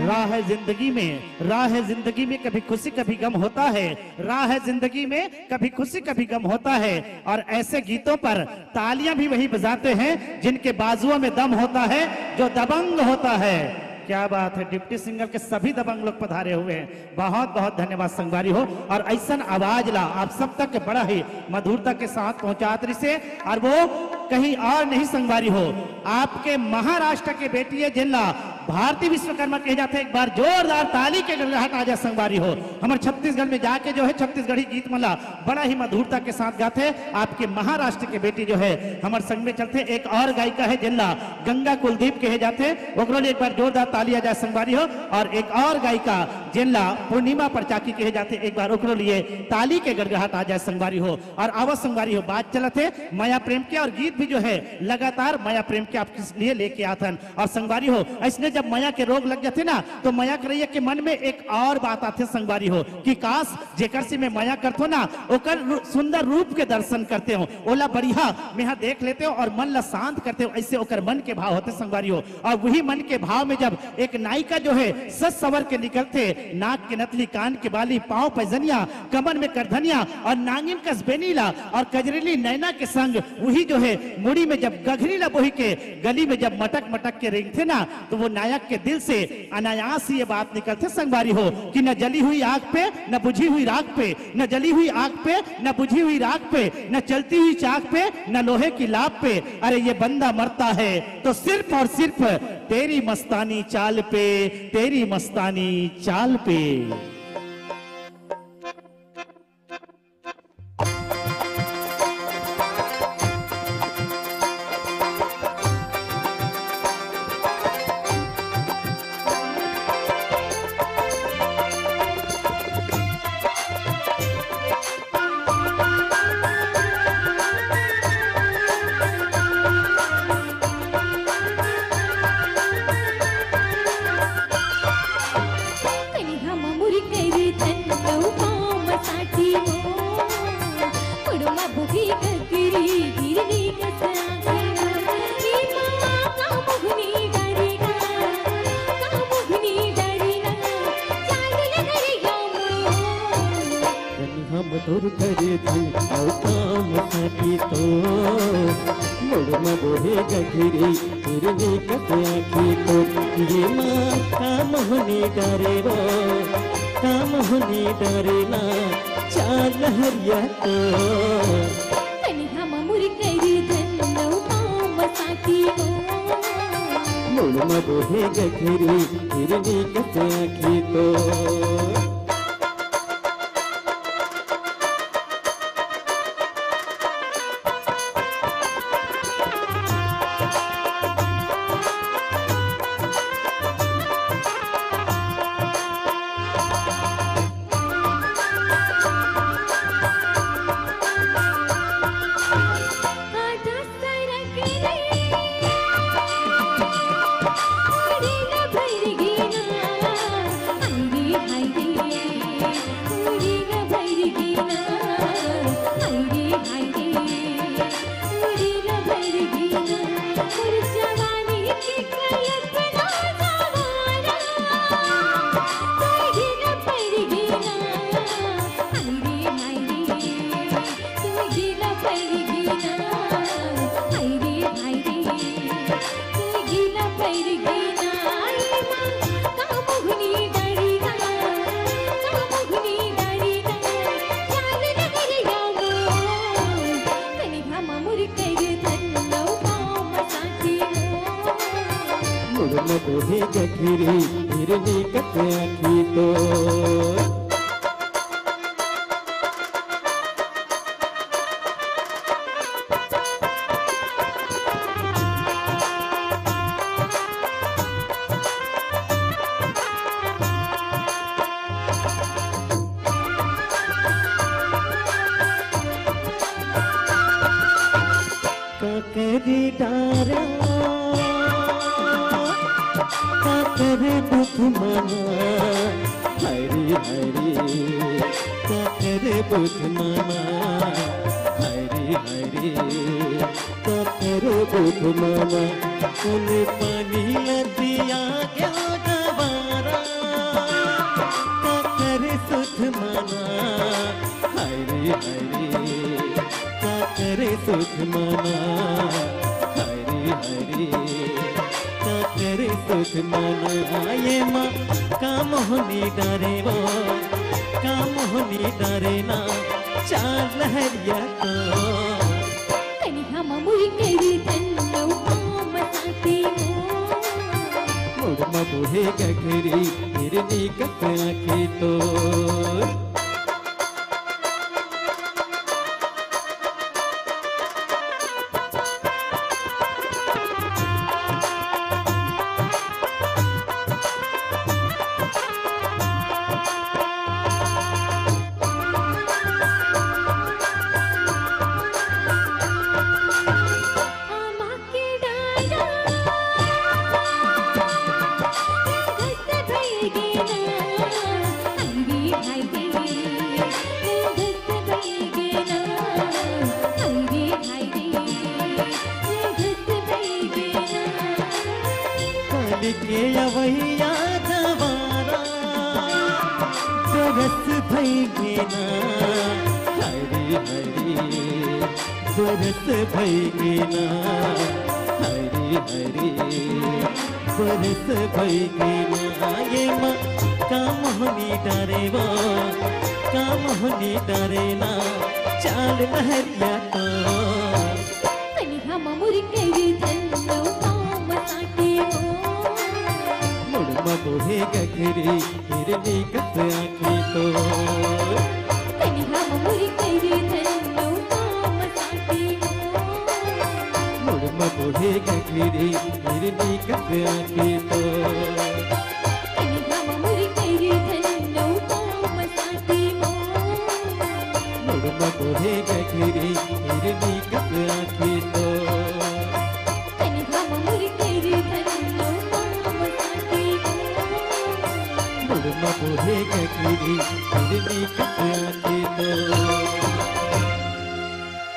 राह है जिंदगी में, राह है जिंदगी में, कभी खुशी कभी गम होता है। राह है जिंदगी में, कभी खुशी कभी गम होता है। और ऐसे गीतों पर तालियां भी वही बजाते हैं जिनके बाजुओं में दम होता है, जो दबंग होता है। क्या बात है, डिप्टी सिंगर के सभी दबंग लोग पधारे हुए हैं। बहुत बहुत धन्यवाद संगवारी हो। और ऐसन आवाज ला आप सब तक बड़ा ही मधुरता के साथ पहुंचात रिसे, और वो कहीं और नहीं संगवारी हो, आपके महाराष्ट्र के बेटी है जिनला भारती विश्वकर्मा कहे जाथे। एक बार जोरदार ताली के गड़गड़ाहट आ जाए संगवारी हो। हमर छत्तीसगढ़ में जाके जो है छत्तीसगढ़ी गीत मन ला बड़ा ही मधुरता के साथ गाथे। आपके महाराष्ट्र के बेटी जो है हमर संग में चलथे। एक और गायिका है जिनला गंगा कुलदीप कहे जाथे, ओकरो लिए एक बार जोरदार ताली आ जाए संगवारी हो। और एक और गायिका जिनला पूर्णिमा परचाकी कहे जाथे, एक बार ओकरो लिए ताली के गड़गड़ाहट आ जाए संगवारी हो। और आवा संगवारी हो, बात चलत हे मया प्रेम के और गीत भी जो है लगातार मया प्रेम के आपके लिए लेके आथन। और संगवारी हो, ऐसने जब मया के रोग लग जाथे ना, तो मया करइया के मन में एक और बात आथे संगवारी हो, कि काश जेकर से मैं मया करथो ना, ओकर रू-, सुंदर रूप के दर्शन करते हो, ओला बढ़िया मेहा देख लेते हो और मन ला शांत करते हो। ऐसे ओकर मन के भाव होथे संगवारी हो। और वही मन के भाव में जब एक नायिका जो है सज सवर के निकलथे, नाक के नथली, कान के बाली, पांव पैजनिया, कमर में करधनिया और नांगिन कस बेनी ला और कजरीली नैना के संग वही जो है मुड़ी में जब गघरी ला बोही के गली में जब मटक मटक के रेंगथे ना, तो वो नायक के दिल से अनायास ही ये बात निकलथे संगवारी हो, कि न जली हुई आग पे, न बुझी हुई राख पे, न जली हुई आग पे, न बुझी हुई राख पे, न चलती हुई चाक पे, न लोहे की लाप पे। अरे ये बंदा मरता है तो सिर्फ और सिर्फ तेरी मस्तानी चाल पे, तेरी मस्तानी चाल पे। अउ काम साटी तो मुड़ म बोहे गघरी, हिरनी कस आँखी तो ये माँ काम होने डरे वो, काम होने डरे ना चाल लहरिया तो। कनिहा म मुर करी धन नौ काम साटी हो। मुड़ म बोहे गघरी, हिरनी कस आँखी तो। मुड़ म बोहे गघरी, हिरनी कस आँखी तो। काकरी डारा, काकर दुख मना, हरी हरी, काकर दुख मना, हरी हरी, काकर दुख मना, उन पानी लदिया के डबारा, काकर सुख मना, हरी हरी, काकर सुख मना, हरी हरी, काकर सुख मना। ये माँ काम होनी डरे वो, काम होनी डरे ना, चाल लहरिया तो। कनिहा म मुर करी धन नौ काम साटी हो। मुड़ म बोहे गघरी, हिरनी कस आँखी तो। काली के अवैया जवारा, सरस भई गेना, हरी हरी। बरस भई गेना, हरी हरी, बरस भई गेना। ये माँ काम होनी डरे वो, काम होनी डरे ना, चाल लहरिया तो। कनिहा म मुर करी धन नौ काम साटी हो। मुड़ म बोहे गघरी, हिरनी कस आँखी तो। कनिहा म मुर करी धन नौ काम साटी हो। मुड़ म बोहे गघरी, हिरनी कस आँखी तो। कनिहा म मुर करी धन नौ काम साटी हो। मुड़ म बोहे गघरी, हिरनी कस आँखी तो। कनिहा म मुर करी धन नौ काम साटी हो। मुड़ म बोहे गघरी, हिरनी कस आँखी तो।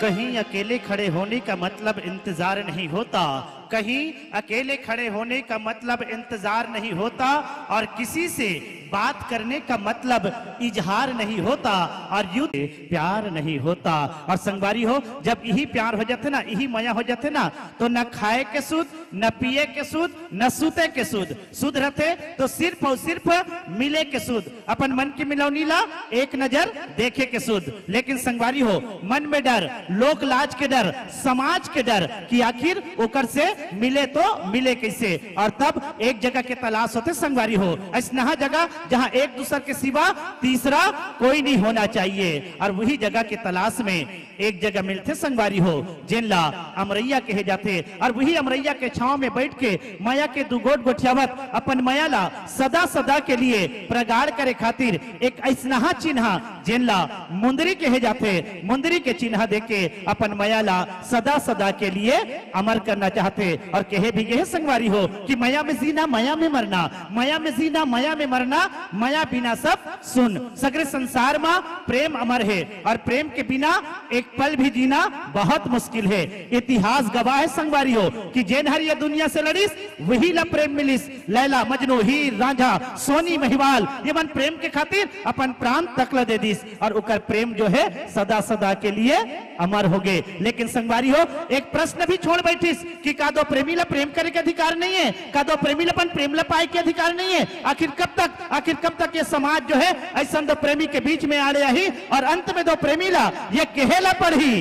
कहीं अकेले खड़े होने का मतलब इंतजार नहीं होता, कहीं अकेले खड़े होने का मतलब इंतजार नहीं होता, और किसी से बात करने का मतलब इजहार नहीं होता, और यूं प्यार नहीं होता। और संगवारी हो, जब यही प्यार हो जाथे ना, यही मया हो जाथे ना, तो न खाए के सुध, न पिए के सुध, न सुते के सुध। सुध रथे तो सिर्फ और सिर्फ मिले के सुध, अपन मन के मिलौनी ला एक नजर देखे के सुध। लेकिन संगवारी हो, मन में डर, लोक लाज के डर, समाज के डर कि आखिर ओकर से मिले तो मिले कैसे। और तब एक जगह के तलाश होथे संगवारी हो, ऐसनहा जगह जहाँ एक दूसर के सिवा तीसरा कोई नहीं होना चाहिए। और वही जगह के तलाश में एक जगह मिलथे संगवारी हो, जेन ला अमरैया कहे जाथे। और वही अमरैया के छांव में बैठ के मया के दू गोठ गोठियावत अपन मया ला सदा सदा के लिए प्रगाढ़ करे खातिर एक ऐसनहा चिन्हा, जेन ला मुंदरी कहे जाथे, मुंदरी के चिन्हा देके अपन मया ला सदा सदा के लिए अमर करना चाहथे। और कहे भी ये संगवारी हो कि मया में जीना, मया में मरना, मया में जीना, मया में मरना, मया बिना सब सुन। सगरे संसार मा प्रेम अमर हे, और प्रेम के बिना एक पल भी जीना बहुत मुश्किल हे। इतिहास गवाह हे संगवारी हो कि जेन हर ये दुनिया से लड़िस, वही ला प्रेम मिलिस। लैला, मजनू, हीर, रांझा, सोनी, महिवाल, ये मन प्रेम के खातिर अपन प्राण तक ला दे दिस, और ओकर प्रेम जो हे सदा सदा के लिए अमर हो गए। लेकिन संगवारी हो, एक प्रश्न भी छोड़ बैठिस कि का दो प्रेमी ला प्रेम करे के अधिकार नहीं है? का दो प्रेमी ला अपन प्रेम ला पाए के अधिकार नहीं है? आखिर कब तक, आखिर कब तक ये समाज जो है ऐसा दो प्रेमी के बीच में आड़े आही और अंत में दो प्रेमी ला ये कहे ला पड़ही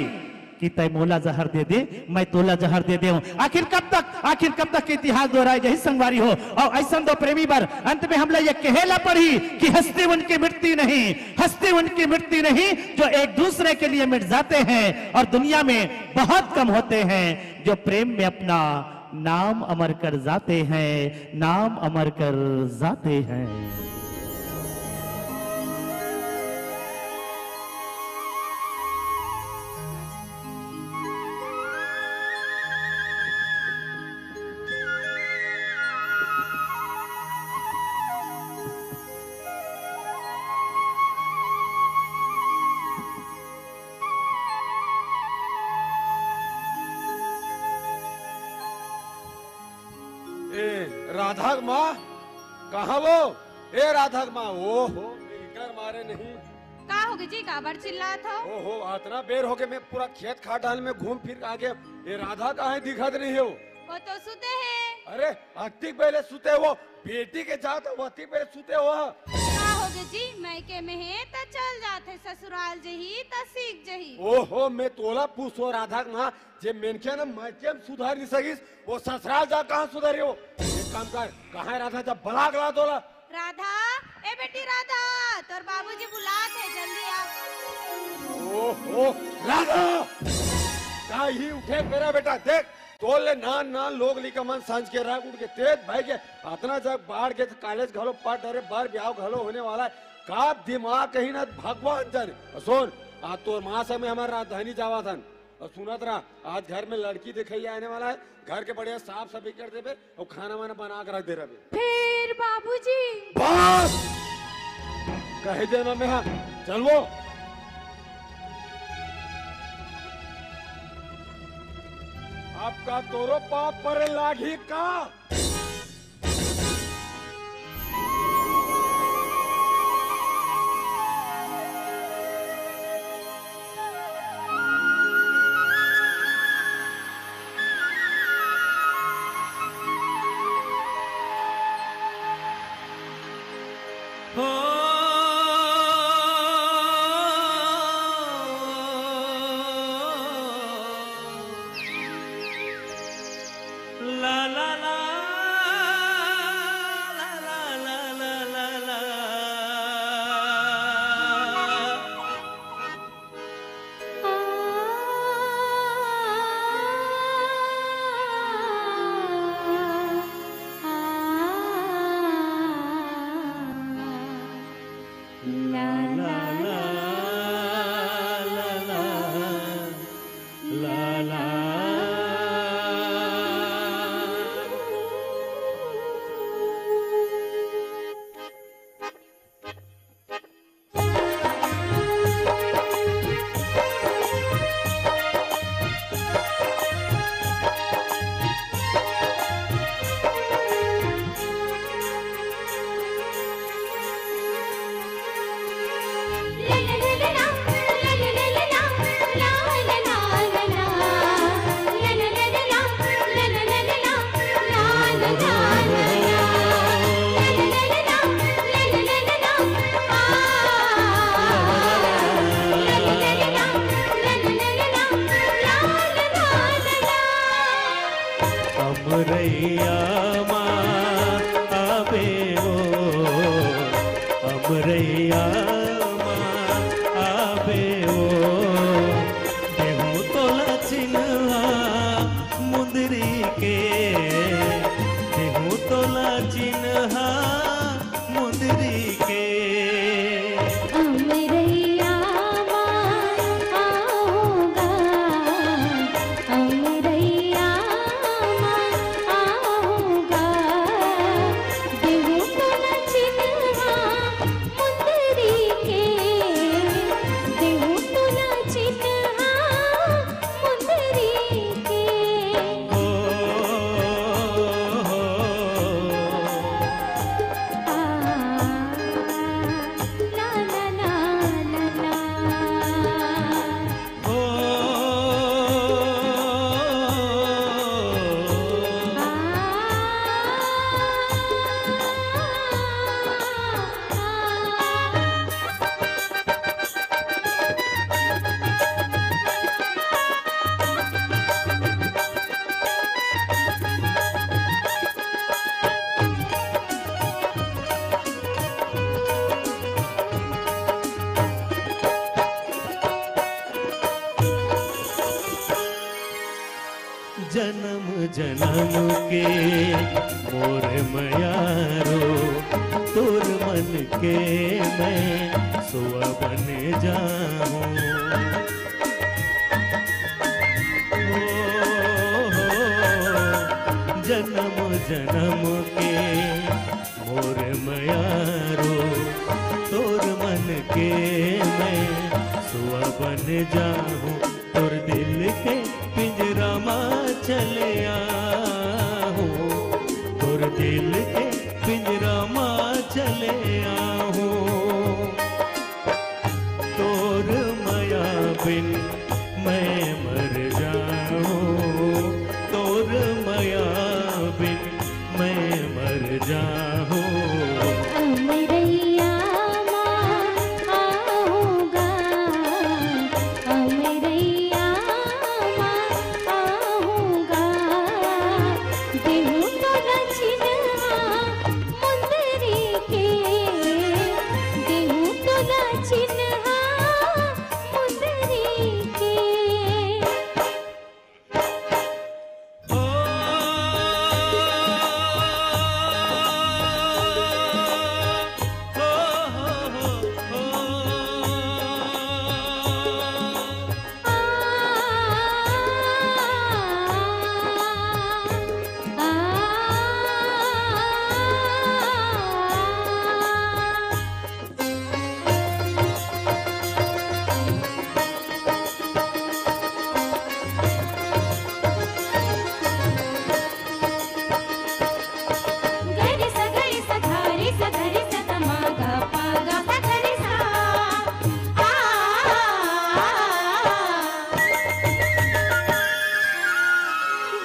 कि तै मोला जहर दे दे, मैं तोला जहर दे देहूं? आखिर कब तक, आखिर कब तक इतिहास दोहराए जाही संगवारी हो? और ऐसा दो प्रेमी बर अंत में हमला ये कहे ला पड़ही कि हस्ती उनकी मिटती नहीं, हस्ती उनकी मिटती नहीं जो एक दूसरे के लिए मिट जाते हैं, और दुनिया में बहुत कम होते हैं जो प्रेम में अपना नाम अमर कर जाते हैं, नाम अमर कर जाते हैं। ए, राधा के माँ, कहाँ वो? ए, राधा के माँ, ओ हो, मेरी कर मारे नहीं। का होगे जी, काबर चिल्लात हो? ओ हो, अतना बेर होगे, मैं पूरा खेत खार डाहन में घूम फिर के आगे। ए, राधा कहाँ हे, दिखत नहीं हो? वो तो सुते हे। अरे, अतिक बेले सुते हो, बेटी के जात हो, अतिक बेले सुते हो। का होगे जी, मइके में हे त चल जात हे, ससुराल जही त सीख जही। ओ हो, मैं तोला पूछो राधा के माँ, जे मनखे न मइके में सुधार नहीं सकिस, वो ससुराल जा कहाँ सुधरी हो? एक काम कर, कहाँ हे राधा, जा बला के ला तोला। राधा, ए बेटी राधा, तोर बाबूजी बुलात हे, जल्दी आ। ओहो, राधा! का ही उठे मेरा बेटा, देख, तोर ले नान नान लोग लिका मन सांझ के राग उठ के तेज भाई के अतना जग बाढ़ के कॉलेज घलो पढ़ डरे, बर ब्याह घलो होने वाला है। का दिमाग कहीं ना भगवान जाने। और सुन, आज तोर माँ संग में हमर राजधानी जावत हन। और सुनत रहा, आज घर में लड़की देखइया आने वाला है, घर के बढ़िया साफ सफाई कर देबे और खाना वाना बना के रख दे रहे। फिर बाबूजी। बस! कहे देना मैं, हाँ, चल वो। आपका तोरो पाप पर लागी का? अमरैया मा आबे ओ, अमरैया मा आबे ओ, देहूं तोला चिन्हा मुंदरी के, देहूं तोला चिन्हा मुंदरी के। अमरैया मा आहूं गा, अमरैया मा आहूं गा, देहूं तोला चिन्हा मुंदरी के, देहूं तोला चिन्हा मुंदरी के। ओ, हो, हो। आ, ला, ला, ला, ला, ला। ओ, आ, आ, आ। जनम जनम के मोर मयारो, तोर मन के मैं सुवा बन जाहूं। ओ हो, जनम जनम के मोर मयारो, तोर मन के मैं सुवा बन जाहूं। तोर दिल के पिंजरा मा चले आहूं, तोर दिल के पिंजरा मा चले आहूं। तोर मया बिन मैं मर जाहूं, तोर मया बिन मैं मर जाहूं। अमरैया मा आहूं गा, अमरैया मा आहूं गा, देहूं तोला चिन्हा मुंदरी के, देहूं तोला चिन्हा मुंदरी के। ओ, ओ, हो, हो, हो।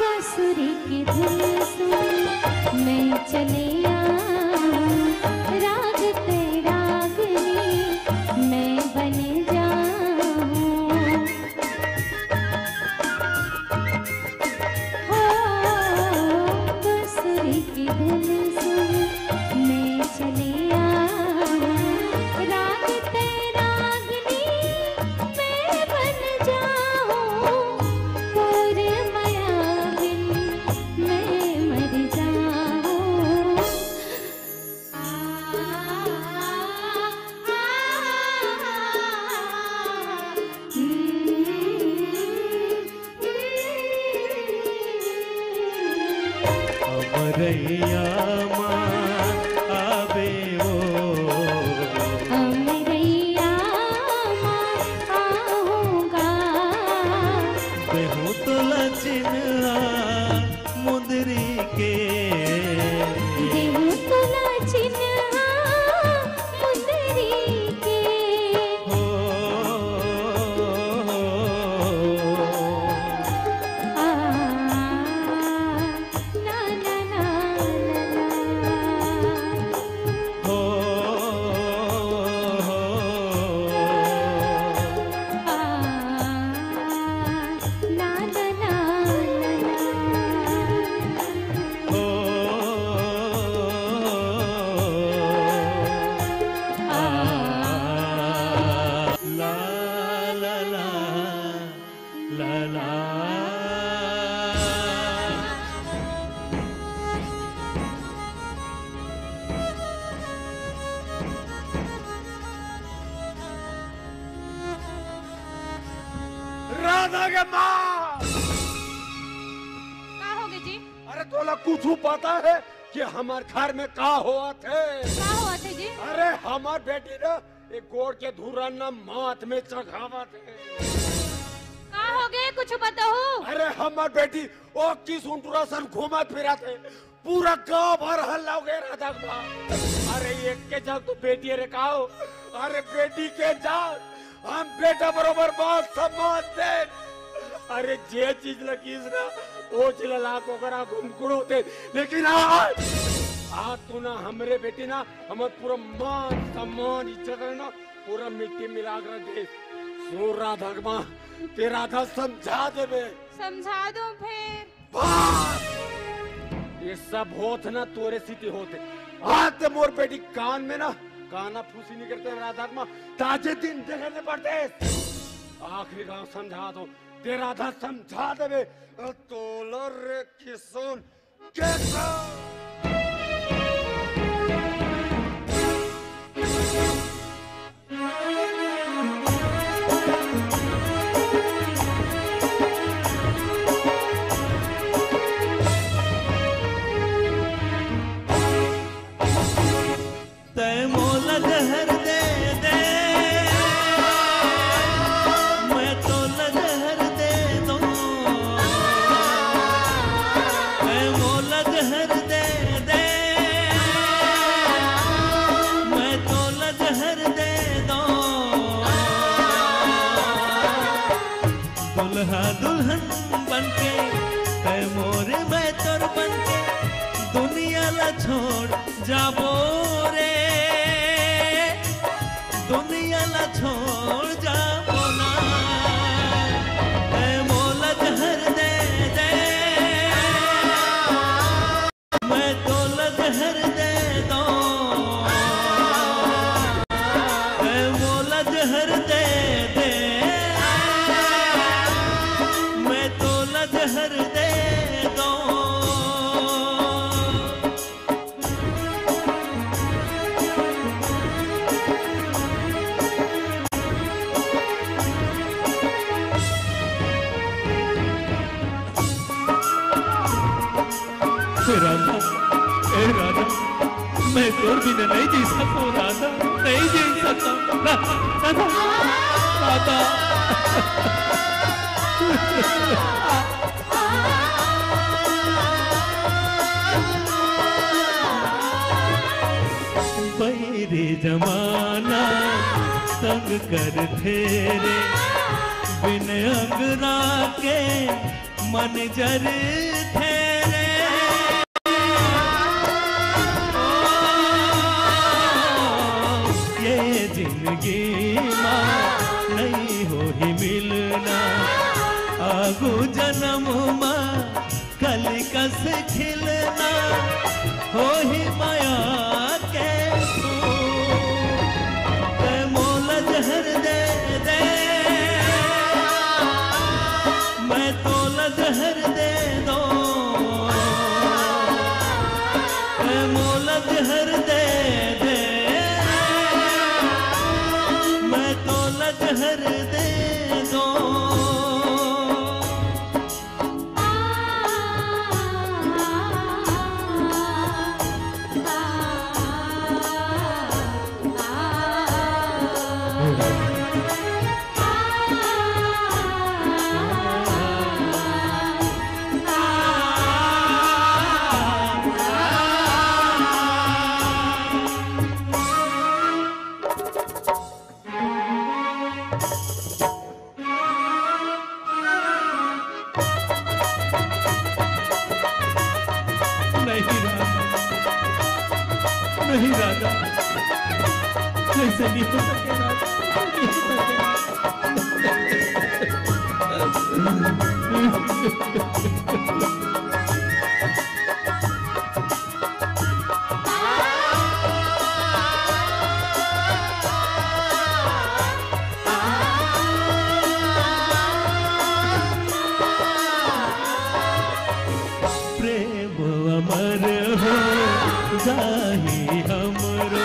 बांसुरी की धुन सुन मैं चले आऊं, राग ते रागनी मैं बन जाऊं। हो, बांसुरी की धुन सुन मैं चले आऊं, राग ते रागनी मैं बन जाऊं, तोर मया बिन मैं मर जाऊं। अमरैया मा आबे ओ, अमरैया मा आहूं गा, देहूं तोला चिन्हा मुंदरी के, देहूं तोला चिन्हा मुंदरी के। हो, आ, ना, ना, ना, ना, ना। हो, हो, आ, ना, ना, ना, ना। लला। राधा के माँ। का होगे जी? अरे, तोला कुछु पता हे कि हमर घर में का होवत हे? का होवत हे जी? अरे, हमर बेटी ना एक गोड़ के धुरन ना माथ में चघावत हे। का होगे, कुछु बताहू? अरे, हमर बेटी ओ किसुन टूरा सन घूमत फिरत हे, पूरा गांव भर हल्ला होगे राधा के माँ। अरे, एक के जग तो बेटी हे रे काओ। अरे, बेटी के जग हम बेटा बरोबर मान सम्मान दे। अरे, जे चीज लगिस ना, ओ चीज ला लाके ओकर आगू मुकड़ो दे। लेकिन आज, आज तो ना हमरे बेटी ना, हमर पूरा मान सम्मान इज्जत हे ना, पूरा मिट्टी मिला के रख दे। सुन राधा के माँ, ते राधा समझा देबे। समझा दो फिर। बस! ये सब होत ना तोरे सीती होत हे। आज ते मोर बेटी कान में ना काना फूसी निकरते राधा के माँ, ताजे दिन देखे ने पड़ते। आखिरी गांव समझा दो, ते राधा समझा देबे। तोला रे किसुन, किसुन। तै मोला जहर दे दे, मैं तोला जहर दे दूं। तै मोला जहर दे दे, मैं तोला जहर दे दूं। दुल्हा दुल्हन बनके, तै मोरे मैं तोर बनके, दुनिया ला छोड़ जाबो रे, दुनिया ला छोड़ जाबो ना। तै मोला जहर दे दे, मैं तोला जहर दे दूं। तै मोला जहर दे दे, मैं तोला जहर दे दूं। हे राधा, हे राधा, मैं तोर बिना नहीं जी सकूं राधा, नहीं जी सकूं। रा-, राधा, राधा। बैरी जमाना तंग करथे रे, बिन अंगरा के मन जरथे रे। ओ, ये जिंदगी मा नहीं होही मिलना, आगू जन्म मा कली कस खिलना होही मया के फूल। तै मोला जहर दे दे, मैं तोला जहर दे दूं। तै मोला जहर दे दे, मैं तोला जहर दे दूं। नहीं राधा, नहीं राधा, ऐसे नहीं हो सके राधा, नहीं हो सके। ही हमरो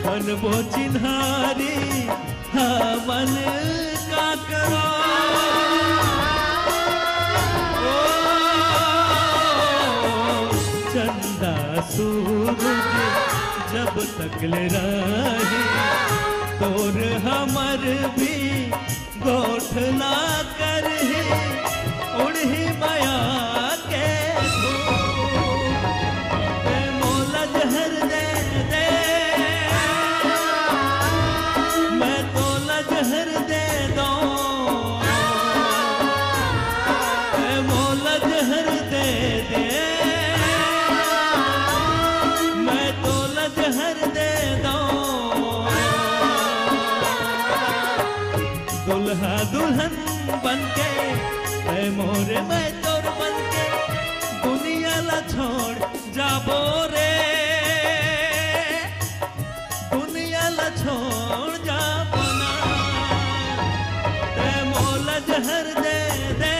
बनबो चिन्हारी, हमन का करो। ओ चंदा सूरज जब तक ले रही, तोर हमर भी गोठ ना करही, उड़ही मया के धूप। ते मोला जहर दे दे, मैं तोला जहर दे दो। ते मोला जहर दे दे, मैं तोला जहर दे दो। दुल्हा दुल्हन बनके, ऐ मोरे मैं तोर बनके, दुनिया ला छोड़ जाबो रे, दुनिया ला छोड़ जाबो ना। तै मोला जहर दे दे,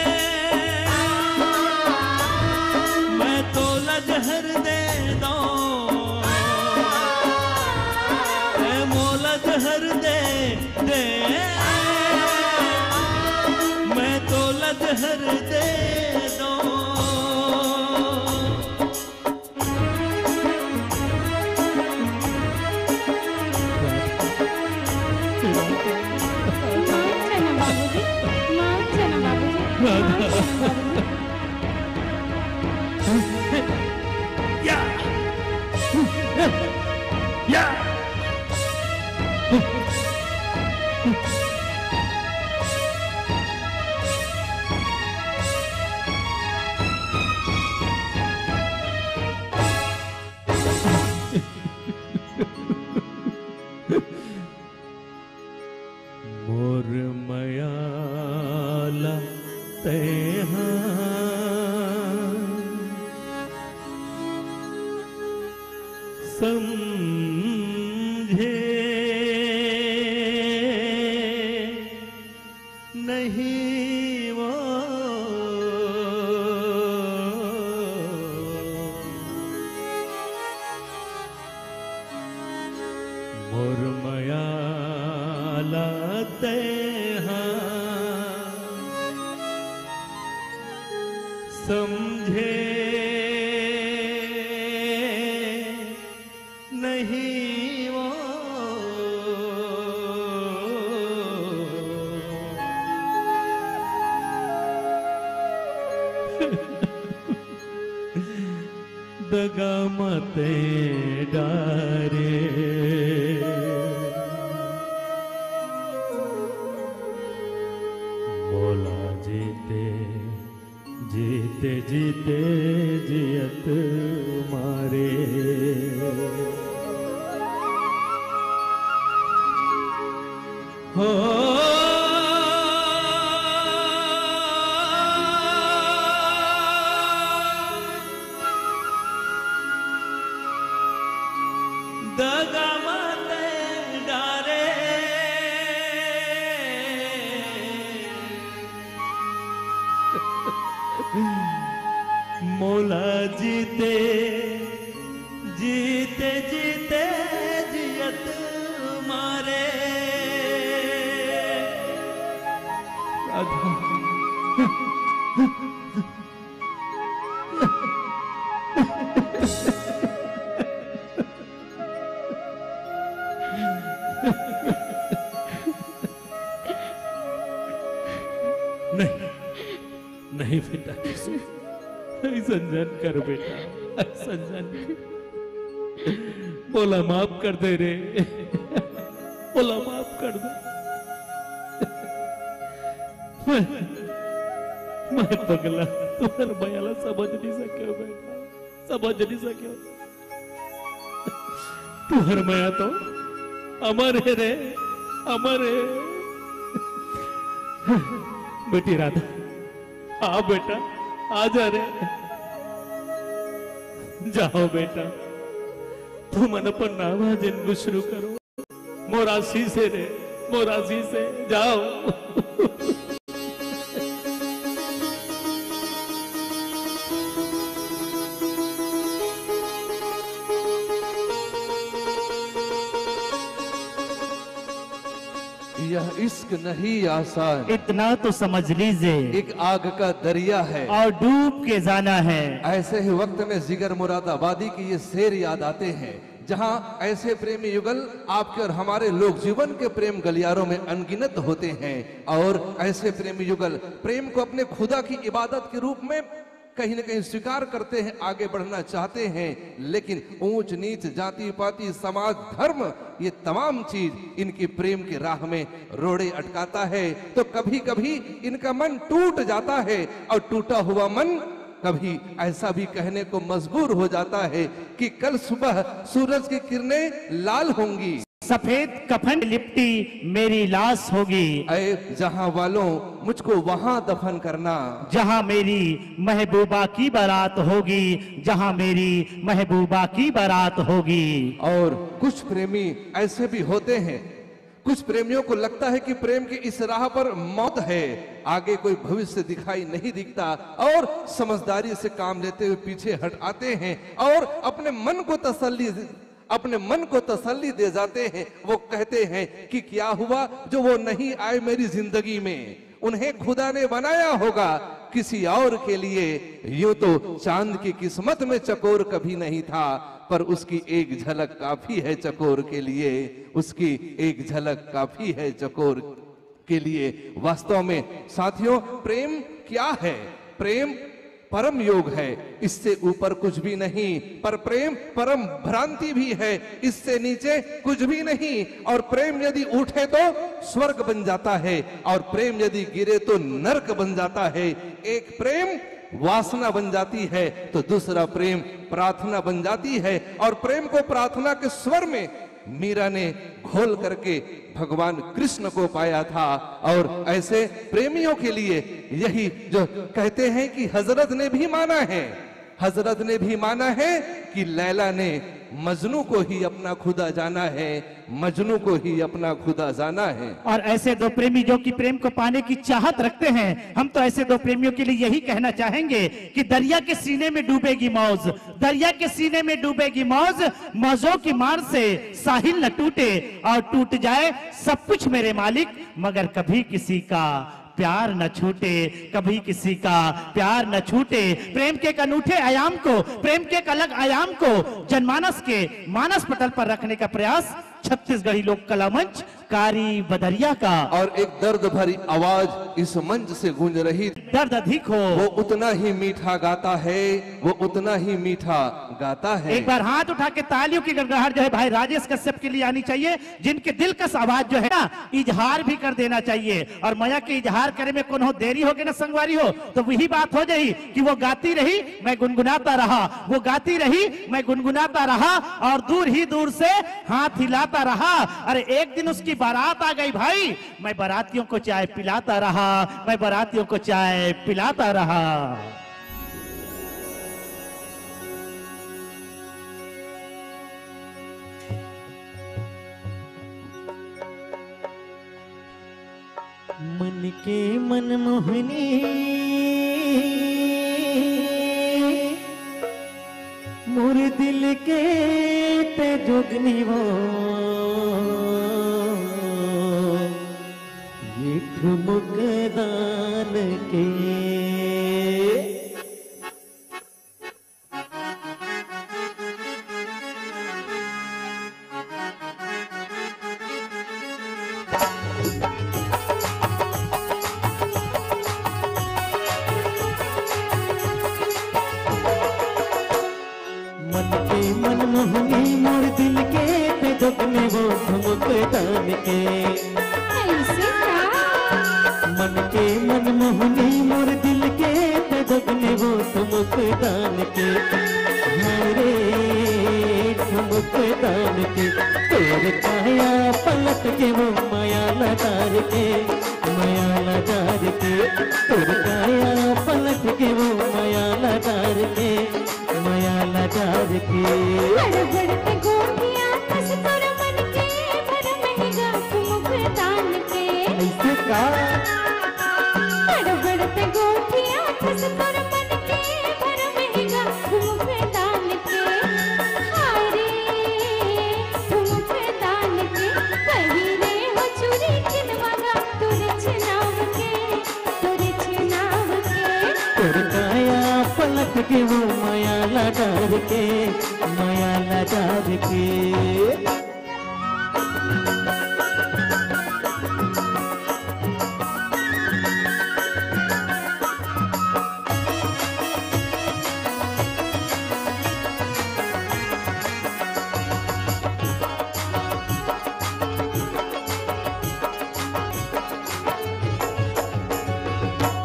मैं तोला जहर दे दो। तै मोला जहर दे दे, मैं तोला जहर दे दो। मान जाना बाबूजी, मान जाना बाबूजी, मान जाना बाबूजी। या! या! मोर मयाला तैहा समझे नहीं वो। मोर मयाला तैहा समझे नहीं वो। दगा मते डारे मोला जीते, जीते जीते जियत मारे। हो दगा मत डारे। मोला जीते जीते जीते जियत मारे। राधा। नहीं, नहीं बेटा, अइसन झन कर बेटा, अइसन झन। मोला माफ कर दे रे, मोला माफ कर दे। मैं, मैं पगला, तुंहर मया ला समझ नहीं सके बेटा, समझ नहीं सके। तुंहर मया तो अमर हे रे, अमर हे। बेटी राधा, आ बेटा, आ जा रे। जाओ बेटा, तुमन अपन नावा जिन गुसरू करो। मोर आशीष हे रे, मोर आशीष हे, जाओ। इश्क नहीं आसान, इतना तो समझ लीजिए, एक आग का दरिया है और डूब के जाना है। ऐसे ही वक्त में जिगर मुरादाबादी के ये शेर याद आते हैं, जहां ऐसे प्रेमी युगल आपके और हमारे लोक जीवन के प्रेम गलियारों में अनगिनत होते हैं और ऐसे प्रेमी युगल प्रेम को अपने खुदा की इबादत के रूप में कहीं ना कहीं स्वीकार करते हैं, आगे बढ़ना चाहते हैं, लेकिन ऊंच नीच, जाति पाति, समाज, धर्म, ये तमाम चीज इनकी प्रेम की राह में रोड़े अटकाता है। तो कभी कभी इनका मन टूट जाता है और टूटा हुआ मन कभी ऐसा भी कहने को मजबूर हो जाता है कि कल सुबह सूरज की किरणें लाल होंगी। सफेद कफन लिपटी मेरी लाश होगी। ऐ जहां वालों, मुझको वहां दफन करना। जहां मेरी महबूबा की बारात होगी, जहां मेरी महबूबा की बारात होगी। और कुछ प्रेमी ऐसे भी होते हैं, कुछ प्रेमियों को लगता है कि प्रेम की इस राह पर मौत है, आगे कोई भविष्य दिखाई नहीं दिखता और समझदारी से काम लेते हुए पीछे हट आते हैं और अपने मन को तसल्ली, अपने मन को तसल्ली दे जाते हैं। वो कहते हैं कि क्या हुआ जो वो नहीं आए मेरी जिंदगी में, उन्हें खुदा ने बनाया होगा किसी और के लिए। यूं तो चांद की किस्मत में चकोर कभी नहीं था, पर उसकी एक झलक काफी है चकोर के लिए, उसकी एक झलक काफी है चकोर के लिए। वास्तव में साथियों, प्रेम क्या है? प्रेम परम योग है, इससे ऊपर कुछ भी नहीं। पर प्रेम परम भ्रांति भी है, इससे नीचे कुछ भी नहीं। और प्रेम यदि उठे तो स्वर्ग बन जाता है, और प्रेम यदि गिरे तो नरक बन जाता है। एक प्रेम वासना बन जाती है तो दूसरा प्रेम प्रार्थना बन जाती है, और प्रेम को प्रार्थना के स्वर में मीरा ने घोल करके भगवान कृष्ण को पाया था। और ऐसे प्रेमियों के लिए यही जो कहते हैं कि हजरत ने भी माना है, हजरत ने भी माना है कि लैला ने मजनू को ही अपना खुदा जाना है, मजनू को ही अपना खुदा जाना है। और ऐसे दो प्रेमी जो कि प्रेम को पाने की चाहत रखते हैं, हम तो ऐसे दो प्रेमियों के लिए यही कहना चाहेंगे कि दरिया के सीने में डूबेगी मौज, दरिया के सीने में डूबेगी मौज, मौजों की मार से साहिल न टूटे और टूट जाए सब कुछ मेरे मालिक, मगर कभी किसी का प्यार न छूटे, कभी किसी का प्यार न छूटे। प्रेम के एक अनूठे आयाम को, प्रेम के एक अलग आयाम को जनमानस के मानस पटल पर रखने का प्रयास छत्तीसगढ़ी लोक कला मंच कारी बदरिया का। और एक दर्द भरी आवाज इस मंच से गूंज रही। दर्द अधिक हो। वो उतना ही मीठा गाता है, वो उतना ही मीठा गाता है। एक बार हाथ उठा के तालियों की गड़गड़ाहट जो है भाई राजेश कश्यप के लिए आनी चाहिए, जिनके दिलकश आवाज जो है ना, इजहार भी कर देना चाहिए। और मया के इजहार करे में कोनो देरी होगे ना संगवारी हो, तो वही बात हो जाही कि वो गाती रही, मैं गुनगुनाता रहा, वो गाती रही, मैं गुनगुनाता रहा, और दूर ही दूर से हाथ हिलाता रहा। अरे एक दिन उसकी बारात आ गई भाई, मैं बारातियों को चाय पिलाता रहा, मैं बारातियों को चाय पिलाता रहा। मन के मनमोहनी, मोर दिल के ते जोगनी वो, ये ठुमुक दान के। मन के मनमोहनी मोर दिल के ते जगने वो ठुमुक दान के। ऐसे का? मन के मनमोहनी मोर दिल के ते जगने वो ठुमुक दान के। हाय रे ठुमुक दान के, तोर काया पलट के वो मया ला डार के, मया ला डार के, तोर काया पलट के वो मया ला डार के, मया ला डार के। हड़बड़ पे गोठिया कस तोर मन के भरम हे गा ठुमुक दान के। ऐसे का? हड़बड़ पे गोठिया कस तोर मन के भरम हे गा ठुमुक दान के। हाय रे ठुमुक दान के, पहिरे हो चूरी किनवा गा के वो मया ला डार के, मया ला डार के।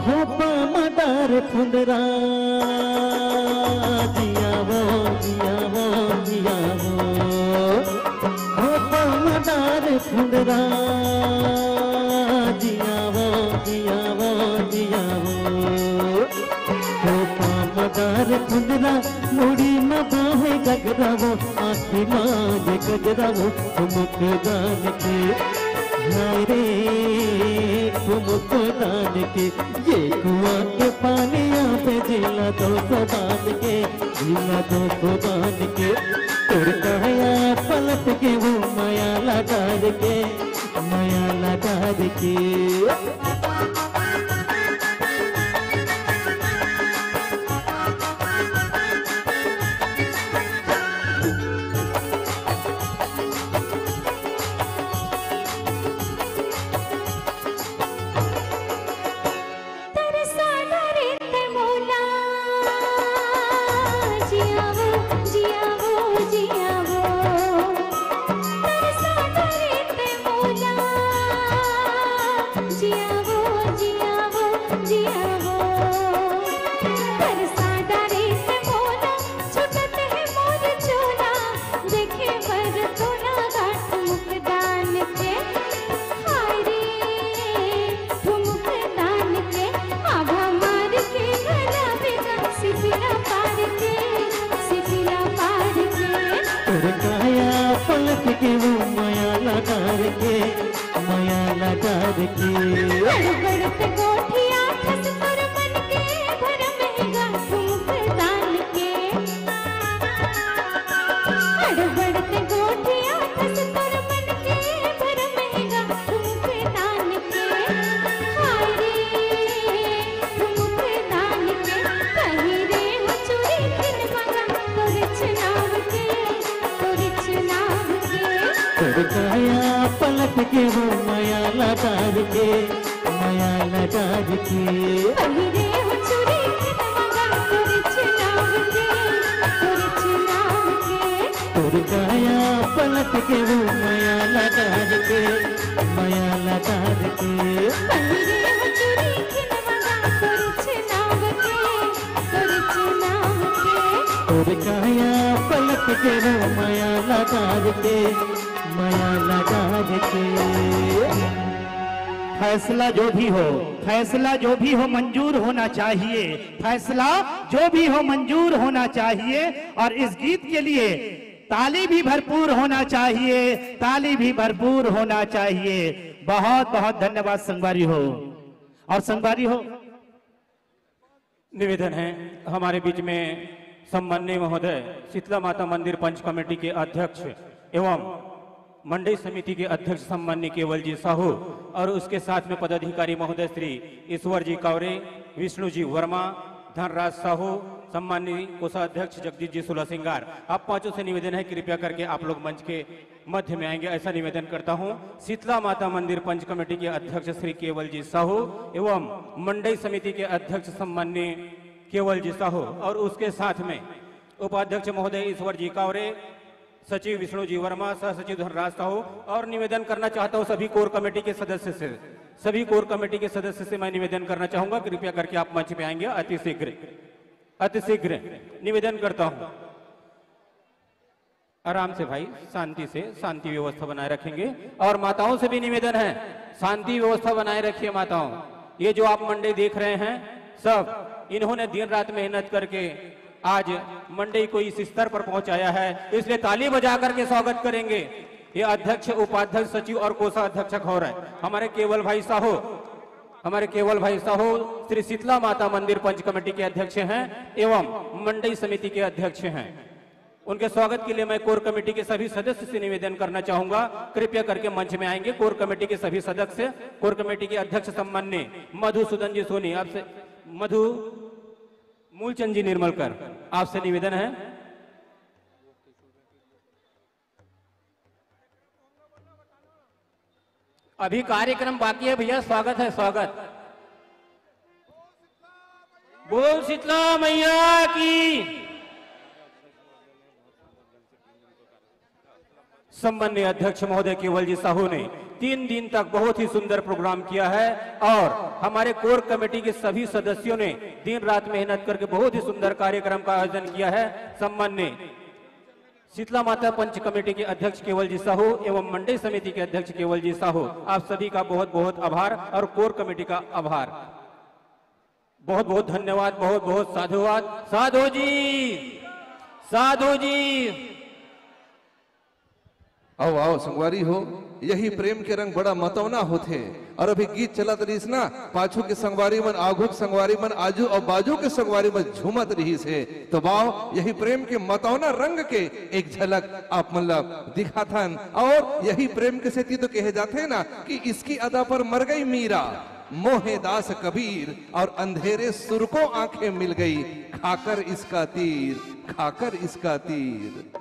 खोपा मदार फुंदरा, जिया वो, जिया वो, जिया वो। खोपा मदार फुंदरा, जिया वो, जिया वो, जिया वो। खोपा मदार फुंदरा, मुड़ी म बाहे गगरा वो, आँखी म जे गजरा वो, ठुमुक दान के, हाय रे, ठुमुक दान के, ये कुआं के पानी यहाँ पे जिला दो सौ दान के, जिला दो सौ दान के, तोर काया पलट के वो मया ला डार के, मया ला डार के। तरसा डरे ते मोला, जिया वो, जिया वो, जिया वो। तरसा डरे ते मोला, जिया वो, जिया वो, जिया वो। तरसा डरे ते मोला, छुटत हे मोर चोला, देखे बर तोला गांठ मुख दान के। हाय रे, ठुमुक दान के, आभा मार के गला बेगा, सिपिला पार के, सिपिला पार के। तोर काया पलट के वो मया ला डार के, मया ला डार के। गड़गड़ ते गोठिया ठस तोर मन के भरम हे गा, ठुमुक दान के। गड़गड़ ते गोठिया ठस तोर मन के भरम हे गा, ठुमुक दान के। हाय रे, ठुमुक दान के, पहिरे हो चूड़ी खिन मगा, तोर चुनाव के, तोर चुनाव के। तोर काया पलट के वो मया ला डार के, मया ला डार के। पहिरे हो चूड़ी खिन मगा, तोर चुनाव के, तोर चुनाव के। तोर काया पलट के वो मया ला डार के, मया ला डार के। पहिरे हो चूड़ी खिन मगा, तोर चुनाव के, तोर चुनाव के। तोर काया पलट के वो मया ला डार के, मया ला डार के। फैसला जो भी हो, फैसला जो भी हो मंजूर होना चाहिए, फैसला जो भी हो मंजूर होना चाहिए। और इस गीत के लिए ताली भी भरपूर होना चाहिए, ताली भी भरपूर होना चाहिए। बहुत बहुत धन्यवाद संगवारी हो। और संगवारी हो, निवेदन है, हमारे बीच में सम्माननीय महोदय शीतला माता मंदिर पंच कमेटी के अध्यक्ष एवं मंडई समिति के अध्यक्ष सम्माननीय केवल जी साहू और उसके साथ में पदाधिकारी महोदय श्री ईश्वर जी कावरे, विष्णु जी वर्मा, धनराज साहू, सम्माननीय कोषाध्यक्ष जगदीश जी सुलासिंगार, आप पांचों से निवेदन है, कृपया करके आप लोग मंच के मध्य में आएंगे, ऐसा निवेदन करता हूं। शीतला माता मंदिर पंच कमेटी के अध्यक्ष श्री केवल जी साहू एवं मंडई समिति के अध्यक्ष सम्माननीय केवल जी साहू और उसके साथ में उपाध्यक्ष महोदय ईश्वर जी कावरे, सचिव विष्णु जी वर्मा, सह सचिव धनराज साहू। और निवेदन करना चाहता हूं सभी कोर कमेटी के सदस्य से, सभी कोर कमेटी के सदस्य से मैं निवेदन करना चाहूंगा, कृपया करके आप मंच पे आएंगे अति शीघ्र, अति शीघ्र निवेदन करता हूं। आराम से भाई, शांति से, शांति व्यवस्था बनाए रखेंगे। और माताओं से भी निवेदन है, शांति व्यवस्था बनाए रखिए माताओं। ये जो आप मंडई देख रहे हैं, सब इन्होंने दिन रात मेहनत करके आज मंडई को इस स्तर पर पहुंचाया है, इसलिए ताली बजा करके स्वागत करेंगे। ये अध्यक्ष, उपाध्यक्ष, सचिव और कोषाध्यक्ष अखौरा है, हमारे केवल भाई साहू, हमारे केवल भाई साहू श्री शीतला माता मंदिर पंच कमेटी के अध्यक्ष हैं एवं मंडई समिति के अध्यक्ष हैं। उनके स्वागत के लिए मैं कोर कमेटी के सभी सदस्य से निवेदन करना चाहूंगा, कृपया करके मंच में आएंगे कोर कमेटी के सभी सदस्य, कोर कमेटी के अध्यक्ष सम्माननीय मधुसूदन जी सोनी, आपसे मधु मूलचंद जी निर्मलकर, आपसे निवेदन है। अभी कार्यक्रम बाकी है भैया, स्वागत है, स्वागत। बोल शीतला मैया की। सम्माननीय अध्यक्ष महोदय केवल जी साहू ने तीन दिन तक बहुत ही सुंदर प्रोग्राम किया है और हमारे कोर कमेटी के सभी सदस्यों ने दिन रात मेहनत करके बहुत ही सुंदर कार्यक्रम का आयोजन किया है। सम्माननीय शीतला माता पंच कमेटी के अध्यक्ष केवल जी साहू एवं मंडई समिति के अध्यक्ष केवल जी साहू, आप सभी का बहुत बहुत आभार और कोर कमेटी का आभार। बहुत बहुत धन्यवाद, बहुत बहुत साधुवाद। साधु जी, साधु जी। आओ, आओ संगवारी हो, यही प्रेम के रंग बड़ा मतौना होथे। और अभी गीत चलत रहिस ना, पाछू के संगवारी मन, आघू के संगवारी मन, आजू और बाजू के संगवारी मन झूमत रहिस हे। तो बाओ, यही प्रेम के मतौना रंग के एक झलक आप मन ला दिखाथन। और यही प्रेम के सेती तो कहे जाथे ना कि इसकी अदा पर मर गई मीरा, मोहे दास कबीर और अंधेरे सुर को आंखें मिल गई, खाकर इसका तीर, खाकर इसका तीर।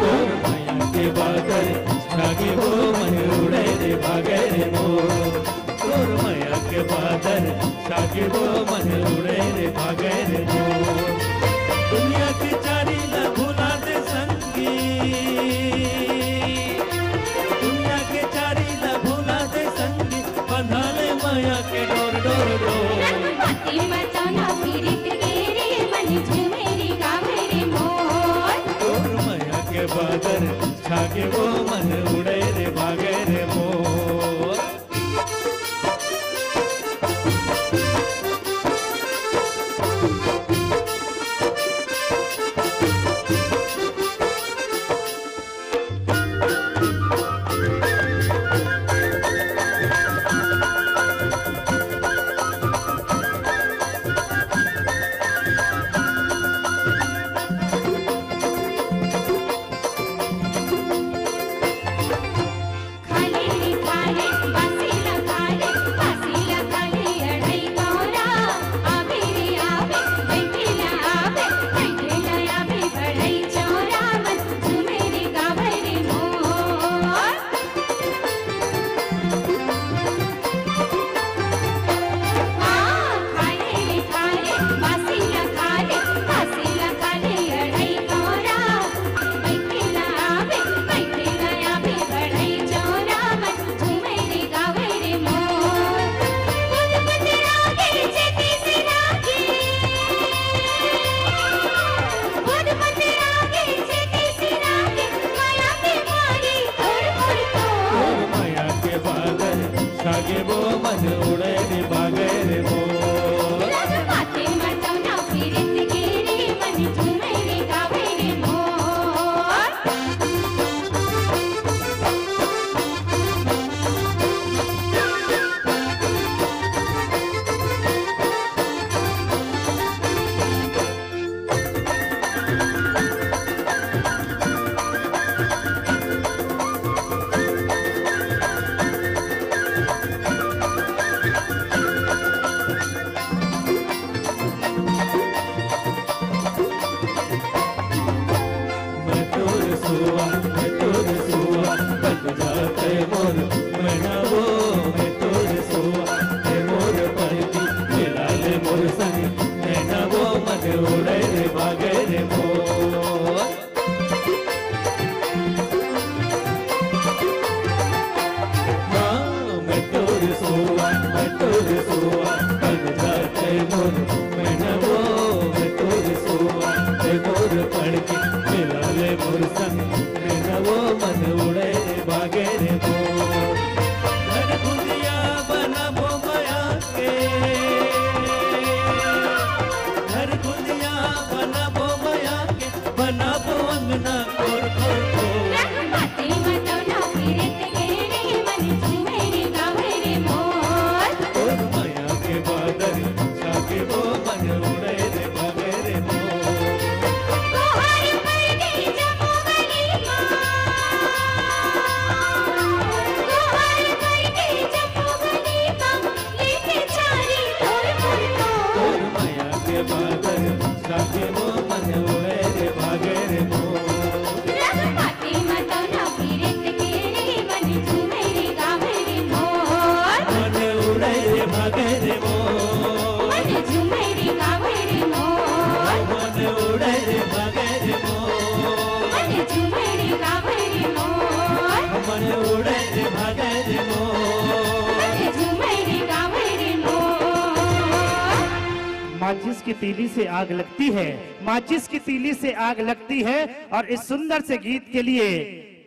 तोर मया के बादर छागे वो मन उड़े रे भागे रे मोर। तोर मया के बादर छागे वो मन उड़े रे भागे रे मोर। दुनिया के चारी ला भुला दे संगी, दुनिया के चारी ला भुला दे संगी, बंधा ले मया के डोर डोर डोर। रघुपति मचौना पीड़ित के रे मन झूमे रे गावे रे मोर। तोर मया के बादर छागे वो मन उड़े रे भागे रे मोर। मोर संग में न वो मन उड़े रे भागे रे मोर। घर कुंदिया बनाबो मया के, घर कुंदिया बनाबो मया के, बनाबो अंगना कोर कोर कोर। रंग बाती मतौना पीरत के रे मन झूमे रे गावे रे मोर। तोर मया के बादर छाके वो मन उड़े रे भागे रे मोर। कोहर पर गई जम्मू वाली माँ, कोहर पर गई जम्मू वाली माँ, लेके चारी तोर मोर तोर। तोर मया के बादर छाके वो मन उड़े रे भागे रे मोर। रंग पाती मतौना पीरत के रे मन झूमे रे गावे रे मोर। मन उड़े रे भागे रे मोर। मन झूमे रे गावे रे मोर। मन उड़े रे भागे रे मोर। मन झूमे रे गावे रे मोर। मन उड़े रे भागे रे मोर। मन झूमे रे गावे रे मोर। माचिस की तीली से आग लगती है, माचिस की तीली से आग लगती है और इस सुंदर से गीत के लिए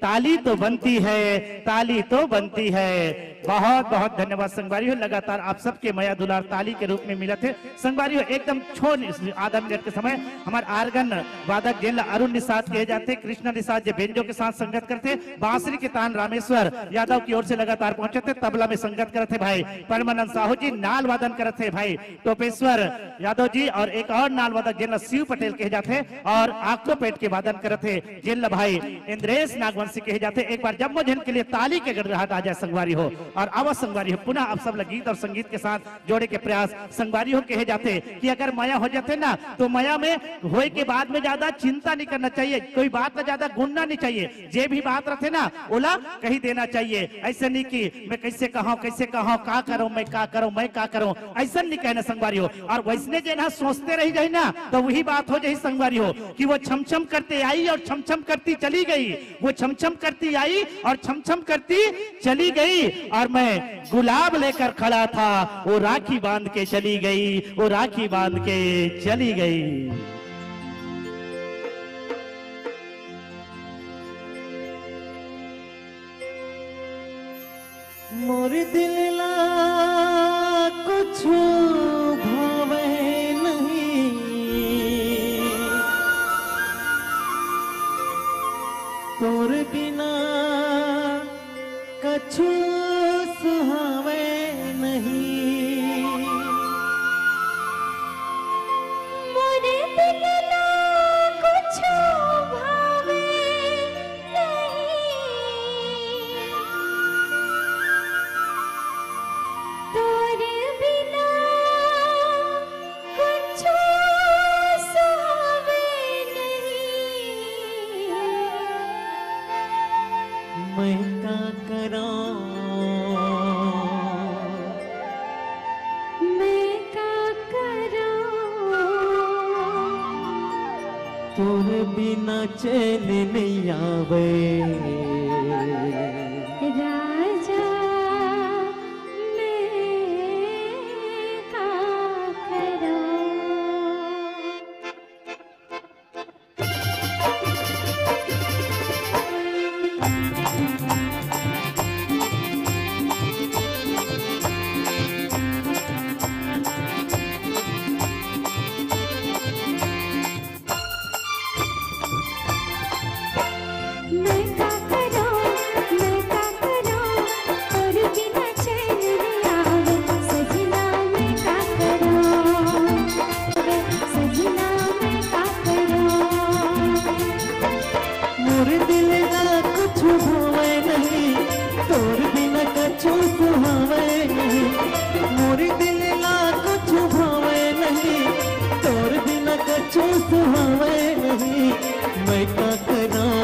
ताली तो बनती है, ताली तो बनती है। बहुत बहुत धन्यवाद संगवारी हो, लगातार आप सबके मया दुलार ताली के रूप में मिलत हे। संगवारी हो, एकदम छोन आधा मिनट के समय हमार आर्गन वादक जेन ला अरुण निषाद कहे जाथे, कृष्णा निषाद जे बेंजो के साथ संगत करथे, बांसुरी के तान रामेश्वर यादव की ओर से लगातार पहुंचत हे, तबला में संगत करत हे भाई परमानंद साहू जी, नाल वादन करत हे भाई टोपेश्वर यादव जी, और एक और नाल वादक जेन ला शिव पटेल कहे जाथे और ऑक्टोपेड के वादन करत हे जेन ला भाई इंद्रेश नागवंशी कहे जाथे। एक बार जम्मो झन के लिए ताली के गड़गड़ाहट आ जाए संगवारी हो। और आवा संगवारी हो, पुनः आप सब ला गीत और संगीत के साथ जोड़े के प्रयास। संगवारी हो, कहे जाथे कि अगर मया हो जाथे ना, तो मया में होए के बाद में ज्यादा चिंता नहीं करना चाहिए, कोई बात ला ज्यादा गुनना नहीं चाहिए। जे भी बात रथे ना, ओला कही देना चाहिए। ऐसे नहीं कि मैं कैसे कहूँ, कैसे कहूँ, का करूँ, मैं का करूँ, मैं का करूँ, ऐसा नहीं कहना संगवारी हो। और वैसने जेन हा सोचते रही जाही ना, तो वही बात हो जाही संगवारी हो कि वो छमछम करते आई और छमछम करती चली गई। वो छमछम करती आई और छमछम करती चली गई, और मैं गुलाब लेकर खड़ा था, वो राखी बांध के चली गई, वो राखी बांध के चली गई। मोर दिल ला कुछु भावे नहीं, तोर बिना कछु सुहावे नहीं। मोर दिल ला कुछु भावे नहीं, तोर बिना कुछु सुहावे नहीं। मैं का करूं, मैं का करूं, तोर बिना चैन नहीं आवे। राजा, मैं का करूं? मैं का करूं, मैं का करूं, तोर बिना चैन नहीं आवे। सजना मैं का करूं, सजना मैं का करूं। मोर दिल ला कुछु भावे नहीं, तोर बिना कछु सुहावे नहीं। मोर दिल ला कुछु भावे नहीं, तोर बिना कछु सुहावे नहीं। मैं का करूं,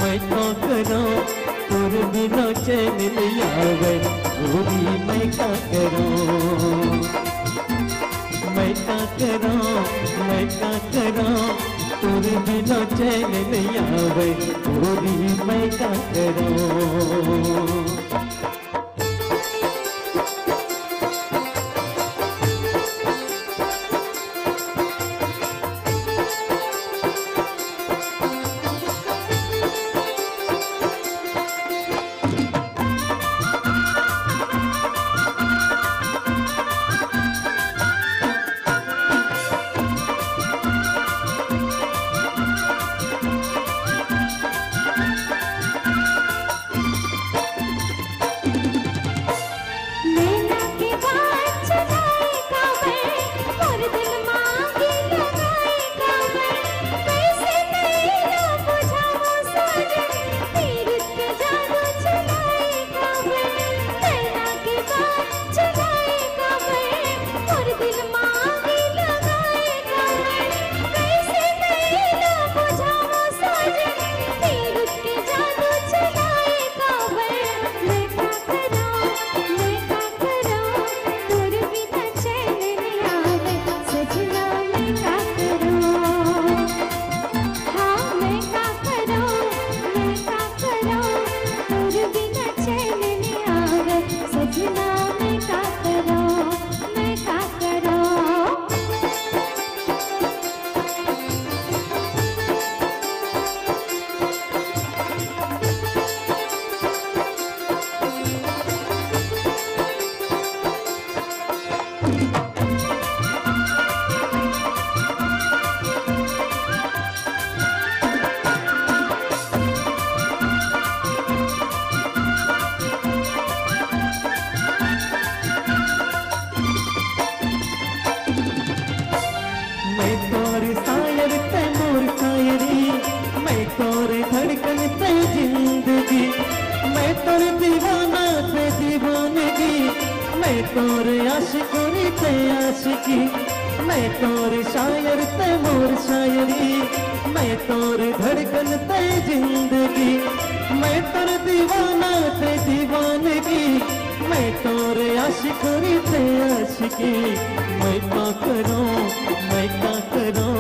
मैं का करूं, तोर बिना चैन नहीं आवे। गोरी मैं का करूं, मैं का करूं, मैं का करूं, तोर बिना चैन नहीं आवे। गोरी मैं का करूं। तोर धड़कन ते जिंदगी, मैं तोर दीवाना ते दीवानगी, मैं तोर आशिक और ते आशिकी, मैं तोर शायर ते मोर शायरी, मैं तोर धड़कन ते जिंदगी, मैं तोर दीवाना ते दीवानगी, मैं तोर आशिक और ते आशिकी। मैं का करूं, मैं का करूं,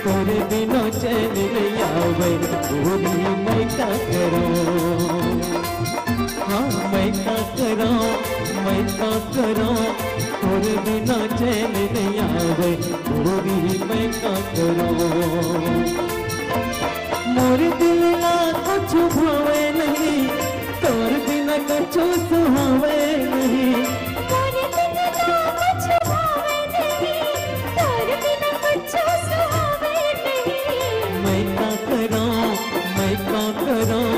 तोर बिना चैन नहीं आवे। गोरी मैं का करूं, हाँ मैं का करूं, मैं का करूं, तोर बिना चैन नहीं आवे। गोरी मैं का करूं, मोर दिल ला कुछ भावे नहीं, तोर बिना कछु सुहावे नहीं। मोर दिल ला कुछ भावे नहीं, तोर बिना कछु सुहावे नहीं। मैं का करूं, मैं का करूं,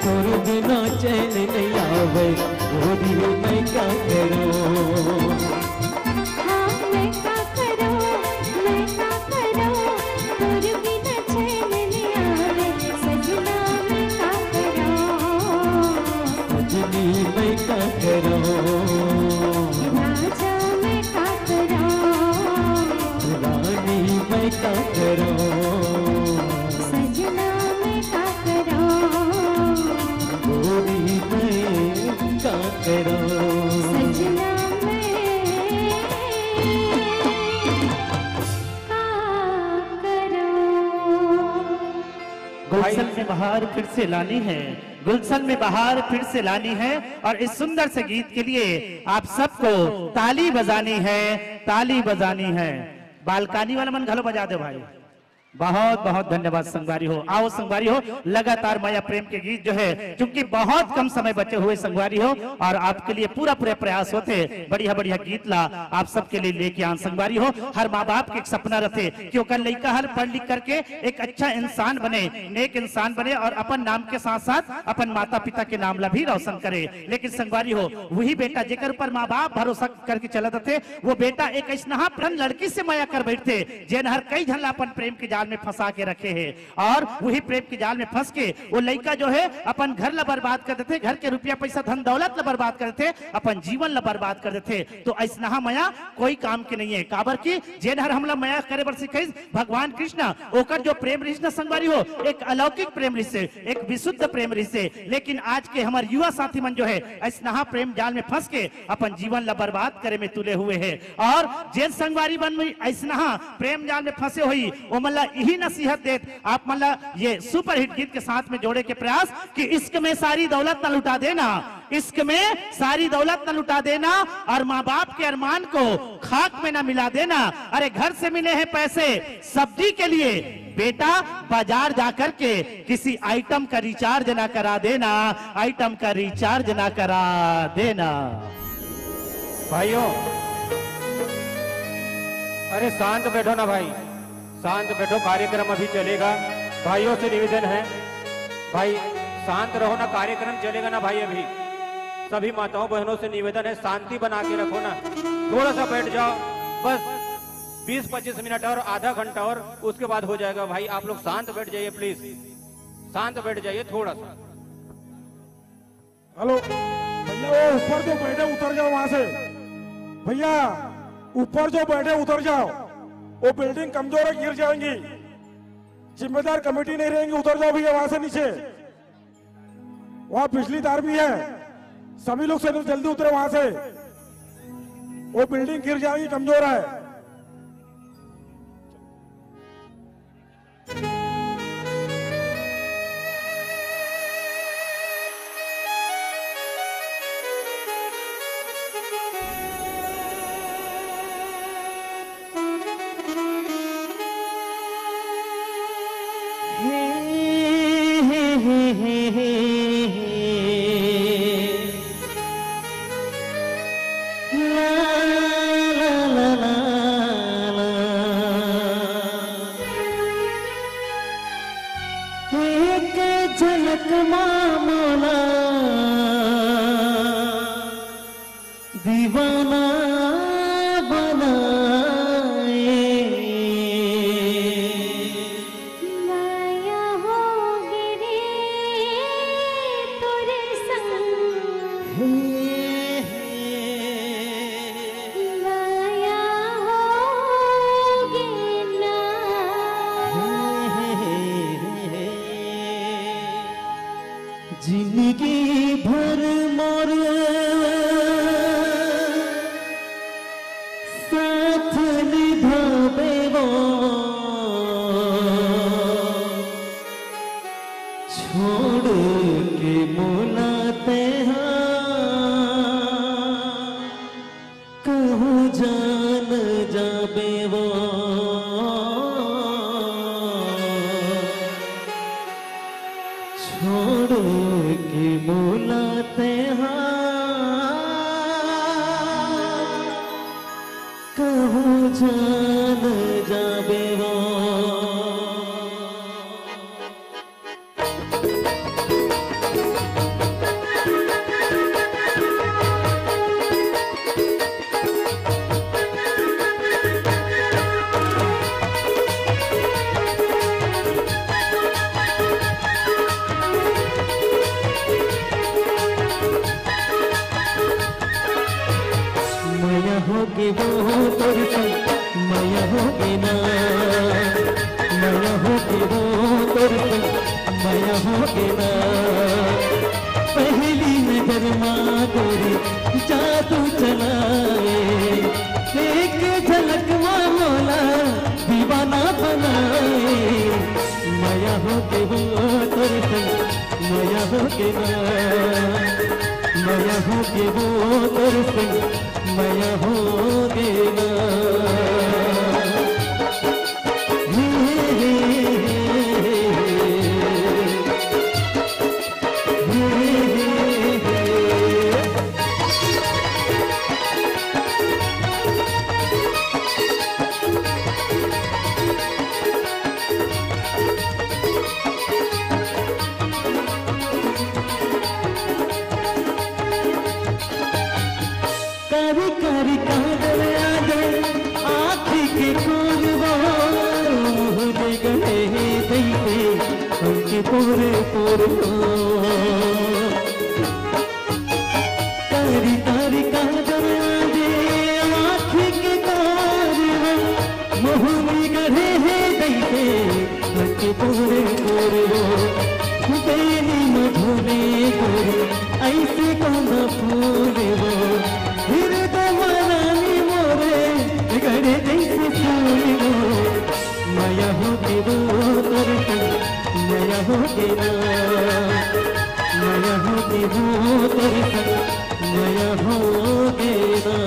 तोर बिना चैन नहीं आवे। गोरी मैं का करूं, हाँ मैं का करूं, मैं का करूं, तोर बिना चैन नहीं आवे। सजना मैं का करूं, सजनी मैं का करूं, राजा मैं का करूं, रानी मैं का करूं, सजना मैं का करूं, गोरी मैं का करूं, सजना मैं का करूं। गुलशन में बहार फिर से लानी है, गुलशन में बहार फिर से लानी है। और इस सुंदर से गीत के लिए आप सबको ताली बजानी है, ताली बजानी है। बालकनी वाला मन घलो बजा दे भाई। बहुत बहुत धन्यवाद संगवारी हो। आओ संगवारी हो, लगातार मया प्रेम के गीत जो है, चूंकि बहुत कम समय बचे हुए संगवारी हो, और आपके लिए पूरा पूरा प्रयास होथे बढ़िया बढ़िया गीत ला आप सबके लिए लेके आन संगवारी हो। हर माँ बाप के एक सपना रथे कि ओकर लइका हर पढ़ लिख करके एक अच्छा इंसान बने, नेक इंसान बने और अपन नाम के साथ साथ अपन माता पिता के नाम ला भी रोशन करे। लेकिन संगवारी हो, वही बेटा जेकर ऊपर माँ बाप भरोसा करके चलत रथे, वो बेटा एक अइसनहा प्रन लड़की से मया कर बैठथे, जेन हर कई झन ला अपन प्रेम के जाल में फंसा के रखे हे। और वही प्रेम के जाल में फंस के वो लइका जो है अपन घर ला बर्बाद कर देथे, घर के रुपया पैसा धन दौलत ला बर्बाद कर देथे, अपन जीवन ला बर्बाद कर देथे। तो अइसनहा मया कोई काम के नहीं है। काबर कि जेन हर हमला मया करे बर सिखाइस भगवान कृष्ण, ओकर जो प्रेम रिहिस ना संगवारी हो, एक अलौकिक प्रेम रिहिस हे, एक विशुद्ध प्रेम रिहिस हे। लेकिन आज के हमर युवा साथी मन जो है अइसनहा प्रेम जाल में फंस के अपन जीवन ला बर्बाद करे में तुले हुए हे। और जेन संगवारी मन में अइसनहा प्रेम जाल में फंसे होही, ओमन ला इही नसीहत देत, आप मन ला ये सुपरहिट गीत के साथ में जोड़े के प्रयास कि इश्क में सारी दौलत ना लुटा देना, इश्क में सारी दौलत ना लुटा देना और माँ बाप के अरमान को खाक में ना मिला देना। अरे घर से मिले हैं पैसे सब्जी के लिए, बेटा बाजार जा करके किसी आइटम का रिचार्ज ना करा देना, आइटम का रिचार्ज ना करा देना। भाइयों, अरे शांत बैठो ना भाई, शांत बैठो, कार्यक्रम अभी चलेगा। भाइयों से निवेदन है, भाई शांत रहो ना, कार्यक्रम चलेगा ना भाई। अभी सभी माताओं बहनों से निवेदन है, शांति बना के रखो ना, थोड़ा सा बैठ जाओ, बस बीस पच्चीस मिनट और, आधा घंटा और, उसके बाद हो जाएगा। भाई आप लोग शांत बैठ जाइए प्लीज, शांत बैठ जाइए थोड़ा सा। हेलो भैया, वो ऊपर जो बैठे उतर जाओ वहां से। भैया ऊपर जो बैठे उतर जाओ, वो बिल्डिंग कमजोर है, गिर जाएंगी। जिम्मेदार कमेटी नहीं रहेंगी, उतर जाओ भैया वहां से नीचे। वहां बिजली तार भी है, सभी लोग से जल्दी उतरे वहां से, वो बिल्डिंग गिर जाएगी, कमजोर है। एक झलक मा मोला दीवाना बनाए। माया हो गे जिंदगी भर मोर साथ निभाबे वो, छोड़ के मोला तेहा कहूँ जान जाबे वो, छोड़ के मोला तेहा कहूँ जान जाबे वो। मया होगे वो तोर संग, मया होगे ना, मया होगे वो तोर संग, मया होगे ना। पहली नजर मा गोरी जादू चलाए, एक झलक मा मोला दीवाना बनाए। मया होगे वो तोर संग, मया होगे ना, मया होगे वो तोर संग, मया होगे ना। हे, हे, हे, हे, हे। कारी कारी काजल आगे आँखी के कोरवा, मुँह में गले हे जैसे हमके पोरे पोरे हो। कारी कारी काजल आगे आँखी के कोरवा, मुँह में गले हे जैसे हमके पोरे पोरे हो। बेनी मधुरे गोरी ऐसे कोन फूल वो, हृदय मनानी मोरे गड़े जैसे फूल वो। मया होगे वो तोर संग, मया होगे ना, मया होगे वो तोर संग, मया होगे ना।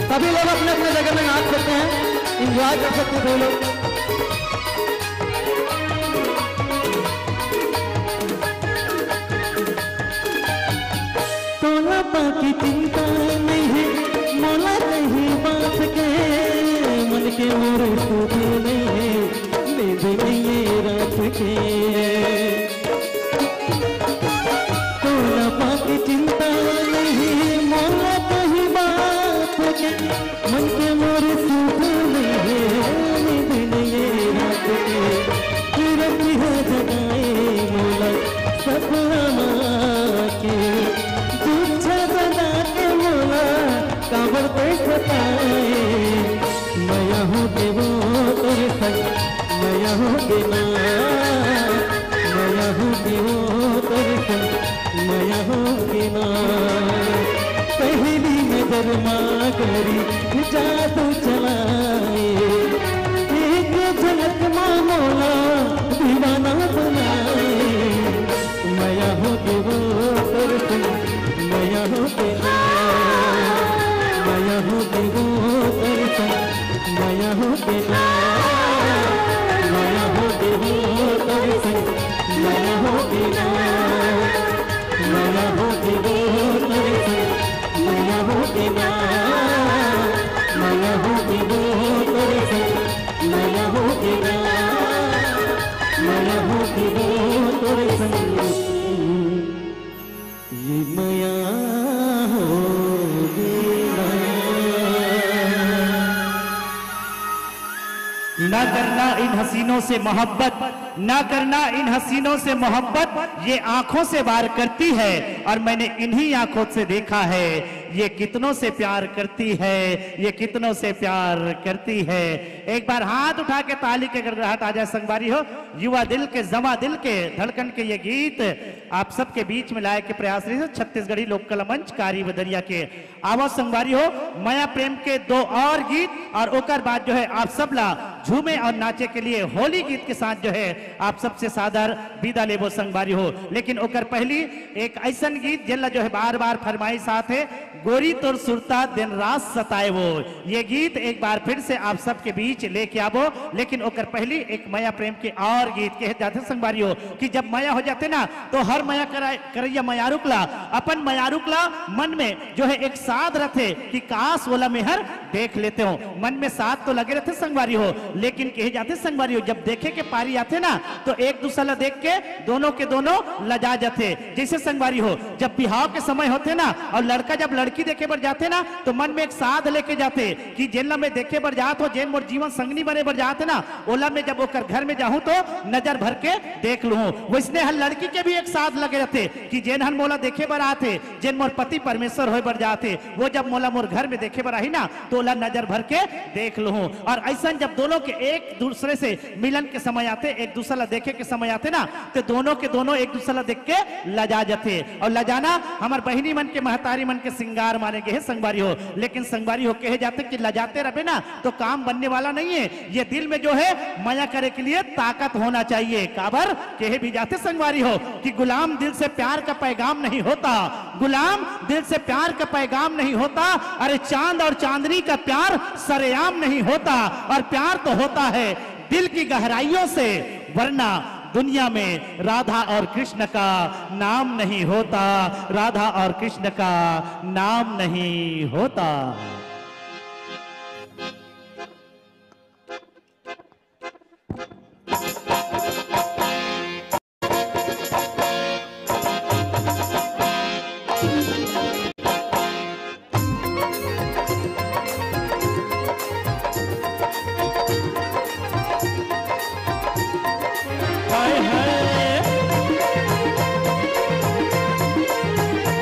सभी लोग अपने अपने जगह में नाच सकते हैं, एंजॉय कर सकते हैं सभी लोग। तोला बाकी चिंता नहीं है, मोला कहीं बात के, मन के मोर सुध नहीं है, नींद नहीं है रात के। तोला बाकी चिंता नहीं, मोला कहीं बात के, मन के मोर सुध नहीं है, नींद नहीं है रात के। किरत है जगाए मोला सपना के, तुझे बना के मोला काबर ते सताए। मया होगे वो तोर संग, मया होगे ना, मया होगे वो तोर संग, मया होगे ना। पहली नजर मा गोरी जादू चलाए, एक झलक मा मोला दीवाना बनाए। मया होगे वो तोर संग, मया होगे ना, मया होगे वो तोर संग, मया होगे ना, मया होगे वो तोर संग, मया होगे ना, मया होगे वो तोर संग, मया होगे ना, मया होगे वो तोर संग, मया होगे ना, मया होगे वो तोर संग। ये मया होगे ना। ना करना इन हसीनों से मोहब्बत, ना करना इन हसीनों से मोहब्बत, ये आंखों से वार करती है, और मैंने इन्हीं आंखों से देखा है, ये कितनों से प्यार करती है, ये कितनों से प्यार करती है। एक बार हाथ उठा के ताली के गड़गड़ाहट आ जाए संगवारी हो। युवा दिल के, जवा दिल के, धड़कन के ये गीत आप सबके बीच में लाए के प्रयास रही है छत्तीसगढ़ी लोक कला मंच कारी बदरिया के। आवा संगवारी हो, मया प्रेम के दो और गीत और ओकर बाद जो है आप सब ला झूमे और नाचे के लिए होली गीत के साथ जो है आप सबसे सादर विदा लेबो संगवारी हो। लेकिन ओकर पहली एक ऐसन गीत जेला जो है बार बार फरमाइश आत है, गोरी तोर सुरता दिन रात सताए वो। ये गीत एक बार फिर से आप सबके बीच लेके आबो, लेकिन ओकर पहली एक मया प्रेम के और गीत कहे जाते संगवारी हो कि जब मया हो जाते ना तो हर मया करा-, करैया मयारुक ला, अपन मयारुक ला मन में जो है एक साध रथे कि काश ओला मेहर देख लेते हो। मन में साध तो लगे रथे संगवारी हो, लेकिन कहे जाते संगवारी हो जब देखे के पारी आते ना तो एक दूसरा ला देख के दोनों के दोनों लजा जाते। जैसे संगवारी हो जब बिहाव के समय होते ना और लड़का जब लड़की देखे बर जाते ना तो मन में एक साध लेके जाते कि जेन ला मैं देखे बर जात हो, जेन मोर जीवन संगनी बने बर जात ना, ओला मैं जब ओकर घर में जाहूं तो नजर भर के देख लूं। वैसने हर लड़की के भी एक साध लगे रहते कि जेन हन मोला देखे बर आते, जेन मोर पति परमेश्वर होए बर जाते, वो जब मोला मोर घर में देखे बर आही ना तो ओला नजर भर के देख लूं। और ऐसा जब दोनों के एक दूसरे से मिलन के समय आते, एक दूसरा ला देखे के समय आते ना तो दोनों के दोनों एक दूसरा ला देख के लजा जाते। और लजाना हमर बहिनी मन के, महतारी मन के श्रृंगार माने गे हे संगवारी हो। लेकिन संगवारी हो कहे जाते कि लजाते रहे ना तो काम बनने वाला नहीं है। ये दिल में जो है मया करे के लिए ताकत होना चाहिए। काबर कहे भी जाते संगवारी हो कि गुलाम दिल से प्यार का पैगाम नहीं होता, गुलाम दिल से प्यार का पैगाम नहीं होता। अरे चांद और चांदनी का प्यार सरेआम नहीं होता, और प्यार तो होता है दिल की गहराइयों से, वरना दुनिया में राधा और कृष्ण का नाम नहीं होता, राधा और कृष्ण का नाम नहीं होता। हाय हाय।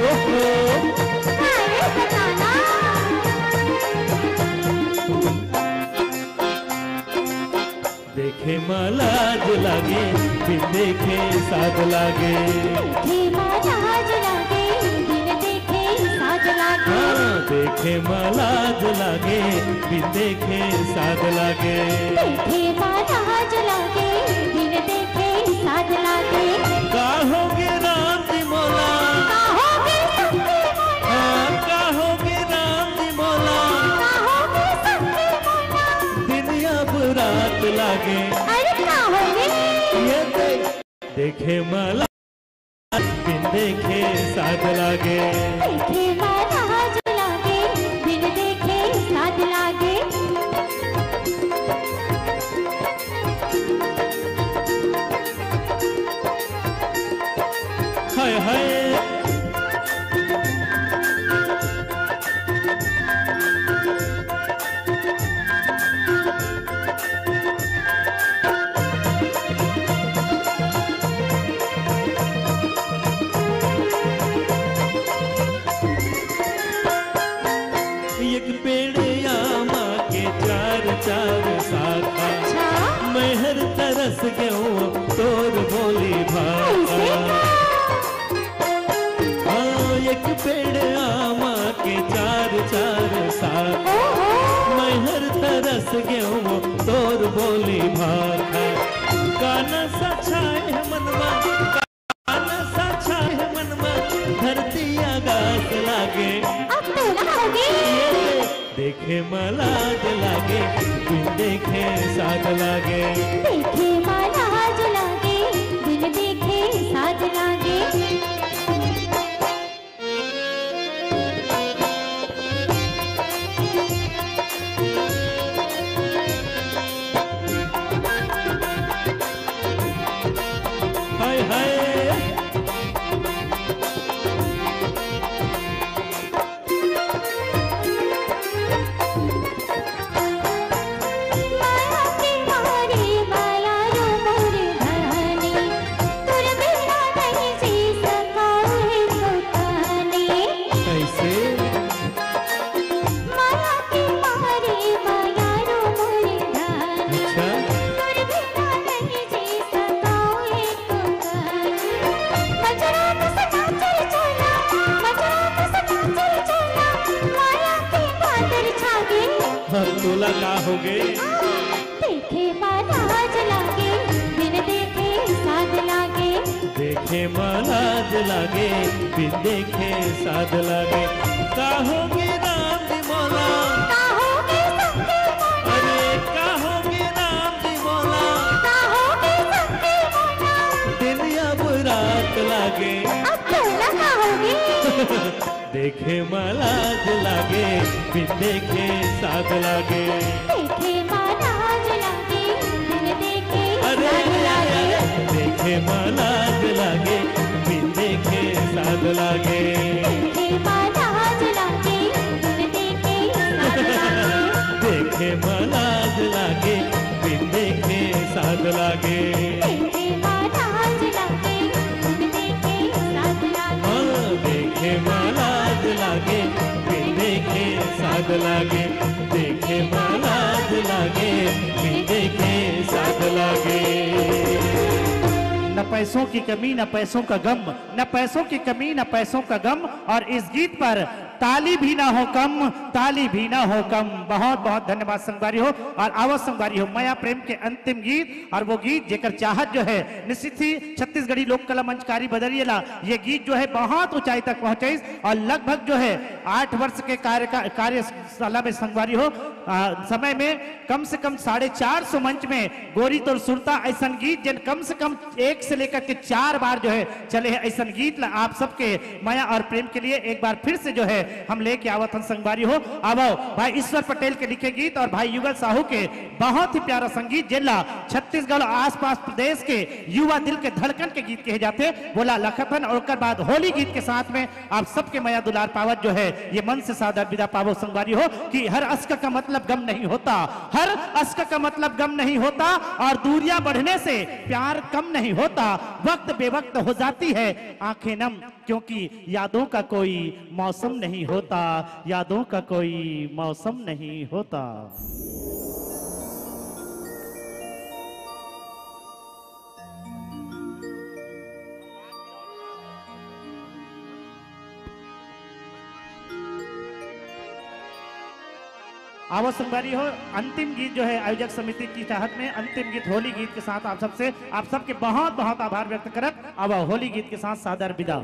ओहो। देखे म लाज लागे, बिन देखे साध लागे। देखे म लाज लागे, बिन देखे साध लागे। हाँ, देखे म लाज लागे, बिन देखे साध लागे। देखे म लाज लागे, बिन देखे साध लागे। का होगे राम जी मोला? का होगे सखी मोला? हाँ, का होगे राम जी मोला? का होगे सखी मोला? दिन अब रात लागे। अरे का होगे? ये देख, देखे म लाज, बिन देखे साध लागे। देखे म लाज लागे, बिन देखे साध लागे। हाय हाय। एक पेड़ आमा के चार चार शाखा, अच्छा। मैं हर तरस गयो तोर बोली भाखा। ऐसे का? हाँ, एक पेड़ आमा के चार चार शाखा, ओहो। मैं हर तरस गयो तोर बोली भाखा। का नशा छाए हे मन मा, का नशा छाए हे मन मा, धरती आकाश लागे। अब तो ना होगी। ये देखे म लाज लागे, बिन देखे साध लागे। देखे म लाज लागे, बिन देखे साध लागे। हाय हाय। माया के मारे माया अब तोला का होगे? देखे मा लाज लागे, बिन देखे साध लागे। देखे मा लाज लागे, बिन देखे साध लागे। का होगे राम जी मोला? का होगे संगी मोला? अरे का होगे राम जी मोला? का होगे संगी मोला? दिन अब रात लागे। अब तोला का होगे? देखे मा लाज लागे, बिन देखे साध लागे। देखे मा लाज लागे, बिन देखे अरे, साध अरे, लागे। अरे, देखे मा लाज लागे, बिन देखे साध लागे। देखे मा लाज लागे, बिन देखे साध लागे। देखे मा लाज लागे, बिन देखे साध लागे। देखे मा लाज लागे, बिन देखे साध लागे। हाँ, देखे मा लाज लागे, बिन देखे साध लागे। देखे मा लाज लागे, बिन देखे साध लागे। न पैसों की कमी, न पैसों का गम, न पैसों की कमी, न पैसों का गम। और इस गीत पर ताली भी ना हो कम, ताली भी ना हो कम। बहुत बहुत धन्यवाद संगवारी हो। और आवो संगवारी हो, मया प्रेम के अंतिम गीत, और वो गीत जेकर चाहत जो है निश्चित ही छत्तीसगढ़ी लोक कला मंच कारी बदरिया ला ये गीत जो है बहुत ऊंचाई तक पहुंचाइस, और लगभग जो है आठ वर्ष के कार्य का, कार्यशाला में संगवारी हो, आ, समय में कम से कम साढ़े चार सौ मंच में गोरी तोर सुरता ऐसन गीत, जेन कम से कम एक से लेकर के चार बार जो है चले हैं, ऐसन गीत ला आप सबके मया और प्रेम के लिए एक बार फिर से जो है हम लेके आवत हन संगवारी हो। आवो भाई ईश्वर पटेल के लिखे गीत और भाई युगल साहू के बहुत ही प्यारा संगीत, जेन ला छत्तीसगढ़ और आसपास प्रदेश के युवा दिल के धड़कन के गीत कहे जाते, वो ला लखत हन। और ओकर बाद होली गीत के साथ में आप सबके मया दुलार पावत जो है ये मन से सादर विदा पावो संगवारी हो कि हर अश्क का मतलब गम नहीं होता, हर अश्क का मतलब गम नहीं होता, और दूरियां बढ़ने से प्यार कम नहीं होता। वक्त बेवक्त हो जाती है आंखें नम, क्योंकि यादों का कोई मौसम नहीं होता, यादों का कोई मौसम नहीं होता। आवो संगवारी हो, अंतिम गीत जो है आयोजक समिति की चाहत में अंतिम गीत होली गीत के साथ आप सबसे, आप सबके बहुत बहुत आभार व्यक्त करत आवो होली गीत के साथ सादर विदा।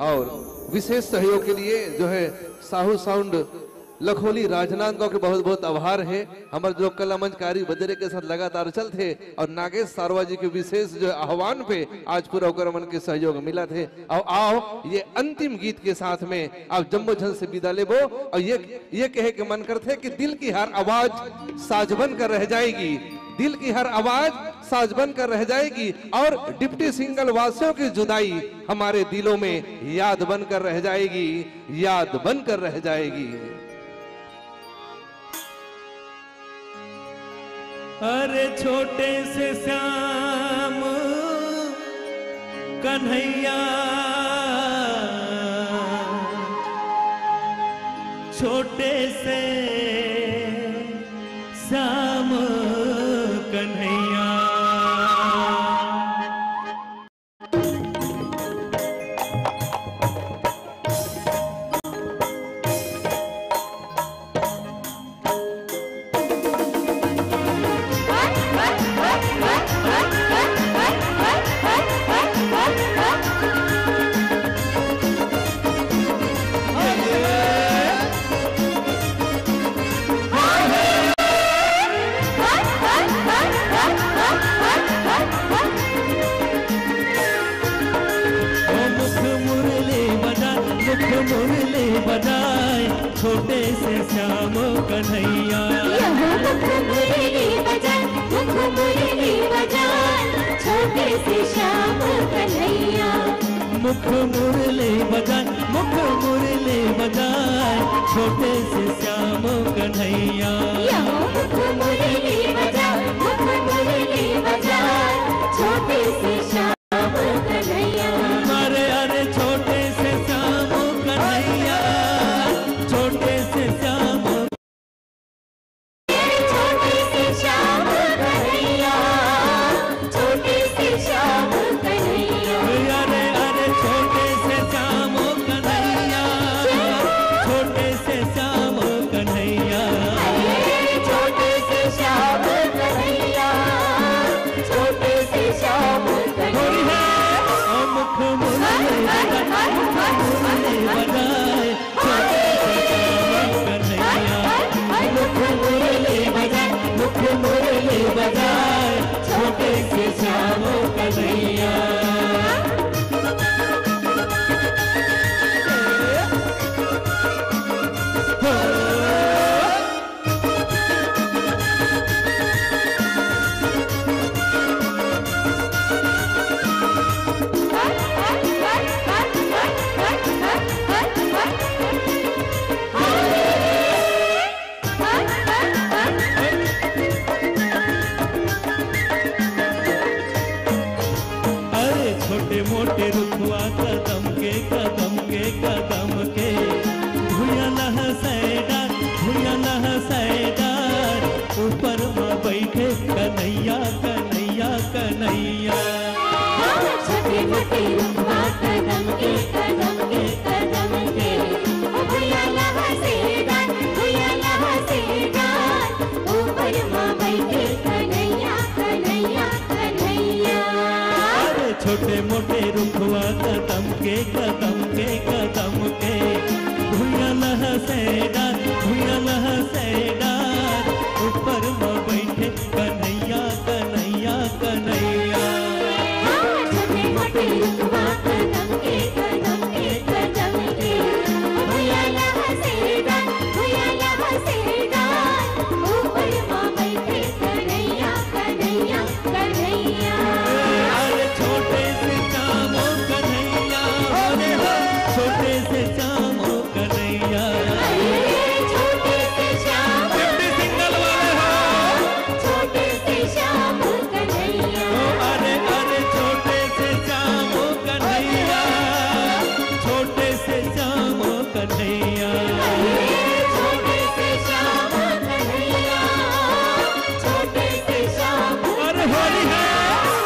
और विशेष सहयोग के लिए जो है साहू साउंड लखोली राजनांदगांव के बहुत बहुत आभार है। हमर लोक कला मंच कारी बदरे के साथ लगातार चलथे और नागेश सारवा जी के विशेष जो आह्वान पे आज पूरा ओकर मन के सहयोग मिलत हे। और आओ ये अंतिम गीत के साथ में आप जम्मो झन से विदा लेबो और ये, ये कहे के मन करथे कि दिल की हर आवाज साज बन कर रह जाएगी, दिल की हर आवाज साज बन कर रह जाएगी और डिप्टी सिंगल वासियों की जुदाई हमारे दिलों में याद बन कर रह जाएगी, याद बन कर रह जाएगी। अरे छोटे से श्याम कन्हैया, छोटे से श्याम कन्हैया। ओ मुख मुरली बजाए, मुख मुरली बजाए, छोटे से श्याम कन्हैया। यहो मुख मुरली बजाए, मुख मुरली बजाए, छोटे से श्याम कन्हैया। मुख मुरली बजाए, मुख मुरली बजाए, छोटे से श्याम कन्हैया। यहो मुख मुरली बजाए, मुख मुरली बजाए, छोटे से श्याम कन्हैया। अरे, अरे, छोटे से श्याम कन्हैया, छोटे से श्याम। छोटे से श्याम कन्हैया, छोटे से श्याम कन्हैया। अरे, अरे, छोटे से श्याम कन्हैया, छोटे से श्याम कन्हैया। के रुखवा कदम के, कदम के, कदम के, भुइयां लहसैडा, भुइयां लहसैडा, ऊपर म बैठे कन्हैया, कन्हैया, कन्हैया। हाँ, छोटे मोटे रुखवा कदम के, कदम के, कदम के, भुइयां लहसैडा, भुइयां लहसैडा, ऊपर म बैठे कन्हैया, कन्हैया, कन्हैया। अरे छोटे मोटे रुखवा कदम के, कदम के, कदम के, भुइयां लहसैडा, भुइयां लहसैडा, ऊपर म बैठे कन्हैया, कन्हैया, कन्हैया। हाँ, छोटे मोटे रुखवा कदम के, कदम के, कदम के, भुइयां लहसैडा, भुइयां लहसैडा, ऊपर म बैठे कन्हैया, कन्हैया, कन्हैया। अरे छोटे से श्याम ओ कन्हैया, अरे हो, छोटे से श्याम ओ कन्हैया। अरे छोटे से श्याम ओ पिंडी सिंगल वाले हो। छोटे से श्याम ओ कन्हैया। ओ अरे, अरे छोटे से श्याम ओ कन्हैया, छोटे से श्याम ओ कन्हैया। अरे छोटे से श्याम ओ कन्हैया, छोटे से श्याम ओ अरे होली है।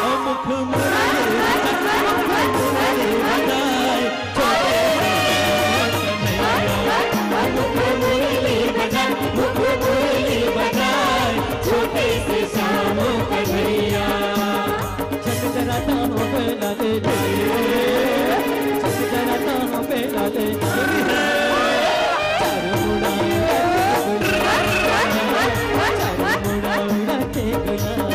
ओ मुख मुरली बजाए, मुख मुरली बजाए, छोटे से श्याम ओ कन्हैया। ओ मुख मुरली बजाए, मुख मुरली बजाए, छोटे से श्याम ओ कन्हैया। छक जरा तानो पे लाले रे, छक जरा तानो पे लाले रे। चारों मुड़ा उड़ा के गुलाल, चारों मुड़ा उड़ा के गुलाल।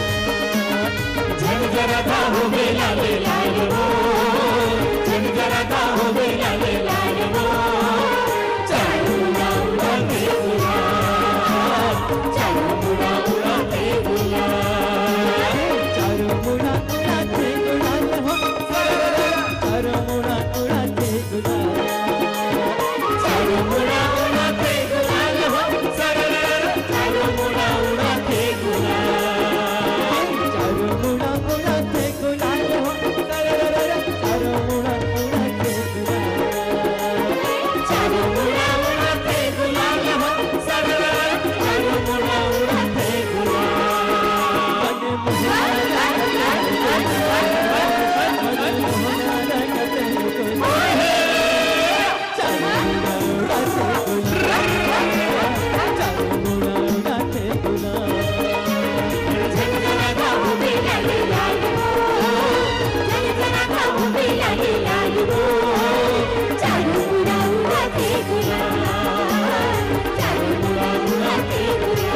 झन जरा था हो बेला ले लाल वो, झन जरा था हो बेला ले लाल वो। चारों मुड़ा उड़ा के गुलाल, चारों मुड़ा उड़ा के गुलाल। चारों मुड़ा उड़ा के गुलाल हो, चारों मुड़ा उड़ा के गुलाल। चारों मुड़ा उड़ा के गुलाल हो, चारों मुड़ा उड़ा के गुलाल। चारों मुड़ा उड़ा के गुलाल हो, चारों मुड़ा उड़ा के गुलाल। चारों मुड़ा उड़ा के गुलाल हो, चारों मुड़ा उड़ा के गुलाल।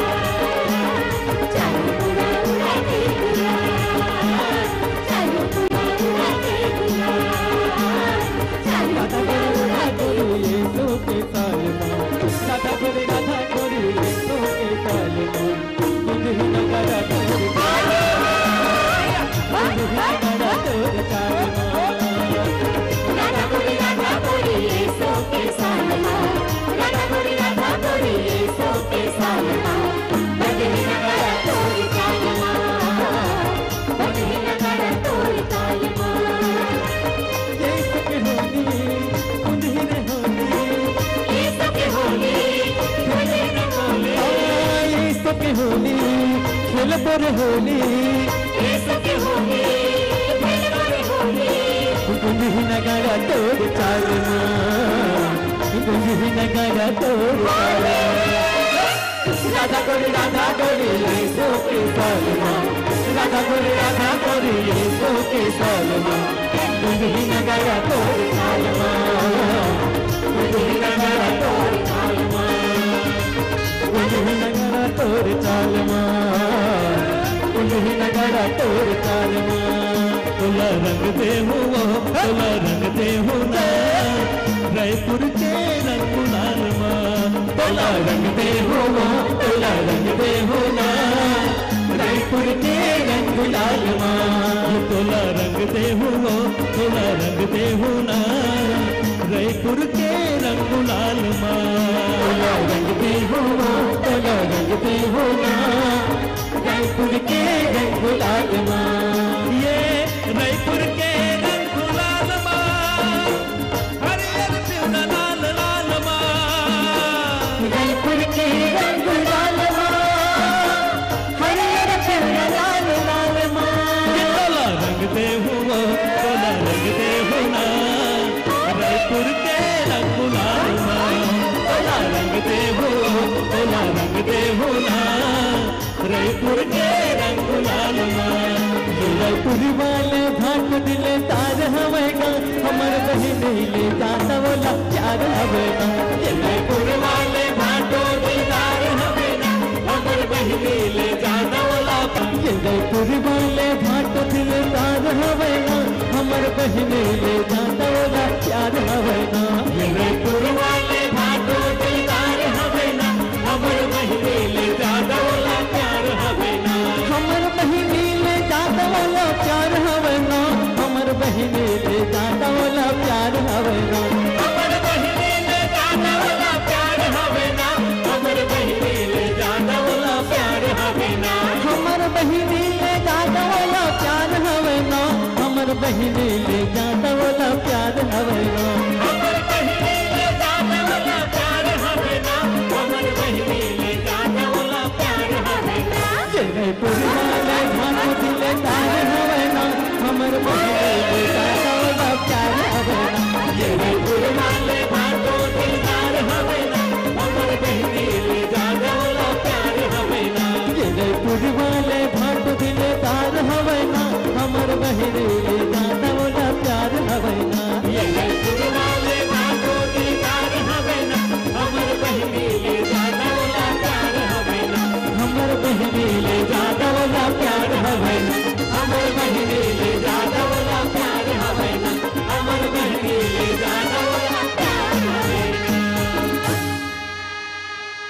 होली, खेलबो रे होली। गुंजही नगाड़ा तोर चाल मा, गुंजही नगाड़ा तोर चाल मा। राधा गोरी, राधा गोरी, ऐसो के साल मा। राधा गोरी, राधा गोरी, ऐसो के साल मा। गुंजही नगाड़ा तोर चाल मा, गुंजही नगाड़ा तोर चाल मा। उलही नगाड़ा तोर चाल मा, उलही नगाड़ा तोर चाल मा। तोला रंग देहूं वो, तोला रंग देहूं ना, रायपुर के रंग गुलाल मा। तोला रंग देहूं वो, तोला रंग देहूं ना, रायपुर के रंग गुलाल मा। तोला रंग देहूं वो, तोला रंग देहूं ना, रायपुर के रंग गुलाल मा। तोला रंग देहूं वो, तोला रंग देहूं ना, रायपुर के रंग गुलाल मा। ये रायपुर के रंग गुलाल रंग गुलाल मा, ओला रंग देहू, ओला रंग देहू ना, रईपुर के रंग गुलाल मा। ये रईपुर वाले भाटो दिलदार हवे ना, हमर बहिनी ले जात ओला प्यार हवे ना। ये रईपुर वाले भाटो दिलदार हवे ना, हमर बहिनी ले जात ओला। ये रईपुर वाले भाटो दिलदार हवे ना, हमर बहिनी ले जात ओला प्यार हवे ना। ये रईपुर वाले भाटो दिलदार हवे ना, हमर बहिनी ले जात ओला प्यार हवे ना। हमर बहिनी ले जात ओला प्यार हवे ना, हमर बहिनी ले जात ओला प्यार हवे ना। हमर बहिनी ले जात ओला प्यार हवे ना, हमर बहिनी ले जात ओला प्यार हवे ना। हमर बहिनी ले जात ओला प्यार हवे ना, हमर बहिनी ले जात ओला प्यार हवे ना। हमर बहिनी ले जात ओला प्यार हवे ना, हमर बहिनी ले जात ओला प्यार हवे ना। ये रईपुर वाले भाटो दिलदार हवे ना, हमर बहिनी ले जात ओला प्यार हवे ना। ये रईपुर वाले भाटो दिलदार हवे ना, हमर बहिनी ले जात ओला प्यार हवे ना। ये रईपुर वाले भाटो दिलदार हवे ना, हमर बहिनी ले जात ओला प्यार हवे ना। ये रईपुर वाले भाटो दिलदार हवे ना, हमर बहिनी ले जात ओला प्यार हवे ना। हमर बहिनी ले जात ओला प्यार हवे ना, हमर बहिनी ले जात ओला प्यार हवे ना, हमर बहिनी ले जात ओला प्यार हवे ना।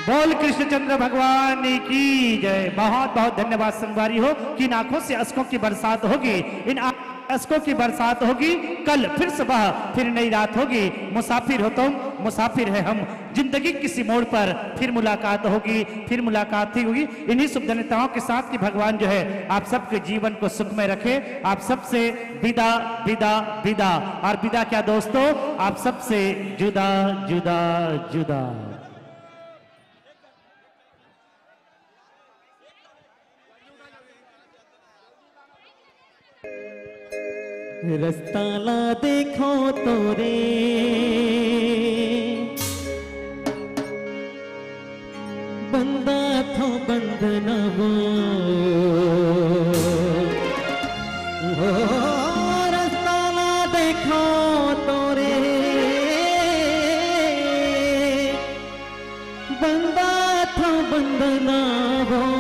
बोल कृष्णचंद्र भगवान की जय। बहुत बहुत धन्यवाद संगवारी हो कि इन आंखों से अश्कों की बरसात होगी, इन आ- अश्कों की बरसात होगी। कल फिर सुबह, फिर नई रात होगी। मुसाफिर हो तुम, मुसाफिर है हम। जिंदगी किसी मोड़ पर फिर मुलाकात होगी, फिर मुलाकात ही होगी। इन्हीं शुभ धन्यताओं के साथ कि भगवान जो है आप सबके जीवन को सुखमय रखे। आप सबसे विदा, विदा, विदा। और विदा क्या दोस्तों, आप सबसे जुदा, जुदा, जुदा। रस्ता ला देखो तोरे बंदा थो बंदना वो। ओ, रस्ता ला देखो तोरे बंदा थो बंदना वो।